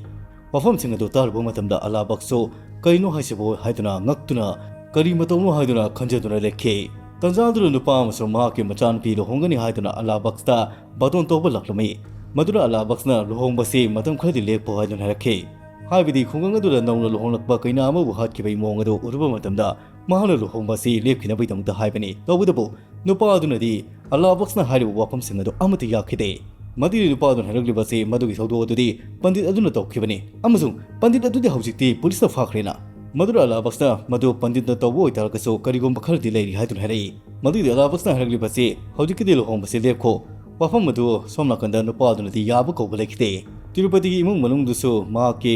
ꯋꯥꯐꯝꯁꯤꯡ ꯑꯗꯨ ꯇꯥꯔꯨꯕ ꯃꯇꯝꯗ ꯑꯂꯥ ꯕꯛꯁꯁꯨ "ꯀꯔꯤꯅꯣ ꯍꯥꯏꯁꯤꯕꯨ?" ꯍꯥꯏꯗꯨꯅ ꯉꯛꯇꯨꯅ, "ꯀꯔꯤ ꯃꯇꯧꯅꯣ?" ꯍꯥꯏꯗꯨꯅ ꯈꯟꯖꯗꯨꯅ ꯂꯩꯈꯤ꯫ ꯇꯟꯖꯥꯗꯨꯗ ꯅꯨꯄꯥ ꯑꯃꯁꯨ ꯃꯍꯥꯛꯀꯤ ꯃꯆꯥꯅꯨꯄꯤ ꯂꯨꯍꯣꯡꯒꯅꯤ ꯍꯥꯏꯗꯨꯅ ꯑꯂꯥ ꯕꯛꯁꯇ ꯕꯥꯇꯣꯟ ꯇꯧꯕ ꯂꯥꯛꯂꯝꯃꯤ꯫ ꯃꯗꯨꯗ ꯑꯂꯥ ꯕꯛꯁꯅ "ꯂꯨꯍꯣꯡꯕꯁꯤ ꯃꯇꯝ ꯈꯔꯗꯤ ꯂꯦꯞꯄꯣ" ꯍꯥꯏꯗꯨꯅ ꯍꯥꯏꯔꯛꯈꯤ꯫ ꯍꯥꯏꯕꯗꯤ ꯈꯨꯡꯒꯪ ꯑꯗꯨꯗ ꯅꯧꯅ ꯂꯨꯍꯣꯡꯂꯛꯄ ꯀꯩꯅꯥ ꯑꯃꯕꯨ ꯍꯥꯠꯈꯤꯕꯒꯤ ꯃꯑꯣꯡ ꯑꯗꯨ ꯎꯔꯨꯕ ꯃꯇꯝꯗ ꯃꯍꯥꯛꯅ ꯂꯨꯍꯣꯡꯕ ꯑꯁꯤ ꯂꯦꯞꯈꯤꯅꯕꯒꯤꯗꯃꯛꯇ ꯍꯥꯏꯕꯅꯤ꯫ ꯇꯧꯕꯇꯕꯨ ꯅꯨꯄꯥ ꯑꯗꯨꯅꯗꯤ ꯑꯂꯥ ꯕꯛꯁꯅ ꯍꯥꯏꯔꯤꯕ ꯋꯥꯐꯝꯁꯤꯡ ꯑꯗꯨ ꯑꯃꯠꯇ ꯌꯥꯈꯤꯗꯦ꯫ ꯃꯗꯨꯒꯤ ꯅꯨꯄꯥ ꯑꯗꯨꯅ ꯍꯥꯏꯔꯛꯂꯤꯕ ꯑꯁꯤ ꯃꯗꯨꯒꯤ ꯊꯧꯗꯣꯛ ꯑꯗꯨꯗꯤ ꯄꯟꯗꯤꯠ ꯑꯗꯨꯅ ꯇꯧꯈꯤꯕꯅꯤ ꯑꯃꯁꯨꯡ ꯄꯟꯗꯤꯠ ꯑꯗꯨꯗꯤ ꯍꯧꯖꯤꯛꯇꯤ ꯄꯨꯂꯤꯁꯅ ꯐꯥꯈ꯭ꯔꯦꯅ꯫ ꯃꯗꯨꯗ ꯑꯂꯥ ꯕꯛꯁꯅ ꯃꯗꯨ ꯄꯟꯗꯤꯠꯅ ꯇꯧꯕ ꯑꯣꯏꯇꯥꯔꯒꯁꯨ ꯀꯔꯤꯒꯨꯝꯕ ꯈꯔꯗꯤ ꯂꯩꯔꯤ ꯍꯥꯏꯗꯨꯅ ꯍꯥꯏꯔꯛꯏ꯫ ꯃꯗꯨꯒꯤ ꯑꯂꯥ ꯕꯛꯁꯅ ꯍꯥꯏꯔꯛꯂꯤꯕ ꯑꯁꯤ ꯍꯧꯖꯤꯛꯀꯤꯗꯤ ꯂꯨꯍꯣꯡꯕꯁꯤ ꯂꯦꯞꯈꯣ꯫ ꯋꯥꯐꯝ ꯑꯗꯨ ꯁꯣꯝ ꯅꯥꯀꯟꯗ ꯅꯨꯄꯥ ꯑꯗꯨꯅꯗꯤ ꯌꯥꯕ ꯀꯧꯕ ꯂꯩꯈꯤꯗꯦ꯫ ꯇꯤꯔꯨꯄꯇꯤꯒꯤ ꯏꯃꯨꯡ ꯃꯅꯨꯡꯗꯨꯁꯨ ꯃꯍꯥꯛꯀꯤ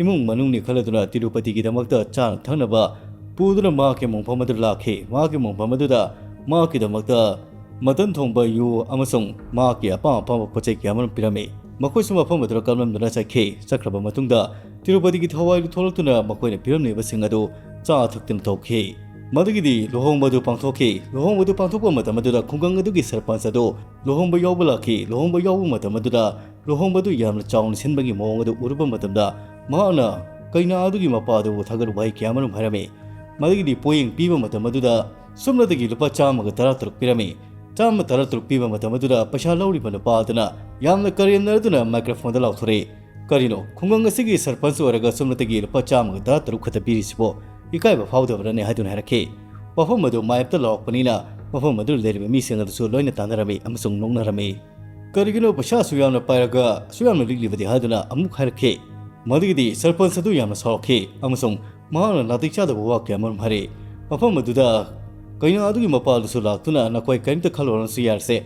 ꯏꯃꯨꯡ ꯃꯅꯨꯡꯅꯤ ꯈꯜꯂꯗꯨꯅ ꯇꯤꯔꯨꯄꯇꯤꯒꯤꯗꯃꯛꯇ ꯆꯥꯅ ꯊꯛꯅꯕ ꯄꯨꯗꯨꯅ ꯃꯍꯥꯛꯀꯤ ꯃꯣꯡꯐꯝ ꯑꯗꯨ ꯂꯥꯛꯈꯤ꯫ ꯃꯍꯥꯛꯀꯤ ꯃꯣꯡꯐꯝ ꯑꯗꯨꯗ ꯃꯍꯥꯛꯀꯤꯗꯃꯛꯇ ꯃꯇꯟ ꯊꯣꯡꯕ, ꯌꯨ ꯑꯃꯁꯨꯡ ꯃꯍꯥꯛꯀꯤ ꯑꯄꯥꯝ ꯑꯄꯥꯝꯕ ꯄꯣꯠ ꯆꯩ ꯀꯌꯥ ꯑꯃꯔꯣꯝ ꯄꯤꯔꯝꯃꯤ꯫ ꯃꯈꯣꯏꯁꯨ ꯃꯐꯝ ꯑꯗꯨꯗ ꯀꯞꯂꯝꯗꯨꯅ ꯆꯠꯈꯤ꯫ ꯆꯠꯈ꯭ꯔꯕ ꯃꯇꯨꯡꯗ ꯇꯤꯔꯨꯄꯇꯤꯒꯤ ꯊꯋꯥꯏꯗꯨ ꯊꯣꯛꯂꯛꯇꯨꯅ ꯃꯈꯣꯏꯅ ꯄꯤꯔꯝꯂꯤꯕꯁꯤꯡ ꯑꯗꯨ ꯆꯥ ꯊꯛꯇꯨꯅ ꯇꯧꯈꯤ꯫ ꯃꯗꯨꯒꯤꯗꯤ ꯂꯨꯍꯣꯡꯕ ꯑꯗꯨ ꯄꯥꯡꯊꯣꯛꯈꯤ꯫ ꯂꯨꯍꯣꯡꯕ ꯑꯗꯨ ꯄꯥꯡꯊꯣꯛꯄ ꯃꯇꯝ ꯑꯗꯨꯗ ꯈꯨꯡꯒꯪ ꯑꯗꯨꯒꯤ ꯁꯔꯄꯟꯆ ꯑꯗꯨ ꯂꯨꯍꯣꯡꯕ ꯌꯥꯎꯕ ꯂꯥꯛꯈꯤ꯫ ꯂꯨꯍꯣꯡꯕ ꯌꯥꯎꯕ ꯃꯇꯝ ꯑꯗꯨꯗ ꯂꯨꯍꯣꯡꯕ ꯑꯗꯨ ꯌꯥꯝꯅ ꯆꯥꯎꯅ ꯁꯤꯟꯕꯒꯤ ꯃꯑꯣꯡ ꯑꯗꯨ ꯎꯔꯨꯕ ꯃꯇꯝꯗ ꯃꯍꯥꯛꯅ ꯀꯩꯅꯥ ꯑꯗꯨꯒꯤ ꯃꯄꯥ ꯑꯗꯨꯕꯨ ꯊꯥꯒꯠ ꯋꯥꯍꯩ ꯀꯌꯥ ꯑꯃꯔꯣꯝ ꯍꯥꯏꯔꯝꯃꯤ꯫ ꯃꯗꯨꯒꯤꯗꯤ ꯄꯣꯌꯦꯡ ꯄꯤꯕ ꯃꯇꯝ ꯑꯗꯨꯗ ꯁꯨꯞꯅꯇꯒꯤ ꯂꯨꯄꯥ ꯆꯥꯝꯃꯒ ꯇꯔꯥ ꯇꯔꯨꯛ ꯄꯤꯔꯝꯃꯤ꯫ ꯆꯥꯝꯃ ꯇꯔꯥ ꯇꯔꯨꯛ ꯄꯤꯕ ꯃꯇꯝ ꯑꯗꯨꯗ ꯄꯩꯁꯥ ꯂꯧꯔꯤꯕ ꯅꯨꯄꯥ ꯑꯗꯨꯅ ꯌꯥꯝꯅ ꯀꯔꯦꯝꯅꯗꯨꯅ ꯃꯥꯏꯀ꯭ꯔꯣꯐꯣꯟꯗ ꯂꯥꯎꯊꯣꯔꯛꯏ, "ꯀꯔꯤꯅꯣ, ꯈꯨꯡꯒꯪ ꯑꯁꯤꯒꯤ ꯁꯔꯄꯟꯆ ꯑꯣꯏꯔꯒ ꯁꯨꯞꯅꯇꯒꯤ ꯂꯨꯄꯥ ꯆꯥꯝꯃꯒ ꯇꯔꯥ ꯇꯔꯨꯛ ꯈꯛꯇ ꯄꯤꯔꯤꯁꯤꯕꯣ? ꯏꯀꯥꯏꯕ ꯐꯥꯎꯗꯕ꯭ꯔꯅꯦ?" ꯍꯥꯏꯗꯨꯅ ꯍꯥꯏꯔꯛꯈꯤ꯫ ꯋꯥꯐꯝ ꯑꯗꯨ ꯃꯥꯌꯦꯞꯇ ꯂꯥꯎꯔꯛꯄꯅꯤꯅ ꯃꯐꯝ ꯑꯗꯨꯗ ꯂꯩꯔꯤꯕ ꯃꯤꯁꯤꯡ ꯑꯗꯨꯁꯨ ꯂꯣꯏꯅ ꯇꯥꯟꯅꯔꯝꯃꯤ ꯑꯃꯁꯨꯡ ꯅꯣꯛꯅꯔꯝꯃꯤ꯫ "ꯀꯔꯤꯒꯤꯅꯣ ꯄꯩꯁꯥ ꯑꯁꯨꯛ ꯌꯥꯝꯅ ꯄꯥꯏꯔꯒ ꯑꯁꯨꯛ ꯌꯥꯝꯅ ꯂꯤꯛꯂꯤꯕꯗꯤ?" ꯍꯥꯏꯗꯨꯅ ꯑꯃꯨꯛ ꯍꯥꯏꯔꯛꯈꯤ꯫ ꯃꯗꯨꯒꯤꯗꯤ ꯁꯔꯄꯟꯆ ꯑꯗꯨ ꯌꯥꯝꯅ ꯁꯥꯎꯔꯛꯈꯤ ꯑꯃꯁꯨꯡ ꯃꯍꯥꯛꯅ ꯅꯥꯇꯩ ꯆꯥꯗꯕ ꯋꯥ ꯀꯌꯥ ꯑꯃꯔꯣꯝ ꯍꯥꯏꯔꯛꯏ꯫ ꯃꯐꯝ ꯑꯗꯨꯗ ꯀꯩꯅꯥ ꯑꯗꯨꯒꯤ ꯃꯄꯥ ꯑꯗꯨꯁꯨ ꯂꯥꯛꯇꯨꯅ, "ꯅꯈꯣꯏ ꯀꯔꯤꯝꯇ ꯈꯜꯂꯨꯔꯅꯁꯨ ꯌꯥꯔꯁꯦ,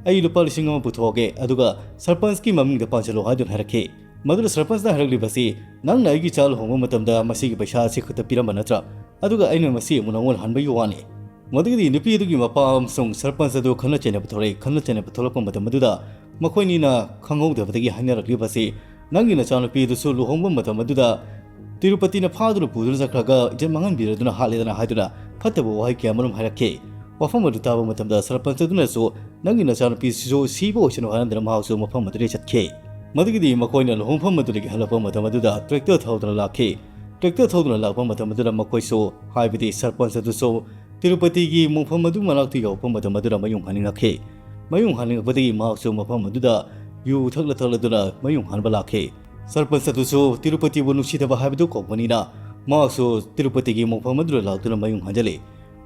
ꯑꯩ ꯂꯨꯄꯥ ꯂꯤꯁꯤꯡ ꯑꯃ ꯄꯨꯊꯣꯛꯑꯒꯦ, ꯑꯗꯨꯒ ꯁꯔꯄꯟꯆꯀꯤ ꯃꯃꯤꯡꯗ ꯄꯥꯟꯁꯤꯜꯂꯣ" ꯍꯥꯏꯗꯨꯅ ꯍꯥꯏꯔꯛꯈꯤ꯫ ꯃꯗꯨꯗ ꯁꯔꯄꯟꯆꯅ ꯍꯥꯏꯔꯛꯂꯤꯕꯁꯤ, "ꯅꯪꯅ ꯑꯩꯒꯤ ꯏꯆꯥ ꯂꯨꯍꯣꯡꯕ ꯃꯇꯝꯗ ꯃꯁꯤꯒꯤ ꯄꯩꯁꯥ ꯑꯁꯤ ꯈꯛꯇ ꯄꯤꯔꯝꯕ ꯅꯠꯇ꯭ꯔꯥ? ꯑꯗꯨꯒ ꯑꯩꯅ ꯃꯁꯤ ꯑꯃꯨꯛ ꯅꯉꯣꯟꯗ ꯍꯟꯕꯒꯤ ꯋꯥꯅꯤ꯫ ꯃꯗꯨꯒꯤꯗꯤ ꯅꯨꯄꯤ ꯑꯗꯨꯒꯤ ꯃꯄꯥ ꯑꯃꯁꯨꯡ ꯁꯔꯄꯟꯆ ꯑꯗꯨ ꯈꯠꯅ ꯆꯩꯅꯕ ꯊꯣꯛꯂꯛꯏ꯫ ꯈꯠꯅ ꯆꯩꯅꯕ ꯊꯣꯛꯂꯛꯄ ꯃꯇꯝ ꯑꯗꯨꯗ ꯃꯈꯣꯏꯅꯤꯅ ꯈꯪꯍꯧꯗꯕꯗꯒꯤ ꯍꯥꯏꯅꯔꯛꯂꯤꯕ ꯑꯁꯤ, "ꯅꯪꯒꯤ ꯅꯆꯥꯅꯨꯄꯤ ꯑꯗꯨꯁꯨ ꯂꯨꯍꯣꯡꯕ ꯃꯇꯝ ꯑꯗꯨꯗ ꯇꯤꯔꯨꯄꯇꯤꯅ ꯐꯥꯗꯨꯅ ꯄꯨꯗꯨꯅ ꯆꯠꯈ꯭ꯔꯒ ꯏꯖꯠ ꯃꯥꯡꯍꯟꯕꯤꯔꯗꯨꯅ ꯍꯥꯠꯂꯦꯗꯅ" ꯍꯥꯏꯗꯨꯅ ꯐꯠꯇꯕ ꯋꯥꯍꯩ ꯀꯌꯥ ꯑꯃꯔꯣꯝ ꯍꯥꯏꯔꯛꯈꯤ꯫ ꯋꯥꯐꯝ ꯑꯗꯨ ꯇꯥꯕ ꯃꯇꯝꯗ ꯁꯔꯄꯟꯆ ꯑꯗꯨꯅꯁꯨ, "ꯅꯪꯒꯤ ꯅꯆꯥꯅꯨꯄꯤꯁꯤꯁꯨ ꯁꯤꯕ ꯑꯣꯏꯁꯅꯨ" ꯍꯥꯏꯔꯝꯗꯅ ꯃꯍꯥꯛꯁꯨ ꯃꯐꯝ ꯑꯗꯨꯗꯒꯤ ꯆꯠꯈꯤ꯫ ꯃꯗꯨꯒꯤꯗꯤ ꯃꯈꯣꯏꯅ ꯂꯨꯍꯣꯡꯐꯝ ꯑꯗꯨꯗꯒꯤ ꯍꯜꯂꯛꯄ ꯃꯇꯝ ꯑꯗꯨꯗ ꯇ꯭ꯔꯦꯛꯇꯔ ꯊꯧꯗꯨꯅ ꯂꯥꯛꯈꯤ꯫ ꯇ꯭ꯔꯦꯛꯇꯔ ꯊꯧꯗꯨꯅ ꯂꯥꯛꯄ ꯃꯇꯝ ꯑꯗꯨꯗ ꯃꯈꯣꯏꯁꯨ, ꯍꯥꯏꯕꯗꯤ ꯁꯔꯄꯟꯆ ꯑꯗꯨꯁꯨ, ꯇꯤꯔꯨꯄꯇꯤꯒꯤ ꯃꯣꯡꯐꯝ ꯑꯗꯨ ꯃꯅꯥꯛꯇ ꯌꯧꯔꯛꯄ ꯃꯇꯝ ꯑꯗꯨꯗ ꯃꯌꯨꯡ ꯍꯟꯅꯤꯡꯂꯛꯈꯤ꯫ ꯃꯌꯨꯡ ꯍꯟꯅꯤꯡꯂꯛꯄꯗꯒꯤ ꯃꯍꯥꯛꯁꯨ ꯃꯐꯝ ꯑꯗꯨꯗ ꯌꯨ ꯊꯛꯂ ꯊꯛꯂꯗꯨꯅ ꯃꯌꯨꯡ ꯍꯟꯕ ꯂꯥꯛꯈꯤ꯫ ꯁꯔꯄꯟꯆ ꯑꯗꯨꯁꯨ ꯇꯤꯔꯨꯄꯇꯤꯕꯨ ꯅꯨꯡꯁꯤꯗꯕ ꯍꯥꯏꯕꯗꯨ ꯀꯧꯕꯅꯤꯅ, ꯃꯍꯥꯛꯁꯨ ꯇꯤꯔꯨꯄꯇꯤꯒꯤ ꯃꯣꯡꯐꯝ ꯑꯗꯨꯗ ꯂꯥꯛꯇꯨꯅ ꯃꯌꯨꯡ ꯍꯟꯖꯜꯂꯤ꯫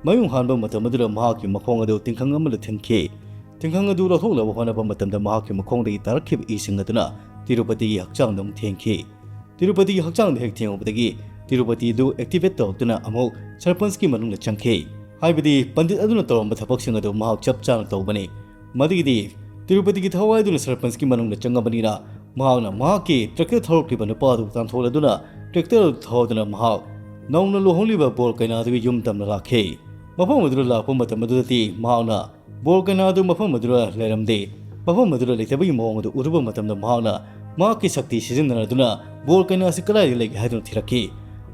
ꯃꯌꯨꯡ ꯍꯟꯕ ꯃꯇꯝ ꯑꯗꯨꯗ ꯃꯍꯥꯛꯀꯤ ꯃꯈꯣꯡ ꯑꯗꯨ ꯇꯤꯡꯈꯪ ꯑꯃꯅ ꯊꯤꯟꯈꯤ꯫ ꯇꯤꯡꯈꯪ ꯑꯗꯨ ꯂꯧꯊꯣꯛꯅꯕ ꯍꯣꯠꯅꯕ ꯃꯇꯝꯗ ꯃꯍꯥꯛꯀꯤ ꯃꯈꯣꯡꯗꯒꯤ ꯇꯥꯔꯛꯈꯤꯕ ꯏꯁꯤꯡ ꯑꯗꯨꯅ ꯇꯤꯔꯨꯄꯇꯤꯒꯤ ꯍꯛꯆꯥꯡꯗ ꯑꯃꯨꯛ ꯊꯦꯡꯈꯤ꯫ ꯇꯤꯔꯨꯄꯇꯤꯒꯤ ꯍꯛꯆꯥꯡꯗ ꯍꯦꯛ ꯊꯦꯡꯉꯨꯕꯗꯒꯤ ꯇꯤꯔꯨꯄꯇꯤ ꯑꯗꯨ activate ꯇꯧꯔꯛꯇꯨꯅ ꯑꯃꯨꯛ ꯁꯔꯄꯟꯆꯀꯤ ꯃꯅꯨꯡꯗ ꯆꯪꯈꯤ꯫ ꯍꯥꯏꯕꯗꯤ ꯄꯟꯗꯤꯠ ꯑꯗꯨꯅ ꯇꯧꯔꯝꯕ ꯊꯕꯛꯁꯤꯡ ꯑꯗꯨ ꯃꯍꯥꯛ ꯆꯞ ꯆꯥꯅ ꯇꯧꯕꯅꯤ꯫ ꯃꯗꯨꯒꯤꯗꯤ ꯇꯤꯔꯨꯄꯇꯤꯒꯤ ꯊꯋꯥꯏ ꯑꯗꯨꯅ ꯁꯔꯄꯟꯆꯀꯤ ꯃꯅꯨꯡꯗ ꯆꯪꯉꯕꯅꯤꯅ, ꯃꯍꯥꯛꯅ ꯃꯍꯥꯛꯀꯤ ꯇ꯭ꯔꯦꯛꯇꯔ ꯊꯧꯔꯛꯂꯤꯕ ꯅꯨꯄꯥ ꯑꯗꯨ ꯇꯥꯟꯊꯣꯛꯂꯗꯨꯅ ꯇ꯭ꯔꯦꯛꯇꯔ ꯑꯗꯨ ꯊꯧꯗꯨꯅ ꯃꯍꯥꯛ ꯅꯧꯅ ꯂꯨꯍꯣꯡꯂꯤꯕ ꯕꯣꯔ ꯀꯩꯅꯥꯗꯨꯒꯤ ꯌꯨꯝ ꯇꯝꯅ ꯂꯥꯛꯈꯤ꯫ ꯃꯐꯝ ꯑꯗꯨꯗ ꯂꯥꯛꯄ ꯃꯇꯝ ꯑꯗꯨꯗꯗꯤ ꯃꯍꯥꯛꯅ ꯕꯣꯔ ꯀꯩꯅꯥ ꯑꯗꯨ ꯃꯐꯝ ꯑꯗꯨꯗ ꯂꯩꯔꯝꯗꯦ꯫ ꯃꯐꯝ ꯑꯗꯨꯗ ꯂꯩꯇꯕꯒꯤ ꯃꯑꯣꯡ ꯑꯗꯨ ꯎꯔꯨꯕ ꯃꯇꯝꯗ ꯃꯍꯥꯛꯅ ꯃꯍꯥꯛꯀꯤ ꯁꯛꯇꯤ ꯁꯤꯖꯤꯟꯅꯗꯨꯅ ꯕꯣꯔ ꯀꯩꯅꯥ ꯑꯁꯤ ꯀꯗꯥꯏꯗ ꯂꯩꯒꯦ ꯍꯥꯏꯗꯨꯅ ꯊꯤꯔꯛꯈꯤ꯫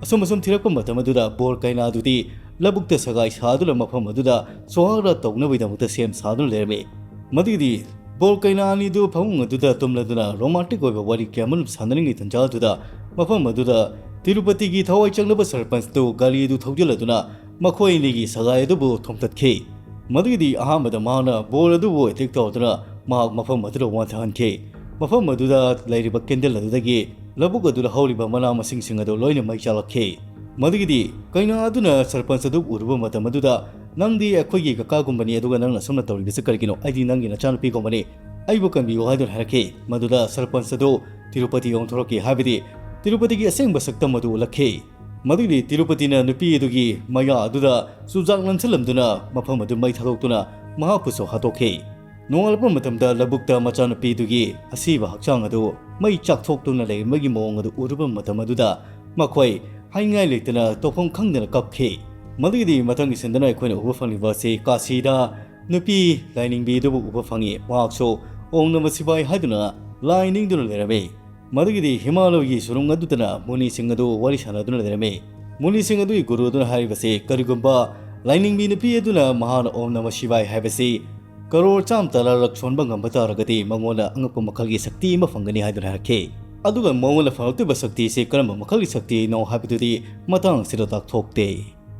ꯑꯁꯨꯝ ꯑꯁꯨꯝ ꯊꯤꯔꯛꯄ ꯃꯇꯝ ꯑꯗꯨꯗ ꯕꯣꯔ ꯀꯩꯅꯥ ꯑꯗꯨꯗꯤ ꯂꯧꯕꯨꯛꯇ ꯁꯒꯥꯏ ꯁꯥꯗꯨꯅ ꯃꯐꯝ ꯑꯗꯨꯗ ꯁꯣꯍꯥꯒ꯭ꯔꯥ ꯇꯧꯅꯕꯒꯤꯗꯃꯛꯇ ꯁꯦꯝ ꯁꯥꯗꯨꯅ ꯂꯩꯔꯝꯃꯤ꯫ ꯃꯗꯨꯒꯤꯗꯤ ꯕꯣꯔ ꯀꯩꯅꯥ ꯑꯅꯤꯗꯨ ꯐꯃꯨꯡ ꯑꯗꯨꯗ ꯇꯨꯝꯂꯗꯨꯅ ꯔꯣꯃꯥꯟꯇꯤꯛ ꯑꯣꯏꯕ ꯋꯥꯔꯤ ꯀꯌꯥ ꯑꯃꯔꯣꯝ ꯁꯥꯟꯅꯔꯤꯉꯩ ꯇꯟꯖꯥ ꯑꯗꯨꯗ ꯃꯐꯝ ꯑꯗꯨꯗ ꯇꯤꯔꯨꯄꯇꯤꯒꯤ ꯊꯋꯥꯏ ꯆꯪꯂꯕ ꯁꯔꯄꯟꯆꯇꯨ ꯒꯥꯔꯤ ꯑꯗꯨ ꯊꯧꯖꯤꯜꯂꯗꯨꯅ ꯃꯈꯣꯏ ꯑꯅꯤꯒꯤ ꯁꯒꯥꯏ ꯑꯗꯨꯕꯨ ꯊꯣꯝꯇꯠꯈꯤ꯫ ꯃꯗꯨꯒꯤꯗꯤ ꯑꯍꯥꯟꯕꯗ ꯃꯍꯥꯛꯅ ꯕꯣꯔ ꯑꯗꯨꯕꯨ ꯑꯦꯇꯦꯛ ꯇꯧꯗꯨꯅ ꯃꯍꯥꯛ ꯃꯐꯝ ꯑꯗꯨꯗ ꯋꯥꯟꯊꯍꯟꯈꯤ꯫ ꯃꯐꯝ ꯑꯗꯨꯗ ꯂꯩꯔꯤꯕ ꯀꯦꯟꯗꯜ ꯑꯗꯨꯗꯒꯤ ꯂꯧꯕꯨꯛ ꯑꯗꯨꯗ ꯍꯧꯔꯤꯕ ꯃꯅꯥ ꯃꯁꯤꯡꯁꯤꯡ ꯑꯗꯨ ꯂꯣꯏꯅ ꯃꯩ ꯆꯥꯛꯂꯛꯈꯤ꯫ ꯃꯗꯨꯒꯤꯗꯤ ꯀꯩꯅꯥ ꯑꯗꯨꯅ ꯁꯔꯄꯟꯆ ꯑꯗꯨ ꯎꯔꯨꯕ ꯃꯇꯝ ꯑꯗꯨꯗ, "ꯅꯪꯗꯤ ꯑꯩꯈꯣꯏꯒꯤ ꯀꯀꯥꯒꯨꯝꯕꯅꯤ, ꯑꯗꯨꯒ ꯅꯪꯅ ꯑꯁꯨꯝꯅ ꯇꯧꯔꯤꯕꯁꯤ ꯀꯔꯤꯒꯤꯅꯣ? ꯑꯩꯗꯤ ꯅꯪꯒꯤ ꯅꯆꯥꯅꯨꯄꯤꯒꯨꯝꯕꯅꯤ, ꯑꯩꯕꯨ ꯀꯟꯕꯤꯌꯨ" ꯍꯥꯏꯗꯨꯅ ꯍꯥꯏꯔꯛꯈꯤ꯫ ꯃꯗꯨꯗ ꯁꯔꯄꯟꯆ ꯑꯗꯨ ꯇꯤꯔꯨꯄꯇꯤ ꯑꯣꯟꯊꯣꯔꯛꯈꯤ, ꯍꯥꯏꯕꯗꯤ ꯇꯤꯔꯨꯄꯇꯤꯒꯤ ꯑꯁꯦꯡꯕ ꯁꯛꯇꯝ ꯑꯗꯨ ꯎꯠꯂꯛꯈꯤ꯫ ꯃꯗꯨꯒꯤꯗꯤ ꯇꯤꯔꯨꯄꯇꯤꯅ ꯅꯨꯄꯤ ꯑꯗꯨꯒꯤ ꯃꯌꯥ ꯑꯗꯨꯗ ꯆꯨꯖꯥꯛ ꯅꯝꯁꯤꯜꯂꯝꯗꯨꯅ ꯃꯐꯝ ꯑꯗꯨ ꯃꯩ ꯊꯥꯗꯣꯛꯇꯨꯅ ꯃꯍꯥꯛꯄꯨꯁꯨ ꯍꯥꯠꯇꯣꯛꯈꯤ꯫ ꯅꯣꯡꯉꯥꯜꯂꯛꯄ ꯃꯇꯝꯗ ꯂꯧꯕꯨꯛꯇ ꯃꯆꯥꯅꯨꯄꯤꯗꯨꯒꯤ ꯑꯁꯤꯕ ꯍꯛꯆꯥꯡ ꯑꯗꯨ ꯃꯩ ꯆꯥꯛꯊꯣꯛꯇꯨꯅ ꯂꯩꯔꯝꯕꯒꯤ ꯃꯑꯣꯡ ꯑꯗꯨ ꯎꯔꯨꯕ ꯃꯇꯝ ꯑꯗꯨꯗ ꯃꯈꯣꯏ ꯍꯥꯏꯅꯤꯡꯉꯥꯏ ꯂꯩꯇꯅ ꯇꯧꯐꯝ ꯈꯪꯗꯅ ꯀꯞꯈꯤ꯫ ꯃꯗꯨꯒꯤꯗꯤ ꯃꯊꯪꯒꯤ ꯁꯤꯟꯗꯅ ꯑꯩꯈꯣꯏꯅ ꯎꯕ ꯐꯪꯂꯤꯕ ꯑꯁꯤ ꯀꯥꯁꯤꯗ ꯅꯨꯄꯤ ꯂꯥꯏꯅꯤꯡꯕꯤ ꯑꯗꯨꯕꯨ ꯎꯕ ꯐꯪꯉꯤ꯫ ꯃꯍꯥꯛꯁꯨ "ꯑꯣꯝ ꯅꯃ ꯁꯤꯕꯥꯏ" ꯍꯥꯏꯗꯨꯅ ꯂꯥꯏ ꯅꯤꯡꯗꯨꯅ ꯂꯩꯔꯝꯃꯤ꯫ ꯃꯗꯨꯒꯤꯗꯤ ꯍꯤꯃꯥꯂꯌꯒꯤ ꯁꯨꯔꯨꯡ ꯑꯗꯨꯗꯅ ꯃꯨꯅꯤꯁꯤꯡ ꯑꯗꯨ ꯋꯥꯔꯤ ꯁꯥꯟꯅꯗꯨꯅ ꯂꯩꯔꯝꯃꯤ꯫ ꯃꯨꯅꯤꯁꯤꯡ ꯑꯗꯨꯒꯤ ꯒꯨꯔꯨ ꯑꯗꯨꯅ ꯍꯥꯏꯔꯤꯕꯁꯤ, ꯀꯔꯤꯒꯨꯝꯕ ꯂꯥꯏꯅꯤꯡꯕꯤ ꯅꯨꯄꯤ ꯑꯗꯨꯅ ꯃꯍꯥꯛꯅ "ꯑꯣꯝ ꯅꯃ ꯁꯤꯕꯥꯏ" ꯍꯥꯏꯕꯁꯤ ꯀꯔꯣꯔ ꯆꯥꯝ ꯇꯔꯥꯔꯛ ꯁꯣꯟꯕ ꯉꯝꯕ ꯇꯥꯔꯒꯗꯤ ꯃꯉꯣꯟꯗ ꯑꯉꯛꯄ ꯃꯈꯜꯒꯤ ꯁꯛꯇꯤ ꯑꯃ ꯐꯪꯒꯅꯤ ꯍꯥꯏꯗꯨꯅ ꯍꯥꯏꯔꯛꯈꯤ꯫ ꯑꯗꯨꯒ ꯃꯉꯣꯟꯗ ꯐꯪꯂꯛꯇꯣꯏꯕ ꯁꯛꯇꯤꯁꯤ ꯀꯔꯝꯕ ꯃꯈꯜꯒꯤ ꯁꯛꯇꯤꯅꯣ ꯍꯥꯏꯕꯗꯨꯗꯤ ꯃꯇꯥꯡ ꯑꯁꯤꯗ ꯇꯥꯛꯊꯣꯛꯇꯦ꯫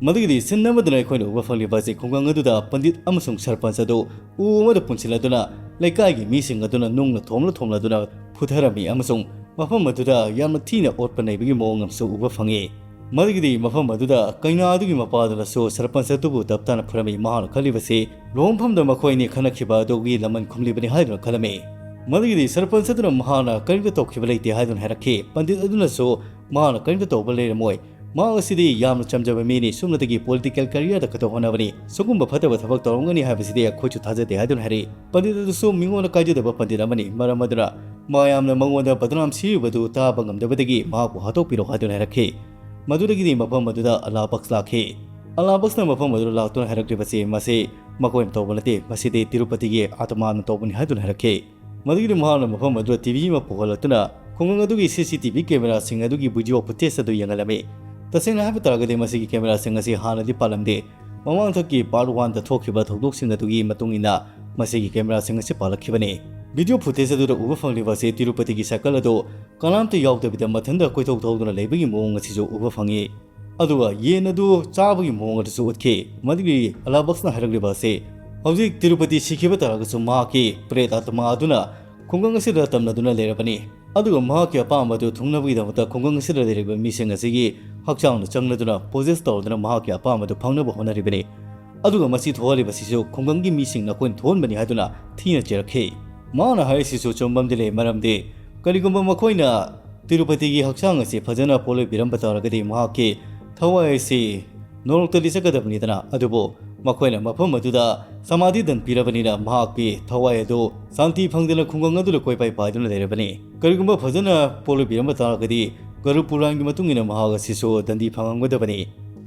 ꯃꯗꯨꯒꯤꯗꯤ ꯁꯤꯟ ꯑꯃꯗꯅ ꯑꯩꯈꯣꯏꯅ ꯎꯕ ꯐꯪꯂꯤꯕ ꯑꯁꯤ ꯈꯨꯡꯒꯪ ꯑꯗꯨꯗ ꯄꯟꯗꯤꯠ ꯑꯃꯁꯨꯡ ꯁꯔꯄꯟꯆ ꯑꯗꯨ ꯎ ꯑꯃꯗ ꯄꯨꯟꯁꯤꯜꯂꯗꯨꯅ ꯂꯩꯀꯥꯏꯒꯤ ꯃꯤꯁꯤꯡ ꯑꯗꯨꯅ ꯅꯨꯡꯅ ꯊꯣꯝꯂ ꯊꯣꯝꯂꯗꯨꯅ ꯐꯨꯊꯔꯝꯃꯤ ꯑꯃꯁꯨꯡ ꯃꯐꯝ ꯑꯗꯨꯗ ꯌꯥꯝꯅ ꯊꯤꯅ ꯑꯣꯠꯄ ꯅꯩꯕꯒꯤ ꯃꯑꯣꯡ ꯑꯃꯁꯨ ꯎꯕ ꯐꯪꯉꯤ꯫ ꯃꯗꯨꯒꯤꯗꯤ ꯃꯐꯝ ꯑꯗꯨꯗ ꯀꯩꯅꯥ ꯑꯗꯨꯒꯤ ꯃꯄꯥꯗꯨꯅꯁꯨ ꯁꯔꯄꯟꯆ ꯑꯗꯨꯕꯨ ꯇꯞ ꯇꯥꯅ ꯐꯨꯔꯝꯃꯤ꯫ ꯃꯍꯥꯛꯅ ꯈꯜꯂꯤꯕꯁꯤ ꯂꯨꯍꯣꯡꯐꯝꯗ ꯃꯈꯣꯏ ꯑꯅꯤ ꯈꯠꯅꯈꯤꯕ ꯑꯗꯨꯒꯤ ꯂꯃꯟ ꯈꯨꯝꯂꯤꯕꯅꯤ ꯍꯥꯏꯗꯨꯅ ꯈꯜꯂꯝꯃꯤ꯫ ꯃꯗꯨꯒꯤꯗꯤ ꯁꯔꯄꯟꯆ ꯑꯗꯨꯅ ꯃꯍꯥꯛꯅ ꯀꯔꯤꯝꯇ ꯇꯧꯈꯤꯕ ꯂꯩꯇꯦ ꯍꯥꯏꯗꯨꯅ ꯍꯥꯏꯔꯛꯈꯤ꯫ ꯄꯟꯗꯤꯠ ꯑꯗꯨꯅꯁꯨ ꯃꯍꯥꯛꯅ ꯀꯔꯤꯝꯇ ꯇꯧꯕ ꯂꯩꯔꯝꯃꯣꯏ, ꯃꯍꯥꯛ ꯑꯁꯤꯗꯤ ꯌꯥꯝꯅ ꯆꯝꯖꯕ ꯃꯤꯅꯤ, ꯁꯨꯞꯅꯇꯒꯤ ꯄꯣꯂꯤꯇꯤꯀꯦꯜ ꯀꯦꯔꯤꯌꯔꯗ ꯈꯛꯇ ꯍꯣꯠꯅꯕꯅꯤ, ꯁꯤꯒꯨꯝꯕ ꯐꯠꯇꯕ ꯊꯕꯛ ꯇꯧꯔꯝꯒꯅꯤ ꯍꯥꯏꯕꯁꯤꯗꯤ ꯑꯩꯈꯣꯏꯁꯨ ꯊꯥꯖꯗꯦ ꯍꯥꯏꯗꯨꯅ ꯍꯥꯏꯔꯛꯏ꯫ ꯄꯟꯗꯤꯠ ꯑꯗꯨꯁꯨ ꯃꯤꯉꯣꯟꯗ ꯀꯥꯏꯖꯗꯕ ꯄꯟꯗꯤꯠ ꯑꯃꯅꯤ, ꯃꯔꯝ ꯑꯗꯨꯅ ꯃꯌꯥꯝꯅ ꯃꯉꯣꯟꯗ ꯕꯗꯅꯥꯝ ꯁꯤꯔꯤꯕꯗꯨ ꯇꯥꯕ ꯉꯝꯗꯕꯗꯒꯤ ꯃꯍꯥꯛꯄꯨ ꯍꯥꯠꯇꯣꯛꯄꯤꯔꯣ ꯍꯥꯏꯗꯨꯅ ꯍꯥꯏꯔꯛꯈꯤ꯫ ꯃꯗꯨꯗꯒꯤꯗꯤ ꯃꯐꯝ ꯑꯗꯨꯗ ꯑꯂꯥ ꯕꯛꯁ ꯂꯥꯛꯈꯤ꯫ ꯑꯂꯥ ꯕꯛꯁꯅ ꯃꯐꯝ ꯑꯗꯨꯗ ꯂꯥꯛꯇꯨꯅ ꯍꯥꯏꯔꯛꯂꯤꯕꯁꯤ, "ꯃꯁꯤ ꯃꯈꯣꯏꯅ ꯇꯧꯕ ꯅꯠꯇꯦ, ꯃꯁꯤꯗꯤ ꯇꯤꯔꯨꯄꯇꯤꯒꯤ ꯑꯥꯇꯃꯥꯅ ꯇꯧꯕꯅꯤ" ꯍꯥꯏꯗꯨꯅ ꯍꯥꯏꯔꯛꯈꯤ꯫ ꯃꯗꯨꯒꯤꯗꯤ ꯃꯍꯥꯛꯅ ꯃꯐꯝ ꯑꯗꯨꯗ ꯇꯤ ꯚꯤ ꯑꯃ ꯄꯨꯈꯠꯂꯛꯇꯨꯅ ꯈꯨꯡꯒꯪ ꯑꯗꯨꯒꯤ ꯁꯤ ꯁꯤ ꯇꯤ ꯚꯤ ꯀꯦꯃꯦꯔꯥꯁꯤꯡ ꯑꯗꯨꯒꯤ ꯚꯤꯗꯤꯑꯣ ꯐꯨꯇꯦꯖ ꯑꯗꯨ ꯌꯦꯡꯍꯜꯂꯝꯃꯤ꯫ ꯇꯁꯦꯡꯅ ꯍꯥꯏꯕ ꯇꯥꯔꯒꯗꯤ ꯃꯁꯤꯒꯤ ꯀꯦꯃꯦꯔꯥꯁꯤꯡ ꯑꯁꯤ ꯍꯥꯟꯅꯗꯤ ꯄꯥꯜꯂꯝꯗꯦ꯫ ꯃꯃꯥꯡꯊꯛꯀꯤ ꯄꯥꯔꯠ ꯋꯥꯟꯗ ꯊꯣꯛꯈꯤꯕ ꯊꯧꯗꯣꯛꯁꯤꯡ ꯑꯗꯨꯒꯤ ꯃꯇꯨꯡ ꯏꯟꯅ ꯃꯁꯤꯒꯤ ꯀꯦꯃꯦꯔꯥꯁꯤꯡ ꯑꯁꯤ ꯄꯥꯜꯂꯛꯈꯤꯕꯅꯤ꯫ ꯚꯤꯗꯤꯑꯣ ꯐꯨꯇꯦꯖ ꯑꯗꯨꯗ ꯎꯕ ꯐꯪꯂꯤꯕ ꯑꯁꯤ ꯇꯤꯔꯨꯄꯇꯤꯒꯤ ꯁꯥꯏꯀꯜ ꯑꯗꯨ ꯀꯅꯥꯝꯇ ꯌꯥꯎꯗꯕꯤꯗ ꯃꯊꯟꯇ ꯀꯣꯏꯊꯧ ꯊꯧꯗꯨꯅ ꯂꯩꯕꯒꯤ ꯃꯑꯣꯡ ꯑꯁꯤꯁꯨ ꯎꯕ ꯐꯪꯉꯤ꯫ ꯑꯗꯨꯒ ꯌꯦꯟ ꯑꯗꯨ ꯆꯥꯕꯒꯤ ꯃꯑꯣꯡ ꯑꯗꯨꯁꯨ ꯎꯠꯈꯤ꯫ ꯃꯗꯨꯒꯤ ꯑꯂꯥ ꯕꯛꯁꯅ ꯍꯥꯏꯔꯛꯂꯤꯕ ꯑꯁꯤ, ꯍꯧꯖꯤꯛ ꯇꯤꯔꯨꯄꯇꯤ ꯁꯤꯈꯤꯕ ꯇꯥꯔꯒꯁꯨ ꯃꯍꯥꯛꯀꯤ ꯄ꯭ꯔꯦꯠ ꯑꯥꯇꯃꯥ ꯑꯗꯨꯅ ꯈꯨꯡꯒꯪ ꯑꯁꯤꯗ ꯇꯝꯅꯗꯨꯅ ꯂꯩꯔꯕꯅꯤ꯫ ꯑꯗꯨꯒ ꯃꯍꯥꯛꯀꯤ ꯑꯄꯥꯝꯕ ꯑꯗꯨ ꯊꯨꯡꯅꯕꯒꯤꯗꯃꯛꯇ ꯈꯨꯡꯒꯪ ꯑꯁꯤꯗ ꯂꯩꯔꯤꯕ ꯃꯤꯁꯤꯡ ꯑꯁꯤꯒꯤ ꯍꯛꯆꯥꯡꯗ ꯆꯪꯂꯗꯨꯅ ꯄꯣꯖꯦꯁ ꯇꯧꯔꯗꯨꯅ ꯃꯍꯥꯛꯀꯤ ꯑꯄꯥꯝꯕꯗꯨ ꯐꯪꯅꯕ ꯍꯣꯠꯅꯔꯤꯕꯅꯤ꯫ ꯑꯗꯨꯒ ꯃꯁꯤ ꯊꯣꯛꯍꯜꯂꯤꯕꯁꯤꯁꯨ ꯈꯨꯡꯒꯪꯒꯤ ꯃꯤꯁꯤꯡ ꯅꯈꯣꯏꯅ ꯊꯣꯛꯍꯟꯕꯅꯤ ꯍꯥꯏꯗꯨꯅ ꯊꯤꯅ ꯆꯩꯔꯛꯈꯤ꯫ ꯃꯍꯥꯛꯅ ꯍꯥꯏꯔꯤꯁꯤꯁꯨ ꯑꯆꯨꯝꯕ ꯑꯃꯗꯤ ꯂꯩ, ꯃꯔꯝꯗꯤ ꯀꯔꯤꯒꯨꯝꯕ ꯃꯈꯣꯏꯅ ꯇꯤꯔꯨꯄꯇꯤꯒꯤ ꯍꯛꯆꯥꯡ ꯑꯁꯤ ꯐꯖꯅ ꯄꯣꯠꯂꯣꯏꯕꯤꯔꯝꯕ ꯇꯥꯔꯒꯗꯤ ꯃꯍꯥꯛꯀꯤ ꯊꯋꯥꯏ ꯑꯁꯤ ꯅꯣꯔꯣꯛꯇꯗꯤ ꯆꯠꯀꯗꯕꯅꯤꯗꯅ, ꯑꯗꯨꯕꯨ ꯃꯈꯣꯏꯅ ꯃꯐꯝ ꯑꯗꯨꯗ ꯁꯃꯥꯙꯤ ꯗꯟ ꯄꯤꯔꯕꯅꯤꯅ ꯃꯍꯥꯛꯀꯤ ꯊꯋꯥꯏ ꯑꯗꯨ ꯁꯥꯟꯇꯤ ꯐꯪꯗꯅ ꯈꯨꯡꯒꯪ ꯑꯗꯨꯗ ꯀꯣꯏꯄꯥꯏ ꯄꯥꯏꯗꯨꯅ ꯂꯩꯔꯕꯅꯤ꯫ ꯀꯔꯤꯒꯨꯝꯕ ꯐꯖꯅ ꯄꯣꯠꯂꯣꯏꯕꯤꯔꯝꯕ ꯇꯥꯔꯒꯗꯤ ꯒꯔꯨ ꯄꯨꯔꯥꯟꯒꯤ ꯃꯇꯨꯡ ꯏꯟꯅ ꯃꯍꯥꯛ ꯑꯁꯤꯁꯨ ꯗꯟꯗꯤ ꯐꯪꯉꯝꯒꯗꯕꯅꯤ꯫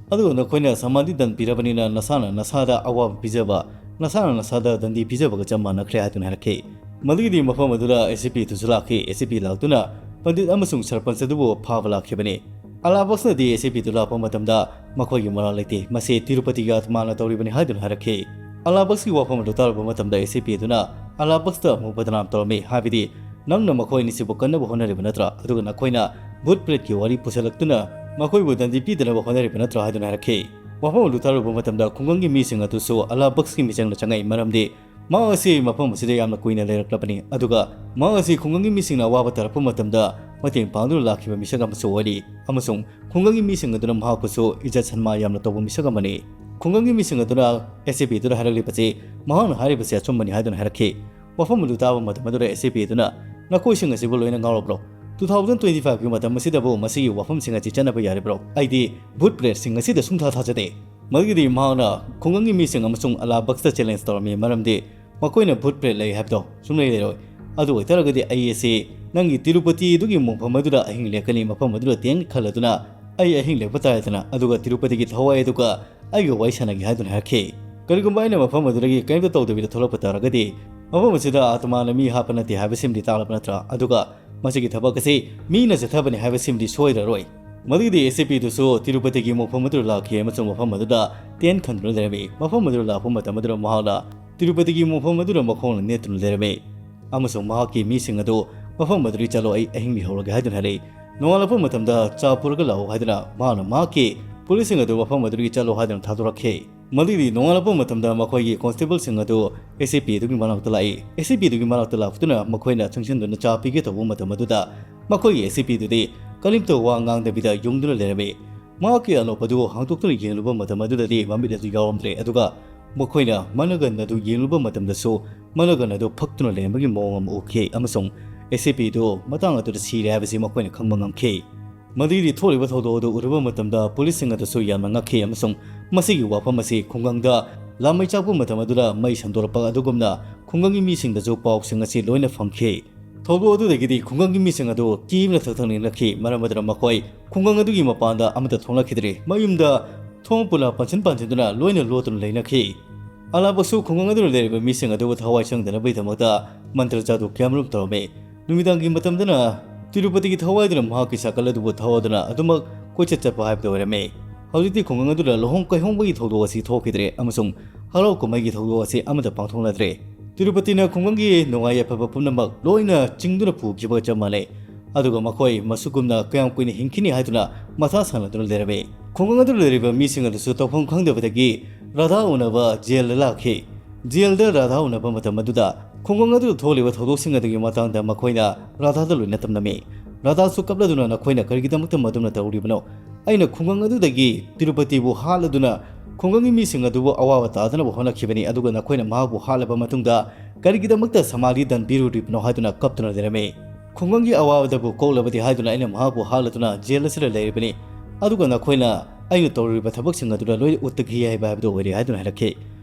ꯑꯗꯨꯒ ꯅꯈꯣꯏꯅ ꯁꯃꯥꯙꯤ ꯗꯟ ꯄꯤꯔꯕꯅꯤꯅ ꯅꯁꯥꯅ ꯅꯁꯥꯗ ꯑꯋꯥꯕ ꯄꯤꯖꯕ, ꯅꯁꯥꯅ ꯅꯁꯥꯗ ꯗꯟꯗꯤ ꯄꯤꯖꯕꯒ ꯆꯞ ꯃꯥꯟꯅꯈ꯭ꯔꯦ ꯍꯥꯏꯗꯨꯅ ꯍꯥꯏꯔꯛꯈꯤ꯫ ꯃꯗꯨꯒꯤꯗꯤ ꯃꯐꯝ ꯑꯗꯨꯗ ꯑꯦ ꯁꯤ ꯄꯤ ꯑꯗꯨꯁꯨ ꯂꯥꯛꯈꯤ꯫ ꯑꯦ ꯁꯤ ꯄꯤ ꯂꯥꯛꯇꯨꯅ ꯄꯟꯗꯤꯠ ꯑꯃꯁꯨꯡ ꯁꯔꯄꯟꯆ ꯑꯗꯨꯕꯨ ꯐꯥꯕ ꯂꯥꯛꯈꯤꯕꯅꯤ꯫ ꯑꯂꯥ ꯕꯛꯁꯅꯗꯤ ꯑꯦ ꯁꯤ ꯄꯤ ꯑꯗꯨ ꯂꯥꯛꯄ ꯃꯇꯝꯗ ꯃꯈꯣꯏꯒꯤ ꯃꯔꯥꯜ ꯂꯩꯇꯦ, ꯃꯁꯤ ꯇꯤꯔꯨꯄꯇꯤꯒꯤ ꯑꯥꯇꯃꯥꯅ ꯇꯧꯔꯤꯕꯅꯤ ꯍꯥꯏꯗꯨꯅ ꯍꯥꯏꯔꯛꯈꯤ꯫ ꯑꯂꯥ ꯕꯛꯁꯀꯤ ꯋꯥꯐꯝ ꯑꯗꯨ ꯇꯥꯔꯨꯕ ꯃꯇꯝꯗ ꯑꯦ ꯁꯤ ꯄꯤ ꯑꯗꯨꯅ ꯑꯂꯥ ꯕꯛꯁꯇ ꯑꯃꯨꯛ ꯕꯗꯅꯥꯝ ꯇꯧꯔꯝꯃꯤ, ꯍꯥꯏꯕꯗꯤ ꯅꯪꯅ ꯃꯈꯣꯏ ꯑꯅꯤꯁꯤꯕꯨ ꯀꯟꯅꯕ ꯍꯣꯠꯅꯔꯤꯕ ꯅꯠꯇ꯭ꯔꯥ? ꯑꯗꯨꯒ ꯅꯈꯣꯏꯅ ꯚꯨꯠ ꯄ꯭ꯔꯦꯠꯀꯤ ꯋꯥꯔꯤ ꯄꯨꯁꯜꯂꯛꯇꯨꯅ ꯃꯈꯣꯏꯕꯨ ꯗꯟꯗꯤ ꯄꯤꯗꯅꯕ ꯍꯣꯠꯅꯔꯤꯕ ꯅꯠꯇ꯭ꯔꯥ ꯍꯥꯏꯗꯨꯅ ꯍꯥꯏꯔꯛꯈꯤ꯫ ꯋꯥꯐꯝ ꯑꯗꯨ ꯇꯥꯔꯨꯕ ꯃꯇꯝꯗ ꯈꯨꯡꯒꯪꯒꯤ ꯃꯤꯁꯤꯡ ꯑꯗꯨꯁꯨ ꯑꯂꯥ ꯕꯛꯁꯀꯤ ꯃꯤꯆꯪꯗ ꯆꯪꯉꯛꯏ, ꯃꯔꯝꯗꯤ ꯃꯍꯥꯛ ꯑꯁꯤ ꯃꯐꯝ ꯑꯁꯤꯗ ꯌꯥꯝꯅ ꯀꯨꯏꯅ ꯂꯩꯔꯛꯂꯕꯅꯤ, ꯑꯗꯨꯒ ꯃꯍꯥꯛ ꯑꯁꯤ ꯈꯨꯡꯒꯪꯒꯤ ꯃꯤꯁꯤꯡꯅ ꯑꯋꯥꯕ ꯇꯥꯔꯛꯄ ꯃꯇꯝꯗ ꯃꯇꯦꯡ ꯄꯥꯡꯗꯨꯅ ꯂꯥꯛꯈꯤꯕ ꯃꯤꯁꯛ ꯑꯃꯁꯨ ꯑꯣꯏꯔꯤ, ꯑꯃꯁꯨꯡ ꯈꯨꯡꯒꯪꯒꯤ ꯃꯤꯁꯤꯡ ꯑꯗꯨꯅ ꯃꯍꯥꯛꯄꯨꯁꯨ ꯏꯖꯠ ꯁꯟꯃꯥꯟ ꯌꯥꯝꯅ ꯇꯧꯕ ꯃꯤꯁꯛ ꯑꯃꯅꯤ꯫ ꯈꯨꯡꯒꯪꯒꯤ ꯃꯤꯁꯤꯡ ꯑꯗꯨꯅ ꯑꯦꯁ ꯑꯦ ꯄꯤ ꯑꯗꯨꯗ ꯍꯥꯏꯔꯛꯂꯤꯕꯁꯤ ꯃꯍꯥꯛꯅ ꯍꯥꯏꯔꯤꯕꯁꯤ ꯑꯆꯨꯝꯕꯅꯤ ꯍꯥꯏꯗꯨꯅ ꯍꯥꯏꯔꯛꯈꯤ꯫ ꯋꯥꯐꯝ ꯑꯗꯨ ꯇꯥꯕ ꯃꯇꯝ ꯑꯗꯨꯗ ꯑꯦꯁ ꯑꯦ ꯄꯤ ꯑꯗꯨꯅ, "ꯅꯈꯣꯏꯁꯤꯡ ꯑꯁꯤꯕꯨ ꯂꯣꯏꯅ ꯉꯥꯎꯔꯕ꯭ꯔꯣ? ꯇꯨ ꯊꯥꯎꯖꯟ ꯇ꯭ꯋꯦꯟꯇꯤ ꯐꯥꯏꯚꯀꯤ ꯃꯇꯝ ꯑꯁꯤꯗꯕꯨ ꯃꯁꯤꯒꯤ ꯋꯥꯐꯝꯁꯤꯡ ꯑꯁꯤ ꯆꯠꯅꯕ ꯌꯥꯔꯤꯕ꯭ꯔꯣ? ꯑꯩꯗꯤ ꯚꯨꯠ ꯄ꯭ꯔꯦꯠꯁꯤꯡ ꯑꯁꯤꯗ ꯁꯨꯡꯊꯥ ꯊꯥꯖꯗꯦ"꯫ ꯃꯗꯨꯒꯤꯗꯤ ꯃꯍꯥꯛꯅ ꯈꯨꯡꯒꯪꯒꯤ ꯃꯤꯁꯤꯡ ꯑꯃꯁꯨꯡ ꯑꯂꯥ ꯕꯛꯁꯇ ꯆꯦꯂꯦꯟꯖ ꯇꯧꯔꯝꯃꯤ, ꯃꯔꯝꯗꯤ ꯃꯈꯣꯏꯅ ꯚꯨꯠ ꯄ꯭ꯔꯦꯠ ꯂꯩ ꯍꯥꯏꯕꯗꯣ ꯁꯨꯡꯂꯩ ꯂꯩꯔꯣꯏ꯫ ꯑꯗꯨ ꯑꯣꯏꯇꯥꯔꯒꯗꯤ ꯑꯩ ꯑꯁꯤ ꯅꯪꯒꯤ ꯇꯤꯔꯨꯄꯇꯤ ꯑꯗꯨꯒꯤ ꯃꯣꯡꯐꯝ ꯑꯗꯨꯗ ꯑꯍꯤꯡ ꯂꯦꯛꯀꯅꯤ, ꯃꯐꯝ ꯑꯗꯨꯗ ꯇꯦꯟ ꯈꯜꯂꯗꯨꯅ ꯑꯩ ꯑꯍꯤꯡ ꯂꯦꯛꯄ ꯇꯥꯔꯦꯗꯅ, ꯑꯗꯨꯒ ꯇꯤꯔꯨꯄꯇꯤꯒꯤ ꯊꯋꯥꯏ ꯑꯗꯨꯒ ꯑꯩꯒ ꯋꯥꯔꯤ ꯁꯥꯟꯅꯒꯦ ꯍꯥꯏꯗꯨꯅ ꯍꯥꯏꯔꯛꯈꯤ꯫ ꯀꯔꯤꯒꯨꯝꯕ ꯑꯩꯅ ꯃꯐꯝ ꯑꯗꯨꯗꯒꯤ ꯀꯔꯤꯝꯇ ꯇꯧꯗꯕꯤꯗ ꯊꯣꯛꯂꯛꯄ ꯇꯥꯔꯒꯗꯤ, ꯃꯐꯝ ꯑꯁꯤꯗ ꯑꯥꯇꯃꯥꯅ ꯃꯤ ꯍꯥꯠꯄ ꯅꯠꯇꯦ ꯍꯥꯏꯕꯁꯤꯃꯗꯤ ꯇꯥꯛꯂꯕ ꯅꯠꯇ꯭ꯔꯥ? ꯑꯗꯨꯒ ꯃꯁꯤꯒꯤ ꯊꯕꯛ ꯑꯁꯤ ꯃꯤꯅ ꯆꯠꯊꯕꯅꯤ ꯍꯥꯏꯕꯁꯤꯃꯗꯤ ꯁꯣꯏꯔꯔꯣꯏ꯫ ꯃꯗꯨꯒꯤꯗꯤ ꯑꯦꯁ ꯑꯦ ꯄꯤ ꯗꯨꯁꯨ ꯇꯤꯔꯨꯄꯇꯤꯒꯤ ꯃꯣꯡꯐꯝ ꯑꯗꯨꯗ ꯂꯥꯛꯈꯤ ꯑꯃꯁꯨꯡ ꯃꯐꯝ ꯑꯗꯨꯗ ꯇꯦꯟ ꯈꯟꯗꯨꯅ ꯂꯩꯔꯝꯃꯤ꯫ ꯃꯐꯝ ꯑꯗꯨꯗ ꯂꯥꯛꯄ ꯃꯇꯝ ꯑꯗꯨꯗ ꯃꯍꯥꯛꯅ ꯇꯤꯔꯨꯄꯇꯤꯒꯤ ꯃꯣꯡꯐꯝ ꯑꯗꯨꯗ ꯃꯈꯣꯡꯅ ꯅꯦꯠꯇꯨꯅ ꯂꯩꯔꯝꯃꯤ ꯑꯃꯁꯨꯡ ꯃꯍꯥꯛꯀꯤ ꯃꯤꯁꯤꯡ ꯑꯗꯨ, "ꯃꯐꯝ ꯑꯗꯨꯗꯒꯤ ꯆꯠꯂꯣ, ꯑꯩ ꯑꯍꯤꯡ ꯂꯩꯍꯧꯔꯒꯦ" ꯍꯥꯏꯗꯨꯅ ꯍꯥꯏꯔꯛꯏ꯫ ꯅꯣꯡꯉꯥꯜꯂꯛꯄ ꯃꯇꯝꯗ ꯆꯥ ꯄꯨꯔꯒ ꯂꯥꯛꯎ ꯍꯥꯏꯗꯨꯅ ꯃꯍꯥꯛꯅ ꯃꯍꯥꯛꯀꯤ ꯄꯨꯂꯤꯁꯁꯤꯡ ꯑꯗꯨ ꯃꯐꯝ ꯑꯗꯨꯗꯒꯤ ꯆꯠꯂꯣ ꯍꯥꯏꯗꯨꯅ ꯊꯥꯗꯣꯔꯛꯈꯤ꯫ ꯃꯗꯨꯒꯤꯗꯤ ꯅꯣꯡꯉꯥꯜꯂꯛꯄ ꯃꯇꯝꯗ ꯃꯈꯣꯏꯒꯤ ꯀꯣꯟꯁꯇꯦꯕꯜꯁꯤꯡ ꯑꯗꯨ ꯑꯦꯁ ꯑꯦ ꯄꯤ ꯑꯗꯨꯒꯤ ꯃꯅꯥꯛꯇ ꯂꯥꯛꯏ꯫ ꯑꯦꯁ ꯑꯦ ꯄꯤ ꯑꯗꯨꯒꯤ ꯃꯅꯥꯛꯇ ꯂꯥꯛꯇꯨꯅ ꯃꯈꯣꯏꯅ ꯆꯪꯁꯤꯟꯗꯨꯅ ꯆꯥ ꯄꯤꯒꯦ ꯇꯧꯕ ꯃꯇꯝ ꯑꯗꯨꯗ ꯃꯈꯣꯏꯒꯤ ꯑꯦꯁ ꯑꯦ ꯄꯤ ꯑꯗꯨꯗꯤ ꯀꯔꯤꯝꯇ ꯋꯥ ꯉꯥꯡꯗꯕꯤꯗ ꯌꯨꯡꯗꯨꯅ ꯂꯩꯔꯝꯃꯤ꯫ ꯃꯍꯥꯛꯀꯤ ꯑꯅꯣꯞ ꯑꯗꯨ ꯍꯥꯡꯗꯣꯛꯇꯨꯅ ꯌꯦꯡꯂꯨꯕ ꯃꯇꯝ ꯑꯗꯨꯗꯗꯤ ꯃꯃꯤꯠ ꯑꯗꯨ ꯌꯥꯎꯔꯝꯗ꯭ꯔꯦ, ꯑꯗꯨꯒ ꯃꯈꯣꯏꯅ ꯃꯅꯒꯟ ꯑꯗꯨ ꯌꯦꯡꯂꯨꯕ ꯃꯇꯝꯗꯁꯨ ꯃꯅꯒꯟ ꯑꯗꯨ ꯐꯛꯇꯨꯅ ꯂꯩꯔꯝꯕꯒꯤ ꯃꯑꯣꯡ ꯑꯃ ꯎꯈꯤ, ꯑꯃꯁꯨꯡ ꯑꯦꯁ ꯑꯦ ꯄꯤ ꯑꯗꯨ ꯃꯇꯥꯡ ꯑꯗꯨꯗ ꯁꯤꯔꯦ ꯍꯥꯏꯕꯁꯤ ꯃꯈꯣꯏꯅ ꯈꯪꯕ ꯉꯝꯈꯤ꯫ ꯃꯗꯨꯒꯤ ꯊꯣꯛꯂꯤꯕ ꯊꯧꯗꯣꯛ ꯑꯗꯨ ꯎꯔꯨꯕ ꯃꯇꯝꯗ ꯄꯨꯂꯤꯁꯁꯤꯡ ꯑꯗꯨꯁꯨ ꯌꯥꯝꯅ ꯉꯛꯈꯤ, ꯑꯃꯁꯨꯡ ꯃꯁꯤꯒꯤ ꯋꯥꯐꯝ ꯑꯁꯤ ꯈꯨꯡꯒꯪꯗ ꯂꯥꯃꯩ ꯆꯥꯛꯄ ꯃꯇꯝ ꯑꯗꯨꯗ ꯃꯩ ꯁꯟꯗꯣꯔꯛꯄ ꯑꯗꯨꯒꯨꯝꯅ ꯈꯨꯡꯒꯪꯒꯤ ꯃꯤꯁꯤꯡꯗꯁꯨ ꯄꯥꯎꯁꯤꯡ ꯑꯁꯤ ꯂꯣꯏꯅ ꯐꯪꯈꯤ꯫ ꯊꯧꯗꯣꯛ ꯑꯗꯨꯗꯒꯤꯗꯤ ꯈꯨꯡꯒꯪꯒꯤ ꯃꯤꯁꯤꯡ ꯑꯗꯨ ꯀꯤꯕꯅ ꯊꯛꯊꯛ ꯅꯤꯛꯅꯈꯤ, ꯃꯔꯝ ꯑꯗꯨꯅ ꯃꯈꯣꯏ ꯈꯨꯡꯒꯪ ꯑꯗꯨꯒꯤ ꯃꯄꯥꯟꯗ ꯑꯃꯠꯇ ꯊꯣꯛꯂꯛꯈꯤꯗ꯭ꯔꯤ꯫ ꯃꯌꯨꯝꯗ ꯈꯣꯡꯎꯞ ꯄꯨꯂꯥ ꯄꯥꯟꯁꯤꯟ ꯄꯥꯟꯁꯤꯟꯗꯨꯅ ꯂꯣꯏꯅ ꯂꯣꯠꯇꯨꯅ ꯂꯩꯅꯈꯤ꯫ ꯑꯂꯥꯕꯛꯁꯨ ꯈꯨꯡꯒꯪ ꯑꯗꯨꯗ ꯂꯩꯔꯤꯕ ꯃꯤꯁꯤꯡ ꯑꯗꯨꯕꯨ ꯊꯋꯥꯏ ꯆꯪꯗꯅꯕꯒꯤꯗꯃꯛꯇ ꯃꯟꯇ꯭ꯔ ꯖꯥꯗꯨ ꯀꯌꯥꯃꯔꯨꯝ ꯇꯧꯔꯝꯃꯤ꯫ ꯅꯨꯃꯤꯗꯥꯡꯒꯤ ꯃꯇꯝꯗꯅ ꯇꯤꯔꯨꯄꯇꯤꯒꯤ ꯊꯋꯥꯏꯗꯨꯅ ꯃꯍꯥꯛꯀꯤ ꯁꯥꯏꯀꯜ ꯑꯗꯨꯕꯨ ꯊꯧꯗꯨꯅ ꯑꯗꯨꯃꯛ ꯀꯣꯏꯆꯠ ꯆꯠꯄ ꯍꯥꯏꯕꯗꯨ ꯑꯣꯏꯔꯝꯃꯤ꯫ ꯍꯧꯖꯤꯛꯇꯤ ꯈꯨꯡꯒꯪ ꯑꯗꯨꯗ ꯂꯨꯍꯣꯡ ꯀꯩꯍꯣꯡꯕꯒꯤ ꯊꯧꯗꯣꯛ ꯑꯁꯤ ꯊꯣꯛꯈꯤꯗ꯭ꯔꯦ ꯑꯃꯁꯨꯡ ꯍꯔꯥꯎ ꯀꯨꯝꯍꯩꯒꯤ ꯊꯧꯗꯣꯛ ꯑꯁꯤ ꯑꯃꯠꯇ ꯄꯥꯡꯊꯣꯛꯅꯗ꯭ꯔꯦ꯫ ꯇꯤꯔꯨꯄꯇꯤꯅ ꯈꯨꯡꯒꯪꯒꯤ ꯅꯨꯡꯉꯥꯏ ꯌꯥꯏꯐꯕ ꯄꯨꯝꯅꯃꯛ ꯂꯣꯏꯅ ꯆꯤꯡꯗꯨꯅ ꯄꯨꯈꯤꯕꯒ ꯆꯞ ꯃꯥꯟꯅꯩ꯫ ꯑꯗꯨꯒ ꯃꯈꯣꯏ ꯃꯁꯨꯒꯨꯝꯅ ꯀꯌꯥꯝ ꯀꯨꯏꯅ ꯍꯤꯡꯈꯤꯅꯤ ꯍꯥꯏꯗꯨꯅ ꯃꯊꯥ ꯁꯥꯅꯗꯨꯅ ꯂꯩꯔꯝꯃꯤ꯫ ꯈꯨꯡꯒꯪ ꯑꯗꯨꯗ ꯂꯩꯔꯤꯕ ꯃꯤꯁꯤꯡ ꯑꯗꯨꯁꯨ ꯇꯧꯐꯝ ꯈꯪꯗꯕꯗꯒꯤ ꯔꯥꯙꯥ ꯎꯅꯕ ꯖꯦꯜꯗ ꯂꯥꯛꯈꯤ꯫ ꯖꯦꯜꯗ ꯔꯥꯙꯥ ꯎꯅꯕ ꯃꯇꯝ ꯑꯗꯨꯗ ꯈꯨꯡꯒꯪ ꯑꯗꯨꯗ ꯊꯣꯛꯂꯤꯕ ꯊꯧꯗꯣꯛꯁꯤꯡ ꯑꯗꯨꯒꯤ ꯃꯇꯥꯡꯗ ꯃꯈꯣꯏꯅ ꯔꯥꯙꯥꯗ ꯂꯣꯏꯅ ꯇꯝꯂꯝꯃꯤ꯫ ꯔꯥꯙꯥꯁꯨ ꯀꯞꯂꯗꯨꯅ, "ꯅꯈꯣꯏꯅ ꯀꯔꯤꯒꯤꯗꯃꯛꯇ ꯃꯗꯨꯝꯅ ꯇꯧꯔꯤꯕꯅꯣ? ꯑꯩꯅ ꯈꯨꯡꯒꯪ ꯑꯗꯨꯗꯒꯤ ꯇꯤꯔꯨꯄꯇꯤꯕꯨ ꯍꯥꯠꯂꯗꯨꯅ ꯈꯨꯡꯒꯪꯒꯤ ꯃꯤꯁꯤꯡ ꯑꯗꯨꯕꯨ ꯑꯋꯥꯕ ꯇꯥꯗꯅꯕ ꯍꯣꯠꯅꯈꯤꯕꯅꯤ, ꯑꯗꯨꯒ ꯅꯈꯣꯏꯅ ꯃꯍꯥꯛꯄꯨ ꯍꯥꯠꯂꯕ ꯃꯇꯨꯡꯗ ꯀꯔꯤꯒꯤꯗꯃꯛꯇ ꯁꯃꯥꯙꯤ ꯗꯟ ꯄꯤꯔꯨꯔꯤꯕꯅꯣ?" ꯍꯥꯏꯗꯨꯅ ꯀꯞꯇꯨꯅ ꯂꯩꯔꯝꯃꯤ꯫ "ꯈꯨꯡꯒꯪꯒꯤ ꯑꯋꯥꯕꯗꯕꯨ ꯀꯣꯛꯂꯕꯗꯤ ꯍꯥꯏꯗꯨꯅ ꯑꯩꯅ ꯃꯍꯥꯛꯄꯨ ꯍꯥꯠꯂꯗꯨꯅ ꯖꯦꯜ ꯑꯁꯤꯗ ꯂꯩꯔꯤꯕꯅꯤ, ꯑꯗꯨꯒ ꯅꯈꯣꯏꯅ ꯑꯩꯅ ꯇꯧꯔꯨꯔꯤꯕ ꯊꯕꯛꯁꯤꯡ ꯑꯗꯨꯗ ꯂꯣꯏꯅ ꯎꯠꯇꯒꯤ ꯌꯥꯏꯕ ꯍꯥꯏꯕꯗꯨ ꯑꯣꯏꯔꯦ" ꯍꯥꯏꯗꯨꯅ ꯍꯥꯏꯔꯛꯈꯤ꯫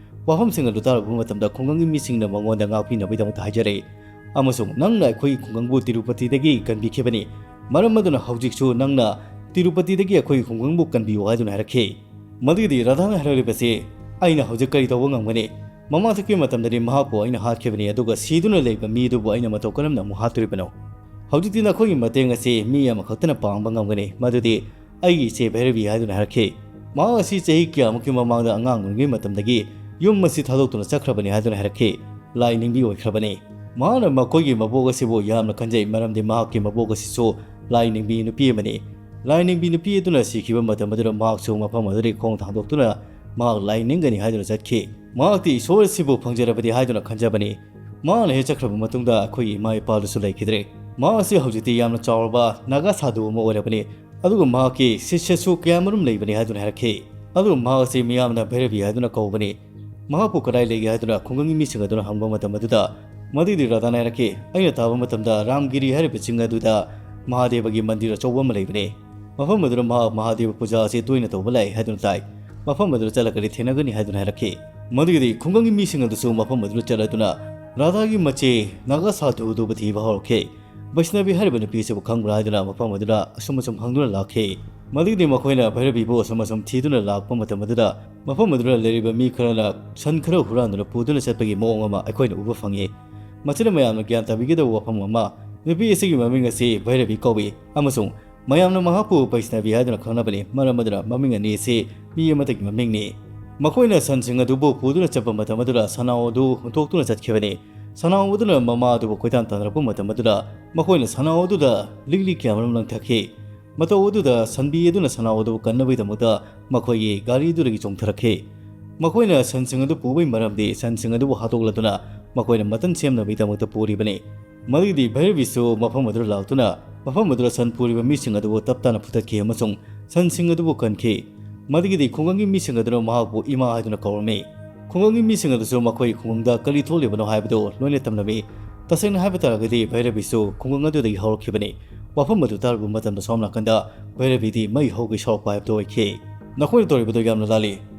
ꯋꯥꯐꯝꯁꯤꯡ ꯑꯗꯨ ꯇꯥꯔꯨꯕ ꯃꯇꯝꯗ ꯈꯨꯡꯒꯪꯒꯤ ꯃꯤꯁꯤꯡꯅ ꯃꯉꯣꯟꯗ ꯉꯥꯛꯄꯤꯅꯕꯒꯤꯗꯃꯛꯇ ꯍꯥꯏꯖꯔꯛꯏ ꯑꯃꯁꯨꯡ "ꯅꯪꯅ ꯑꯩꯈꯣꯏꯒꯤ ꯈꯨꯡꯒꯪꯕꯨ ꯇꯤꯔꯨꯄꯇꯤꯗꯒꯤ ꯀꯟꯕꯤꯈꯤꯕꯅꯤ, ꯃꯔꯝ ꯑꯗꯨꯅ ꯍꯧꯖꯤꯛꯁꯨ ꯅꯪꯅ ꯇꯤꯔꯨꯄꯇꯤꯗꯒꯤ ꯑꯩꯈꯣꯏꯒꯤ ꯈꯨꯡꯒꯪꯕꯨ ꯀꯟꯕꯤꯌꯨ" ꯍꯥꯏꯗꯨꯅ ꯍꯥꯏꯔꯛꯈꯤ꯫ ꯃꯗꯨꯒꯤꯗꯤ ꯔꯥꯙꯥꯅ ꯍꯥꯏꯔꯛꯂꯤꯕꯁꯤ, "ꯑꯩꯅ ꯍꯧꯖꯤꯛ ꯀꯔꯤ ꯇꯧꯕ ꯉꯝꯒꯅꯤ? ꯃꯃꯥꯡꯊꯛꯀꯤ ꯃꯇꯝꯗꯗꯤ ꯃꯍꯥꯛꯄꯨ ꯑꯩꯅ ꯍꯥꯠꯈꯤꯕꯅꯤ, ꯑꯗꯨꯒ ꯁꯤꯗꯨꯅ ꯂꯩꯕ ꯃꯤ ꯑꯗꯨꯕꯨ ꯑꯩꯅ ꯃꯇꯧ ꯀꯔꯝꯅ ꯑꯃꯨꯛ ꯍꯥꯠꯇꯣꯔꯤꯕꯅꯣ? ꯍꯧꯖꯤꯛꯇꯤ ꯅꯈꯣꯏꯒꯤ ꯃꯇꯦꯡ ꯑꯁꯤ ꯃꯤ ꯑꯃꯈꯛꯇꯅ ꯄꯥꯡꯕ ꯉꯝꯒꯅꯤ, ꯃꯗꯨꯗꯤ ꯑꯩꯒꯤ ꯏꯆꯦ ꯚꯩꯔꯕꯤ" ꯍꯥꯏꯗꯨꯅ ꯍꯥꯏꯔꯛꯈꯤ꯫ ꯃꯍꯥꯛ ꯑꯁꯤ ꯆꯍꯤ ꯀꯌꯥꯃꯨꯛꯀꯤ ꯃꯃꯥꯡꯗ ꯑꯉꯥꯡ ꯑꯣꯏꯔꯤꯉꯩ ꯃꯇꯝꯗꯒꯤ ꯌꯨꯝ ꯑꯁꯤ ꯊꯥꯗꯣꯛꯇꯨꯅ ꯆꯠꯈ꯭ꯔꯕꯅꯤ ꯍꯥꯏꯗꯨꯅ ꯍꯥꯏꯔꯛꯈꯤ꯫ ꯂꯥꯏ ꯅꯤꯡꯕꯤ ꯑꯣꯏꯈ꯭ꯔꯕꯅꯤ꯫ ꯃꯍꯥꯛꯅ ꯃꯈꯣꯏꯒꯤ ꯃꯕꯣꯛ ꯑꯁꯤꯕꯨ ꯌꯥꯝꯅ ꯈꯟꯖꯩ, ꯃꯔꯝꯗꯤ ꯃꯍꯥꯛꯀꯤ ꯃꯕꯣꯛ ꯑꯁꯤꯁꯨ ꯂꯥꯏ ꯅꯤꯡꯕꯤ ꯅꯨꯄꯤ ꯑꯃꯅꯤ꯫ ꯂꯥꯏ ꯅꯤꯡꯕꯤ ꯅꯨꯄꯤ ꯑꯗꯨꯅ ꯁꯤꯈꯤꯕ ꯃꯇꯝ ꯑꯗꯨꯗ ꯃꯍꯥꯛꯁꯨ ꯃꯐꯝ ꯑꯗꯨꯗꯒꯤ ꯈꯣꯡ ꯊꯥꯡꯗꯣꯛꯇꯨꯅ ꯃꯍꯥꯛ ꯂꯥꯏ ꯅꯤꯡꯒꯅꯤ ꯍꯥꯏꯗꯨꯅ ꯆꯠꯈꯤ꯫ ꯃꯍꯥꯛꯇꯤ ꯏꯁꯣꯔ ꯑꯁꯤꯕꯨ ꯐꯪꯖꯔꯕꯗꯤ ꯍꯥꯏꯗꯨꯅ ꯈꯟꯖꯕꯅꯤ꯫ ꯃꯍꯥꯛꯅ ꯍꯦꯛ ꯆꯠꯈ꯭ꯔꯕ ꯃꯇꯨꯡꯗ ꯑꯩꯈꯣꯏꯒꯤ ꯏꯃꯥ ꯏꯄꯥꯗꯨꯁꯨ ꯂꯩꯈꯤꯗ꯭ꯔꯦ꯫ ꯃꯍꯥꯛ ꯑꯁꯤ ꯍꯧꯖꯤꯛꯇꯤ ꯌꯥꯝꯅ ꯆꯥꯎꯔꯕ ꯅꯥꯒꯥ ꯁꯥꯗꯨ ꯑꯃ ꯑꯣꯏꯔꯕꯅꯤ, ꯑꯗꯨꯒ ꯃꯍꯥꯛꯀꯤ ꯁꯤꯁ꯭ꯌꯁꯨ ꯀꯌꯥꯃꯔꯨꯝ ꯂꯩꯕꯅꯤ ꯍꯥꯏꯗꯨꯅ ꯍꯥꯏꯔꯛꯈꯤ꯫ ꯑꯗꯨꯒ ꯃꯍꯥꯛ ꯑꯁꯤ ꯃꯤꯌꯥꯝꯅ ꯚꯩꯔꯕꯤ ꯍꯥꯏꯗꯨꯅ ꯀꯧꯕꯅꯤ꯫ ꯃꯍꯥꯛꯄꯨ ꯀꯗꯥꯏ ꯂꯩꯒꯦ ꯍꯥꯏꯗꯨꯅ ꯈꯨꯡꯒꯪꯒꯤ ꯃꯤꯁꯤꯡ ꯑꯗꯨꯅ ꯍꯪꯕ ꯃꯇꯝ ꯑꯗꯨꯗ, ꯃꯗꯨꯒꯤꯗꯤ ꯔꯥꯙꯥꯅ ꯍꯥꯏꯔꯛꯈꯤ, "ꯑꯩꯅ ꯇꯥꯕ ꯃꯇꯝꯗ ꯔꯥꯝꯒꯤꯔꯤ ꯍꯥꯏꯔꯤꯕ ꯆꯤꯡ ꯑꯗꯨꯗ ꯃꯍꯥꯗꯦꯕꯒꯤ ꯃꯟꯗꯤꯔ ꯑꯆꯧꯕ ꯑꯃ ꯂꯩꯕꯅꯤ꯫ ꯃꯐꯝ ꯑꯗꯨꯗ ꯃꯍꯥꯛ ꯃꯍꯥꯗꯦꯕ ꯄꯨꯖꯥ ꯑꯁꯤ ꯇꯣꯏꯅ ꯇꯧꯕ ꯂꯥꯛꯏ ꯍꯥꯏꯗꯨꯅ ꯇꯥꯏ꯫ ꯃꯐꯝ ꯑꯗꯨꯗ ꯆꯠꯂꯒꯗꯤ ꯊꯦꯡꯅꯒꯅꯤ" ꯍꯥꯏꯗꯨꯅ ꯍꯥꯏꯔꯛꯈꯤ꯫ ꯃꯗꯨꯒꯤꯗꯤ ꯈꯨꯡꯒꯪꯒꯤ ꯃꯤꯁꯤꯡ ꯑꯗꯨꯁꯨ ꯃꯐꯝ ꯑꯗꯨꯗ ꯆꯠꯂꯗꯨꯅ ꯔꯥꯙꯥꯒꯤ ꯃꯆꯦ ꯅꯥꯒꯥ ꯁꯥꯙꯨ ꯑꯗꯨꯕꯨ ꯊꯤꯕ ꯍꯧꯔꯛꯈꯤ꯫ ꯕꯩꯁꯅꯕꯤ ꯍꯥꯏꯔꯤꯕ ꯅꯨꯄꯤ ꯑꯁꯤꯕꯨ ꯈꯪꯕ꯭ꯔꯥ ꯍꯥꯏꯗꯨꯅ ꯃꯐꯝ ꯑꯗꯨꯗ ꯑꯁꯨꯝ ꯑꯁꯨꯝ ꯍꯪꯗꯨꯅ ꯂꯥꯛꯈꯤ꯫ ꯃꯗꯨꯒꯤꯗꯤ ꯃꯈꯣꯏꯅ ꯚꯩꯔꯕꯤꯕꯨ ꯑꯁꯨꯝ ꯑꯁꯨꯝ ꯊꯤꯗꯨꯅ ꯂꯥꯛꯄ ꯃꯇꯝ ꯑꯗꯨꯗ, ꯃꯐꯝ ꯑꯗꯨꯗ ꯂꯩꯔꯤꯕ ꯃꯤ ꯈꯔꯅ ꯁꯟ ꯈꯔ ꯍꯨꯔꯥꯟꯗꯨꯅ ꯄꯨꯗꯨꯅ ꯆꯠꯄꯒꯤ ꯃꯑꯣꯡ ꯑꯃ ꯑꯩꯈꯣꯏꯅ ꯎꯕ ꯐꯪꯉꯤ꯫ ꯃꯁꯤꯅ ꯃꯌꯥꯝꯅ ꯒ꯭ꯌꯥꯟ ꯇꯥꯕꯤꯒꯗꯕ ꯋꯥꯐꯝ ꯑꯃ, ꯅꯨꯄꯤ ꯑꯁꯤꯒꯤ ꯃꯃꯤꯡ ꯑꯁꯤ ꯚꯩꯔꯕꯤ ꯀꯧꯏ ꯑꯃꯁꯨꯡ ꯃꯌꯥꯝꯅ ꯃꯍꯥꯛꯄꯨ ꯕꯩꯁꯅꯕꯤ ꯍꯥꯏꯗꯨꯅ ꯈꯪꯅꯕꯅꯤ, ꯃꯔꯝ ꯑꯗꯨꯅ ꯃꯃꯤꯡ ꯑꯅꯤ ꯑꯁꯤ ꯃꯤ ꯑꯃꯠꯇꯒꯤ ꯃꯃꯤꯡꯅꯤ꯫ ꯃꯈꯣꯏꯅ ꯁꯟꯁꯤꯡ ꯑꯗꯨꯕꯨ ꯄꯨꯗꯨꯅ ꯆꯠꯄ ꯃꯇꯝ ꯑꯗꯨꯗ ꯁꯅꯥꯎ ꯑꯗꯨ ꯍꯨꯟꯗꯣꯛꯇꯨꯅ ꯆꯠꯈꯤꯕꯅꯤ꯫ ꯁꯅꯥꯎ ꯑꯗꯨꯅ ꯃꯃꯥ ꯑꯗꯨꯕꯨ ꯀꯣꯏꯇꯥꯟ ꯇꯥꯟꯅꯔꯛꯄ ꯃꯇꯝ ꯑꯗꯨꯗ ꯃꯈꯣꯏꯅ ꯁꯅꯥꯎ ꯑꯗꯨꯗ ꯂꯤꯛꯂꯤ ꯀꯌꯥꯃꯔꯨꯝ ꯂꯪꯊꯈꯤ꯫ ꯃꯇꯧ ꯑꯗꯨꯗ ꯁꯟꯕꯤ ꯑꯗꯨꯅ ꯁꯅꯥꯎ ꯑꯗꯨꯕꯨ ꯀꯟꯅꯕꯒꯤꯗꯃꯛꯇ ꯃꯈꯣꯏꯒꯤ ꯒꯥꯔꯤ ꯑꯗꯨꯗꯒꯤ ꯆꯣꯡꯊꯔꯛꯈꯤ꯫ ꯃꯈꯣꯏꯅ ꯁꯟꯁꯤꯡ ꯑꯗꯨ ꯄꯨꯕꯒꯤ ꯃꯔꯝꯗꯤ ꯁꯟꯁꯤꯡ ꯑꯗꯨꯕꯨ ꯍꯥꯠꯇꯣꯛꯂꯗꯨꯅ ꯃꯈꯣꯏꯅ ꯃꯇꯟ ꯁꯦꯝꯅꯕꯒꯤꯗꯃꯛꯇ ꯄꯨꯔꯤꯕꯅꯤ꯫ ꯃꯗꯨꯒꯤꯗꯤ ꯚꯩꯔꯕꯤꯁꯨ ꯃꯐꯝ ꯑꯗꯨꯗ ꯂꯥꯛꯇꯨꯅ ꯃꯐꯝ ꯑꯗꯨꯗ ꯁꯟ ꯄꯨꯔꯤꯕ ꯃꯤꯁꯤꯡ ꯑꯗꯨꯕꯨ ꯇꯞ ꯇꯥꯅ ꯐꯨꯊꯠꯈꯤ ꯑꯃꯁꯨꯡ ꯁꯟꯁꯤꯡ ꯑꯗꯨꯕꯨ ꯀꯟꯈꯤ꯫ ꯃꯗꯨꯒꯤꯗꯤ ꯈꯨꯡꯒꯪꯒꯤ ꯃꯤꯁꯤꯡ ꯑꯗꯨꯅ ꯃꯍꯥꯛꯄꯨ ꯏꯃꯥ ꯍꯥꯏꯗꯨꯅ ꯀꯧꯔꯝꯃꯤ꯫ ꯈꯨꯡꯒꯪꯒꯤ ꯃꯤꯁꯤꯡ ꯑꯗꯨꯁꯨ ꯃꯈꯣꯏ ꯈꯨꯡꯒꯪꯗ ꯀꯔꯤ ꯊꯣꯛꯂꯤꯕꯅꯣ ꯍꯥꯏꯕꯗꯨ ꯂꯣꯏꯅ ꯇꯝꯂꯝꯃꯤ꯫ ꯇꯁꯦꯡꯅ ꯍꯥꯏꯕ ꯇꯥꯔꯒꯗꯤ ꯚꯩꯔꯕꯤꯁꯨ ꯈꯨꯡꯒꯪ ꯑꯗꯨꯗꯒꯤ ꯍꯧꯔꯛꯈꯤꯕꯅꯤ꯫ ꯋꯥꯐꯝ ꯑꯗꯨ ꯇꯥꯔꯨꯕ ꯃꯇꯝꯗ ꯁꯣꯝ ꯅꯥꯀꯟꯗ ꯚꯩꯔꯕꯤꯗꯤ ꯃꯩ ꯍꯧꯒꯩ ꯁꯥꯎꯔꯛꯄ ꯍꯥꯏꯕꯗꯨ ꯑꯣꯏꯈꯤ꯫ "ꯅꯈꯣꯏꯅ ꯇꯧꯔꯤꯕꯗꯨ ꯌꯥꯝꯅ ꯂꯥꯜꯂꯤ꯫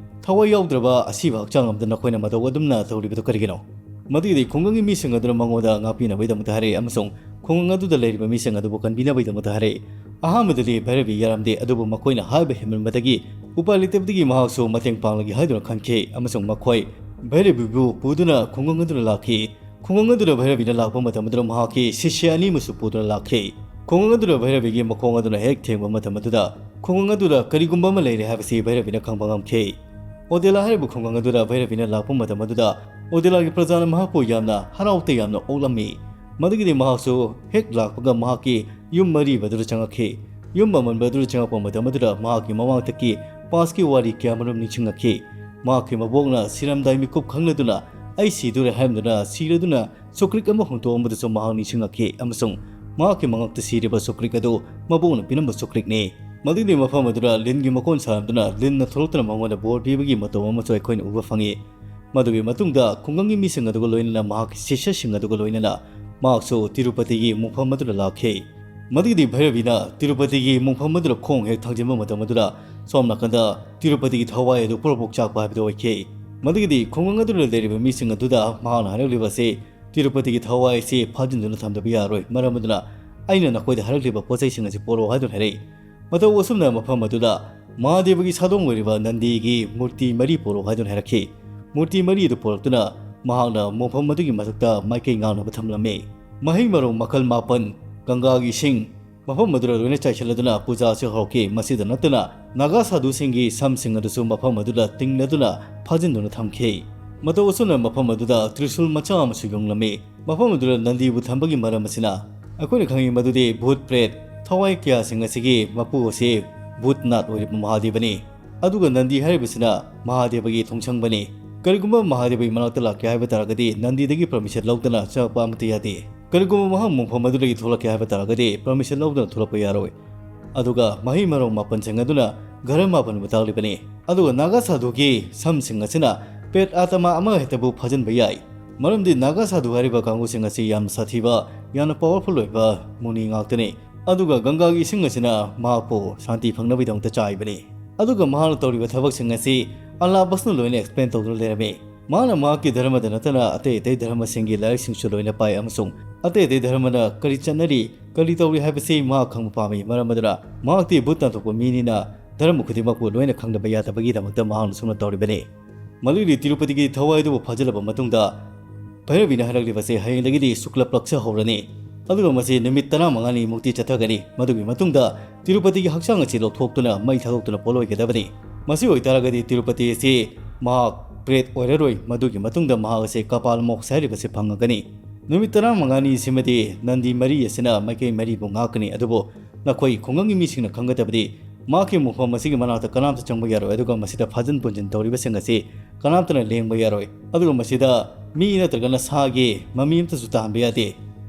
ꯊꯋꯥꯏ ꯌꯥꯎꯗ꯭ꯔꯕ ꯑꯁꯤꯕ ꯍꯛꯆꯥꯡ ꯑꯃꯗ ꯅꯈꯣꯏꯅ ꯃꯇꯧ ꯑꯗꯨꯝꯅ ꯇꯧꯔꯤꯕꯗꯨ ꯀꯔꯤꯒꯤꯅꯣ?" ꯃꯗꯨꯒꯤꯗꯤ ꯈꯨꯡꯒꯪꯒꯤ ꯃꯤꯁꯤꯡ ꯑꯗꯨꯅ ꯃꯉꯣꯟꯗ ꯉꯥꯛꯄꯤꯅꯕꯒꯤꯗꯃꯛꯇ ꯍꯥꯏꯔꯛꯏ ꯑꯃꯁꯨꯡ ꯈꯨꯡꯒꯪ ꯑꯗꯨꯗ ꯂꯩꯔꯤꯕ ꯃꯤꯁꯤꯡ ꯑꯗꯨꯕꯨ ꯀꯟꯕꯤꯅꯕꯒꯤꯗꯃꯛꯇ ꯍꯥꯏꯔꯛꯏ꯫ ꯑꯍꯥꯟꯕꯗꯗꯤ ꯚꯩꯔꯕꯤ ꯌꯥꯔꯝꯗꯦ, ꯑꯗꯨꯕꯨ ꯃꯈꯣꯏꯅ ꯍꯥꯏꯕ ꯍꯦꯟꯃꯟꯕꯗꯒꯤ ꯎꯄꯥꯏ ꯂꯩꯇꯕꯗꯒꯤ ꯃꯍꯥꯛꯁꯨ ꯃꯇꯦꯡ ꯄꯥꯡꯂꯒꯦ ꯍꯥꯏꯗꯨꯅ ꯈꯟꯈꯤ ꯑꯃꯁꯨꯡ ꯃꯈꯣꯏ ꯚꯩꯔꯕꯤꯕꯨ ꯄꯨꯗꯨꯅ ꯈꯨꯡꯒꯪ ꯑꯗꯨꯗ ꯂꯥꯛꯈꯤ꯫ ꯈꯨꯡꯒꯪ ꯑꯗꯨꯗ ꯚꯩꯔꯕꯤꯅ ꯂꯥꯛꯄ ꯃꯇꯝ ꯑꯗꯨꯗ ꯃꯍꯥꯛꯀꯤ ꯁꯤꯁ꯭ꯌ ꯑꯅꯤ ꯑꯃꯁꯨ ꯄꯨꯗꯨꯅ ꯂꯥꯛꯈꯤ꯫ ꯈꯨꯡꯒꯪ ꯑꯗꯨꯗ ꯚꯩꯔꯕꯤꯒꯤ ꯃꯈꯣꯡ ꯑꯗꯨꯅ ꯍꯦꯛ ꯊꯦꯡꯕ ꯃꯇꯝ ꯑꯗꯨꯗ ꯈꯨꯡꯒꯪ ꯑꯗꯨꯗ ꯀꯔꯤꯒꯨꯝꯕ ꯑꯃ ꯂꯩꯔꯦ ꯍꯥꯏꯕꯁꯤ ꯚꯩꯔꯕꯤꯅ ꯈꯪꯕ ꯉꯝꯈꯤ꯫ ꯑꯣꯗꯦꯂꯥ ꯍꯥꯏꯔꯤꯕ ꯈꯨꯡꯒꯪ ꯑꯗꯨꯗ ꯚꯩꯔꯕꯤꯅ ꯂꯥꯛꯄ ꯃꯇꯝ ꯑꯗꯨꯗ ꯑꯣꯗꯦꯂꯥꯒꯤ ꯄ꯭ꯔꯖꯥꯅ ꯃꯍꯥꯛꯄꯨ ꯌꯥꯝꯅ ꯍꯔꯥꯎ ꯇꯌꯥꯝꯅ ꯑꯣꯛꯂꯝꯃꯤ꯫ ꯃꯗꯨꯒꯤꯗꯤ ꯃꯍꯥꯛꯁꯨ ꯍꯦꯛ ꯂꯥꯛꯄꯒ ꯃꯍꯥꯛꯀꯤ ꯌꯨꯝ ꯑꯔꯤꯕ ꯑꯗꯨꯗ ꯆꯪꯉꯛꯈꯤ꯫ ꯌꯨꯝ ꯑꯃꯟꯕ ꯑꯗꯨꯗ ꯆꯪꯉꯛꯄ ꯃꯇꯝ ꯑꯗꯨꯗ ꯃꯍꯥꯛꯀꯤ ꯃꯃꯥꯡꯊꯛꯀꯤ past ꯀꯤ ꯋꯥꯔꯤ ꯀꯌꯥ ꯑꯃꯔꯣꯝ ꯅꯤꯡꯁꯤꯡꯂꯛꯈꯤ꯫ ꯃꯍꯥꯛꯀꯤ ꯃꯕꯣꯛꯅ ꯁꯤꯔꯝꯗꯥꯏ ꯃꯤꯀꯨꯞ ꯈꯪꯂꯗꯨꯅ "ꯑꯩ ꯁꯤꯗꯣꯔꯦ" ꯍꯥꯏꯔꯝꯗꯨꯅ ꯁꯤꯔꯗꯨꯅ ꯁꯨꯀ꯭ꯔꯤꯛ ꯑꯃ ꯍꯨꯟꯇꯣꯛꯂꯝꯕꯗꯨꯁꯨ ꯃꯍꯥꯛ ꯅꯤꯡꯁꯤꯡꯂꯛꯈꯤ ꯑꯃꯁꯨꯡ ꯃꯍꯥꯛꯀꯤ ꯃꯉꯛꯇ ꯁꯤꯔꯤꯕ ꯁꯨꯀ꯭ꯔꯤꯛ ꯑꯗꯨ ꯃꯕꯣꯛꯅ ꯄꯤꯔꯝꯕ ꯁꯨꯀ꯭ꯔꯤꯛꯅꯤ꯫ ꯃꯗꯨꯒꯤ ꯃꯐꯝ ꯑꯗꯨꯗ ꯂꯤꯟꯒꯤ ꯃꯀꯣꯟ ꯁꯥꯔꯝꯗꯨꯅ ꯂꯤꯟꯅ ꯊꯣꯛꯂꯛꯇꯨꯅ ꯃꯉꯣꯟꯗ ꯕꯣꯔ ꯄꯤꯕꯒꯤ ꯃꯇꯧ ꯑꯃꯁꯨ ꯑꯩꯈꯣꯏꯅ ꯎꯕ ꯐꯪꯉꯤ꯫ ꯃꯗꯨꯒꯤ ꯃꯇꯨꯡꯗ ꯈꯨꯡꯒꯪꯒꯤ ꯃꯤꯁꯤꯡ ꯑꯗꯨꯒ ꯂꯣꯏꯅꯅ ꯃꯍꯥꯛꯀꯤ ꯁꯤꯁ꯭ꯌꯁꯤꯡ ꯑꯗꯨꯒ ꯂꯣꯏꯅꯅ ꯃꯍꯥꯛꯁꯨ ꯇꯤꯔꯨꯄꯇꯤꯒꯤ ꯃꯣꯡꯐꯝ ꯑꯗꯨꯗ ꯂꯥꯛꯈꯤ꯫ ꯃꯗꯨꯒꯤꯗꯤ ꯚꯩꯔꯕꯤꯅ ꯇꯤꯔꯨꯄꯇꯤꯒꯤ ꯃꯣꯡꯐꯝ ꯑꯗꯨꯗ ꯈꯣꯡ ꯍꯦꯛ ꯊꯥꯡꯖꯤꯟꯕ ꯃꯇꯝ ꯑꯗꯨꯗ ꯁꯣꯝ ꯅꯥꯀꯟꯗ ꯇꯤꯔꯨꯄꯇꯤꯒꯤ ꯊꯋꯥꯏ ꯑꯗꯨ ꯄ꯭ꯔꯣꯛ ꯄ꯭ꯔꯣꯛ ꯆꯥꯛꯄ ꯍꯥꯏꯕꯗꯨ ꯑꯣꯏꯈꯤ꯫ ꯃꯗꯨꯒꯤꯗꯤ ꯈꯨꯡꯒꯪ ꯑꯗꯨꯗ ꯂꯩꯔꯤꯕ ꯃꯤꯁꯤꯡ ꯑꯗꯨꯗ ꯃꯍꯥꯛꯅ ꯍꯥꯏꯔꯛꯂꯤꯕ ꯑꯁꯤ, "ꯇꯤꯔꯨꯄꯇꯤꯒꯤ ꯊꯋꯥꯏ ꯑꯁꯤ ꯐꯥꯖꯤꯟꯗꯨꯅ ꯊꯝꯗꯕ ꯌꯥꯔꯣꯏ, ꯃꯔꯝ ꯑꯗꯨꯅ ꯑꯩꯅ ꯅꯈꯣꯏꯗ ꯍꯥꯏꯔꯛꯂꯤꯕ ꯄꯣꯠ ꯆꯩꯁꯤꯡ ꯑꯁꯤ ꯄꯨꯔꯛꯑꯣ" ꯍꯥꯏꯗꯨꯅ ꯍꯥꯏꯔꯛꯏ꯫ ꯃꯇꯧ ꯑꯁꯨꯝꯅ ꯃꯐꯝ ꯑꯗꯨꯗ ꯃꯍꯥꯗꯦꯕꯒꯤ ꯁꯥꯗꯣꯡ ꯑꯣꯏꯔꯤꯕ ꯅꯟꯗꯤꯒꯤ ꯃꯨꯔꯇꯤ ꯃꯔꯤ ꯄꯨꯔꯛꯎ ꯍꯥꯏꯗꯨꯅ ꯍꯥꯏꯔꯛꯈꯤ꯫ ꯃꯨꯔꯇꯤ ꯃꯔꯤ ꯑꯗꯨ ꯄꯨꯔꯛꯇꯨꯅ ꯃꯍꯥꯛꯅ ꯃꯐꯝ ꯑꯗꯨꯒꯤ ꯃꯊꯛꯇ ꯃꯥꯏꯀꯩ ꯉꯥꯡꯅꯕ ꯊꯝꯂꯝꯃꯤ꯫ ꯃꯍꯩ ꯃꯔꯣꯡ ꯃꯈꯜ ꯃꯥꯄꯟ, ꯒꯪꯒꯥꯒꯤ ꯏꯁꯤꯡ, ꯃꯐꯝ ꯑꯗꯨꯗ ꯂꯣꯏꯅ ꯆꯥꯏꯁꯤꯜꯂꯗꯨꯅ ꯄꯨꯖꯥ ꯑꯁꯤ ꯍꯧꯔꯛꯈꯤ꯫ ꯃꯁꯤꯗ ꯅꯠꯇꯅ ꯅꯥꯒꯥ ꯁꯥꯙꯨꯁꯤꯡꯒꯤ ꯁꯝꯁꯤꯡ ꯑꯗꯨꯁꯨ ꯃꯐꯝ ꯑꯗꯨꯗ ꯇꯤꯡꯂꯗꯨꯅ ꯐꯥꯖꯤꯟꯗꯨꯅ ꯊꯝꯈꯤ꯫ ꯃꯇꯧ ꯑꯁꯨꯝꯅ ꯃꯐꯝ ꯑꯗꯨꯗ ꯇ꯭ꯔꯤꯁꯨꯜ ꯃꯆꯥ ꯑꯃꯁꯨ ꯌꯨꯡꯂꯝꯃꯤ꯫ ꯃꯐꯝ ꯑꯗꯨꯗ ꯅꯟꯗꯤꯕꯨ ꯊꯝꯕꯒꯤ ꯃꯔꯝ ꯑꯁꯤꯅ ꯑꯩꯈꯣꯏꯅ ꯈꯪꯉꯤ ꯃꯗꯨꯗꯤ ꯚꯨꯠ ꯄ꯭ꯔꯦꯠ ꯊꯋꯥꯏ ꯀꯌꯥꯁꯤꯡ ꯑꯁꯤꯒꯤ ꯃꯄꯨ ꯑꯁꯤ ꯚꯨꯠꯅꯥꯊ ꯑꯣꯏꯔꯤꯕ ꯃꯍꯥꯗꯦꯕꯅꯤ꯫ ꯑꯗꯨꯒ ꯅꯟꯗꯤ ꯍꯥꯏꯔꯤꯕꯁꯤꯅ ꯃꯍꯥꯗꯦꯕꯒꯤ ꯊꯣꯡꯁꯪꯕꯅꯤ꯫ ꯀꯔꯤꯒꯨꯝꯕ ꯃꯍꯥꯗꯦꯕꯒꯤ ꯃꯅꯥꯛꯇ ꯂꯥꯛꯀꯦ ꯍꯥꯏꯕ ꯇꯥꯔꯒꯗꯤ ꯅꯟꯗꯤꯗꯒꯤ ꯄꯔꯃꯤꯁꯟ ꯂꯧꯗꯅ ꯆꯪꯉꯛꯄ ꯑꯃꯠꯇ ꯌꯥꯗꯦ꯫ ꯀꯔꯤꯒꯨꯝꯕ ꯃꯍꯥꯛ ꯃꯐꯝ ꯑꯗꯨꯗꯒꯤ ꯊꯣꯛꯂꯛꯀꯦ ꯍꯥꯏꯕ ꯇꯥꯔꯒꯗꯤ ꯄꯔꯃꯤꯁꯟ ꯂꯧꯗꯅ ꯊꯣꯛꯂꯛꯄ ꯌꯥꯔꯣꯏ꯫ ꯑꯗꯨꯒ ꯃꯍꯩ ꯃꯔꯣꯡ ꯃꯥꯄꯟꯁꯤꯡ ꯑꯗꯨꯅ ꯘꯔ ꯃꯥꯄꯟꯕꯨ ꯇꯥꯛꯂꯤꯕꯅꯤ꯫ ꯑꯗꯨꯒ ꯅꯥꯒꯥ ꯁꯥꯙꯨꯒꯤ ꯁꯝꯁꯤꯡ ꯑꯁꯤꯅ ꯄ꯭ꯔꯦꯠ ꯑꯥꯇꯃꯥ ꯑꯃꯍꯦꯛꯇꯕꯨ ꯐꯥꯖꯤꯟꯕ ꯌꯥꯏ꯫ ꯃꯔꯝꯗꯤ ꯅꯥꯒꯥ ꯁꯥꯙꯨ ꯍꯥꯏꯔꯤꯕ ꯀꯥꯡꯕꯨꯁꯤꯡ ꯑꯁꯤ ꯌꯥꯝꯅ ꯁꯥꯊꯤꯕ, ꯌꯥꯝꯅ ꯄꯥꯋꯔꯐꯨꯜ ꯑꯣꯏꯕ ꯃꯨꯅꯤ ꯉꯥꯛꯇꯅꯤ꯫ ꯑꯗꯨꯒ ꯒꯪꯒꯥꯒꯤ ꯏꯁꯤꯡ ꯑꯁꯤꯅ ꯃꯍꯥꯛꯄꯨ ꯁꯥꯟꯇꯤ ꯐꯪꯅꯕꯒꯤꯗꯃꯛꯇ ꯆꯥꯏꯕꯅꯤ꯫ ꯑꯗꯨꯒ ꯃꯍꯥꯛꯅ ꯇꯧꯔꯤꯕ ꯊꯕꯛꯁꯤꯡ ꯑꯁꯤ ꯑꯂꯥꯕꯁꯅ ꯂꯣꯏꯅ ꯑꯦꯛꯁꯄ꯭ꯂꯦꯟ ꯇꯧꯗꯨꯅ ꯂꯩꯔꯝꯃꯤ꯫ ꯃꯍꯥꯛꯅ ꯃꯍꯥꯛꯀꯤ ꯙꯔꯃꯗ ꯅꯠꯇꯅ ꯑꯇꯩ ꯑꯇꯩ ꯙꯔꯃꯁꯤꯡꯒꯤ ꯂꯥꯏꯔꯤꯛꯁꯤꯡꯁꯨ ꯂꯣꯏꯅ ꯄꯥꯏ ꯑꯃꯁꯨꯡ ꯑꯇꯩ ꯑꯇꯩ ꯙꯔꯃꯅ ꯀꯔꯤ ꯆꯠꯅꯔꯤ, ꯀꯔꯤ ꯇꯧꯔꯤ ꯍꯥꯏꯕꯁꯤ ꯃꯍꯥꯛ ꯈꯪꯕ ꯄꯥꯝꯃꯤ꯫ ꯃꯔꯝ ꯑꯗꯨꯅ ꯃꯍꯥꯛꯇꯤ ꯚꯨꯠ ꯇꯥꯟꯊꯣꯛꯄ ꯃꯤꯅꯤꯅ ꯙꯔꯃ ꯈꯨꯗꯤꯡꯃꯛꯄꯨ ꯂꯣꯏꯅ ꯈꯪꯗꯕ ꯌꯥꯗꯕꯒꯤꯗꯃꯛꯇ ꯃꯍꯥꯛꯅ ꯁꯨꯝꯅ ꯇꯧꯔꯤꯕꯅꯤ꯫ ꯃꯗꯨꯒꯤ ꯇꯤꯔꯨꯄꯇꯤꯒꯤ ꯊꯋꯥꯏ ꯑꯗꯨꯕꯨ ꯐꯥꯖꯤꯜꯂꯕ ꯃꯇꯨꯡꯗ ꯚꯩꯔꯕꯤꯅ ꯍꯥꯏꯔꯛꯂꯤꯕꯁꯦ ꯍꯌꯦꯡꯗꯒꯤꯗꯤ ꯁꯨꯛꯂ ꯄꯛꯁ ꯍꯧꯔꯅꯤ꯫ ꯑꯗꯨꯒ ꯃꯁꯤ ꯅꯨꯃꯤꯠ ꯇꯔꯥꯃꯉꯥꯅꯤꯃꯨꯛꯇꯤ ꯆꯠꯊꯒꯅꯤ꯫ ꯃꯗꯨꯒꯤ ꯃꯇꯨꯡꯗ ꯇꯤꯔꯨꯄꯇꯤꯒꯤ ꯍꯛꯆꯥꯡ ꯑꯁꯤ ꯂꯧꯊꯣꯛꯇꯨꯅ ꯃꯩ ꯊꯥꯗꯣꯛꯇꯨꯅ ꯄꯣꯠꯂꯣꯏꯒꯗꯕꯅꯤ꯫ ꯃꯁꯤ ꯑꯣꯏꯇꯥꯔꯒꯗꯤ ꯇꯤꯔꯨꯄꯇꯤ ꯑꯁꯤ ꯃꯍꯥꯛ ꯄ꯭ꯔꯦꯠ ꯑꯣꯏꯔꯔꯣꯏ꯫ ꯃꯗꯨꯒꯤ ꯃꯇꯨꯡꯗ ꯃꯍꯥꯛ ꯑꯁꯤ ꯀꯄꯥꯜ ꯃꯣꯛꯁ ꯍꯥꯏꯔꯤꯕꯁꯤ ꯐꯪꯉꯒꯅꯤ꯫ ꯅꯨꯃꯤꯠ ꯇꯔꯥꯃꯉꯥꯅꯤꯁꯤꯃꯗꯤ ꯅꯟꯗꯤ ꯃꯔꯤ ꯑꯁꯤꯅ ꯃꯥꯏꯀꯩ ꯃꯔꯤꯕꯨ ꯉꯥꯛꯀꯅꯤ꯫ ꯑꯗꯨꯕꯨ ꯅꯈꯣꯏ ꯈꯨꯡꯒꯪꯒꯤ ꯃꯤꯁꯤꯡꯅ ꯈꯪꯒꯗꯕꯗꯤ ꯃꯍꯥꯛꯀꯤ ꯃꯐꯝ ꯑꯁꯤꯒꯤ ꯃꯅꯥꯛꯇ ꯀꯅꯥꯝꯇ ꯆꯪꯕ ꯌꯥꯔꯣꯏ꯫ ꯑꯗꯨꯒ ꯃꯁꯤꯗ ꯐꯥꯖꯤꯟ ꯄꯨꯟꯖꯤꯟ ꯇꯧꯔꯤꯕꯁꯤꯡ ꯑꯁꯤ ꯀꯅꯥꯝꯇꯅ ꯂꯦꯡꯕ ꯌꯥꯔꯣꯏ꯫ ꯑꯗꯨꯒ ꯃꯁꯤꯗ ꯃꯤ ꯅꯠꯇ꯭ꯔꯒꯅ ꯁꯥꯒꯤ ꯃꯃꯤ ꯑꯃꯇꯁꯨ ꯇꯥꯍꯟꯕ ꯌꯥꯗꯦ꯫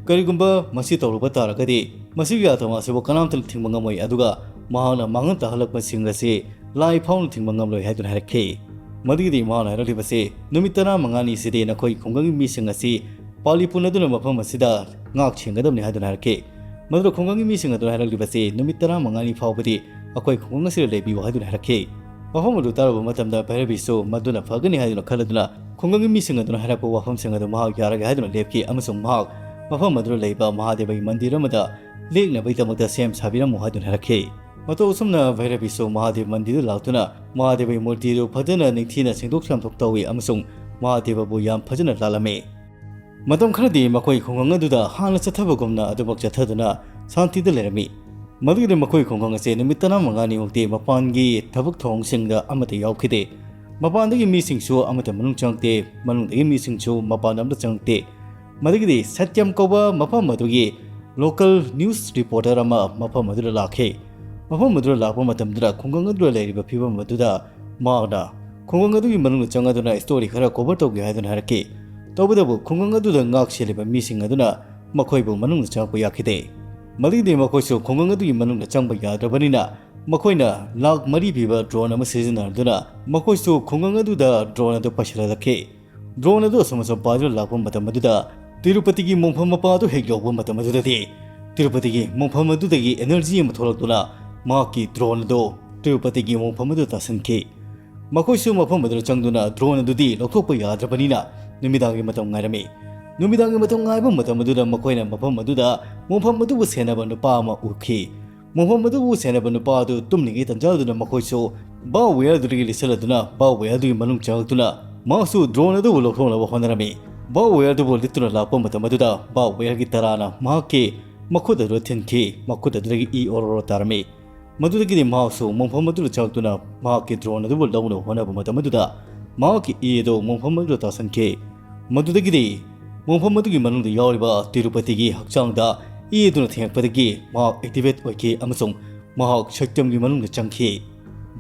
ꯀꯔꯤꯒꯨꯝꯕ ꯃꯁꯤ ꯇꯧꯔꯨꯕ ꯇꯥꯔꯒꯗꯤ ꯃꯁꯤꯒꯤ ꯑꯥꯇꯃꯥ ꯑꯁꯤꯕꯨ ꯀꯅꯥꯝꯇꯅ ꯊꯤꯡꯕ ꯉꯝꯃꯣꯏ꯫ ꯑꯗꯨꯒ ꯃꯍꯥꯛꯅ ꯃꯥꯡꯍꯟ ꯇꯥꯍꯜꯂꯛꯄꯁꯤꯡ ꯑꯁꯤ ꯂꯥꯏ ꯐꯥꯎꯅ ꯊꯤꯡꯕ ꯉꯝꯂꯣꯏ ꯍꯥꯏꯗꯨꯅ ꯍꯥꯏꯔꯛꯈꯤ꯫ ꯃꯗꯨꯒꯤꯗꯤ ꯃꯍꯥꯛꯅ ꯍꯥꯏꯔꯛꯂꯤꯕꯁꯤ ꯅꯨꯃꯤꯠ ꯇꯔꯥꯃꯉꯥꯅꯤꯁꯤꯗꯤ ꯅꯈꯣꯏ ꯈꯨꯡꯒꯪꯒꯤ ꯃꯤꯁꯤꯡ ꯑꯁꯤ ꯄꯥꯂꯤ ꯄꯨꯅꯗꯨꯅ ꯃꯐꯝ ꯑꯁꯤꯗ ꯉꯥꯛ ꯁꯦꯟꯒꯗꯕꯅꯤ ꯍꯥꯏꯗꯨꯅ ꯍꯥꯏꯔꯛꯈꯤ꯫ ꯃꯗꯨꯗ ꯈꯨꯡꯒꯪꯒꯤ ꯃꯤꯁꯤꯡ ꯑꯗꯨꯅ ꯍꯥꯏꯔꯛꯂꯤꯕꯁꯤ ꯅꯨꯃꯤꯠ ꯇꯔꯥꯃꯉꯥꯅꯤ ꯐꯥꯎꯕꯗꯤ ꯑꯩꯈꯣꯏ ꯈꯨꯡꯒꯪ ꯑꯁꯤꯗ ꯂꯩꯕꯤꯌꯨ ꯍꯥꯏꯗꯨꯅ ꯍꯥꯏꯔꯛꯈꯤ꯫ ꯃꯐꯝ ꯑꯗꯨ ꯇꯥꯔꯨꯕ ꯃꯇꯝꯗ ꯚꯩꯔꯕꯤꯁꯨ ꯃꯗꯨꯅ ꯐꯒꯅꯤ ꯍꯥꯏꯗꯨꯅ ꯈꯜꯂꯗꯨꯅ ꯈꯨꯡꯒꯪꯒꯤ ꯃꯤꯁꯤꯡ ꯑꯗꯨꯅ ꯍꯥꯏꯔꯛꯄ ꯋꯥꯐꯝꯁꯤꯡ ꯑꯗꯨ ꯃꯍꯥꯛ ꯌꯥꯔꯒꯦ ꯍꯥꯏꯗꯨꯅ ꯂꯦꯞꯈꯤ ꯑꯃꯁꯨꯡ ꯃꯍꯥꯛ ꯃꯐꯝ ꯑꯗꯨꯗ ꯂꯩꯕ ꯃꯍꯥꯗꯦꯕꯒꯤ ꯃꯟꯗꯤꯔ ꯑꯃꯗ ꯂꯦꯛꯅꯕꯒꯤꯗꯃꯛꯇ ꯁꯦꯝ ꯁꯥꯕꯤꯔꯝꯃꯨ ꯍꯥꯏꯗꯨꯅ ꯍꯥꯏꯔꯛꯈꯤ꯫ ꯃꯇꯧ ꯑꯁꯨꯝꯅ ꯚꯩꯔꯕꯤꯁꯨ ꯃꯍꯥꯗꯦꯕ ꯃꯟꯗꯤꯔꯗ ꯂꯥꯛꯇꯨꯅ ꯃꯍꯥꯗꯦꯕꯒꯤ ꯃꯨꯔꯇꯤꯗꯨ ꯐꯖꯅ ꯅꯤꯡꯊꯤꯅ ꯁꯦꯡꯗꯣꯛ ꯆꯥꯝꯊꯣꯛ ꯇꯧꯏ ꯑꯃꯁꯨꯡ ꯃꯍꯥꯗꯦꯕꯕꯨ ꯌꯥꯝ ꯐꯖꯅ ꯂꯥꯠꯂꯝꯃꯤ꯫ ꯃꯇꯝ ꯈꯔꯗꯤ ꯃꯈꯣꯏ ꯈꯨꯡꯒꯪ ꯑꯗꯨꯗ ꯍꯥꯟꯅ ꯆꯠꯊꯕꯒꯨꯝꯅ ꯑꯗꯨꯃꯛ ꯆꯠꯊꯗꯨꯅ ꯁꯥꯟꯇꯤꯗ ꯂꯩꯔꯝꯃꯤ꯫ ꯃꯗꯨꯒꯤꯗꯤ ꯃꯈꯣꯏ ꯈꯨꯡꯒꯪ ꯑꯁꯦ ꯅꯨꯃꯤꯠ ꯇꯔꯥꯃꯉꯥꯅꯤꯃꯨꯛꯇꯤ ꯃꯄꯥꯟꯒꯤ ꯊꯕꯛ ꯊꯧꯔꯝꯁꯤꯡꯗ ꯑꯃꯠꯇ ꯌꯥꯎꯈꯤꯗꯦ꯫ ꯃꯄꯥꯟꯗꯒꯤ ꯃꯤꯁꯤꯡꯁꯨ ꯑꯃꯠꯇ ꯃꯅꯨꯡ ꯆꯪꯉꯛꯇꯦ, ꯃꯅꯨꯡꯗꯒꯤ ꯃꯤꯁꯤꯡꯁꯨ ꯃꯄꯥꯟꯗ ꯑꯃꯠꯇ ꯆꯪꯉꯛꯇꯦ꯫ ꯃꯗꯨꯒꯤꯗꯤ ꯁꯠꯌꯝ ꯀꯧꯕ ꯃꯐꯝ ꯑꯗꯨꯒꯤ local news reporter ꯑꯃ ꯃꯐꯝ ꯑꯗꯨꯗ ꯂꯥꯛꯈꯤ꯫ ꯃꯐꯝ ꯑꯗꯨꯗ ꯂꯥꯛꯄ ꯃꯇꯝꯗꯨꯗ ꯈꯨꯡꯒꯪ ꯑꯗꯨꯗ ꯂꯩꯔꯤꯕ ꯐꯤꯕꯝ ꯑꯗꯨꯗ ꯃꯍꯥꯛꯅ ꯈꯨꯡꯒꯪ ꯑꯗꯨꯒꯤ ꯃꯅꯨꯡꯗ ꯆꯪꯂꯗꯨꯅ story ꯈꯔ cover ꯇꯧꯒꯦ ꯍꯥꯏꯗꯨꯅ ꯍꯥꯏꯔꯛꯈꯤ꯫ ꯇꯧꯕꯇꯕꯨ ꯈꯨꯡꯒꯪ ꯑꯗꯨꯗ ꯉꯥꯛ ꯁꯦꯜꯂꯤꯕ ꯃꯤꯁꯤꯡ ꯑꯗꯨꯅ ꯃꯈꯣꯏꯕꯨ ꯃꯅꯨꯡꯗ ꯆꯪꯂꯛꯄ ꯌꯥꯈꯤꯗꯦ꯫ ꯃꯗꯨꯒꯤꯗꯤ ꯃꯈꯣꯏꯁꯨ ꯈꯨꯡꯒꯪ ꯑꯗꯨꯒꯤ ꯃꯅꯨꯡꯗ ꯆꯪꯕ ꯌꯥꯗ꯭ꯔꯕꯅꯤꯅ ꯃꯈꯣꯏꯅ ꯂꯥꯈ ꯃꯔꯤ ꯄꯤꯕ drone ꯑꯃ ꯁꯤꯖꯤꯟꯅꯗꯨꯅ ꯃꯈꯣꯏꯁꯨ ꯈꯨꯡꯒꯪ ꯑꯗꯨꯗ drone ꯑꯗꯨ ꯄꯥꯏꯁꯤꯜꯍꯜꯂꯛꯈꯤ꯫ Drone ꯑꯗꯨ ꯑꯁꯨꯝ ꯑꯁꯨꯝ ꯄꯥꯏꯗꯨꯅ ꯂꯥꯛꯄ ꯃꯇꯝ ꯑꯗꯨꯗ ꯇꯤꯔꯨꯄꯇꯤꯒꯤ ꯃꯣꯡꯐꯝ ꯃꯄꯥ ꯑꯗꯨ ꯍꯦꯛ ꯌꯧꯕ ꯃꯇꯝ ꯑꯗꯨꯗꯗꯤ ꯇꯤꯔꯨꯄꯇꯤꯒꯤ ꯃꯣꯡꯐꯝ ꯑꯗꯨꯗꯒꯤ energy ꯑꯃ ꯊꯣꯛꯂꯛꯇꯨꯅ ꯃꯍꯥꯛꯀꯤ drone ꯑꯗꯨ ꯇꯤꯔꯨꯄꯇꯤꯒꯤ ꯃꯣꯡꯐꯝ ꯑꯗꯨꯗ ꯇꯥꯁꯤꯟꯈꯤ꯫ ꯃꯈꯣꯏꯁꯨ ꯃꯐꯝ ꯑꯗꯨꯗ ꯆꯪꯗꯨꯅ drone ꯑꯗꯨꯗꯤ ꯂꯧꯊꯣꯛꯄ ꯌꯥꯗ꯭ꯔꯕꯅꯤꯅ ꯅꯨꯃꯤꯗꯥꯡꯒꯤ ꯃꯇꯝ ꯉꯥꯏꯔꯝꯃꯤ꯫ ꯅꯨꯃꯤꯗꯥꯡꯒꯤ ꯃꯇꯝ ꯉꯥꯏꯕ ꯃꯇꯝ ꯑꯗꯨꯗ ꯃꯈꯣꯏꯅ ꯃꯐꯝ ꯑꯗꯨꯗ ꯃꯣꯡꯐꯝ ꯑꯗꯨꯕꯨ ꯁꯦꯟꯅꯕ ꯅꯨꯄꯥ ꯑꯃ ꯎꯈꯤ꯫ ꯃꯣꯡꯐꯝ ꯑꯗꯨꯕꯨ ꯁꯦꯟꯅꯕ ꯅꯨꯄꯥ ꯑꯗꯨ ꯇꯨꯝꯂꯤꯉꯩ ꯇꯟꯖꯥꯗꯨꯅ ꯃꯈꯣꯏꯁꯨ barbed wire ꯑꯗꯨꯗꯒꯤ ꯂꯤꯠꯁꯤꯜꯂꯗꯨꯅ barbed wire ꯑꯗꯨꯒꯤ ꯃꯅꯨꯡ ꯆꯪꯂꯛꯇꯨꯅ ꯃꯍꯥꯛꯁꯨ drone ꯑꯗꯨꯕꯨ ꯂꯧꯊꯣꯛꯅꯕ ꯍꯣꯠꯅꯔꯝꯃꯤ꯫ Barbed wire ꯑꯗꯨꯕꯨ ꯂꯤꯠꯇꯨꯅ ꯂꯥꯛꯄ ꯃꯇꯝ ꯑꯗꯨꯗ barbed wire ꯒꯤ ꯇꯔꯥꯅ ꯃꯍꯥꯛꯀꯤ ꯃꯈꯨꯠ ꯑꯗꯨꯗ ꯊꯤꯟꯈꯤ꯫ ꯃꯈꯨꯠ ꯑꯗꯨꯗꯒꯤ ꯏ ꯑꯣꯔꯣ ꯑꯣꯔꯣ ꯇꯥꯔꯝꯃꯤ꯫ ꯃꯗꯨꯗꯒꯤꯗꯤ ꯃꯍꯥꯛꯁꯨ ꯃꯣꯡꯐꯝ ꯑꯗꯨꯗ ꯆꯪꯂꯛꯇꯨꯅ ꯃꯍꯥꯛꯀꯤ drone ꯑꯗꯨꯕꯨ ꯂꯧꯅꯕ ꯍꯣꯠꯅꯕ ꯃꯇꯝ ꯑꯗꯨꯗ ꯃꯍꯥꯛꯀꯤ ꯏ ꯑꯗꯨ ꯃꯣꯡꯐꯝ ꯑꯗꯨꯗ ꯇꯥꯁꯤꯟꯈꯤ꯫ ꯃꯗꯨꯗꯒꯤꯗꯤ ꯃꯣꯡꯐꯝ ꯑꯗꯨꯒꯤ ꯃꯅꯨꯡꯗ ꯌꯥꯎꯔꯤꯕ ꯇꯤꯔꯨꯄꯇꯤꯒꯤ ꯍꯛꯆꯥꯡꯗ ꯏ ꯑꯗꯨꯅ ꯊꯦꯡꯉꯛꯄꯗꯒꯤ ꯃꯍꯥꯛ activate ꯑꯣꯏꯈꯤ ꯑꯃꯁꯨꯡ ꯃꯍꯥꯛ ꯁꯛꯇꯝꯒꯤ ꯃꯅꯨꯡꯗ ꯆꯪꯈꯤ꯫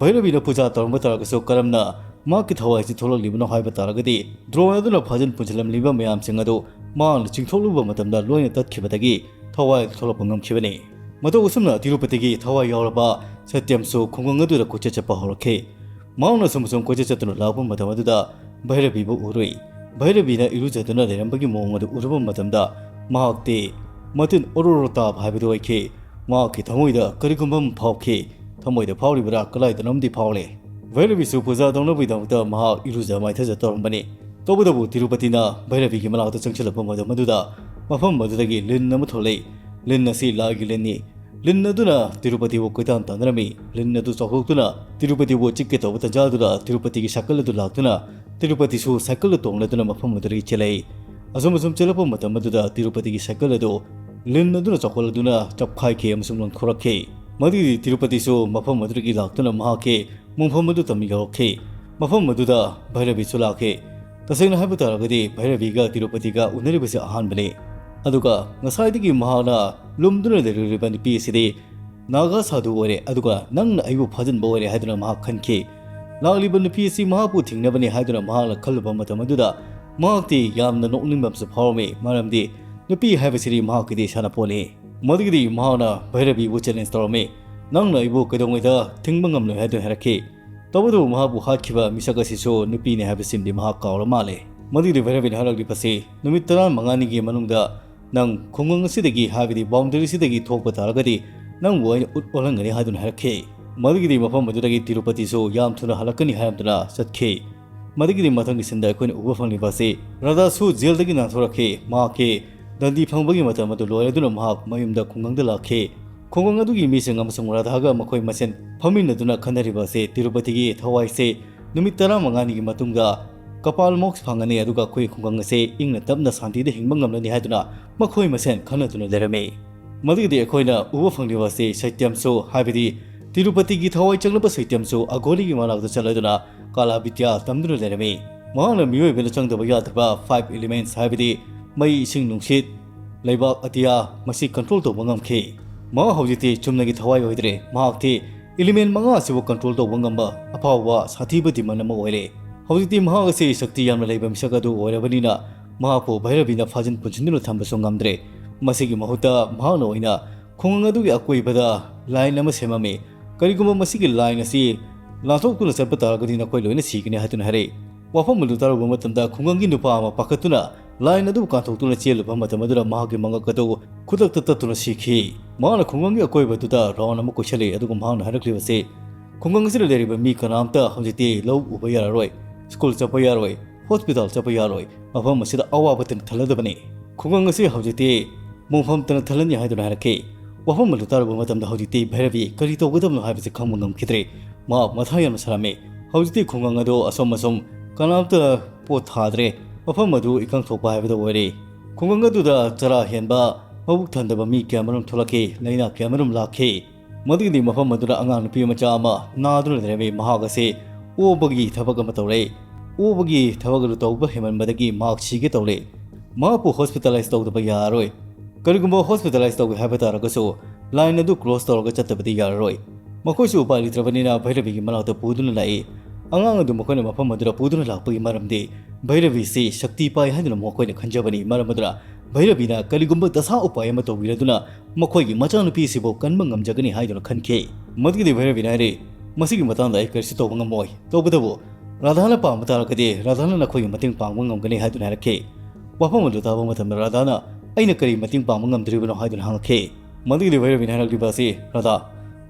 ꯚꯩꯔꯕꯤꯅ ꯄꯨꯖꯥ ꯇꯧꯔꯝꯕ ꯇꯥꯔꯒꯁꯨ ꯀꯔꯝꯅ ꯃꯍꯥꯛꯀꯤ ꯊꯋꯥꯏꯁꯤ ꯊꯣꯛꯂꯛꯂꯤꯕꯅꯣ ꯍꯥꯏꯕ ꯇꯥꯔꯒꯗꯤ drone ꯑꯗꯨꯅ ꯐꯥꯖꯤꯟ ꯄꯨꯟꯁꯤꯜꯂꯝꯂꯤꯕ ꯃꯌꯥꯝꯁꯤꯡ ꯑꯗꯨ ꯃꯍꯥꯛꯅ ꯆꯤꯡꯊꯣꯛꯂꯨꯕ ꯃꯇꯝꯗ ꯂꯣꯏꯅ ꯇꯠꯈꯤꯕꯗꯒꯤ ꯊꯋꯥꯏ ꯊꯣꯛꯂꯛꯄ ꯉꯝꯈꯤꯕꯅꯤ꯫ ꯃꯇꯧ ꯑꯁꯨꯝꯅ ꯇꯤꯔꯨꯄꯇꯤꯒꯤ ꯊꯋꯥꯏ ꯌꯥꯎꯔꯕ ꯁꯇ꯭ꯌꯝꯁꯨ ꯈꯨꯡꯒꯪ ꯑꯗꯨꯗ ꯀꯣꯏꯆꯠ ꯆꯠꯄ ꯍꯧꯔꯛꯈꯤ꯫ ꯃꯍꯥꯛꯅ ꯑꯁꯨꯝ ꯑꯁꯨꯝ ꯀꯣꯏꯆꯠ ꯆꯠꯇꯨꯅ ꯂꯥꯛꯄ ꯃꯇꯝ ꯑꯗꯨꯗ ꯚꯩꯔꯕꯤꯕꯨ ꯎꯔꯨꯏ꯫ ꯚꯩꯔꯕꯤꯅ ꯏꯔꯨꯖꯗꯨꯅ ꯂꯩꯔꯝꯕꯒꯤ ꯃꯑꯣꯡ ꯑꯗꯨ ꯎꯔꯨꯕ ꯃꯇꯝꯗ ꯃꯍꯥꯛꯇꯤ ꯃꯇꯤꯟ ꯑꯣꯔꯣ ꯑꯣꯔꯣ ꯇꯥꯕ ꯍꯥꯏꯕꯗꯨ ꯑꯣꯏꯈꯤ꯫ ꯃꯍꯥꯛꯀꯤ ꯊꯃꯣꯏꯗ ꯀꯔꯤꯒꯨꯝꯕ ꯑꯃ ꯐꯥꯎꯈꯤ꯫ ꯊꯃꯣꯏꯗ ꯐꯥꯎꯔꯤꯕꯔꯥ ꯀꯗꯥꯏꯗꯅꯣꯝꯗꯤ ꯐꯥꯎꯔꯦ꯫ ꯚꯩꯔꯕꯤꯁꯨ ꯄꯨꯖꯥ ꯇꯧꯅꯕꯒꯤꯗꯃꯛꯇ ꯃꯍꯥꯛ ꯏꯔꯨꯖ ꯃꯥꯏꯊꯖ ꯇꯧꯔꯝꯕꯅꯤ꯫ ꯇꯧꯕꯇꯕꯨ ꯇꯤꯔꯨꯄꯇꯤꯅ ꯚꯩꯔꯕꯤꯒꯤ ꯃꯅꯥꯛꯇ ꯆꯪꯁꯤꯜꯂꯛꯄ ꯃꯇꯝ ꯑꯗꯨꯗ ꯃꯐꯝ ꯑꯗꯨꯗꯒꯤ ꯂꯤꯟ ꯑꯃ ꯊꯣꯛꯂꯛꯏ꯫ ꯂꯤꯟ ꯑꯁꯤ ꯂꯥꯏꯒꯤ ꯂꯤꯟꯅꯤ꯫ ꯂꯤꯟ ꯑꯗꯨꯅ ꯇꯤꯔꯨꯄꯇꯤꯕꯨ ꯀꯣꯏꯇꯥꯟ ꯇꯥꯟꯅꯔꯝꯃꯤ꯫ ꯂꯤꯟ ꯑꯗꯨ ꯆꯥꯎꯊꯣꯛꯇꯨꯅ ꯇꯤꯔꯨꯄꯇꯤꯕꯨ ꯆꯤꯛꯀꯦ ꯇꯧꯕ ꯇꯥꯟꯖꯥꯗꯨꯗ ꯇꯤꯔꯨꯄꯇꯤꯒꯤ ꯁꯥꯏꯀꯜ ꯑꯗꯨ ꯂꯥꯛꯇꯨꯅ ꯇꯤꯔꯨꯄꯇꯤꯁꯨ ꯁꯥꯏꯀꯜꯗ ꯇꯣꯡꯂꯗꯨꯅ ꯃꯐꯝ ꯑꯗꯨꯗꯒꯤ ꯆꯦꯜꯂꯛꯏ꯫ ꯑꯁꯨꯝ ꯑꯁꯨꯝ ꯆꯦꯜꯂꯛꯄ ꯃꯇꯝ ꯑꯗꯨꯗ ꯇꯤꯔꯨꯄꯇꯤꯒꯤ ꯁꯥꯏꯀꯜ ꯑꯗꯨ ꯂꯤꯟ ꯑꯗꯨꯅ ꯆꯥꯎꯈꯠꯂꯗꯨꯅ ꯆꯞꯈꯥꯏꯈꯤ ꯑꯃꯁꯨꯡ ꯂꯪꯊꯣꯔꯛꯈꯤ꯫ ꯃꯗꯨꯒꯤꯗꯤ ꯇꯤꯔꯨꯄꯇꯤꯁꯨ ꯃꯐꯝ ꯑꯗꯨꯗꯒꯤ ꯂꯥꯛꯇꯨꯅ ꯃꯍꯥꯛꯀꯤ ꯃꯣꯡꯐꯝ ꯑꯗꯨ ꯇꯝꯕ ꯌꯥꯎꯔꯛꯈꯤ꯫ ꯃꯐꯝ ꯑꯗꯨꯗ ꯚꯩꯔꯕꯤꯁꯨ ꯂꯥꯛꯈꯤ꯫ ꯇꯁꯦꯡꯅ ꯍꯥꯏꯕ ꯇꯥꯔꯒꯗꯤ ꯚꯩꯔꯕꯤꯒ ꯇꯤꯔꯨꯄꯇꯤꯒ ꯎꯅꯔꯤꯕꯁꯤ ꯑꯍꯥꯟꯕꯅꯤ꯫ ꯑꯗꯨꯒ ꯉꯁꯥꯏꯗꯒꯤ ꯃꯍꯥꯛꯅ ꯂꯨꯝꯗꯨꯅ ꯂꯩꯔꯨꯔꯤꯕ ꯅꯨꯄꯤ ꯑꯁꯤꯗꯤ ꯅꯥꯒꯥ ꯁꯥꯙꯨ ꯑꯣꯏꯔꯦ, ꯑꯗꯨꯒ ꯅꯪꯅ ꯑꯩꯕꯨ ꯐꯥꯖꯤꯟꯕ ꯑꯣꯏꯔꯦ ꯍꯥꯏꯗꯨꯅ ꯃꯍꯥꯛ ꯈꯟꯈꯤ꯫ ꯂꯥꯛꯂꯤꯕ ꯅꯨꯄꯤ ꯑꯁꯤ ꯃꯍꯥꯛꯄꯨ ꯊꯦꯡꯅꯕꯅꯤ ꯍꯥꯏꯗꯨꯅ ꯃꯍꯥꯛꯅ ꯈꯜꯂꯨꯕ ꯃꯇꯝ ꯑꯗꯨꯗ ꯃꯍꯥꯛꯇꯤ ꯌꯥꯝꯅ ꯅꯣꯛꯅꯤꯡꯕ ꯑꯃꯁꯨ ꯐꯥꯎꯔꯝꯃꯤ, ꯃꯔꯝꯗꯤ ꯅꯨꯄꯤ ꯍꯥꯏꯕꯁꯤꯗꯤ ꯃꯍꯥꯛꯀꯤꯗꯤ ꯁꯥꯟꯅꯄꯣꯠꯅꯤ꯫ ꯃꯗꯨꯒꯤꯗꯤ ꯃꯍꯥꯛꯅ ꯚꯩꯔꯕꯤꯕꯨ ꯆꯦꯂꯦꯟꯖ ꯇꯧꯔꯝꯃꯤ, "ꯅꯪꯅ ꯑꯩꯕꯨ ꯀꯩꯗꯧꯉꯩꯗ ꯊꯤꯡꯕ ꯉꯝꯂꯣꯏ" ꯍꯥꯏꯗꯨꯅ ꯍꯥꯏꯔꯛꯈꯤ꯫ ꯇꯧꯕꯇꯕꯨ ꯃꯍꯥꯛꯄꯨ ꯍꯥꯠꯈꯤꯕ ꯃꯤꯁꯛ ꯑꯁꯤꯁꯨ ꯅꯨꯄꯤꯅꯤ ꯍꯥꯏꯕꯁꯤꯃꯗꯤ ꯃꯍꯥꯛ ꯀꯥꯎꯔ ꯃꯥꯜꯂꯦ꯫ ꯃꯗꯨꯒꯤꯗꯤ ꯚꯩꯔꯕꯤꯅ ꯍꯥꯏꯔꯛꯂꯤꯕꯁꯤ, ꯅꯨꯃꯤꯠ ꯇꯔꯥꯃꯉꯥꯅꯤꯒꯤ ꯃꯅꯨꯡꯗ ꯅꯪ ꯈꯨꯡꯒꯪ ꯑꯁꯤꯗꯒꯤ, ꯍꯥꯏꯕꯗꯤ ꯕꯥꯎꯟꯗꯔꯤ ꯑꯁꯤꯗꯒꯤ ꯊꯣꯛꯄ ꯇꯥꯔꯒꯗꯤ ꯅꯪꯕꯨ ꯑꯩꯅ ꯎꯠ ꯑꯣꯜꯍꯟꯒꯅꯤ ꯍꯥꯏꯗꯨꯅ ꯍꯥꯏꯔꯛꯈꯤ꯫ ꯃꯗꯨꯒꯤꯗꯤ ꯃꯐꯝ ꯑꯗꯨꯗꯒꯤ ꯇꯤꯔꯨꯄꯇꯤꯁꯨ ꯌꯥꯝ ꯊꯨꯅ ꯍꯜꯂꯛꯀꯅꯤ ꯍꯥꯏꯔꯝꯗꯨꯅ ꯆꯠꯈꯤ꯫ ꯃꯗꯨꯒꯤꯗꯤ ꯃꯊꯪꯒꯤ ꯁꯤꯟꯗ ꯑꯩꯈꯣꯏꯅ ꯎꯕ ꯐꯪꯂꯤꯕ ꯑꯁꯤ ꯔꯥꯙꯥꯁꯨ ꯖꯦꯜꯗꯒꯤ ꯅꯥꯟꯊꯣꯔꯛꯈꯤ꯫ ꯃꯍꯥꯛꯀꯤ ꯗꯟꯗꯤ ꯐꯪꯕꯒꯤ ꯃꯇꯝ ꯑꯗꯨ ꯂꯣꯏꯔꯗꯨꯅ ꯃꯍꯥꯛ ꯃꯌꯨꯝꯗ ꯈꯨꯡꯒꯪꯗ ꯂꯥꯛꯈꯤ꯫ ꯈꯨꯡꯒꯪ ꯑꯗꯨꯒꯤ ꯃꯤꯁꯤꯡ ꯑꯃꯁꯨꯡ ꯔꯥꯙꯥꯒ ꯃꯈꯣꯏ ꯃꯁꯦꯟ ꯐꯝꯃꯤꯟꯅꯗꯨꯅ ꯈꯟꯅꯔꯤꯕ ꯑꯁꯤ ꯇꯤꯔꯨꯄꯇꯤꯒꯤ ꯊꯋꯥꯏꯁꯦ ꯅꯨꯃꯤꯠ ꯇꯔꯥꯃꯉꯥꯅꯤꯒꯤ ꯃꯇꯨꯡꯗ ꯀꯄꯥꯜ ꯃꯣꯛꯁ ꯐꯪꯒꯅꯤ, ꯑꯗꯨꯒ ꯑꯩꯈꯣꯏ ꯈꯨꯡꯒꯪ ꯑꯁꯦ ꯏꯪꯅ ꯇꯞꯅ ꯁꯥꯟꯇꯤꯗ ꯍꯤꯡꯕ ꯉꯝꯂꯅꯤ ꯍꯥꯏꯗꯨꯅ ꯃꯈꯣꯏ ꯃꯁꯦꯟ ꯈꯟꯅꯗꯨꯅ ꯂꯩꯔꯝꯃꯤ꯫ ꯃꯗꯨꯒꯤꯗꯤ ꯑꯩꯈꯣꯏꯅ ꯎꯕ ꯐꯪꯂꯤꯕ ꯑꯁꯤ ꯁꯩꯇ꯭ꯌꯝꯁꯨ, ꯍꯥꯏꯕꯗꯤ ꯇꯤꯔꯨꯄꯇꯤꯒꯤ ꯊꯋꯥꯏ ꯆꯪꯂꯕ ꯁꯩꯇ꯭ꯌꯝꯁꯨ ꯑꯒꯣꯂꯤꯒꯤ ꯃꯅꯥꯛꯇ ꯆꯠꯂꯗꯨꯅ ꯀꯥꯂꯥ ꯕꯤꯗ꯭ꯌꯥ ꯇꯝꯗꯨꯅ ꯂꯩꯔꯝꯃꯤ꯫ ꯃꯍꯥꯛꯅ ꯃꯤꯑꯣꯏꯕꯅ ꯆꯪꯗꯕ ꯌꯥꯗ꯭ꯔꯕ five elements, ꯍꯥꯏꯕꯗꯤ ꯃꯩ, ꯏꯁꯤꯡ, ꯅꯨꯡꯁꯤꯠ, ꯂꯩꯕꯥꯛ, ꯑꯇꯤꯌꯥ, ꯃꯁꯤ ꯀꯟꯇ꯭ꯔꯣꯜ ꯇꯧꯕ ꯉꯝꯈꯤ꯫ ꯃꯍꯥꯛ ꯍꯧꯖꯤꯛꯇꯤ ꯆꯨꯝꯅꯒꯤ ꯊꯋꯥꯏ ꯑꯣꯏꯗ꯭ꯔꯦ꯫ ꯃꯍꯥꯛꯇꯤ ꯏꯂꯤꯃꯦꯟ ꯃꯉꯥ ꯑꯁꯤꯕꯨ ꯀꯟꯇ꯭ꯔꯣꯜ ꯇꯧꯕ ꯉꯝꯕ ꯑꯐꯥꯎꯕ ꯁꯥꯊꯤꯕ ꯗꯤꯃꯟ ꯑꯃ ꯑꯣꯏꯔꯦ꯫ ꯍꯧꯖꯤꯛꯇꯤ ꯃꯍꯥꯛ ꯑꯁꯤ ꯁꯛꯇꯤ ꯌꯥꯝꯅ ꯂꯩꯕ ꯃꯤꯁꯛ ꯑꯗꯨ ꯑꯣꯏꯔꯕꯅꯤꯅ ꯃꯍꯥꯛꯄꯨ ꯚꯩꯔꯕꯤꯅ ꯐꯥꯖꯤꯟ ꯄꯨꯟꯁꯤꯟꯗꯨꯅ ꯊꯝꯕꯁꯨ ꯉꯝꯗ꯭ꯔꯦ꯫ ꯃꯁꯤꯒꯤ ꯃꯍꯨꯠꯇ ꯃꯍꯥꯛꯅ ꯑꯣꯏꯅ ꯈꯨꯡꯒꯪ ꯑꯗꯨꯒꯤ ꯑꯀꯣꯏꯕꯗ ꯂꯥꯏꯟ ꯑꯃ ꯁꯦꯝꯃꯝꯃꯤ꯫ "ꯀꯔꯤꯒꯨꯝꯕ ꯃꯁꯤꯒꯤ ꯂꯥꯏꯟ ꯑꯁꯤ ꯂꯥꯟꯊꯣꯛꯇꯨꯅ ꯆꯠꯄ ꯇꯥꯔꯒꯗꯤ ꯅꯈꯣꯏ ꯂꯣꯏꯅ ꯁꯤꯒꯅꯤ" ꯍꯥꯏꯗꯨꯅ ꯍꯥꯏꯔꯛꯏ꯫ ꯋꯥꯐꯝ ꯑꯗꯨ ꯇꯥꯔꯨꯕ ꯃꯇꯝꯗ ꯈꯨꯡꯒꯪꯒꯤ ꯅꯨꯄꯥ ꯑꯃ ꯄꯥꯈꯠꯇꯨꯅ ꯂꯥꯏꯟ ꯑꯗꯨꯕꯨ ꯀꯥꯟꯊꯣꯛꯇꯨꯅ ꯆꯦꯜꯂꯨꯕ ꯃꯇꯝ ꯑꯗꯨꯗ ꯃꯍꯥꯛꯀꯤ ꯃꯉꯛ ꯑꯗꯨ ꯈꯨꯗꯛꯇ ꯇꯠꯇꯨꯅ ꯁꯤꯈꯤ꯫ ꯃꯍꯥꯛꯅ ꯈꯨꯡꯒꯪꯒꯤ ꯑꯀꯣꯏꯕꯗꯨꯗ ꯔꯥꯎꯟ ꯑꯃ ꯀꯣꯏꯁꯤꯜꯂꯤ, ꯑꯗꯨꯒ ꯃꯍꯥꯛꯅ ꯍꯥꯏꯔꯛꯂꯤꯕꯁꯤ, ꯈꯨꯡꯒꯪ ꯑꯁꯤꯗ ꯂꯩꯔꯤꯕ ꯃꯤ ꯀꯅꯥꯝꯇ ꯍꯧꯖꯤꯛꯇꯤ ꯂꯧ ꯎꯕ ꯌꯥꯔꯔꯣꯏ, ꯁ꯭ꯀꯨꯜ ꯆꯠꯄ ꯌꯥꯔꯣꯏ, ꯍꯣꯁꯄꯤꯇꯥꯜ ꯆꯠꯄ ꯌꯥꯔꯣꯏ, ꯃꯐꯝ ꯑꯁꯤꯗ ꯑꯋꯥꯕꯇꯅ ꯊꯜꯂꯗꯕꯅꯤ꯫ ꯈꯨꯡꯒꯪ ꯑꯁꯤ ꯍꯧꯖꯤꯛꯇꯤ ꯃꯣꯡꯐꯝꯇꯅ ꯊꯜꯂꯅꯤ ꯍꯥꯏꯗꯨꯅ ꯍꯥꯏꯔꯛꯈꯤ꯫ ꯋꯥꯐꯝ ꯑꯗꯨ ꯇꯥꯔꯨꯕ ꯃꯇꯝꯗ ꯍꯧꯖꯤꯛꯇꯤ ꯚꯩꯔꯕꯤ ꯀꯔꯤ ꯇꯧꯒꯗꯕꯅꯣ ꯍꯥꯏꯕꯁꯤ ꯈꯪꯕ ꯉꯝꯈꯤꯗ꯭ꯔꯦ꯫ ꯃꯍꯥꯛ ꯃꯊꯥ ꯌꯥꯝꯅ ꯁꯥꯔꯝꯃꯤ꯫ ꯍꯧꯖꯤꯛꯇꯤ ꯈꯨꯡꯒꯪ ꯑꯗꯨ ꯑꯁꯣꯝ ꯑꯁꯣꯝ ꯀꯅꯥꯝꯇ ꯄꯣꯠ ꯊꯥꯗ꯭ꯔꯦ꯫ ꯃꯐꯝ ꯑꯗꯨ ꯏꯀꯪ ꯊꯣꯛꯄ ꯍꯥꯏꯕꯗꯨ ꯑꯣꯏꯔꯦ꯫ ꯈꯨꯡꯒꯪ ꯑꯗꯨꯗ ꯆꯔꯥ ꯍꯦꯟꯕ, ꯃꯕꯨꯛ ꯊꯟꯗꯕ ꯃꯤ ꯀꯌꯥꯃꯔꯨꯝ ꯊꯣꯛꯂꯛꯈꯤ, ꯂꯥꯏꯅꯥ ꯀꯌꯥꯃꯔꯨꯝ ꯂꯥꯛꯈꯤ꯫ ꯃꯗꯨꯒꯤꯗꯤ ꯃꯐꯝ ꯑꯗꯨꯗ ꯑꯉꯥꯡ ꯅꯨꯄꯤ ꯃꯆꯥ ꯑꯃ ꯅꯥꯗꯨꯅ ꯂꯩꯔꯝꯃꯤ꯫ ꯃꯍꯥꯛ ꯑꯁꯤ ꯑꯣꯕꯒꯤ ꯊꯕꯛ ꯑꯃ ꯇꯧꯔꯦ꯫ ꯑꯣꯕꯒꯤ ꯊꯕꯛ ꯑꯗꯨ ꯇꯧꯕ ꯍꯦꯟꯃꯟꯕꯗꯒꯤ ꯃꯍꯥꯛ ꯁꯤꯒꯦ ꯇꯧꯔꯦ꯫ ꯃꯍꯥꯛꯄꯨ ꯍꯣꯁꯄꯤꯇꯥꯂꯥꯏꯁ ꯇꯧꯗꯕ ꯌꯥꯔꯔꯣꯏ꯫ ꯀꯔꯤꯒꯨꯝꯕ ꯍꯣꯁꯄꯤꯇꯥꯂꯥꯏꯁ ꯇꯧꯒꯦ ꯍꯥꯏꯕ ꯇꯥꯔꯒꯁꯨ ꯂꯥꯏꯟ ꯑꯗꯨ ꯀ꯭ꯔꯣꯁ ꯇꯧꯔꯒ ꯆꯠꯇꯕꯗꯤ ꯌꯥꯔꯔꯣꯏ꯫ ꯃꯈꯣꯏꯁꯨ ꯎꯄꯥꯏ ꯂꯩꯇ꯭ꯔꯕꯅꯤꯅ ꯚꯩꯔꯕꯤꯒꯤ ꯃꯅꯥꯛꯇ ꯄꯨꯗꯨꯅ ꯂꯥꯛꯏ꯫ ꯑꯉꯥꯡ ꯑꯗꯨ ꯃꯈꯣꯏꯅ ꯃꯐꯝ ꯑꯗꯨꯗ ꯄꯨꯗꯨꯅ ꯂꯥꯛꯄꯒꯤ ꯃꯔꯝꯗꯤ ꯚꯩꯔꯕꯤꯁꯤ ꯁꯛꯇꯤ ꯄꯥꯏ ꯍꯥꯏꯗꯨꯅ ꯃꯈꯣꯏꯅ ꯈꯟꯖꯕꯅꯤ꯫ ꯃꯔꯝ ꯑꯗꯨꯅ ꯚꯩꯔꯕꯤꯅ ꯀꯔꯤꯒꯨꯝꯕ ꯗꯁꯥ ꯎꯄꯥꯏ ꯑꯃ ꯇꯧꯕꯤꯔꯗꯨꯅ ꯃꯈꯣꯏꯒꯤ ꯃꯆꯥꯅꯨꯄꯤ ꯑꯁꯤꯕꯨ ꯀꯟꯕ ꯉꯝꯖꯒꯅꯤ ꯍꯥꯏꯗꯨꯅ ꯈꯟꯈꯤ꯫ ꯃꯗꯨꯒꯤꯗꯤ ꯚꯩꯔꯕꯤꯅ ꯍꯥꯏꯔꯤ, "ꯃꯁꯤꯒꯤ ꯃꯇꯥꯡꯗ ꯑꯩ ꯀꯔꯤꯁꯨ ꯇꯧꯕ ꯉꯝꯃꯣꯏ꯫ ꯇꯧꯕꯇꯕꯨ ꯔꯥꯙꯥꯅ ꯄꯥꯝꯕ ꯇꯥꯔꯒꯗꯤ ꯔꯥꯙꯥꯅ ꯅꯈꯣꯏꯒꯤ ꯃꯇꯦꯡ ꯄꯥꯡꯕ ꯉꯝꯒꯅꯤ" ꯍꯥꯏꯗꯨꯅ ꯍꯥꯏꯔꯛꯈꯤ꯫ ꯋꯥꯐꯝ ꯑꯗꯨ ꯇꯥꯕ ꯃꯇꯝꯗ ꯔꯥꯙꯥꯅ, "ꯑꯩꯅ ꯀꯔꯤ ꯃꯇꯦꯡ ꯄꯥꯡꯕ ꯉꯝꯗꯣꯔꯤꯕꯅꯣ?" ꯍꯥꯏꯗꯨꯅ ꯍꯪꯉꯛꯈꯤ꯫ ꯃꯗꯨꯒꯤꯗꯤ ꯚꯩꯔꯕꯤꯅ ꯍꯥꯏꯔꯛꯂꯤꯕ ꯑꯁꯤ, "ꯔꯥꯙꯥ,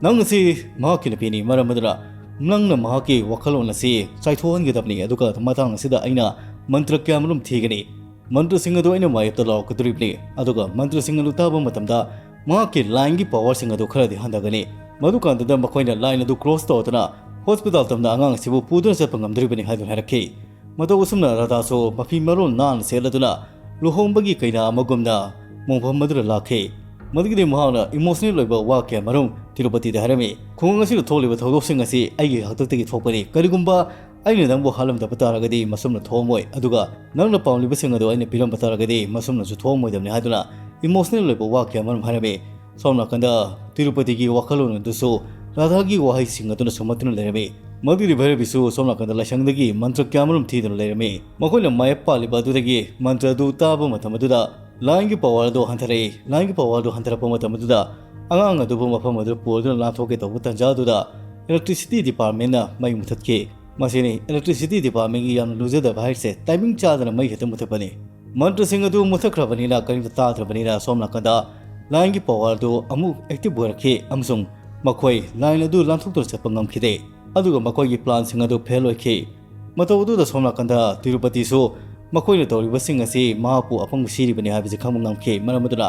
ꯅꯪ ꯑꯁꯤ ꯃꯍꯥꯛꯀꯤ ꯅꯨꯄꯤꯅꯤ, ꯃꯔꯝ ꯑꯗꯨꯅ ꯅꯪꯅ ꯃꯍꯥꯛꯀꯤ ꯋꯥꯈꯜꯂꯣꯟ ꯑꯁꯤ ꯆꯥꯏꯊꯣꯛꯍꯟꯒꯗꯕꯅꯤ, ꯑꯗꯨꯒ ꯃꯇꯥꯡ ꯑꯁꯤꯗ ꯑꯩꯅ ꯃꯟꯇ꯭ꯔ ꯀꯌꯥꯃꯔꯨꯝ ꯊꯤꯒꯅꯤ꯫ ꯃꯟꯇ꯭ꯔꯁꯤꯡ ꯑꯗꯨ ꯑꯩꯅ ꯃꯥꯌꯣꯛꯇ ꯂꯥꯎꯔꯛꯀꯗꯧꯔꯤꯕꯅꯤ, ꯑꯗꯨꯒ ꯃꯟꯇ꯭ꯔꯁꯤꯡ ꯑꯗꯨ ꯇꯥꯕ ꯃꯇꯝꯗ ꯃꯍꯥꯛꯀꯤ ꯂꯥꯏꯟꯒꯤ ꯄꯋꯥꯔꯁꯤꯡ ꯑꯗꯨ ꯈꯔꯗꯤ ꯍꯟꯊꯒꯅꯤ꯫ ꯃꯗꯨꯀꯥꯟꯗꯨꯗ ꯃꯈꯣꯏꯅ ꯂꯥꯏꯟ ꯑꯗꯨ ꯀ꯭ꯔꯣꯁ ꯇꯧꯗꯨꯅ ꯍꯣꯁꯄꯤꯇꯥꯜ ꯇꯝꯅ ꯑꯉꯥꯡ ꯑꯁꯤꯕꯨ ꯄꯨꯗꯨꯅ ꯆꯠꯄ ꯉꯝꯗꯣꯔꯤꯕꯅꯤ" ꯍꯥꯏꯗꯨꯅ ꯍꯥꯏꯔꯛꯈꯤ꯫ ꯃꯇꯧ ꯑꯁꯨꯝꯅ ꯔꯥꯙꯥꯁꯨ ꯃꯐꯤ ꯃꯔꯣꯜ ꯅꯥꯟꯅ ꯁꯦꯠꯂꯗꯨꯅ ꯂꯨꯍꯣꯡꯕꯒꯤ ꯀꯩꯅꯥ ꯑꯃꯒꯨꯝꯅ ꯃꯣꯡꯐꯝ ꯑꯗꯨꯗ ꯂꯥꯛꯈꯤ꯫ ꯃꯗꯨꯒꯤꯗꯤ ꯃꯍꯥꯛꯅ ꯏꯃꯣꯁꯅꯦꯜ ꯑꯣꯏꯕ ꯋꯥ ꯀꯌꯥ ꯃꯔꯨꯝ ꯇꯤꯔꯨꯄꯇꯤꯗ ꯍꯥꯏꯔꯝꯃꯤ꯫ "ꯈꯨꯡꯒꯪ ꯑꯁꯤꯗ ꯊꯣꯛꯂꯤꯕ ꯊꯧꯗꯣꯛꯁꯤꯡ ꯑꯁꯤ ꯑꯩꯒꯤ ꯍꯥꯛꯇꯛꯇꯒꯤ ꯊꯣꯛꯄꯅꯤ꯫ ꯀꯔꯤꯒꯨꯝꯕ ꯑꯩꯅ ꯅꯪꯕꯨ ꯍꯥꯠꯂꯝꯗꯕ ꯇꯥꯔꯒꯗꯤ ꯃꯁꯨꯝꯅ ꯊꯣꯛꯑꯝꯃꯣꯏ, ꯑꯗꯨꯒ ꯅꯪꯅ ꯄꯥꯝꯂꯤꯕꯁꯤꯡ ꯑꯗꯨ ꯑꯩꯅ ꯄꯤꯔꯝꯕ ꯇꯥꯔꯒꯗꯤ ꯃꯁꯨꯝꯅꯁꯨ ꯊꯣꯛꯑꯝꯃꯣꯏꯗꯕꯅꯤ" ꯍꯥꯏꯗꯨꯅ ꯏꯃꯣꯁꯅꯦꯜ ꯑꯣꯏꯕ ꯋꯥ ꯀꯌꯥ ꯃꯔꯨꯝ ꯍꯥꯏꯔꯝꯃꯤ꯫ ꯁꯣꯝ ꯅꯥꯀꯟꯗ ꯇꯤꯔꯨꯄꯇꯤꯒꯤ ꯋꯥꯈꯜꯂꯣꯟ ꯑꯗꯨꯁꯨ ꯔꯥꯙꯥꯒꯤ ꯋꯥꯍꯩꯁꯤꯡ ꯑꯗꯨꯅ ꯁꯨꯝꯍꯠꯇꯨꯅ ꯂꯩꯔꯝꯃꯤ꯫ ꯃꯗꯨꯒꯤ ꯚꯩꯔꯕꯤꯁꯨ ꯁꯣꯝ ꯅꯥꯀꯟꯗ ꯂꯥꯏꯁꯪꯗꯒꯤ ꯃꯟꯇ꯭ꯔ ꯀꯌꯥ ꯃꯔꯨꯝ ꯊꯤꯗꯨꯅ ꯂꯩꯔꯝꯃꯤ꯫ ꯃꯈꯣꯏꯅ ꯃꯥꯌꯦꯞ ꯄꯥꯜꯂꯤꯕ ꯑꯗꯨꯗꯒꯤ ꯃꯟꯇ꯭ꯔ ꯑꯗꯨ ꯇꯥꯕ ꯃꯇꯝ ꯑꯗꯨꯗ ꯂꯥꯏꯟꯒꯤ ꯄꯋꯥꯔ ꯑꯗꯨ ꯍꯟꯊꯔꯛꯏ꯫ ꯂꯥꯏꯟꯒꯤ ꯄꯋꯥꯔ ꯑꯗꯨ ꯍꯟꯊꯔꯛꯄ ꯃꯇꯝ ꯑꯗꯨꯗ ꯑꯉꯥꯡ ꯑꯗꯨꯕꯨ ꯃꯐꯝ ꯑꯗꯨꯗ ꯄꯨꯔꯗꯨꯅ ꯂꯥꯟꯊꯣꯛꯀꯦ ꯇꯧꯕ ꯇꯥꯟꯖꯥ ꯑꯗꯨꯗ electricity department ꯅ ꯃꯩ ꯃꯨꯊꯠꯈꯤ꯫ ꯃꯁꯤꯅꯤ electricity department ꯒꯤ ꯌꯥꯝꯅ ꯂꯨꯖꯗꯕ ꯍꯥꯏꯔꯤꯁꯦ, ꯇꯥꯏꯃꯤꯡ ꯆꯥꯗꯅ ꯃꯩ ꯍꯦꯛꯇ ꯃꯨꯊꯠꯄꯅꯤ꯫ ꯃꯟꯇ꯭ꯔꯁꯤꯡ ꯑꯗꯨ ꯃꯨꯊꯠꯈ꯭ꯔꯕꯅꯤꯅ ꯀꯔꯤꯝꯇ ꯇꯥꯗ꯭ꯔꯕꯅꯤꯅ ꯁꯣꯝ ꯅꯥꯀꯟꯗ ꯂꯥꯏꯟꯒꯤ ꯄꯋꯥꯔ ꯑꯗꯨ ꯑꯃꯨꯛ ꯑꯦꯛꯇꯤꯚ ꯑꯣꯏꯔꯛꯈꯤ ꯑꯃꯁꯨꯡ ꯃꯈꯣꯏ ꯂꯥꯏꯟ ꯑꯗꯨ ꯂꯥꯟꯊꯣꯛꯇꯨꯅ ꯆꯠꯄ ꯉꯝꯈꯤꯗꯦ꯫ ꯑꯗꯨꯒ ꯃꯈꯣꯏꯒꯤ ꯄ꯭ꯂꯥꯟꯁꯤꯡ ꯑꯗꯨ ꯐꯦꯜ ꯑꯣꯏꯈꯤ꯫ ꯃꯇꯧ ꯑꯗꯨꯗ ꯁꯣꯝ ꯅꯥꯀꯟꯗ ꯇꯤꯔꯨꯄꯇꯤꯁꯨ ꯃꯈꯣꯏꯅ ꯇꯧꯔꯤꯕꯁꯤꯡ ꯑꯁꯤ ꯃꯍꯥꯛꯄꯨ ꯑꯄꯪꯕ ꯁꯤꯔꯤꯕꯅꯤ ꯍꯥꯏꯕꯁꯤ ꯈꯪꯕ ꯉꯝꯈꯤ꯫ ꯃꯔꯝ ꯑꯗꯨꯅ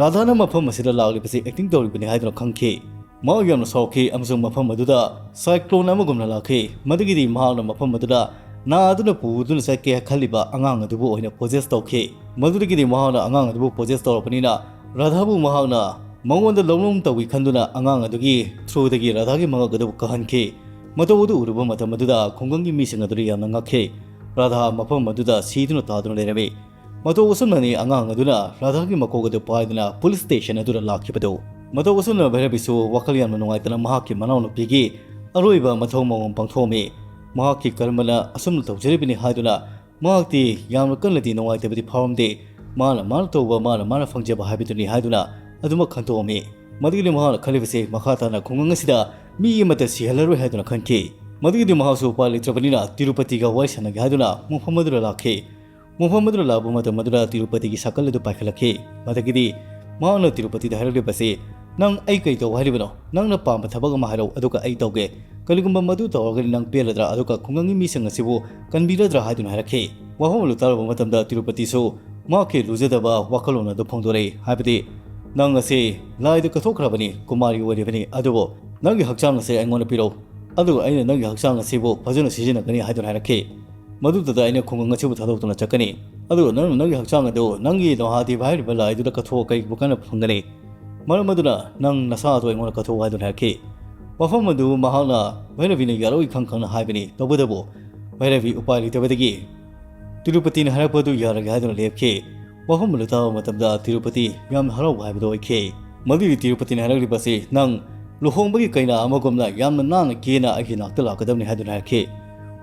ꯔꯥꯙꯥꯅ ꯃꯐꯝ ꯑꯁꯤꯗ ꯂꯥꯛꯂꯤꯕꯁꯤ ꯑꯦꯛꯇꯤꯡ ꯇꯧꯔꯤꯕꯅꯤ ꯍꯥꯏꯗꯨꯅ ꯈꯪꯈꯤ꯫ ꯃꯍꯥꯛ ꯌꯥꯝꯅ ꯁꯥꯎꯈꯤ ꯑꯃꯁꯨꯡ ꯃꯐꯝ ꯑꯗꯨꯗ ꯁꯥꯏꯀ꯭ꯂꯣꯟ ꯑꯃꯒꯨꯝꯅ ꯂꯥꯛꯈꯤ꯫ ꯃꯗꯨꯒꯤꯗꯤ ꯃꯍꯥꯛꯅ ꯃꯐꯝ ꯑꯗꯨꯗ ꯅꯥꯗꯨꯅ ꯄꯨꯗꯨꯅ ꯆꯠꯀꯦ ꯈꯜꯂꯤꯕ ꯑꯉꯥꯡ ꯑꯗꯨꯕꯨ ꯑꯣꯏꯅ ꯄꯣꯖꯦꯁ ꯇꯧꯈꯤ꯫ ꯃꯗꯨꯗꯒꯤꯗꯤ ꯃꯍꯥꯛꯅ ꯑꯉꯥꯡ ꯑꯗꯨꯕꯨ ꯄꯣꯖꯦꯁ ꯇꯧꯔꯛꯄꯅꯤꯅ ꯔꯥꯙꯥꯕꯨ ꯃꯍꯥꯛꯅ ꯃꯉꯣꯟꯗ ꯂꯧꯅꯨꯡ ꯇꯧꯏ ꯈꯟꯗꯨꯅ ꯑꯉꯥꯡ ꯑꯗꯨꯒꯤ ꯊ꯭ꯔꯨꯗꯒꯤ ꯔꯥꯙꯥꯒꯤ ꯃꯉꯛ ꯑꯗꯨꯕꯨ ꯀꯥꯍꯟꯈꯤ꯫ ꯃꯇꯧ ꯑꯗꯨ ꯎꯔꯨꯕ ꯃꯇꯝ ꯑꯗꯨꯗ ꯈꯨꯡꯒꯪꯒꯤ ꯃꯤꯁꯤꯡ ꯑꯗꯨ ꯌꯥꯝꯅ ꯉꯛꯈꯤ꯫ ꯔꯥꯙꯥ ꯃꯐꯝ ꯑꯗꯨꯗ ꯁꯤꯗꯨꯅ ꯇꯥꯗꯨꯅ ꯂꯩꯔꯝꯃꯤ꯫ ꯃꯇꯧ ꯑꯁꯨꯝꯅꯅꯤ ꯑꯉꯥꯡ ꯑꯗꯨꯅ ꯔꯥꯙꯥꯒꯤ ꯃꯀꯣꯛ ꯑꯗꯨ ꯄꯥꯏꯗꯨꯅ ꯄꯨꯂꯤꯁ ꯁ꯭ꯇꯦꯁꯟ ꯑꯗꯨꯗ ꯂꯥꯛꯈꯤꯕꯗꯨ꯫ ꯃꯇꯧ ꯑꯁꯨꯝꯅ ꯚꯩꯔꯕꯤꯁꯨ ꯋꯥꯈꯜ ꯌꯥꯝꯅ ꯅꯨꯡꯉꯥꯏꯇꯅ ꯃꯍꯥꯛꯀꯤ ꯃꯅꯥꯎꯅꯨꯄꯤꯒꯤ ꯑꯔꯣꯏꯕ ꯃꯊꯧ ꯃꯉꯣꯟ ꯄꯥꯡꯊꯣꯛꯑꯝꯃꯤ꯫ ꯃꯍꯥꯛꯀꯤ ꯀꯔꯃꯅ ꯑꯁꯨꯝꯅ ꯇꯧꯖꯔꯤꯕꯅꯤ ꯍꯥꯏꯗꯨꯅ ꯃꯍꯥꯛꯇꯤ ꯌꯥꯝꯅ ꯀꯟꯅꯗꯤ ꯅꯨꯡꯉꯥꯏꯇꯕꯗꯤ ꯐꯥꯎꯔꯝꯗꯦ꯫ ꯃꯥꯅ ꯃꯥꯅ ꯇꯧꯕ, ꯃꯥꯅ ꯃꯥꯅ ꯐꯪꯖꯕ ꯍꯥꯏꯕꯗꯨꯅꯤ ꯍꯥꯏꯗꯨꯅ ꯑꯗꯨꯃꯛ ꯈꯟꯇꯣꯛꯑꯝꯃꯤ꯫ ꯃꯗꯨꯒꯤꯗꯤ ꯃꯍꯥꯛꯅ ꯈꯜꯂꯤꯕꯁꯤ ꯃꯈꯥ ꯇꯥꯅ ꯈꯨꯡꯒꯪ ꯑꯁꯤꯗ ꯃꯤ ꯑꯃꯠꯇ ꯁꯤꯍꯜꯂꯔꯣꯏ ꯍꯥꯏꯗꯨꯅ ꯈꯟꯈꯤ꯫ ꯃꯗꯨꯒꯤꯗꯤ ꯃꯍꯥꯛꯁꯨ ꯎꯄꯥꯏ ꯂꯩꯇ꯭ꯔꯕꯅꯤꯅ ꯇꯤꯔꯨꯄꯇꯤꯒ ꯋꯥꯔꯤ ꯁꯥꯟꯅꯒꯦ ꯍꯥꯏꯗꯨꯅ ꯃꯐꯝ ꯑꯗꯨꯗ ꯂꯥꯛꯈꯤ꯫ ꯃꯐꯝ ꯑꯗꯨꯗ ꯂꯥꯛꯄ ꯃꯇꯝ ꯑꯗꯨꯗ ꯇꯤꯔꯨꯄꯇꯤꯒꯤ ꯁꯥꯏꯀꯜ ꯑꯗꯨ ꯄꯥꯏꯈꯠꯂꯛꯈꯤ꯫ ꯃꯗꯨꯒꯤꯗꯤ ꯃꯍꯥꯛꯅ ꯇꯤꯔꯨꯄꯇꯤꯗ ꯍꯥꯏꯔꯛꯂꯤꯕꯁꯤ, "ꯅꯪ ꯑꯩ ꯀꯩ ꯇꯧ ꯍꯥꯏꯔꯤꯕꯅꯣ? ꯅꯪꯅ ꯄꯥꯝꯕ ꯊꯕꯛ ꯑꯃ ꯍꯥꯏꯔꯛꯎ, ꯑꯗꯨꯒ ꯑꯩ ꯇꯧꯒꯦ꯫ ꯀꯔꯤꯒꯨꯝꯕ ꯃꯗꯨ ꯇꯧꯔꯒꯗꯤ ꯅꯪ ꯄꯦꯜꯂꯗ꯭ꯔꯥ? ꯑꯗꯨꯒ ꯈꯨꯡꯒꯪꯒꯤ ꯃꯤꯁꯤꯡ ꯑꯁꯤꯕꯨ ꯀꯟꯕꯤꯔꯗ꯭ꯔꯥ?" ꯍꯥꯏꯗꯨꯅ ꯍꯥꯏꯔꯛꯈꯤ꯫ ꯋꯥꯐꯝ ꯑꯗꯨ ꯇꯥꯔꯨꯕ ꯃꯇꯝꯗ ꯇꯤꯔꯨꯄꯇꯤꯁꯨ ꯃꯍꯥꯛꯀꯤ ꯂꯨꯖꯗꯕ ꯋꯥꯈꯜꯂꯣꯟ ꯑꯗꯨ ꯐꯣꯡꯗꯣꯔꯛꯏ꯫ ꯍꯥꯏꯕꯗꯤ, "ꯅꯪ ꯑꯁꯤ ꯂꯥꯏꯗ ꯀꯠꯊꯣꯛꯈ꯭ꯔꯕꯅꯤ, ꯀꯨꯃꯥꯔꯤ ꯑꯣꯏꯔꯤꯕꯅꯤ, ꯑꯗꯨꯕꯨ ꯅꯪꯒꯤ ꯍꯛꯆꯥꯡ ꯑꯁꯤ ꯑꯩꯉꯣꯟꯗ ꯄꯤꯔꯛꯎ, ꯑꯗꯨꯒ ꯑꯩꯅ ꯅꯪꯒꯤ ꯍꯛꯆꯥꯡ ꯑꯁꯤꯕꯨ ꯐꯖꯅ ꯁꯤꯖꯤꯟꯅꯒꯅꯤ" ꯍꯥꯏꯗꯨꯅ ꯍꯥꯏꯔꯛꯈꯤ꯫ ꯃꯗꯨꯗꯨꯗ ꯑꯩꯅ ꯈꯨꯡꯒꯪ ꯑꯁꯤꯕꯨ ꯊꯥꯗꯣꯛꯇꯨꯅ ꯆꯠꯀꯅꯤ꯫ ꯑꯗꯨꯒ ꯅꯪꯅ ꯅꯪꯒꯤ ꯍꯛꯆꯥꯡ ꯑꯗꯨ ꯅꯪꯒꯤ ꯅꯣꯍꯥꯗꯤꯕ ꯍꯥꯏꯔꯤꯕ ꯂꯥꯏ ꯑꯗꯨꯗ ꯀꯠꯊꯣꯛꯑ ꯀꯔꯤꯒꯨꯝꯕ ꯀꯥꯟꯅꯕ ꯐꯪꯒꯅꯤ? ꯃꯔꯝ ꯑꯗꯨꯅ ꯅꯪ ꯅꯁꯥ ꯑꯗꯨ ꯑꯩꯉꯣꯟꯗ ꯀꯠꯊꯣꯛꯎ ꯍꯥꯏꯗꯨꯅ ꯍꯥꯏꯔꯛꯈꯤ꯫ ꯋꯥꯐꯝ ꯑꯗꯨ ꯃꯍꯥꯛꯅ ꯚꯩꯔꯕꯤꯅ ꯌꯥꯔꯣꯏ ꯈꯪ ꯈꯪꯅ ꯍꯥꯏꯕꯅꯤ꯫ ꯇꯧꯕꯇꯕꯨ ꯚꯩꯔꯕꯤ ꯎꯄꯥꯏ ꯂꯩꯇꯕꯗꯒꯤ ꯇꯤꯔꯨꯄꯇꯤꯅ ꯍꯥꯏꯔꯛꯄ ꯑꯗꯨ ꯌꯥꯔꯒꯦ ꯍꯥꯏꯗꯨꯅ ꯂꯦꯞꯈꯤ꯫ ꯋꯥꯐꯝ ꯑꯗꯨ ꯇꯥꯕ ꯃꯇꯝꯗ ꯇꯤꯔꯨꯄꯇꯤ ꯌꯥꯝꯅ ꯍꯔꯥꯎꯕ ꯍꯥꯏꯕꯗꯨ ꯑꯣꯏꯈꯤ꯫ ꯃꯗꯨꯒꯤ ꯇꯤꯔꯨꯄꯇꯤꯅ ꯍꯥꯏꯔꯛꯂꯤꯕ ꯑꯁꯤ ꯅꯪ ꯂꯨꯍꯣꯡꯕꯒꯤ ꯀꯩꯅꯥ ꯑꯃꯒꯨꯝꯅ ꯌꯥꯝꯅ ꯅꯥꯟꯅ ꯀꯦꯅ ꯑꯩꯒꯤ ꯅꯥꯛꯇ ꯂꯥꯛꯀꯗꯕꯅꯤ ꯍꯥꯏꯗꯨꯅ ꯍꯥꯏꯔꯛꯈꯤ꯫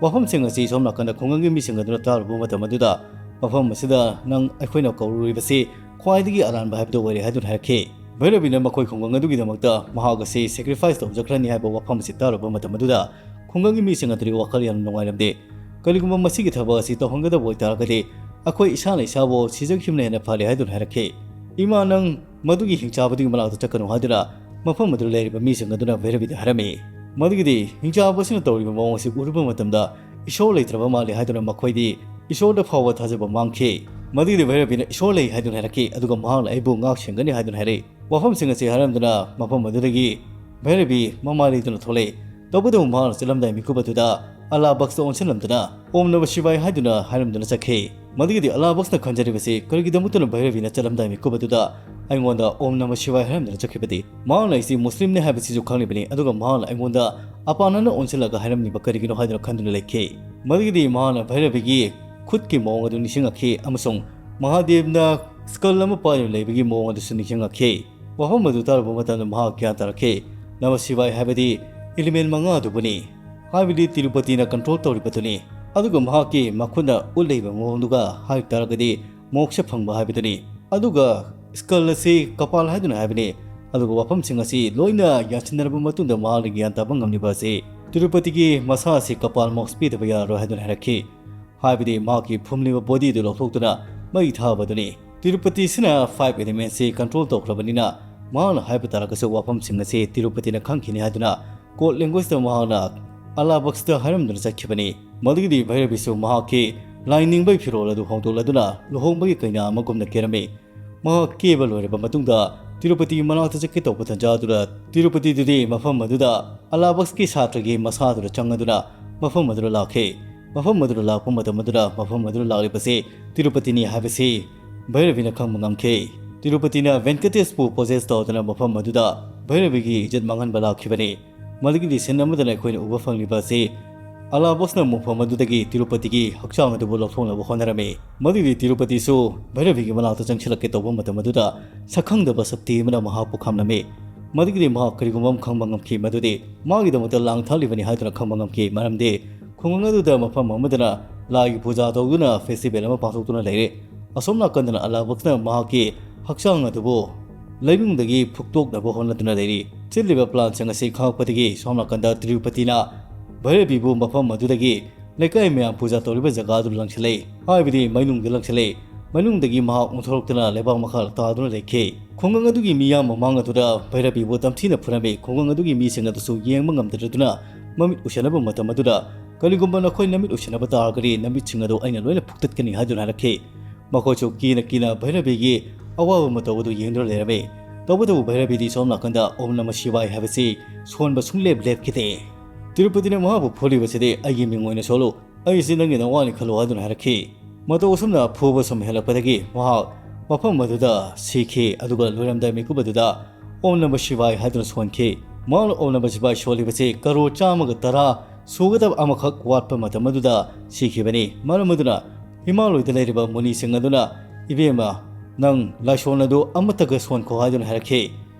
ꯋꯥꯐꯝꯁꯤꯡ ꯑꯁꯤ ꯁꯣꯝ ꯅꯥꯀꯟꯗ ꯈꯨꯡꯒꯪꯒꯤ ꯃꯤꯁꯤꯡ ꯑꯗꯨꯅ ꯇꯥꯔꯨꯕ ꯃꯇꯝ ꯑꯗꯨꯗ, "ꯃꯐꯝ ꯑꯁꯤꯗ ꯅꯪ ꯑꯩꯈꯣꯏꯅ ꯀꯧꯔꯨꯔꯤꯕꯁꯤ ꯈ꯭ꯋꯥꯏꯗꯒꯤ ꯑꯔꯥꯟꯕ ꯍꯥꯏꯕꯗꯨ ꯑꯣꯏꯔꯦ" ꯍꯥꯏꯗꯨꯅ ꯍꯥꯏꯔꯛꯈꯤ꯫ ꯚꯩꯔꯕꯤꯅ ꯃꯈꯣꯏ ꯈꯨꯡꯒꯪ ꯑꯗꯨꯒꯤꯗꯃꯛꯇ ꯃꯍꯥꯛ ꯑꯁꯤ ꯁꯦꯀ꯭ꯔꯤꯐꯥꯏꯁ ꯇꯧꯖꯈ꯭ꯔꯅꯤ ꯍꯥꯏꯕ ꯋꯥꯐꯝ ꯑꯁꯤ ꯇꯥꯔꯨꯕ ꯃꯇꯝ ꯑꯗꯨꯗ ꯈꯨꯡꯒꯪꯒꯤ ꯃꯤꯁꯤꯡ ꯑꯗꯨꯗꯤ ꯋꯥꯈꯜ ꯌꯥꯝꯅ ꯅꯨꯡꯉꯥꯏꯔꯝꯗꯦ꯫ "ꯀꯔꯤꯒꯨꯝꯕ ꯃꯁꯤꯒꯤ ꯊꯕꯛ ꯑꯁꯤ ꯇꯧꯍꯟꯒꯗꯕ ꯑꯣꯏꯇꯥꯔꯒꯗꯤ ꯑꯩꯈꯣꯏ ꯏꯁꯥꯅ ꯏꯁꯥꯕꯨ ꯁꯤꯖꯈꯤꯕꯅ ꯍꯦꯟꯅ ꯐꯔꯦ" ꯍꯥꯏꯗꯨꯅ ꯍꯥꯏꯔꯛꯈꯤ꯫ "ꯏꯃꯥ, ꯅꯪ ꯃꯗꯨꯒꯤ ꯍꯤꯡꯆꯥꯕꯗꯨꯒꯤ ꯃꯅꯥꯛꯇ ꯆꯠꯀꯅꯨ" ꯍꯥꯏꯗꯨꯅ ꯃꯐꯝ ꯑꯗꯨꯗ ꯂꯩꯔꯤꯕ ꯃꯤꯁꯤꯡ ꯑꯗꯨꯅ ꯚꯩꯔꯕꯤꯗ ꯍꯥꯏꯔꯝꯃꯤ꯫ ꯃꯗꯨꯒꯤꯗꯤ ꯍꯤꯡꯆꯥꯕ ꯑꯁꯤꯅ ꯇꯧꯔꯤꯕ ꯃꯑꯣꯡ ꯑꯁꯤ ꯎꯔꯨꯕ ꯃꯇꯝꯗ ꯏꯁꯣꯔ ꯂꯩꯇ꯭ꯔꯕ ꯃꯥꯜꯂꯤ ꯍꯥꯏꯗꯨꯅ ꯃꯈꯣꯏꯗꯤ ꯏꯁꯣꯔꯗ ꯐꯥꯎꯕ ꯊꯥꯖꯕ ꯃꯥꯡꯈꯤ꯫ ꯃꯗꯨꯒꯤꯗꯤ ꯚꯩꯔꯕꯤꯅ ꯏꯁꯣꯔ ꯂꯩ ꯍꯥꯏꯗꯨꯅ ꯍꯥꯏꯔꯛꯈꯤ, ꯑꯗꯨꯒ ꯃꯍꯥꯛꯅ ꯑꯩꯕꯨ ꯉꯥꯛ ꯁꯦꯟꯒꯅꯤ ꯍꯥꯏꯗꯨꯅ ꯍꯥꯏꯔꯛꯏ꯫ ꯋꯥꯐꯝꯁꯤꯡ ꯑꯁꯤ ꯍꯥꯏꯔꯝꯗꯨꯅ ꯃꯐꯝ ꯑꯗꯨꯗꯒꯤ ꯚꯩꯔꯕꯤ ꯃꯃꯥ ꯂꯩꯗꯨꯅ ꯊꯣꯛꯂꯛꯏ꯫ ꯇꯧꯕꯇꯕꯨ ꯃꯍꯥꯛꯅ ꯆꯠꯂꯝꯗꯥꯏ ꯃꯤꯀꯨꯞ ꯑꯗꯨꯗ ꯑꯂꯥ ꯕꯛꯁꯇ ꯑꯣꯟꯁꯤꯜꯂꯝꯗꯨꯅ "ꯑꯣꯝ ꯅꯃ ꯁꯤꯚꯥꯏ" ꯍꯥꯏꯗꯨꯅ ꯍꯥꯏꯔꯝꯗꯨꯅ ꯆꯠꯈꯤ꯫ ꯃꯗꯨꯒꯤꯗꯤ ꯑꯂꯥ ꯕꯛꯁꯅ ꯈꯟꯖꯔꯤꯕꯁꯤ ꯀꯔꯤꯒꯤꯗꯃꯛꯇꯅ ꯚꯩꯔꯕꯤꯅ ꯆꯠꯂꯝꯗꯥꯏ ꯃꯤꯀꯨꯞ ꯑꯗꯨꯗ ꯑꯩꯉꯣꯟꯗ "ꯑꯣꯝ ꯅꯃ ꯁꯤꯚꯥꯏ" ꯍꯥꯏꯔꯝꯗꯨꯅ ꯆꯠꯈꯤꯕꯗꯤ? ꯃꯍꯥꯛꯅ ꯑꯩꯁꯤ ꯃꯨꯁꯂꯤꯝꯅꯤ ꯍꯥꯏꯕꯁꯤꯁꯨ ꯈꯪꯂꯤꯕꯅꯤ, ꯑꯗꯨꯒ ꯃꯍꯥꯛꯅ ꯑꯩꯉꯣꯟꯗ ꯑꯄꯥꯅꯅ ꯑꯣꯟꯁꯤꯜꯂꯒ ꯍꯥꯏꯔꯝꯂꯤꯕ ꯀꯔꯤꯒꯤꯅꯣ ꯍꯥꯏꯗꯨꯅ ꯈꯟꯗꯨꯅ ꯂꯩꯈꯤ꯫ ꯃꯗꯨꯒꯤꯗꯤ ꯃꯍꯥꯛꯅ ꯚꯩꯔꯕꯤꯒꯤ ꯈꯨꯠꯀꯤ ꯃꯑꯣꯡ ꯑꯗꯨ ꯅꯤꯡꯁꯤꯡꯂꯛꯈꯤ ꯑꯃꯁꯨꯡ ꯃꯍꯥꯗꯦꯕꯅ ꯁ꯭ꯀꯜ ꯑꯃ ꯄꯥꯏꯗꯨꯅ ꯂꯩꯕꯒꯤ ꯃꯑꯣꯡ ꯑꯗꯨꯁꯨ ꯅꯤꯡꯁꯤꯡꯂꯛꯈꯤ꯫ ꯋꯥꯐꯝ ꯑꯗꯨ ꯇꯥꯔꯨꯕ ꯃꯇꯝꯗ ꯃꯍꯥꯛ ꯒ꯭ꯌꯥꯟ ꯇꯥꯔꯛꯈꯤ꯫ ꯅꯃ ꯁꯤꯚꯥꯏ ꯍꯥꯏꯕꯗꯤ ꯏꯂꯤꯃꯦꯟ ꯃꯉꯥ ꯑꯗꯨꯕꯨꯅꯤ꯫ ꯍꯥꯏꯕꯗꯤ ꯇꯤꯔꯨꯄꯇꯤꯅ ꯀꯟꯇ꯭ꯔꯣꯜ ꯇꯧꯔꯤꯕꯗꯨꯅꯤ꯫ ꯑꯗꯨꯒ ꯃꯍꯥꯛꯀꯤ ꯃꯈꯨꯠꯅ ꯎꯠꯂꯤꯕ ꯃꯑꯣꯡꯗꯨꯒ ꯍꯥꯏꯕ ꯇꯥꯔꯒꯗꯤ ꯃꯣꯛꯁ ꯐꯪꯕ ꯍꯥꯏꯕꯗꯨꯅꯤ꯫ ꯑꯗꯨꯒ ꯁ꯭ꯀꯜ ꯑꯁꯤ ꯀꯄꯥꯜ ꯍꯥꯏꯗꯨꯅ ꯍꯥꯏꯕꯅꯤ꯫ ꯑꯗꯨꯒ ꯋꯥꯐꯝꯁꯤꯡ ꯑꯁꯤ ꯂꯣꯏꯅ ꯌꯥꯟꯁꯤꯟꯅꯔꯕ ꯃꯇꯨꯡꯗ ꯃꯍꯥꯛꯅ ꯒ꯭ꯌꯥꯟ ꯇꯥꯕ ꯉꯝꯂꯤꯕ ꯑꯁꯤ ꯇꯤꯔꯨꯄꯇꯤꯒꯤ ꯃꯁꯥ ꯑꯁꯤ ꯀꯄꯥꯜ ꯃꯣꯛꯁ ꯄꯤꯗꯕ ꯌꯥꯔꯔꯣꯏ ꯍꯥꯏꯗꯨꯅ ꯍꯥꯏꯔꯛꯈꯤ꯫ ꯍꯥꯏꯕꯗꯤ ꯃꯍꯥꯛꯀꯤ ꯐꯨꯝꯂꯤꯕ ꯕꯣꯗꯤꯗꯨ ꯂꯧꯊꯣꯛꯇꯨꯅ ꯃꯩ ꯊꯥꯕꯗꯨꯅꯤ꯫ ꯇꯤꯔꯨꯄꯇꯤꯁꯤꯅ ꯐꯥꯏꯚ ꯑꯦꯂꯤꯃꯦꯟꯁꯤ ꯀꯟꯇ꯭ꯔꯣꯜ ꯇꯧꯈ꯭ꯔꯕꯅꯤꯅ ꯃꯍꯥꯛꯅ ꯍꯥꯏꯕ ꯇꯥꯔꯒꯁꯨ ꯋꯥꯐꯝꯁꯤꯡ ꯑꯁꯤ ꯇꯤꯔꯨꯄꯇꯤꯅ ꯈꯪꯈꯤꯅꯤ ꯍꯥꯏꯗꯨꯅ ꯀꯣꯗ ꯂꯦꯡꯒ꯭ꯋꯦꯖꯇ ꯃꯍꯥꯛꯅ ꯑꯂꯥꯕꯛꯁꯇ ꯍꯥꯏꯔꯝꯗꯨꯅ ꯆꯠꯈꯤꯕꯅꯤ꯫ ꯃꯗꯨꯒꯤꯗꯤ ꯚꯩꯔꯕꯤꯁꯨ ꯃꯍꯥꯛꯀꯤ ꯂꯥꯏ ꯅꯤꯡꯕꯒꯤ ꯐꯤꯔꯣꯜ ꯑꯗꯨ ꯍꯣꯡꯗꯣꯛꯂꯗꯨꯅ ꯂꯨꯍꯣꯡꯕꯒꯤ ꯀꯩꯅꯥ ꯑꯃꯒꯨꯝꯅ ꯀꯦꯔꯝꯃꯤ꯫ ꯃꯍꯥꯛ ꯀꯦꯕ ꯂꯣꯏꯔꯕ ꯃꯇꯨꯡꯗ ꯇꯤꯔꯨꯄꯇꯤꯒꯤ ꯃꯅꯥꯛꯇ ꯆꯠꯀꯦ ꯇꯧꯕ ꯇꯟꯖꯥ ꯑꯗꯨꯗ ꯇꯤꯔꯨꯄꯇꯤꯗꯨꯗꯤ ꯃꯐꯝ ꯑꯗꯨꯗ ꯑꯂꯥꯕꯛꯁꯀꯤ ꯁꯥꯇ꯭ꯔꯒꯤ ꯃꯁꯥꯗꯨꯗ ꯆꯪꯉꯗꯨꯅ ꯃꯐꯝ ꯑꯗꯨꯗ ꯂꯥꯛꯈꯤ꯫ ꯃꯐꯝ ꯑꯗꯨꯗ ꯂꯥꯛꯄ ꯃꯇꯝ ꯑꯗꯨꯗ ꯃꯐꯝ ꯑꯗꯨꯗ ꯂꯥꯛꯂꯤꯕꯁꯤ ꯇꯤꯔꯨꯄꯇꯤꯅꯤ ꯍꯥꯏꯕꯁꯤ ꯚꯩꯔꯕꯤꯅ ꯈꯪꯕ ꯉꯝꯈꯤ꯫ ꯇꯤꯔꯨꯄꯇꯤꯅ ꯚꯦꯟꯀꯇꯦꯁꯄꯨ ꯄꯣꯖꯦꯁ ꯇꯧꯗꯨꯅ ꯃꯐꯝ ꯑꯗꯨꯗ ꯚꯩꯔꯕꯤꯒꯤ ꯏꯖꯠ ꯃꯥꯡꯍꯟꯕ ꯂꯥꯛꯈꯤꯕꯅꯤ꯫ ꯃꯗꯨꯒꯤꯗꯤ ꯁꯤꯟ ꯑꯃꯗꯅ ꯑꯩꯈꯣꯏꯅ ꯎꯕ ꯐꯪꯂꯤꯕ ꯑꯁꯤ ꯑꯂꯥꯕꯣꯁꯅ ꯃꯐꯝ ꯑꯗꯨꯗꯒꯤ ꯇꯤꯔꯨꯄꯇꯤꯒꯤ ꯍꯛꯆꯥꯡ ꯑꯗꯨꯕꯨ ꯂꯧꯊꯣꯛꯅꯕ ꯍꯣꯠꯅꯔꯝꯃꯤ꯫ ꯃꯗꯨꯒꯤꯗꯤ ꯇꯤꯔꯨꯄꯇꯤꯁꯨ ꯚꯩꯔꯕꯤꯒꯤ ꯃꯅꯥꯛꯇ ꯆꯪꯁꯤꯜꯂꯛꯀꯦ ꯇꯧꯕ ꯃꯇꯝ ꯑꯗꯨꯗ ꯁꯛꯈꯪꯗꯕ ꯁꯛꯇꯤ ꯑꯃꯅ ꯃꯍꯥꯛꯄꯨ ꯈꯥꯝꯂꯝꯃꯤ꯫ ꯃꯗꯨꯒꯤꯗꯤ ꯃꯍꯥꯛ ꯀꯔꯤꯒꯨꯝꯕ ꯑꯃ ꯈꯪꯕ ꯉꯝꯈꯤ, ꯃꯗꯨꯗꯤ ꯃꯥꯒꯤꯗꯃꯛꯇ ꯂꯥꯡ ꯊꯥꯛꯂꯤꯕꯅꯤ ꯍꯥꯏꯗꯨꯅ ꯈꯪꯕ ꯉꯝꯈꯤ, ꯃꯔꯝꯗꯤ ꯈꯨꯡꯒꯪ ꯑꯗꯨꯗ ꯃꯐꯝ ꯑꯃꯗꯅ ꯂꯥꯏꯒꯤ ꯄꯨꯖꯥ ꯇꯧꯗꯨꯅ ꯐꯦꯁꯇꯤꯚꯦꯜ ꯑꯃ ꯄꯥꯡꯊꯣꯛꯇꯨꯅ ꯂꯩꯔꯦ꯫ ꯑꯁꯣꯝ ꯅꯥꯀꯟꯗꯅ ꯑꯂꯥꯕꯛꯁꯅ ꯃꯍꯥꯛꯀꯤ ꯍꯛꯆꯥꯡ ꯑꯗꯨꯕꯨ ꯂꯩꯅꯨꯡꯗꯒꯤ ꯐꯨꯛꯇꯣꯛꯅꯕ ꯍꯣꯠꯅꯗꯨꯅ ꯂꯩꯔꯤ꯫ ꯁꯤꯜꯂꯤꯕ ꯄ꯭ꯂꯥꯟꯁꯤꯡ ꯑꯁꯤ ꯈꯪꯂꯛꯄꯗꯒꯤ ꯁꯣꯝ ꯅꯥꯀꯟꯗ ꯇꯤꯔꯨꯄꯇꯤꯅ ꯚꯩꯔꯕꯤꯕꯨ ꯃꯐꯝ ꯑꯗꯨꯗꯒꯤ ꯂꯩꯀꯥꯏ ꯃꯌꯥꯝ ꯄꯨꯖꯥ ꯇꯧꯔꯤꯕ ꯖꯒꯥꯗꯨ ꯂꯪꯁꯤꯜꯂꯛꯏ, ꯍꯥꯏꯕꯗꯤ ꯃꯩꯅꯨꯡꯗ ꯂꯪꯁꯤꯜꯂꯛꯏ꯫ ꯃꯅꯨꯡꯗꯒꯤ ꯃꯍꯥꯛ ꯑꯣꯟꯊꯣꯔꯛꯇꯨꯅ ꯂꯩꯕꯥꯛ ꯃꯈꯥ ꯇꯥꯗꯨꯅ ꯂꯩꯈꯤ꯫ ꯈꯨꯡꯒꯪ ꯑꯗꯨꯒꯤ ꯃꯤꯌꯥꯝ ꯃꯃꯥꯡ ꯑꯗꯨꯗ ꯚꯩꯔꯕꯤꯕꯨ ꯇꯝꯊꯤꯅ ꯐꯨꯔꯝꯃꯤ꯫ ꯈꯨꯡꯒꯪ ꯑꯗꯨꯒꯤ ꯃꯤꯁꯤꯡ ꯑꯗꯨꯁꯨ ꯌꯦꯡꯕ ꯉꯝꯗꯗꯨꯅ ꯃꯃꯤꯠ ꯎꯁꯤꯟꯅꯕ ꯃꯇꯝ ꯑꯗꯨꯗ, "ꯀꯔꯤꯒꯨꯝꯕ ꯅꯈꯣꯏ ꯅꯃꯤꯠ ꯎꯁꯤꯟꯅꯕ ꯇꯥꯔꯒꯗꯤ ꯅꯃꯤꯠꯁꯤꯡ ꯑꯗꯨ ꯑꯩꯅ ꯂꯣꯏꯅ ꯐꯨꯛꯇꯠꯀꯅꯤ" ꯍꯥꯏꯗꯨꯅ ꯍꯥꯏꯔꯛꯈꯤ꯫ ꯃꯈꯣꯏꯁꯨ ꯀꯤꯅ ꯀꯤꯅ ꯚꯩꯔꯕꯤꯒꯤ ꯑꯋꯥꯕ ꯃꯇꯧ ꯑꯗꯨ ꯌꯦꯡꯗꯨꯅ ꯂꯩꯔꯝꯃꯤ꯫ ꯇꯧꯕꯇꯕꯨ ꯚꯩꯔꯕꯤꯗꯤ ꯁꯣꯝ ꯅꯥꯀꯟꯗ ꯑꯣꯝ ꯅꯃ ꯁꯤꯚꯥꯏ ꯍꯥꯏꯕꯁꯤ ꯁꯣꯟꯕ ꯁꯨꯡꯂꯦꯞ ꯂꯦꯞꯈꯤꯗꯦ꯫ ꯇꯤꯔꯨꯄꯇꯤꯅ ꯃꯍꯥꯛꯄꯨ ꯐꯨꯔꯤꯕꯁꯤꯗꯤ "ꯑꯩꯒꯤ ꯃꯤꯡ ꯑꯣꯏꯅ ꯁꯣꯜꯂꯨ, ꯑꯩꯁꯤ ꯅꯪꯒꯤ ꯅꯋꯥꯅꯤ ꯈꯜꯂꯨ" ꯍꯥꯏꯗꯨꯅ ꯍꯥꯏꯔꯛꯈꯤ꯫ ꯃꯇꯧ ꯑꯁꯨꯝꯅ ꯐꯨꯕ ꯁꯨꯝ ꯍꯦꯜꯂꯛꯄꯗꯒꯤ ꯃꯍꯥꯛ ꯃꯐꯝ ꯑꯗꯨꯗ ꯁꯤꯈꯤ꯫ ꯑꯗꯨꯒ ꯂꯣꯏꯔꯝꯗꯥꯏ ꯃꯤꯀꯨꯞ ꯑꯗꯨꯗ "ꯑꯣꯝ ꯅꯃ ꯁꯤꯚꯥꯏ" ꯍꯥꯏꯗꯨꯅ ꯁꯣꯟꯈꯤ꯫ ꯃꯍꯥꯛꯅ "ꯑꯣꯝ ꯅꯃ ꯁꯤꯚꯥꯏ" ꯁꯣꯜꯂꯤꯕꯁꯤ ꯀꯔꯣꯔ ꯆꯥꯝꯃꯒ ꯇꯔꯥ ꯁꯨꯒꯗꯕ ꯑꯃꯈꯛ ꯋꯥꯠꯄ ꯃꯇꯝ ꯑꯗꯨꯗ ꯁꯤꯈꯤꯕꯅꯤ꯫ ꯃꯔꯝ ꯑꯗꯨꯅ ꯍꯤꯃꯥꯂꯣꯏꯗ ꯂꯩꯔꯤꯕ ꯃꯨꯅꯤꯁꯤꯡ ꯑꯗꯨꯅ, "ꯏꯕꯦꯝꯃ, ꯅꯪ ꯂꯥꯏꯁꯣꯟ ꯑꯗꯨ ꯑꯃꯠꯇꯒ ꯁꯣꯟꯈꯣ" ꯍꯥꯏꯗꯨꯅ ꯍꯥꯏꯔꯛꯈꯤ꯫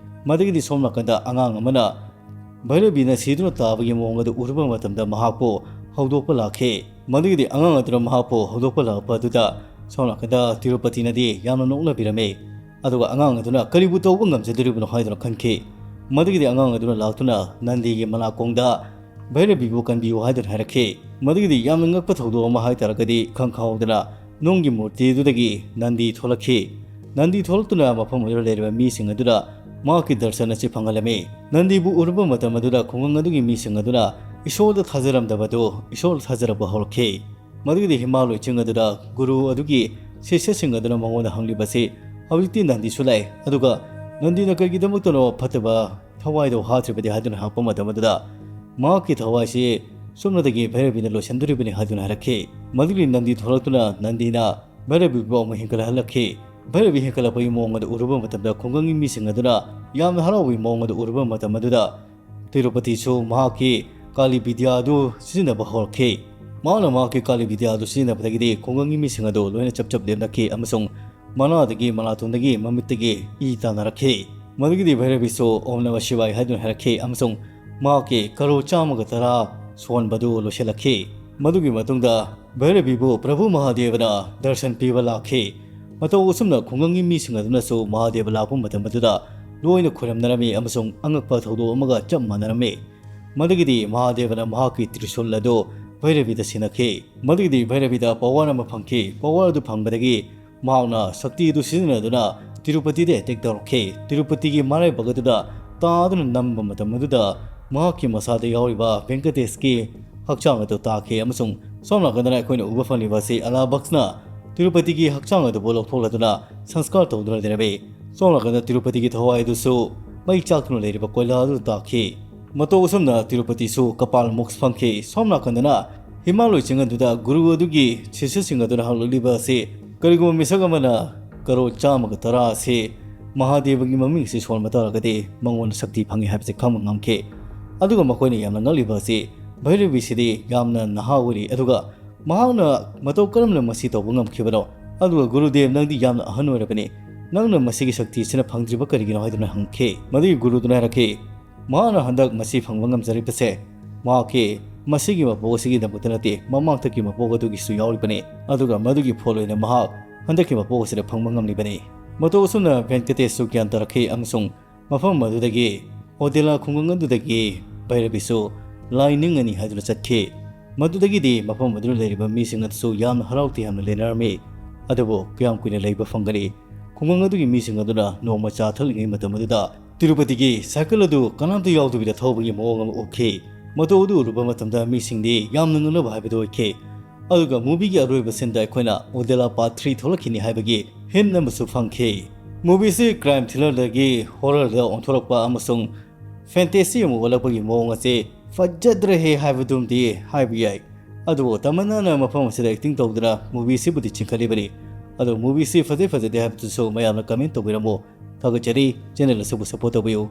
ꯃꯗꯨꯒꯤꯗꯤ ꯁꯣꯝ ꯅꯥꯀꯟꯗ ꯑꯉꯥꯡ ꯑꯃꯅ ꯚꯩꯔꯕꯤꯅ ꯁꯤꯗꯨꯅ ꯇꯥꯕꯒꯤ ꯃꯑꯣꯡ ꯑꯗꯨ ꯎꯔꯨꯕ ꯃꯇꯝꯗ ꯃꯍꯥꯛꯄꯨ ꯍꯧꯗꯣꯛꯄ ꯂꯥꯛꯈꯤ꯫ ꯃꯗꯨꯒꯤꯗꯤ ꯑꯉꯥꯡ ꯑꯗꯨꯅ ꯃꯍꯥꯛꯄꯨ ꯍꯧꯗꯣꯛꯄ ꯂꯥꯛꯄ ꯑꯗꯨꯗ ꯁꯣꯝ ꯅꯥꯀꯟꯗ ꯇꯤꯔꯨꯄꯇꯤꯅꯗꯤ ꯌꯥꯝꯅ ꯅꯣꯛꯅꯕꯤꯔꯝꯃꯤ꯫ ꯑꯗꯨꯒ ꯑꯉꯥꯡ ꯑꯗꯨꯅ ꯀꯔꯤꯕꯨ ꯇꯧꯕ ꯉꯝꯖꯗꯣꯔꯤꯕꯅꯣ ꯍꯥꯏꯗꯨꯅ ꯈꯟꯈꯤ꯫ ꯃꯗꯨꯒꯤꯗꯤ ꯑꯉꯥꯡ ꯑꯗꯨꯅ ꯂꯥꯛꯇꯨꯅ ꯅꯟꯗꯤꯒꯤ ꯃꯅꯥꯀꯣꯡꯗ "ꯚꯩꯔꯕꯤꯕꯨ ꯀꯟꯕꯤꯌꯨ" ꯍꯥꯏꯗꯨꯅ ꯍꯥꯏꯔꯛꯈꯤ꯫ ꯃꯗꯨꯒꯤꯗꯤ ꯌꯥꯝꯅ ꯉꯛꯄ ꯊꯧꯗꯣꯛ ꯑꯃ ꯍꯥꯏꯇꯥꯔꯒꯗꯤ, ꯈꯪ ꯈꯪꯍꯧꯗꯅ ꯅꯨꯡꯒꯤ ꯃꯨꯔꯇꯤ ꯑꯗꯨꯗꯒꯤ ꯅꯟꯗꯤ ꯊꯣꯛꯂꯛꯈꯤ꯫ ꯅꯟꯗꯤ ꯊꯣꯛꯂꯛꯇꯨꯅ ꯃꯐꯝ ꯑꯗꯨꯗ ꯂꯩꯔꯤꯕ ꯃꯤꯁꯤꯡ ꯑꯗꯨꯗ ꯃꯍꯥꯛꯀꯤ ꯗꯔꯁꯟ ꯑꯁꯤ ꯐꯪꯍꯜꯂꯝꯃꯤ꯫ ꯅꯟꯗꯤꯕꯨ ꯎꯔꯨꯕ ꯃꯇꯝ ꯑꯗꯨꯗ ꯈꯨꯡꯒꯪ ꯑꯗꯨꯒꯤ ꯃꯤꯁꯤꯡ ꯑꯗꯨꯅ ꯏꯁꯣꯔꯗ ꯊꯥꯖꯔꯝꯗꯕꯗꯨ ꯏꯁꯣꯔꯗ ꯊꯥꯖꯔꯛꯄ ꯍꯧꯔꯛꯈꯤ꯫ ꯃꯗꯨꯒꯤꯗꯤ ꯍꯤꯃꯥꯂꯣꯏ ꯆꯤꯡ ꯑꯗꯨꯗ ꯒꯨꯔꯨ ꯑꯗꯨꯒꯤ ꯁꯤꯁ꯭ꯌꯁꯤꯡ ꯑꯗꯨꯅ ꯃꯉꯣꯟꯗ ꯍꯪꯂꯤꯕꯁꯤ, "ꯍꯧꯖꯤꯛꯇꯤ ꯅꯟꯗꯤꯁꯨ ꯂꯥꯛꯑꯦ, ꯑꯗꯨꯒ ꯅꯟꯗꯤꯅ ꯀꯔꯤꯒꯤꯗꯃꯛꯇꯅꯣ ꯐꯠꯇꯕ ꯊꯋꯥꯏꯗꯣ ꯍꯥꯠꯇ꯭ꯔꯤꯕꯗꯤ?" ꯍꯥꯏꯗꯨꯅ ꯍꯪꯉꯛꯄ ꯃꯇꯝ ꯑꯗꯨꯗ ꯃꯍꯥꯛꯀꯤ ꯊꯋꯥꯏꯁꯤ ꯁꯨꯞꯅꯇꯒꯤ ꯚꯩꯔꯕꯤꯅ ꯂꯣꯏꯁꯤꯟꯗꯣꯔꯤꯕꯅꯤ ꯍꯥꯏꯗꯨꯅ ꯍꯥꯏꯔꯛꯈꯤ꯫ ꯃꯗꯨꯒꯤ ꯅꯟꯗꯤ ꯊꯣꯛꯂꯛꯇꯨꯅ ꯅꯟꯗꯤꯅ ꯚꯩꯔꯕꯤꯕꯨ ꯑꯃꯨꯛ ꯍꯦꯟꯒꯠꯍꯜꯂꯛꯈꯤ꯫ ꯚꯩꯔꯕꯤ ꯍꯦꯟꯒꯠꯂꯛꯄꯒꯤ ꯃꯑꯣꯡ ꯑꯗꯨ ꯎꯔꯨꯕ ꯃꯇꯝꯗ ꯈꯨꯡꯒꯪꯒꯤ ꯃꯤꯁꯤꯡ ꯑꯗꯨꯅ ꯌꯥꯝꯅ ꯍꯔꯥꯎꯕꯒꯤ ꯃꯑꯣꯡ ꯑꯗꯨ ꯎꯔꯨꯕ ꯃꯇꯝ ꯑꯗꯨꯗ ꯇꯤꯔꯨꯄꯇꯤꯁꯨ ꯃꯍꯥꯛꯀꯤ ꯀꯥꯂꯤ ꯕꯤꯗ꯭ꯌꯥ ꯑꯗꯨ ꯁꯤꯖꯤꯟꯅꯕ ꯍꯧꯔꯛꯈꯤ꯫ ꯃꯍꯥꯛꯅ ꯃꯍꯥꯛꯀꯤ ꯀꯥꯂꯤ ꯕꯤꯗ꯭ꯌꯥ ꯑꯗꯨ ꯁꯤꯖꯤꯟꯅꯕꯗꯒꯤꯗꯤ ꯈꯨꯡꯒꯪꯒꯤ ꯃꯤꯁꯤꯡ ꯑꯗꯨ ꯂꯣꯏꯅ ꯆꯞ ꯆꯞ ꯂꯦꯞꯅꯈꯤ ꯑꯃꯁꯨꯡ ꯃꯅꯥꯗꯒꯤ, ꯃꯅꯥꯇꯣꯟꯗꯒꯤ, ꯃꯃꯤꯠꯇꯒꯤ ꯏ ꯇꯥꯅꯔꯛꯈꯤ꯫ ꯃꯗꯨꯒꯤꯗꯤ ꯚꯩꯔꯕꯤꯁꯨ "ꯑꯣꯝ ꯅꯃ ꯁꯤꯚꯥꯏ" ꯍꯥꯏꯗꯨꯅ ꯍꯥꯏꯔꯛꯈꯤ ꯑꯃꯁꯨꯡ ꯃꯍꯥꯛꯀꯤ ꯀꯔꯣꯔ ꯆꯥꯝꯃꯒ ꯇꯔꯥ ꯁꯣꯟꯕꯗꯨ ꯂꯣꯏꯁꯤꯜꯂꯛꯈꯤ꯫ ꯃꯗꯨꯒꯤ ꯃꯇꯨꯡꯗ ꯚꯩꯔꯕꯤꯕꯨ ꯄ꯭ꯔꯚꯨ ꯃꯍꯥꯗꯦꯕꯅ ꯗꯔꯁꯟ ꯄꯤꯕ ꯂꯥꯛꯈꯤ꯫ ꯃꯇꯧ ꯑꯁꯨꯝꯅ ꯈꯨꯡꯒꯪꯒꯤ ꯃꯤꯁꯤꯡ ꯑꯗꯨꯅꯁꯨ ꯃꯍꯥꯗꯦꯕ ꯂꯥꯛꯄ ꯃꯇꯝ ꯑꯗꯨꯗ ꯂꯣꯏꯅ ꯈꯣꯏꯔꯝꯅꯔꯝꯃꯤ ꯑꯃꯁꯨꯡ ꯑꯉꯛꯄ ꯊꯧꯗꯣꯛ ꯑꯃꯒ ꯆꯞ ꯃꯥꯟꯅꯔꯝꯃꯤ꯫ ꯃꯗꯨꯒꯤꯗꯤ ꯃꯍꯥꯗꯦꯕꯅ ꯃꯍꯥꯛꯀꯤ ꯇ꯭ꯔꯤꯁꯨꯜ ꯑꯗꯨ ꯚꯩꯔꯕꯤꯗ ꯁꯤꯟꯅꯈꯤ꯫ ꯃꯗꯨꯒꯤꯗꯤ ꯚꯩꯔꯕꯤꯗ ꯄꯋꯥꯔ ꯑꯃ ꯐꯪꯈꯤ꯫ ꯄꯋꯥꯔ ꯑꯗꯨ ꯐꯪꯕꯗꯒꯤ ꯃꯍꯥꯛꯅ ꯁꯛꯇꯤ ꯑꯗꯨ ꯁꯤꯖꯤꯟꯅꯗꯨꯅ ꯇꯤꯔꯨꯄꯇꯤꯗ ꯑꯦꯇꯦꯛ ꯇꯧꯔꯛꯈꯤ꯫ ꯇꯤꯔꯨꯄꯇꯤꯒꯤ ꯃꯔꯥꯏꯕꯛ ꯑꯗꯨꯗ ꯇꯥꯗꯨꯅ ꯅꯝꯕ ꯃꯇꯝ ꯑꯗꯨꯗ ꯃꯍꯥꯛꯀꯤ ꯃꯁꯥꯗ ꯌꯥꯎꯔꯤꯕ ꯚꯦꯡꯀꯇꯦꯁꯀꯤ ꯍꯛꯆꯥꯡ ꯑꯗꯨ ꯇꯥꯈꯤ ꯑꯃꯁꯨꯡ ꯁꯣꯝ ꯅꯥꯀꯟꯗꯅ ꯑꯩꯈꯣꯏꯅ ꯎꯕ ꯐꯪꯂꯤꯕ ꯑꯁꯤ ꯑꯂꯥ ꯚꯛꯁꯅ ꯇꯤꯔꯨꯄꯇꯤꯒꯤ ꯍꯛꯆꯥꯡ ꯑꯗꯨꯕꯨ ꯂꯧꯊꯣꯛꯂꯗꯨꯅ ꯁꯪꯁꯀꯥꯔ ꯇꯧꯗꯨꯅ ꯂꯩꯔꯝꯃꯤ꯫ ꯁꯣꯝ ꯅꯥꯀꯟꯗ ꯇꯤꯔꯨꯄꯇꯤꯒꯤ ꯊꯋꯥꯏ ꯑꯗꯨꯁꯨ ꯃꯩ ꯆꯥꯛꯇꯨꯅ ꯂꯩꯔꯤꯕ ꯀꯣꯏꯂꯥ ꯑꯗꯨꯗ ꯇꯥꯈꯤ꯫ ꯃꯇꯧ ꯑꯁꯨꯝꯅ ꯇꯤꯔꯨꯄꯇꯤꯁꯨ ꯀꯄꯥꯜ ꯃꯣꯛꯁ ꯐꯪꯈꯤ꯫ ꯁꯣꯝ ꯅꯥꯀꯟꯗꯅ ꯍꯤꯃꯥꯂꯣꯏ ꯆꯤꯡ ꯑꯗꯨꯗ ꯒꯨꯔꯨ ꯑꯗꯨꯒꯤ ꯁꯤꯁ꯭ꯌꯁꯤꯡ ꯑꯗꯨꯅ ꯍꯪꯂꯛꯂꯤꯕ ꯑꯁꯤ, ꯀꯔꯤꯒꯨꯝꯕ ꯃꯤꯁꯛ ꯑꯃꯅ ꯀꯔꯣꯔ ꯆꯥꯝꯃꯒ ꯇꯔꯥ ꯑꯁꯤ ꯃꯍꯥꯗꯦꯕꯒꯤ ꯃꯃꯤꯡ ꯑꯁꯤ ꯁꯣꯟꯕ ꯇꯥꯔꯒꯗꯤ ꯃꯉꯣꯟꯗ ꯁꯛꯇꯤ ꯐꯪꯏ ꯍꯥꯏꯕꯁꯤ ꯈꯪꯕ ꯉꯝꯈꯤ꯫ ꯑꯗꯨꯒ ꯃꯈꯣꯏꯅ ꯌꯥꯝꯅ ꯉꯛꯂꯤꯕ ꯑꯁꯤ, ꯚꯩꯔꯕꯤꯁꯤꯗꯤ ꯌꯥꯝꯅ ꯅꯍꯥ ꯑꯣꯏꯔꯤ, ꯑꯗꯨꯒ ꯃꯍꯥꯛꯅ ꯃꯇꯧ ꯀꯔꯝꯅ ꯃꯁꯤ ꯇꯧꯕ ꯉꯝꯈꯤꯕꯅꯣ? ꯑꯗꯨꯒ ꯒꯨꯔꯨꯗꯦꯕ, ꯅꯪꯗꯤ ꯌꯥꯝꯅ ꯑꯍꯟ ꯑꯣꯏꯔꯕꯅꯤ, ꯅꯪꯅ ꯃꯁꯤꯒꯤ ꯁꯛꯇꯤ ꯑꯁꯤꯅ ꯐꯪꯗ꯭ꯔꯤꯕ ꯀꯔꯤꯒꯤꯅꯣ ꯍꯥꯏꯗꯨꯅ ꯍꯪꯈꯤ꯫ ꯃꯗꯨꯒꯤ ꯒꯨꯔꯨꯗꯨꯅ ꯍꯥꯏꯔꯛꯈꯤ, ꯃꯍꯥꯛꯅ ꯍꯟꯗꯛ ꯃꯁꯤ ꯐꯪꯕ ꯉꯝꯖꯔꯤꯕꯁꯦ ꯃꯍꯥꯛꯀꯤ ꯃꯁꯤꯒꯤ ꯃꯄꯣꯛ ꯑꯁꯤꯒꯤꯗꯃꯛꯇ ꯅꯠꯇꯦ, ꯃꯃꯥꯡꯊꯛꯀꯤ ꯃꯄꯣꯛ ꯑꯗꯨꯒꯤꯁꯨ ꯌꯥꯎꯔꯤꯕꯅꯤ, ꯑꯗꯨꯒ ꯃꯗꯨꯒꯤ ꯐꯣꯜ ꯑꯣꯏꯅ ꯃꯍꯥꯛ ꯍꯟꯗꯛꯀꯤ ꯃꯄꯣꯛ ꯑꯁꯤꯗ ꯐꯪꯕ ꯉꯝꯂꯤꯕꯅꯤ꯫ ꯃꯇꯧ ꯑꯁꯨꯝꯅ ꯚꯦꯟꯀꯇꯦꯁꯁꯨ ꯒ꯭ꯌꯥꯟ ꯇꯥꯔꯛꯈꯤ ꯑꯃꯁꯨꯡ ꯃꯐꯝ ꯑꯗꯨꯗꯒꯤ, ꯑꯣꯗꯦꯂꯥ ꯈꯨꯡꯒꯪ ꯑꯗꯨꯗꯒꯤ ꯚꯩꯔꯕꯤꯁꯨ ꯂꯥꯏ ꯅꯤꯡꯉꯅꯤ ꯍꯥꯏꯗꯨꯅ ꯆꯠꯈꯤ꯫ ꯃꯗꯨꯗꯒꯤꯗꯤ ꯃꯐꯝ ꯑꯗꯨꯗ ꯂꯩꯔꯤꯕ ꯃꯤꯁꯤꯡ ꯑꯗꯨꯁꯨ ꯌꯥꯝꯅ ꯍꯔꯥꯎ ꯇꯌꯥꯝꯅ ꯂꯩꯅꯔꯝꯃꯤ꯫ ꯑꯗꯨꯕꯨ ꯀꯌꯥꯝ ꯀꯨꯏꯅ ꯂꯩꯕ ꯐꯪꯒꯅꯤ? ꯈꯨꯡꯒꯪ ꯑꯗꯨꯒꯤ ꯃꯤꯁꯤꯡ ꯑꯗꯨꯅ ꯅꯣꯡꯃ ꯆꯥ ꯊꯛꯂꯤꯉꯩ ꯃꯇꯝ ꯑꯗꯨꯗ ꯇꯤꯔꯨꯄꯇꯤꯒꯤ ꯁꯥꯏꯀꯜ ꯑꯗꯨ ꯀꯅꯥꯝꯇ ꯌꯥꯎꯗꯕꯤꯗ ꯊꯧꯕꯒꯤ ꯃꯑꯣꯡ ꯑꯃ ꯎꯈꯤ꯫ ꯃꯇꯧ ꯑꯗꯨ ꯎꯔꯨꯕ ꯃꯇꯝꯗ ꯃꯤꯁꯤꯡꯗꯤ ꯌꯥꯝꯅ ꯉꯛꯅꯕ ꯍꯥꯏꯕꯗꯨ ꯑꯣꯏꯈꯤ꯫ ꯑꯗꯨꯒ movieꯒꯤ ꯑꯔꯣꯏꯕ sceneꯗ ꯑꯩꯈꯣꯏꯅ ꯑꯣꯗꯦꯂꯥ part three ꯊꯣꯛꯂꯛꯈꯤꯅꯤ ꯍꯥꯏꯕꯒꯤ hint ꯑꯃꯁꯨ ꯐꯪꯈꯤ꯫ Movieꯁꯤ crime thrillerꯗꯒꯤ horrorꯗ ꯑꯣꯟꯊꯣꯔꯛꯄ ꯑꯃꯁꯨꯡ fantasy ꯑꯃ ꯑꯣꯜꯂꯛꯄꯒꯤ ꯃꯑꯣꯡ ꯑꯁꯤ ꯐꯖꯗ꯭ꯔꯦꯍꯦ ꯍꯥꯏꯕꯗꯨꯝꯗꯤ ꯍꯥꯏꯕ ꯌꯥꯏ꯫ ꯑꯗꯨꯕꯨ ꯇꯃꯟꯅꯥꯅ ꯃꯐꯝ ꯑꯁꯤꯗ acting ꯇꯧꯗꯨꯅ movieꯁꯤꯕꯨꯗꯤ ꯆꯤꯡꯈꯠꯂꯤꯕꯅꯤ꯫ ꯑꯗꯨ movieꯁꯤ ꯐꯖꯩ ꯐꯖꯗꯦ ꯍꯥꯏꯕꯗꯨꯁꯨ ꯃꯌꯥꯝꯅ comment ꯇꯧꯕꯤꯔꯝꯃꯨ꯫ ꯊꯥꯒꯠꯆꯔꯤ꯫ Channel ꯑꯁꯤꯕꯨ support ꯇꯧꯕꯤꯌꯨ꯫